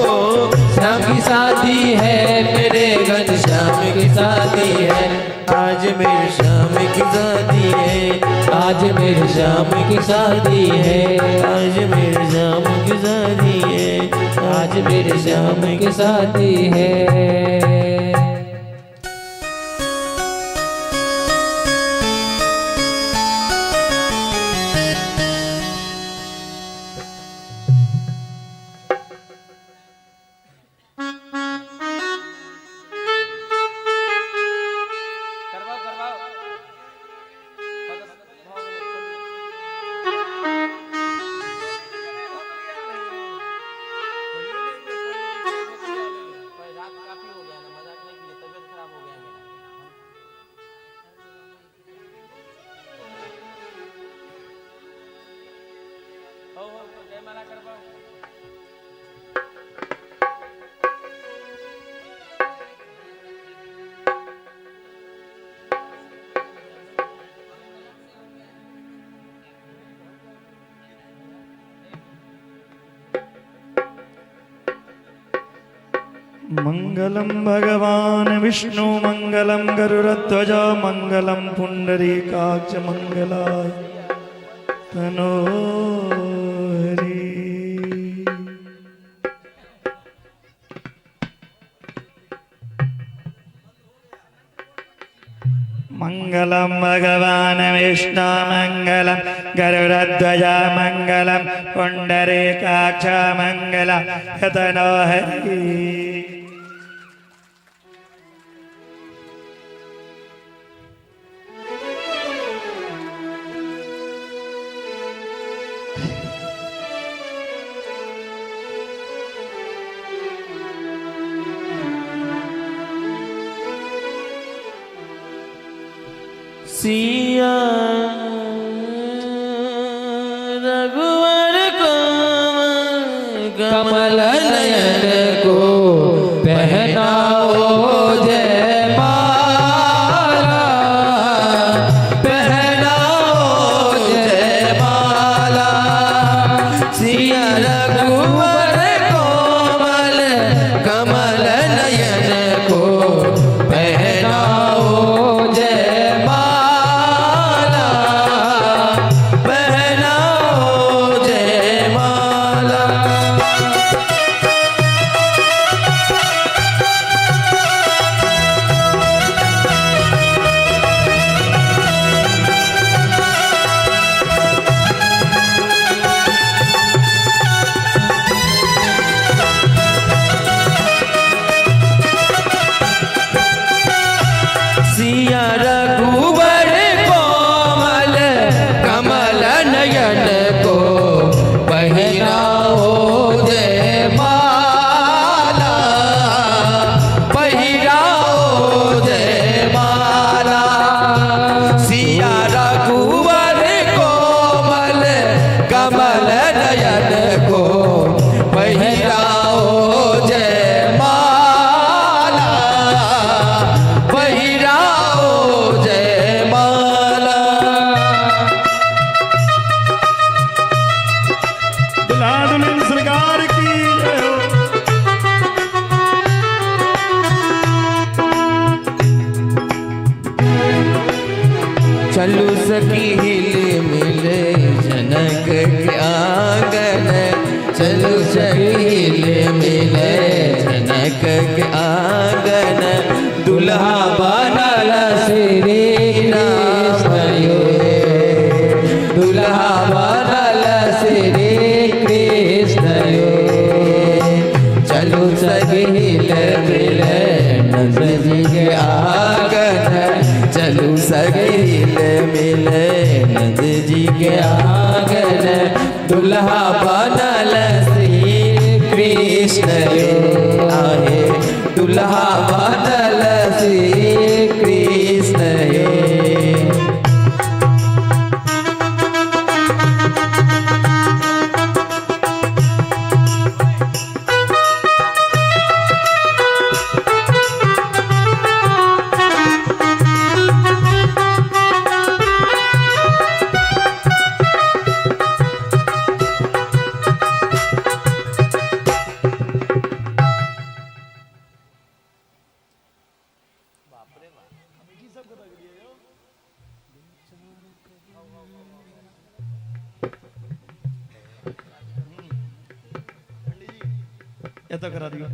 श्याम की शादी है, मेरे घनश्याम की शादी है। आज मेरे श्याम की शादी है, आज मेरे श्याम की शादी है, आज मेरे श्याम की शादी है, आज मेरे श्याम की शादी है। मंगलम भगवान विष्णु मंगलम गरुड़ध्वज मंगलम पुंडरीकाक्ष मंगलाय तनोहरि। मंगलम भगवान विष्णु मंगलम गरुड़ध्वज मंगलम पुंडरीकाक्ष मंगलाय तनोहरि। सिया रघुवर को कमल नयन को पहनाओ जय माला, पहनाओ जय माला। सिया रघुवर कोमल कमल नयन को पहनाओ जय माला, पहनाओ जय माला। सिया रघुवर कोमल कमल नयन को पहनाओ जय माला, पहिराओ जय माला। सिया रघुवर कोमल कमल नयन को पहिराओ जय माला, पहिराओ जय माला। दुल्हा दुल्हन सरकार की जय हो। चलू सखी हिल मिले जनक के आंगन, चलू सखी हिल मिले जनक के आंगन, दुल्हा बनल श्री कृष्ण यो, दुल्हा बनल श्री कृष्ण यो। चलू सखी मिले नंद जी के आंगन, चलू सखी मिले नंद जी के आंगन। दुल्हा बनल श्री कृष्ण रे आहे, दुल्हा बनल श्री कृष्ण रे। एतऽ करा दियौ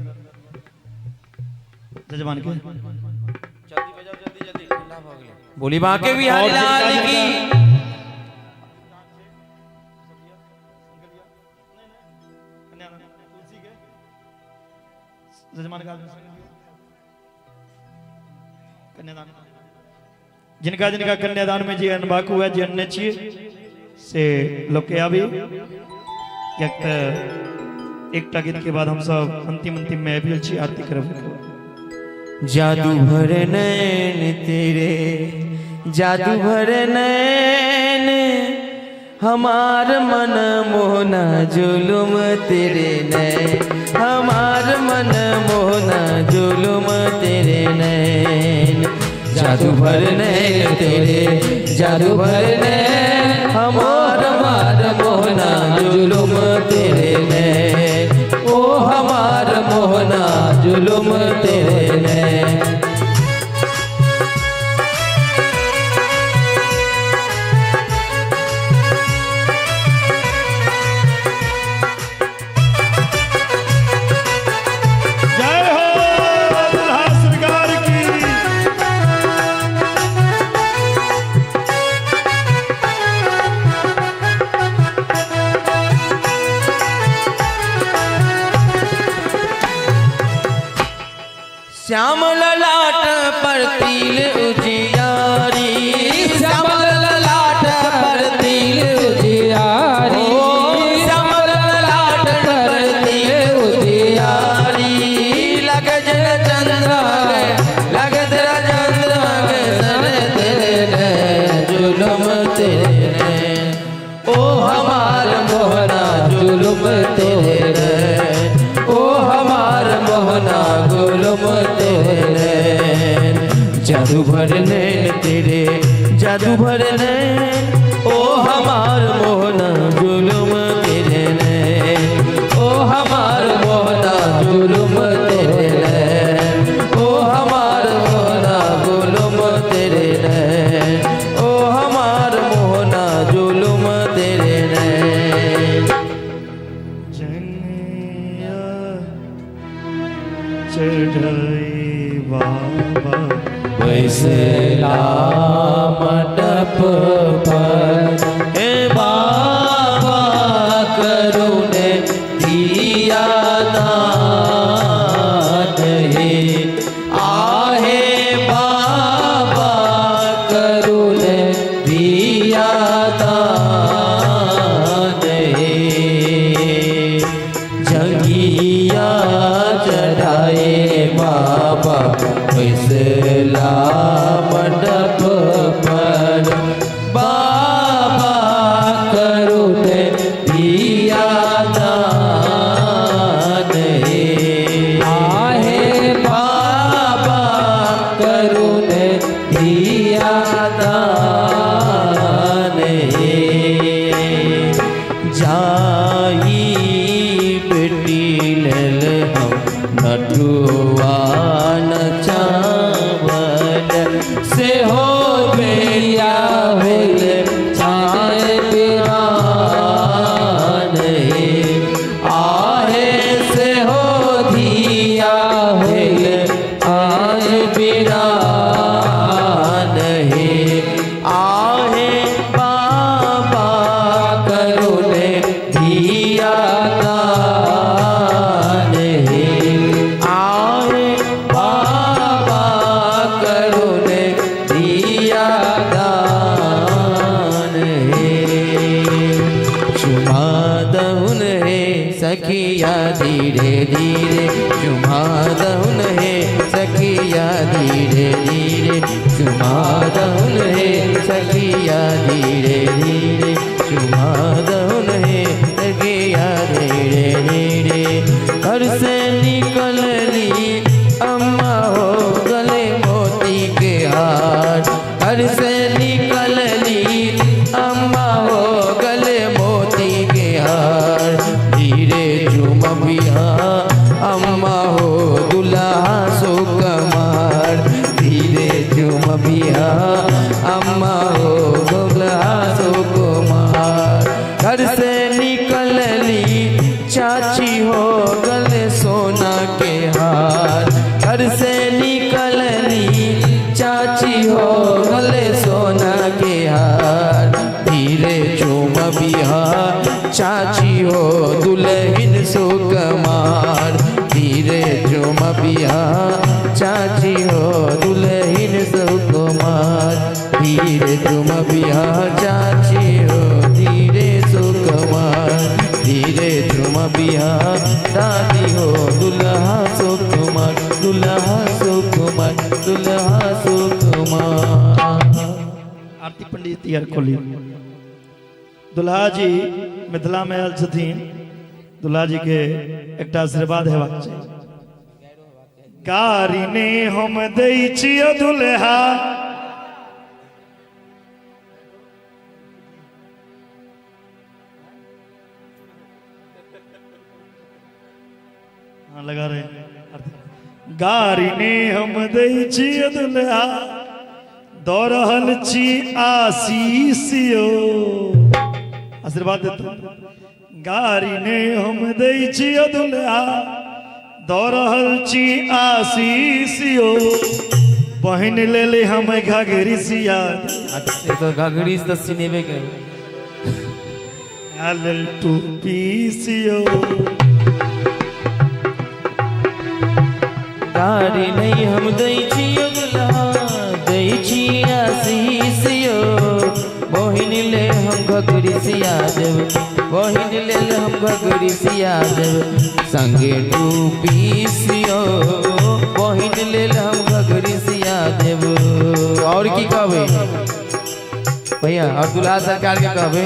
जजमान के। जल्दी बजाओ, जल्दी जल्दी, ठंडा भ गेलै। बोली बाके बिहारी लाल की। जजमान का कन्यादान, जिनका जिनका कन्यादान में जे अनबाक हुआ, जे अनने छियै से लोग के आबी, किएक तऽ एकटा गीत के बाद हम सब अंतिम अंतिम में आबि गेल छी आरती करब। जादू भरे नैन तेरे, जादू भरे नैन, हमार मन मोहना जुलुम तेरे नैन, हमार मन मोहना जुलुम तेरे नैन। जादू भरे नैन तेरे, जादू भरे नैन, हमार मन मोहना जुलुम तेरे नैन, ओ हमार मोहना जुलुम तेरे नैन। जय हो दुल्हा सरकार की। श्याम ललाट पर तिल उजियारी, श्याम ललाट पर तिल उजियारी, श्याम ललाट पर तिल उजियारी। लग जन चंद्र लग तेरा चंद्र सर तेरे नैन, जुलुम तेरे नैन, ओ हमार मोहना जुलुम तेरे नैन, ओ हमार मोहना जुलुम तेरे नैन। जादू भर नैन तेरे, जादू भर नैन, ओ हमार मोहना जुलुम तेरे नैन, ओ हमार मोहना जुलुम तेरे नैन, ओ हमार मोहना जुलुम तेरे नैन, ओ हमार मोहना जुलुम तेरे नैन। जंगिया चढ़ाई बाबा बैसला मंडप पर, हे बाबा करुण दिया दान हे, आहे बाबा करुण दिया दान हे। जंगिया चढ़ाए बाबा बैसला मंडप पर, बाबा करुण दिया दान हे, आहे बाबा करुण दिया दान हे। जाई बेटी लेल हम नटुआ नचावल से हो बेटिया होल छाए बिरान हे, आहे से हो धिया होल आए बिरान हे, आहे बाबा करुण धिया दान हे। चुमा दहुन हे सखिया, धीरे धीरे चुमा दहुन हे सखिया, धीरे धीरे चुमा दहुन हे सखिया, धीरे धीरे। घर से निकलली अम्मा हो गले मोती के हार, घर से निकलली अम्मा हो गले मोती के हार, धीरे चुमबिया अम्मा हो दुल्हा सुकुमार, धीरे चुमबिया अम्मा हो दुल्हा सुकुमार। घर से निकलली चाची हो गले सोना के हार, घर से निकलली चाची हो गले सोना के हार, धीरे चुमबिया चाची हो दुल्हन सुकुमार, धीरे चुमबिया चाची हो दुल्हन सुकुमार, धीरे चुमबिया चाची हो धीरे सुकुमार, धीरे चुमबिया दादी हो दुल्हा सुकुमार, दुल्हा सुकुमार, दुल्हा सुकुमार। आरती पंडित तैयार खोली। दुल्हा जी मिथिला में आयल छथिन, दुल्हा जी के एकटा आशीर्वाद हेबाक चाही। गारी ने हम दै छियो दुल्हा, हाँ लगा रहे। गारी ने हम दै छियो दुल्हा, दऽ रहल छी आशीष यो, आशीर्वाद देता। गारी ने हम दै छियो दुल्हा, दऽ रहल छी आशीष यो, बहिन लेले हम घघरी सिया, से तो घघरी से सिनेबे के आल टोपी सियो। गारी नहीं हम दै छियो दुल्हा, दै छी आशीष यो, बहिन ले हम घघरी सिया देब, बहिन ले हम घघरी सिया देब, संगे टोपी सियो, बहिन ले हम घघरी सिया देब। और की कहबे भैया, और दुल्हा सरकार के कहबे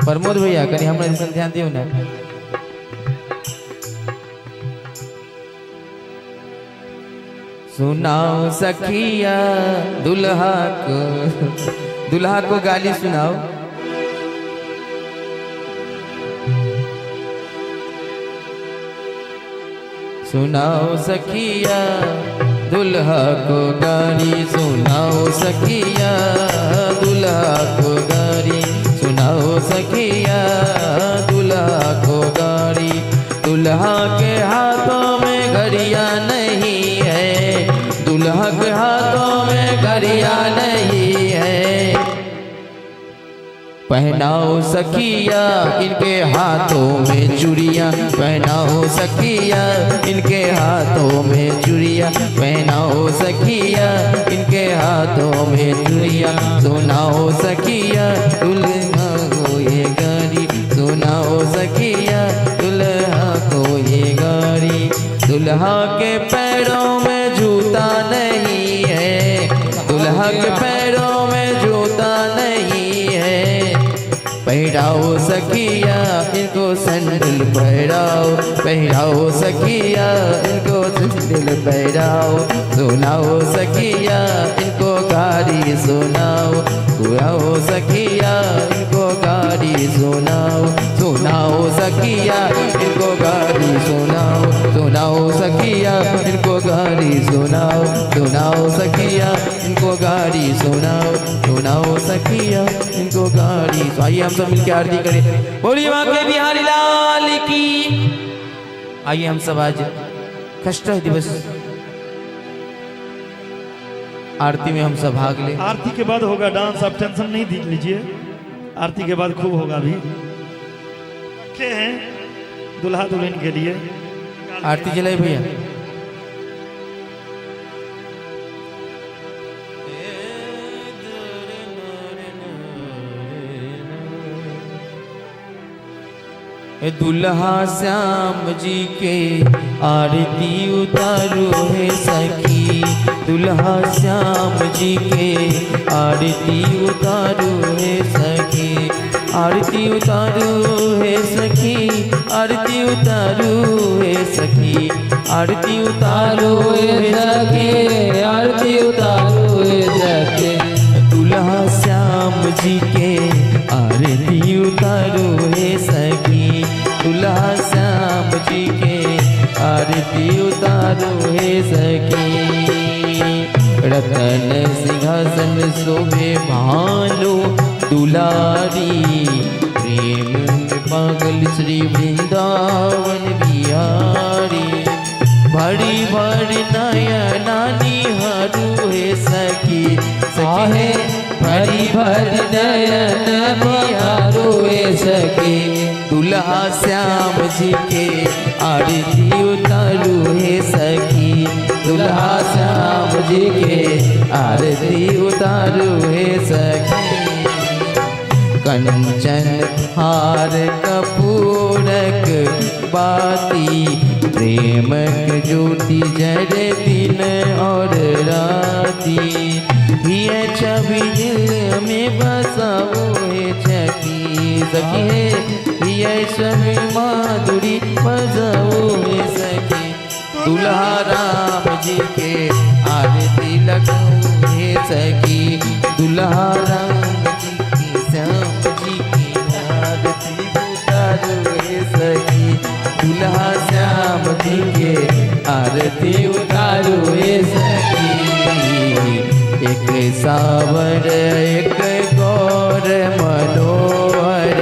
प्रमोद भैया कनी हमरा दिसन ध्यान दियौ ना। सुनाओ सखिया दुल्हा को, दुल्हा को गाली सुनाओ। सुनाओ सखिया दुल्हा को गाली, सुनाओ सखिया दुल्हा को गाली, सुनाओ सखिया दुल्हा को गाली। दुल्हा के हाथों में घड़िया नहीं है, दुल्हा के हाथों में घड़िया नहीं है, पहनाओ सखिया इनके हाथों में चूड़िया, पहनाओ सखिया इनके हाथों में चूड़िया, पहनाओ सखिया इनके हाथों में चूड़िया। सुनाओ सखिया दुल्हा को ये गाड़ी, सुनाओ सखिया दुल्हा को ये गाड़ी। दुल्हा के पैरों में जूता नहीं है, दुल्हा के पैरों में जूता नहीं है, पहराओ सखिया इनको सैंडल पहराओ, पहराओ सखिया इनको सैंडल पहराओ। सुनाओ सखिया इनको गाड़ी सुनाओ, सुनाओ सखिया इनको गाड़ी सुनाओ, सुनाओ सखिया इनको गाड़ी सुनाओ, सुनाओ सखिया इनको गाड़ी सुनाओ, सुनाओ सखिया इनको गाड़ी सुनाओ, सुनाओ सखिया इनको गाड़ी। आइए हम सब मिलकर आरती करें, बोलिए बांके बिहारी लाल की। आइए हम सब आज कष्ट दिवस आरती में हम सब भाग ले। आरती के बाद होगा डांस, आप टेंशन नहीं दीजिए लीजिए, आरती के बाद खूब होगा। अभी रखे हैं दुल्हा दुल्हन के लिए आरती जलाई भैया। दुल्हा श्याम जी के आरती उतारू हे सखी, दुल्हा श्याम जी के आरती उतारू हे सखी, आरती उतारू हे सखी, आरती उतारू हे सखी, आरती उतारू हे सखी, आरती उतारू हे सखी। दुल्हा श्याम जी के आरती उतारू हे सखी, दुल्हा श्याम जी के आरती उतारू हे सखी। रतन सिंहासन शोभे भानु दुलारी, प्रेम में पागल श्री वृंदावन बिहारी। भरी भरी नयना निहारू हे सखी, सखी हे भरी भरी नयन निहारू हे सखी। दुल्हा श्याम जी के आरती उतारू हे सखी, दुल्हा श्याम जी के आरती उतारू हे सखी। कंचन हार कपूरक बाती, प्रेमक ज्योति जर दिन और राती। हिय छवि दिल में बसाओ हे सखी, सखी हे हिय छवि माधुरी बसाओ हे सखी। दुल्हा राम जी के आरती लगाओ हे सखी, दुल्हा राम जी की श्याम जी की आरती उतारो हे सखी, दुल्हा श्याम जी के आरती उतारो हे सखी। एक सावर एक गौर मनोहर,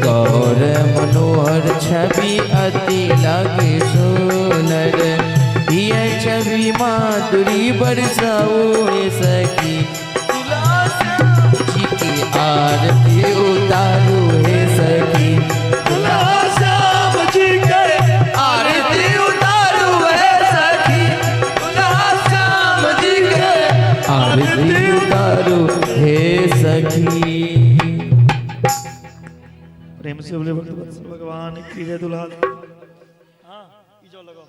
गौर मनोहर छवि अति लागे सुनर। हिय छवि माधुरी बरसाओ हे सखी, दुल्हा श्याम जी की आरती उतारो हे सखी, दुल्हा श्याम जी के आरती उतारो हे सखी, दुल्हा श्याम जी के आरती उतारो हे सखी। प्रेम से बोले भक्त भगवान की जय। दुल्हा हाँ ई जाओ लगाओ।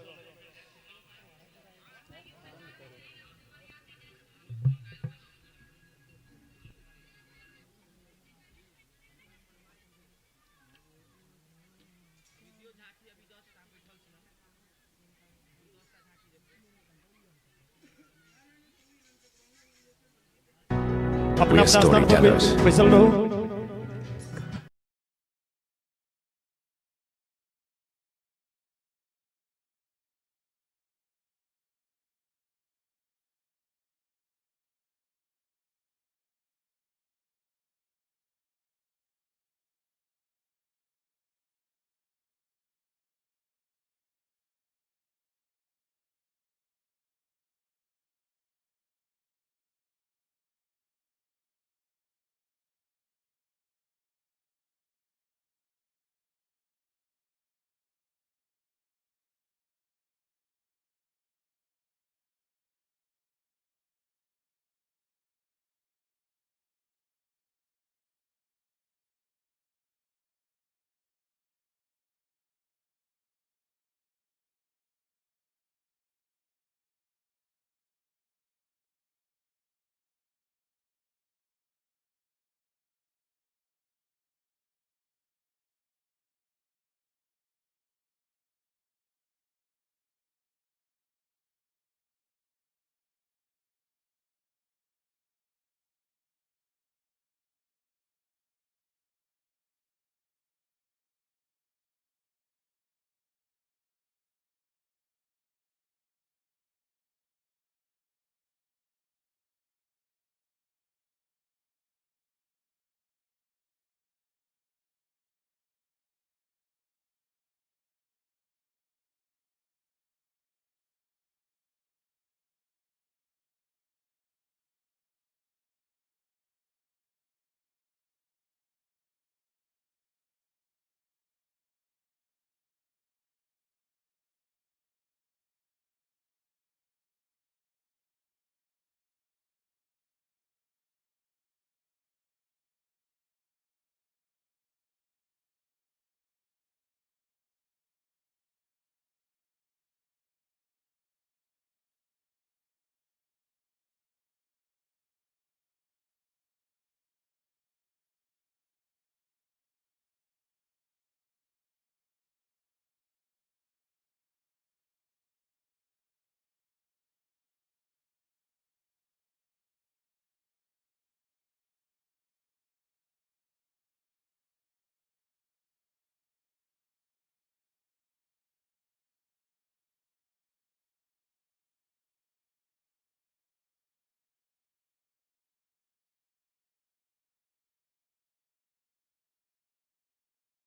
अपना अपना स्थान पर बैसल रहो।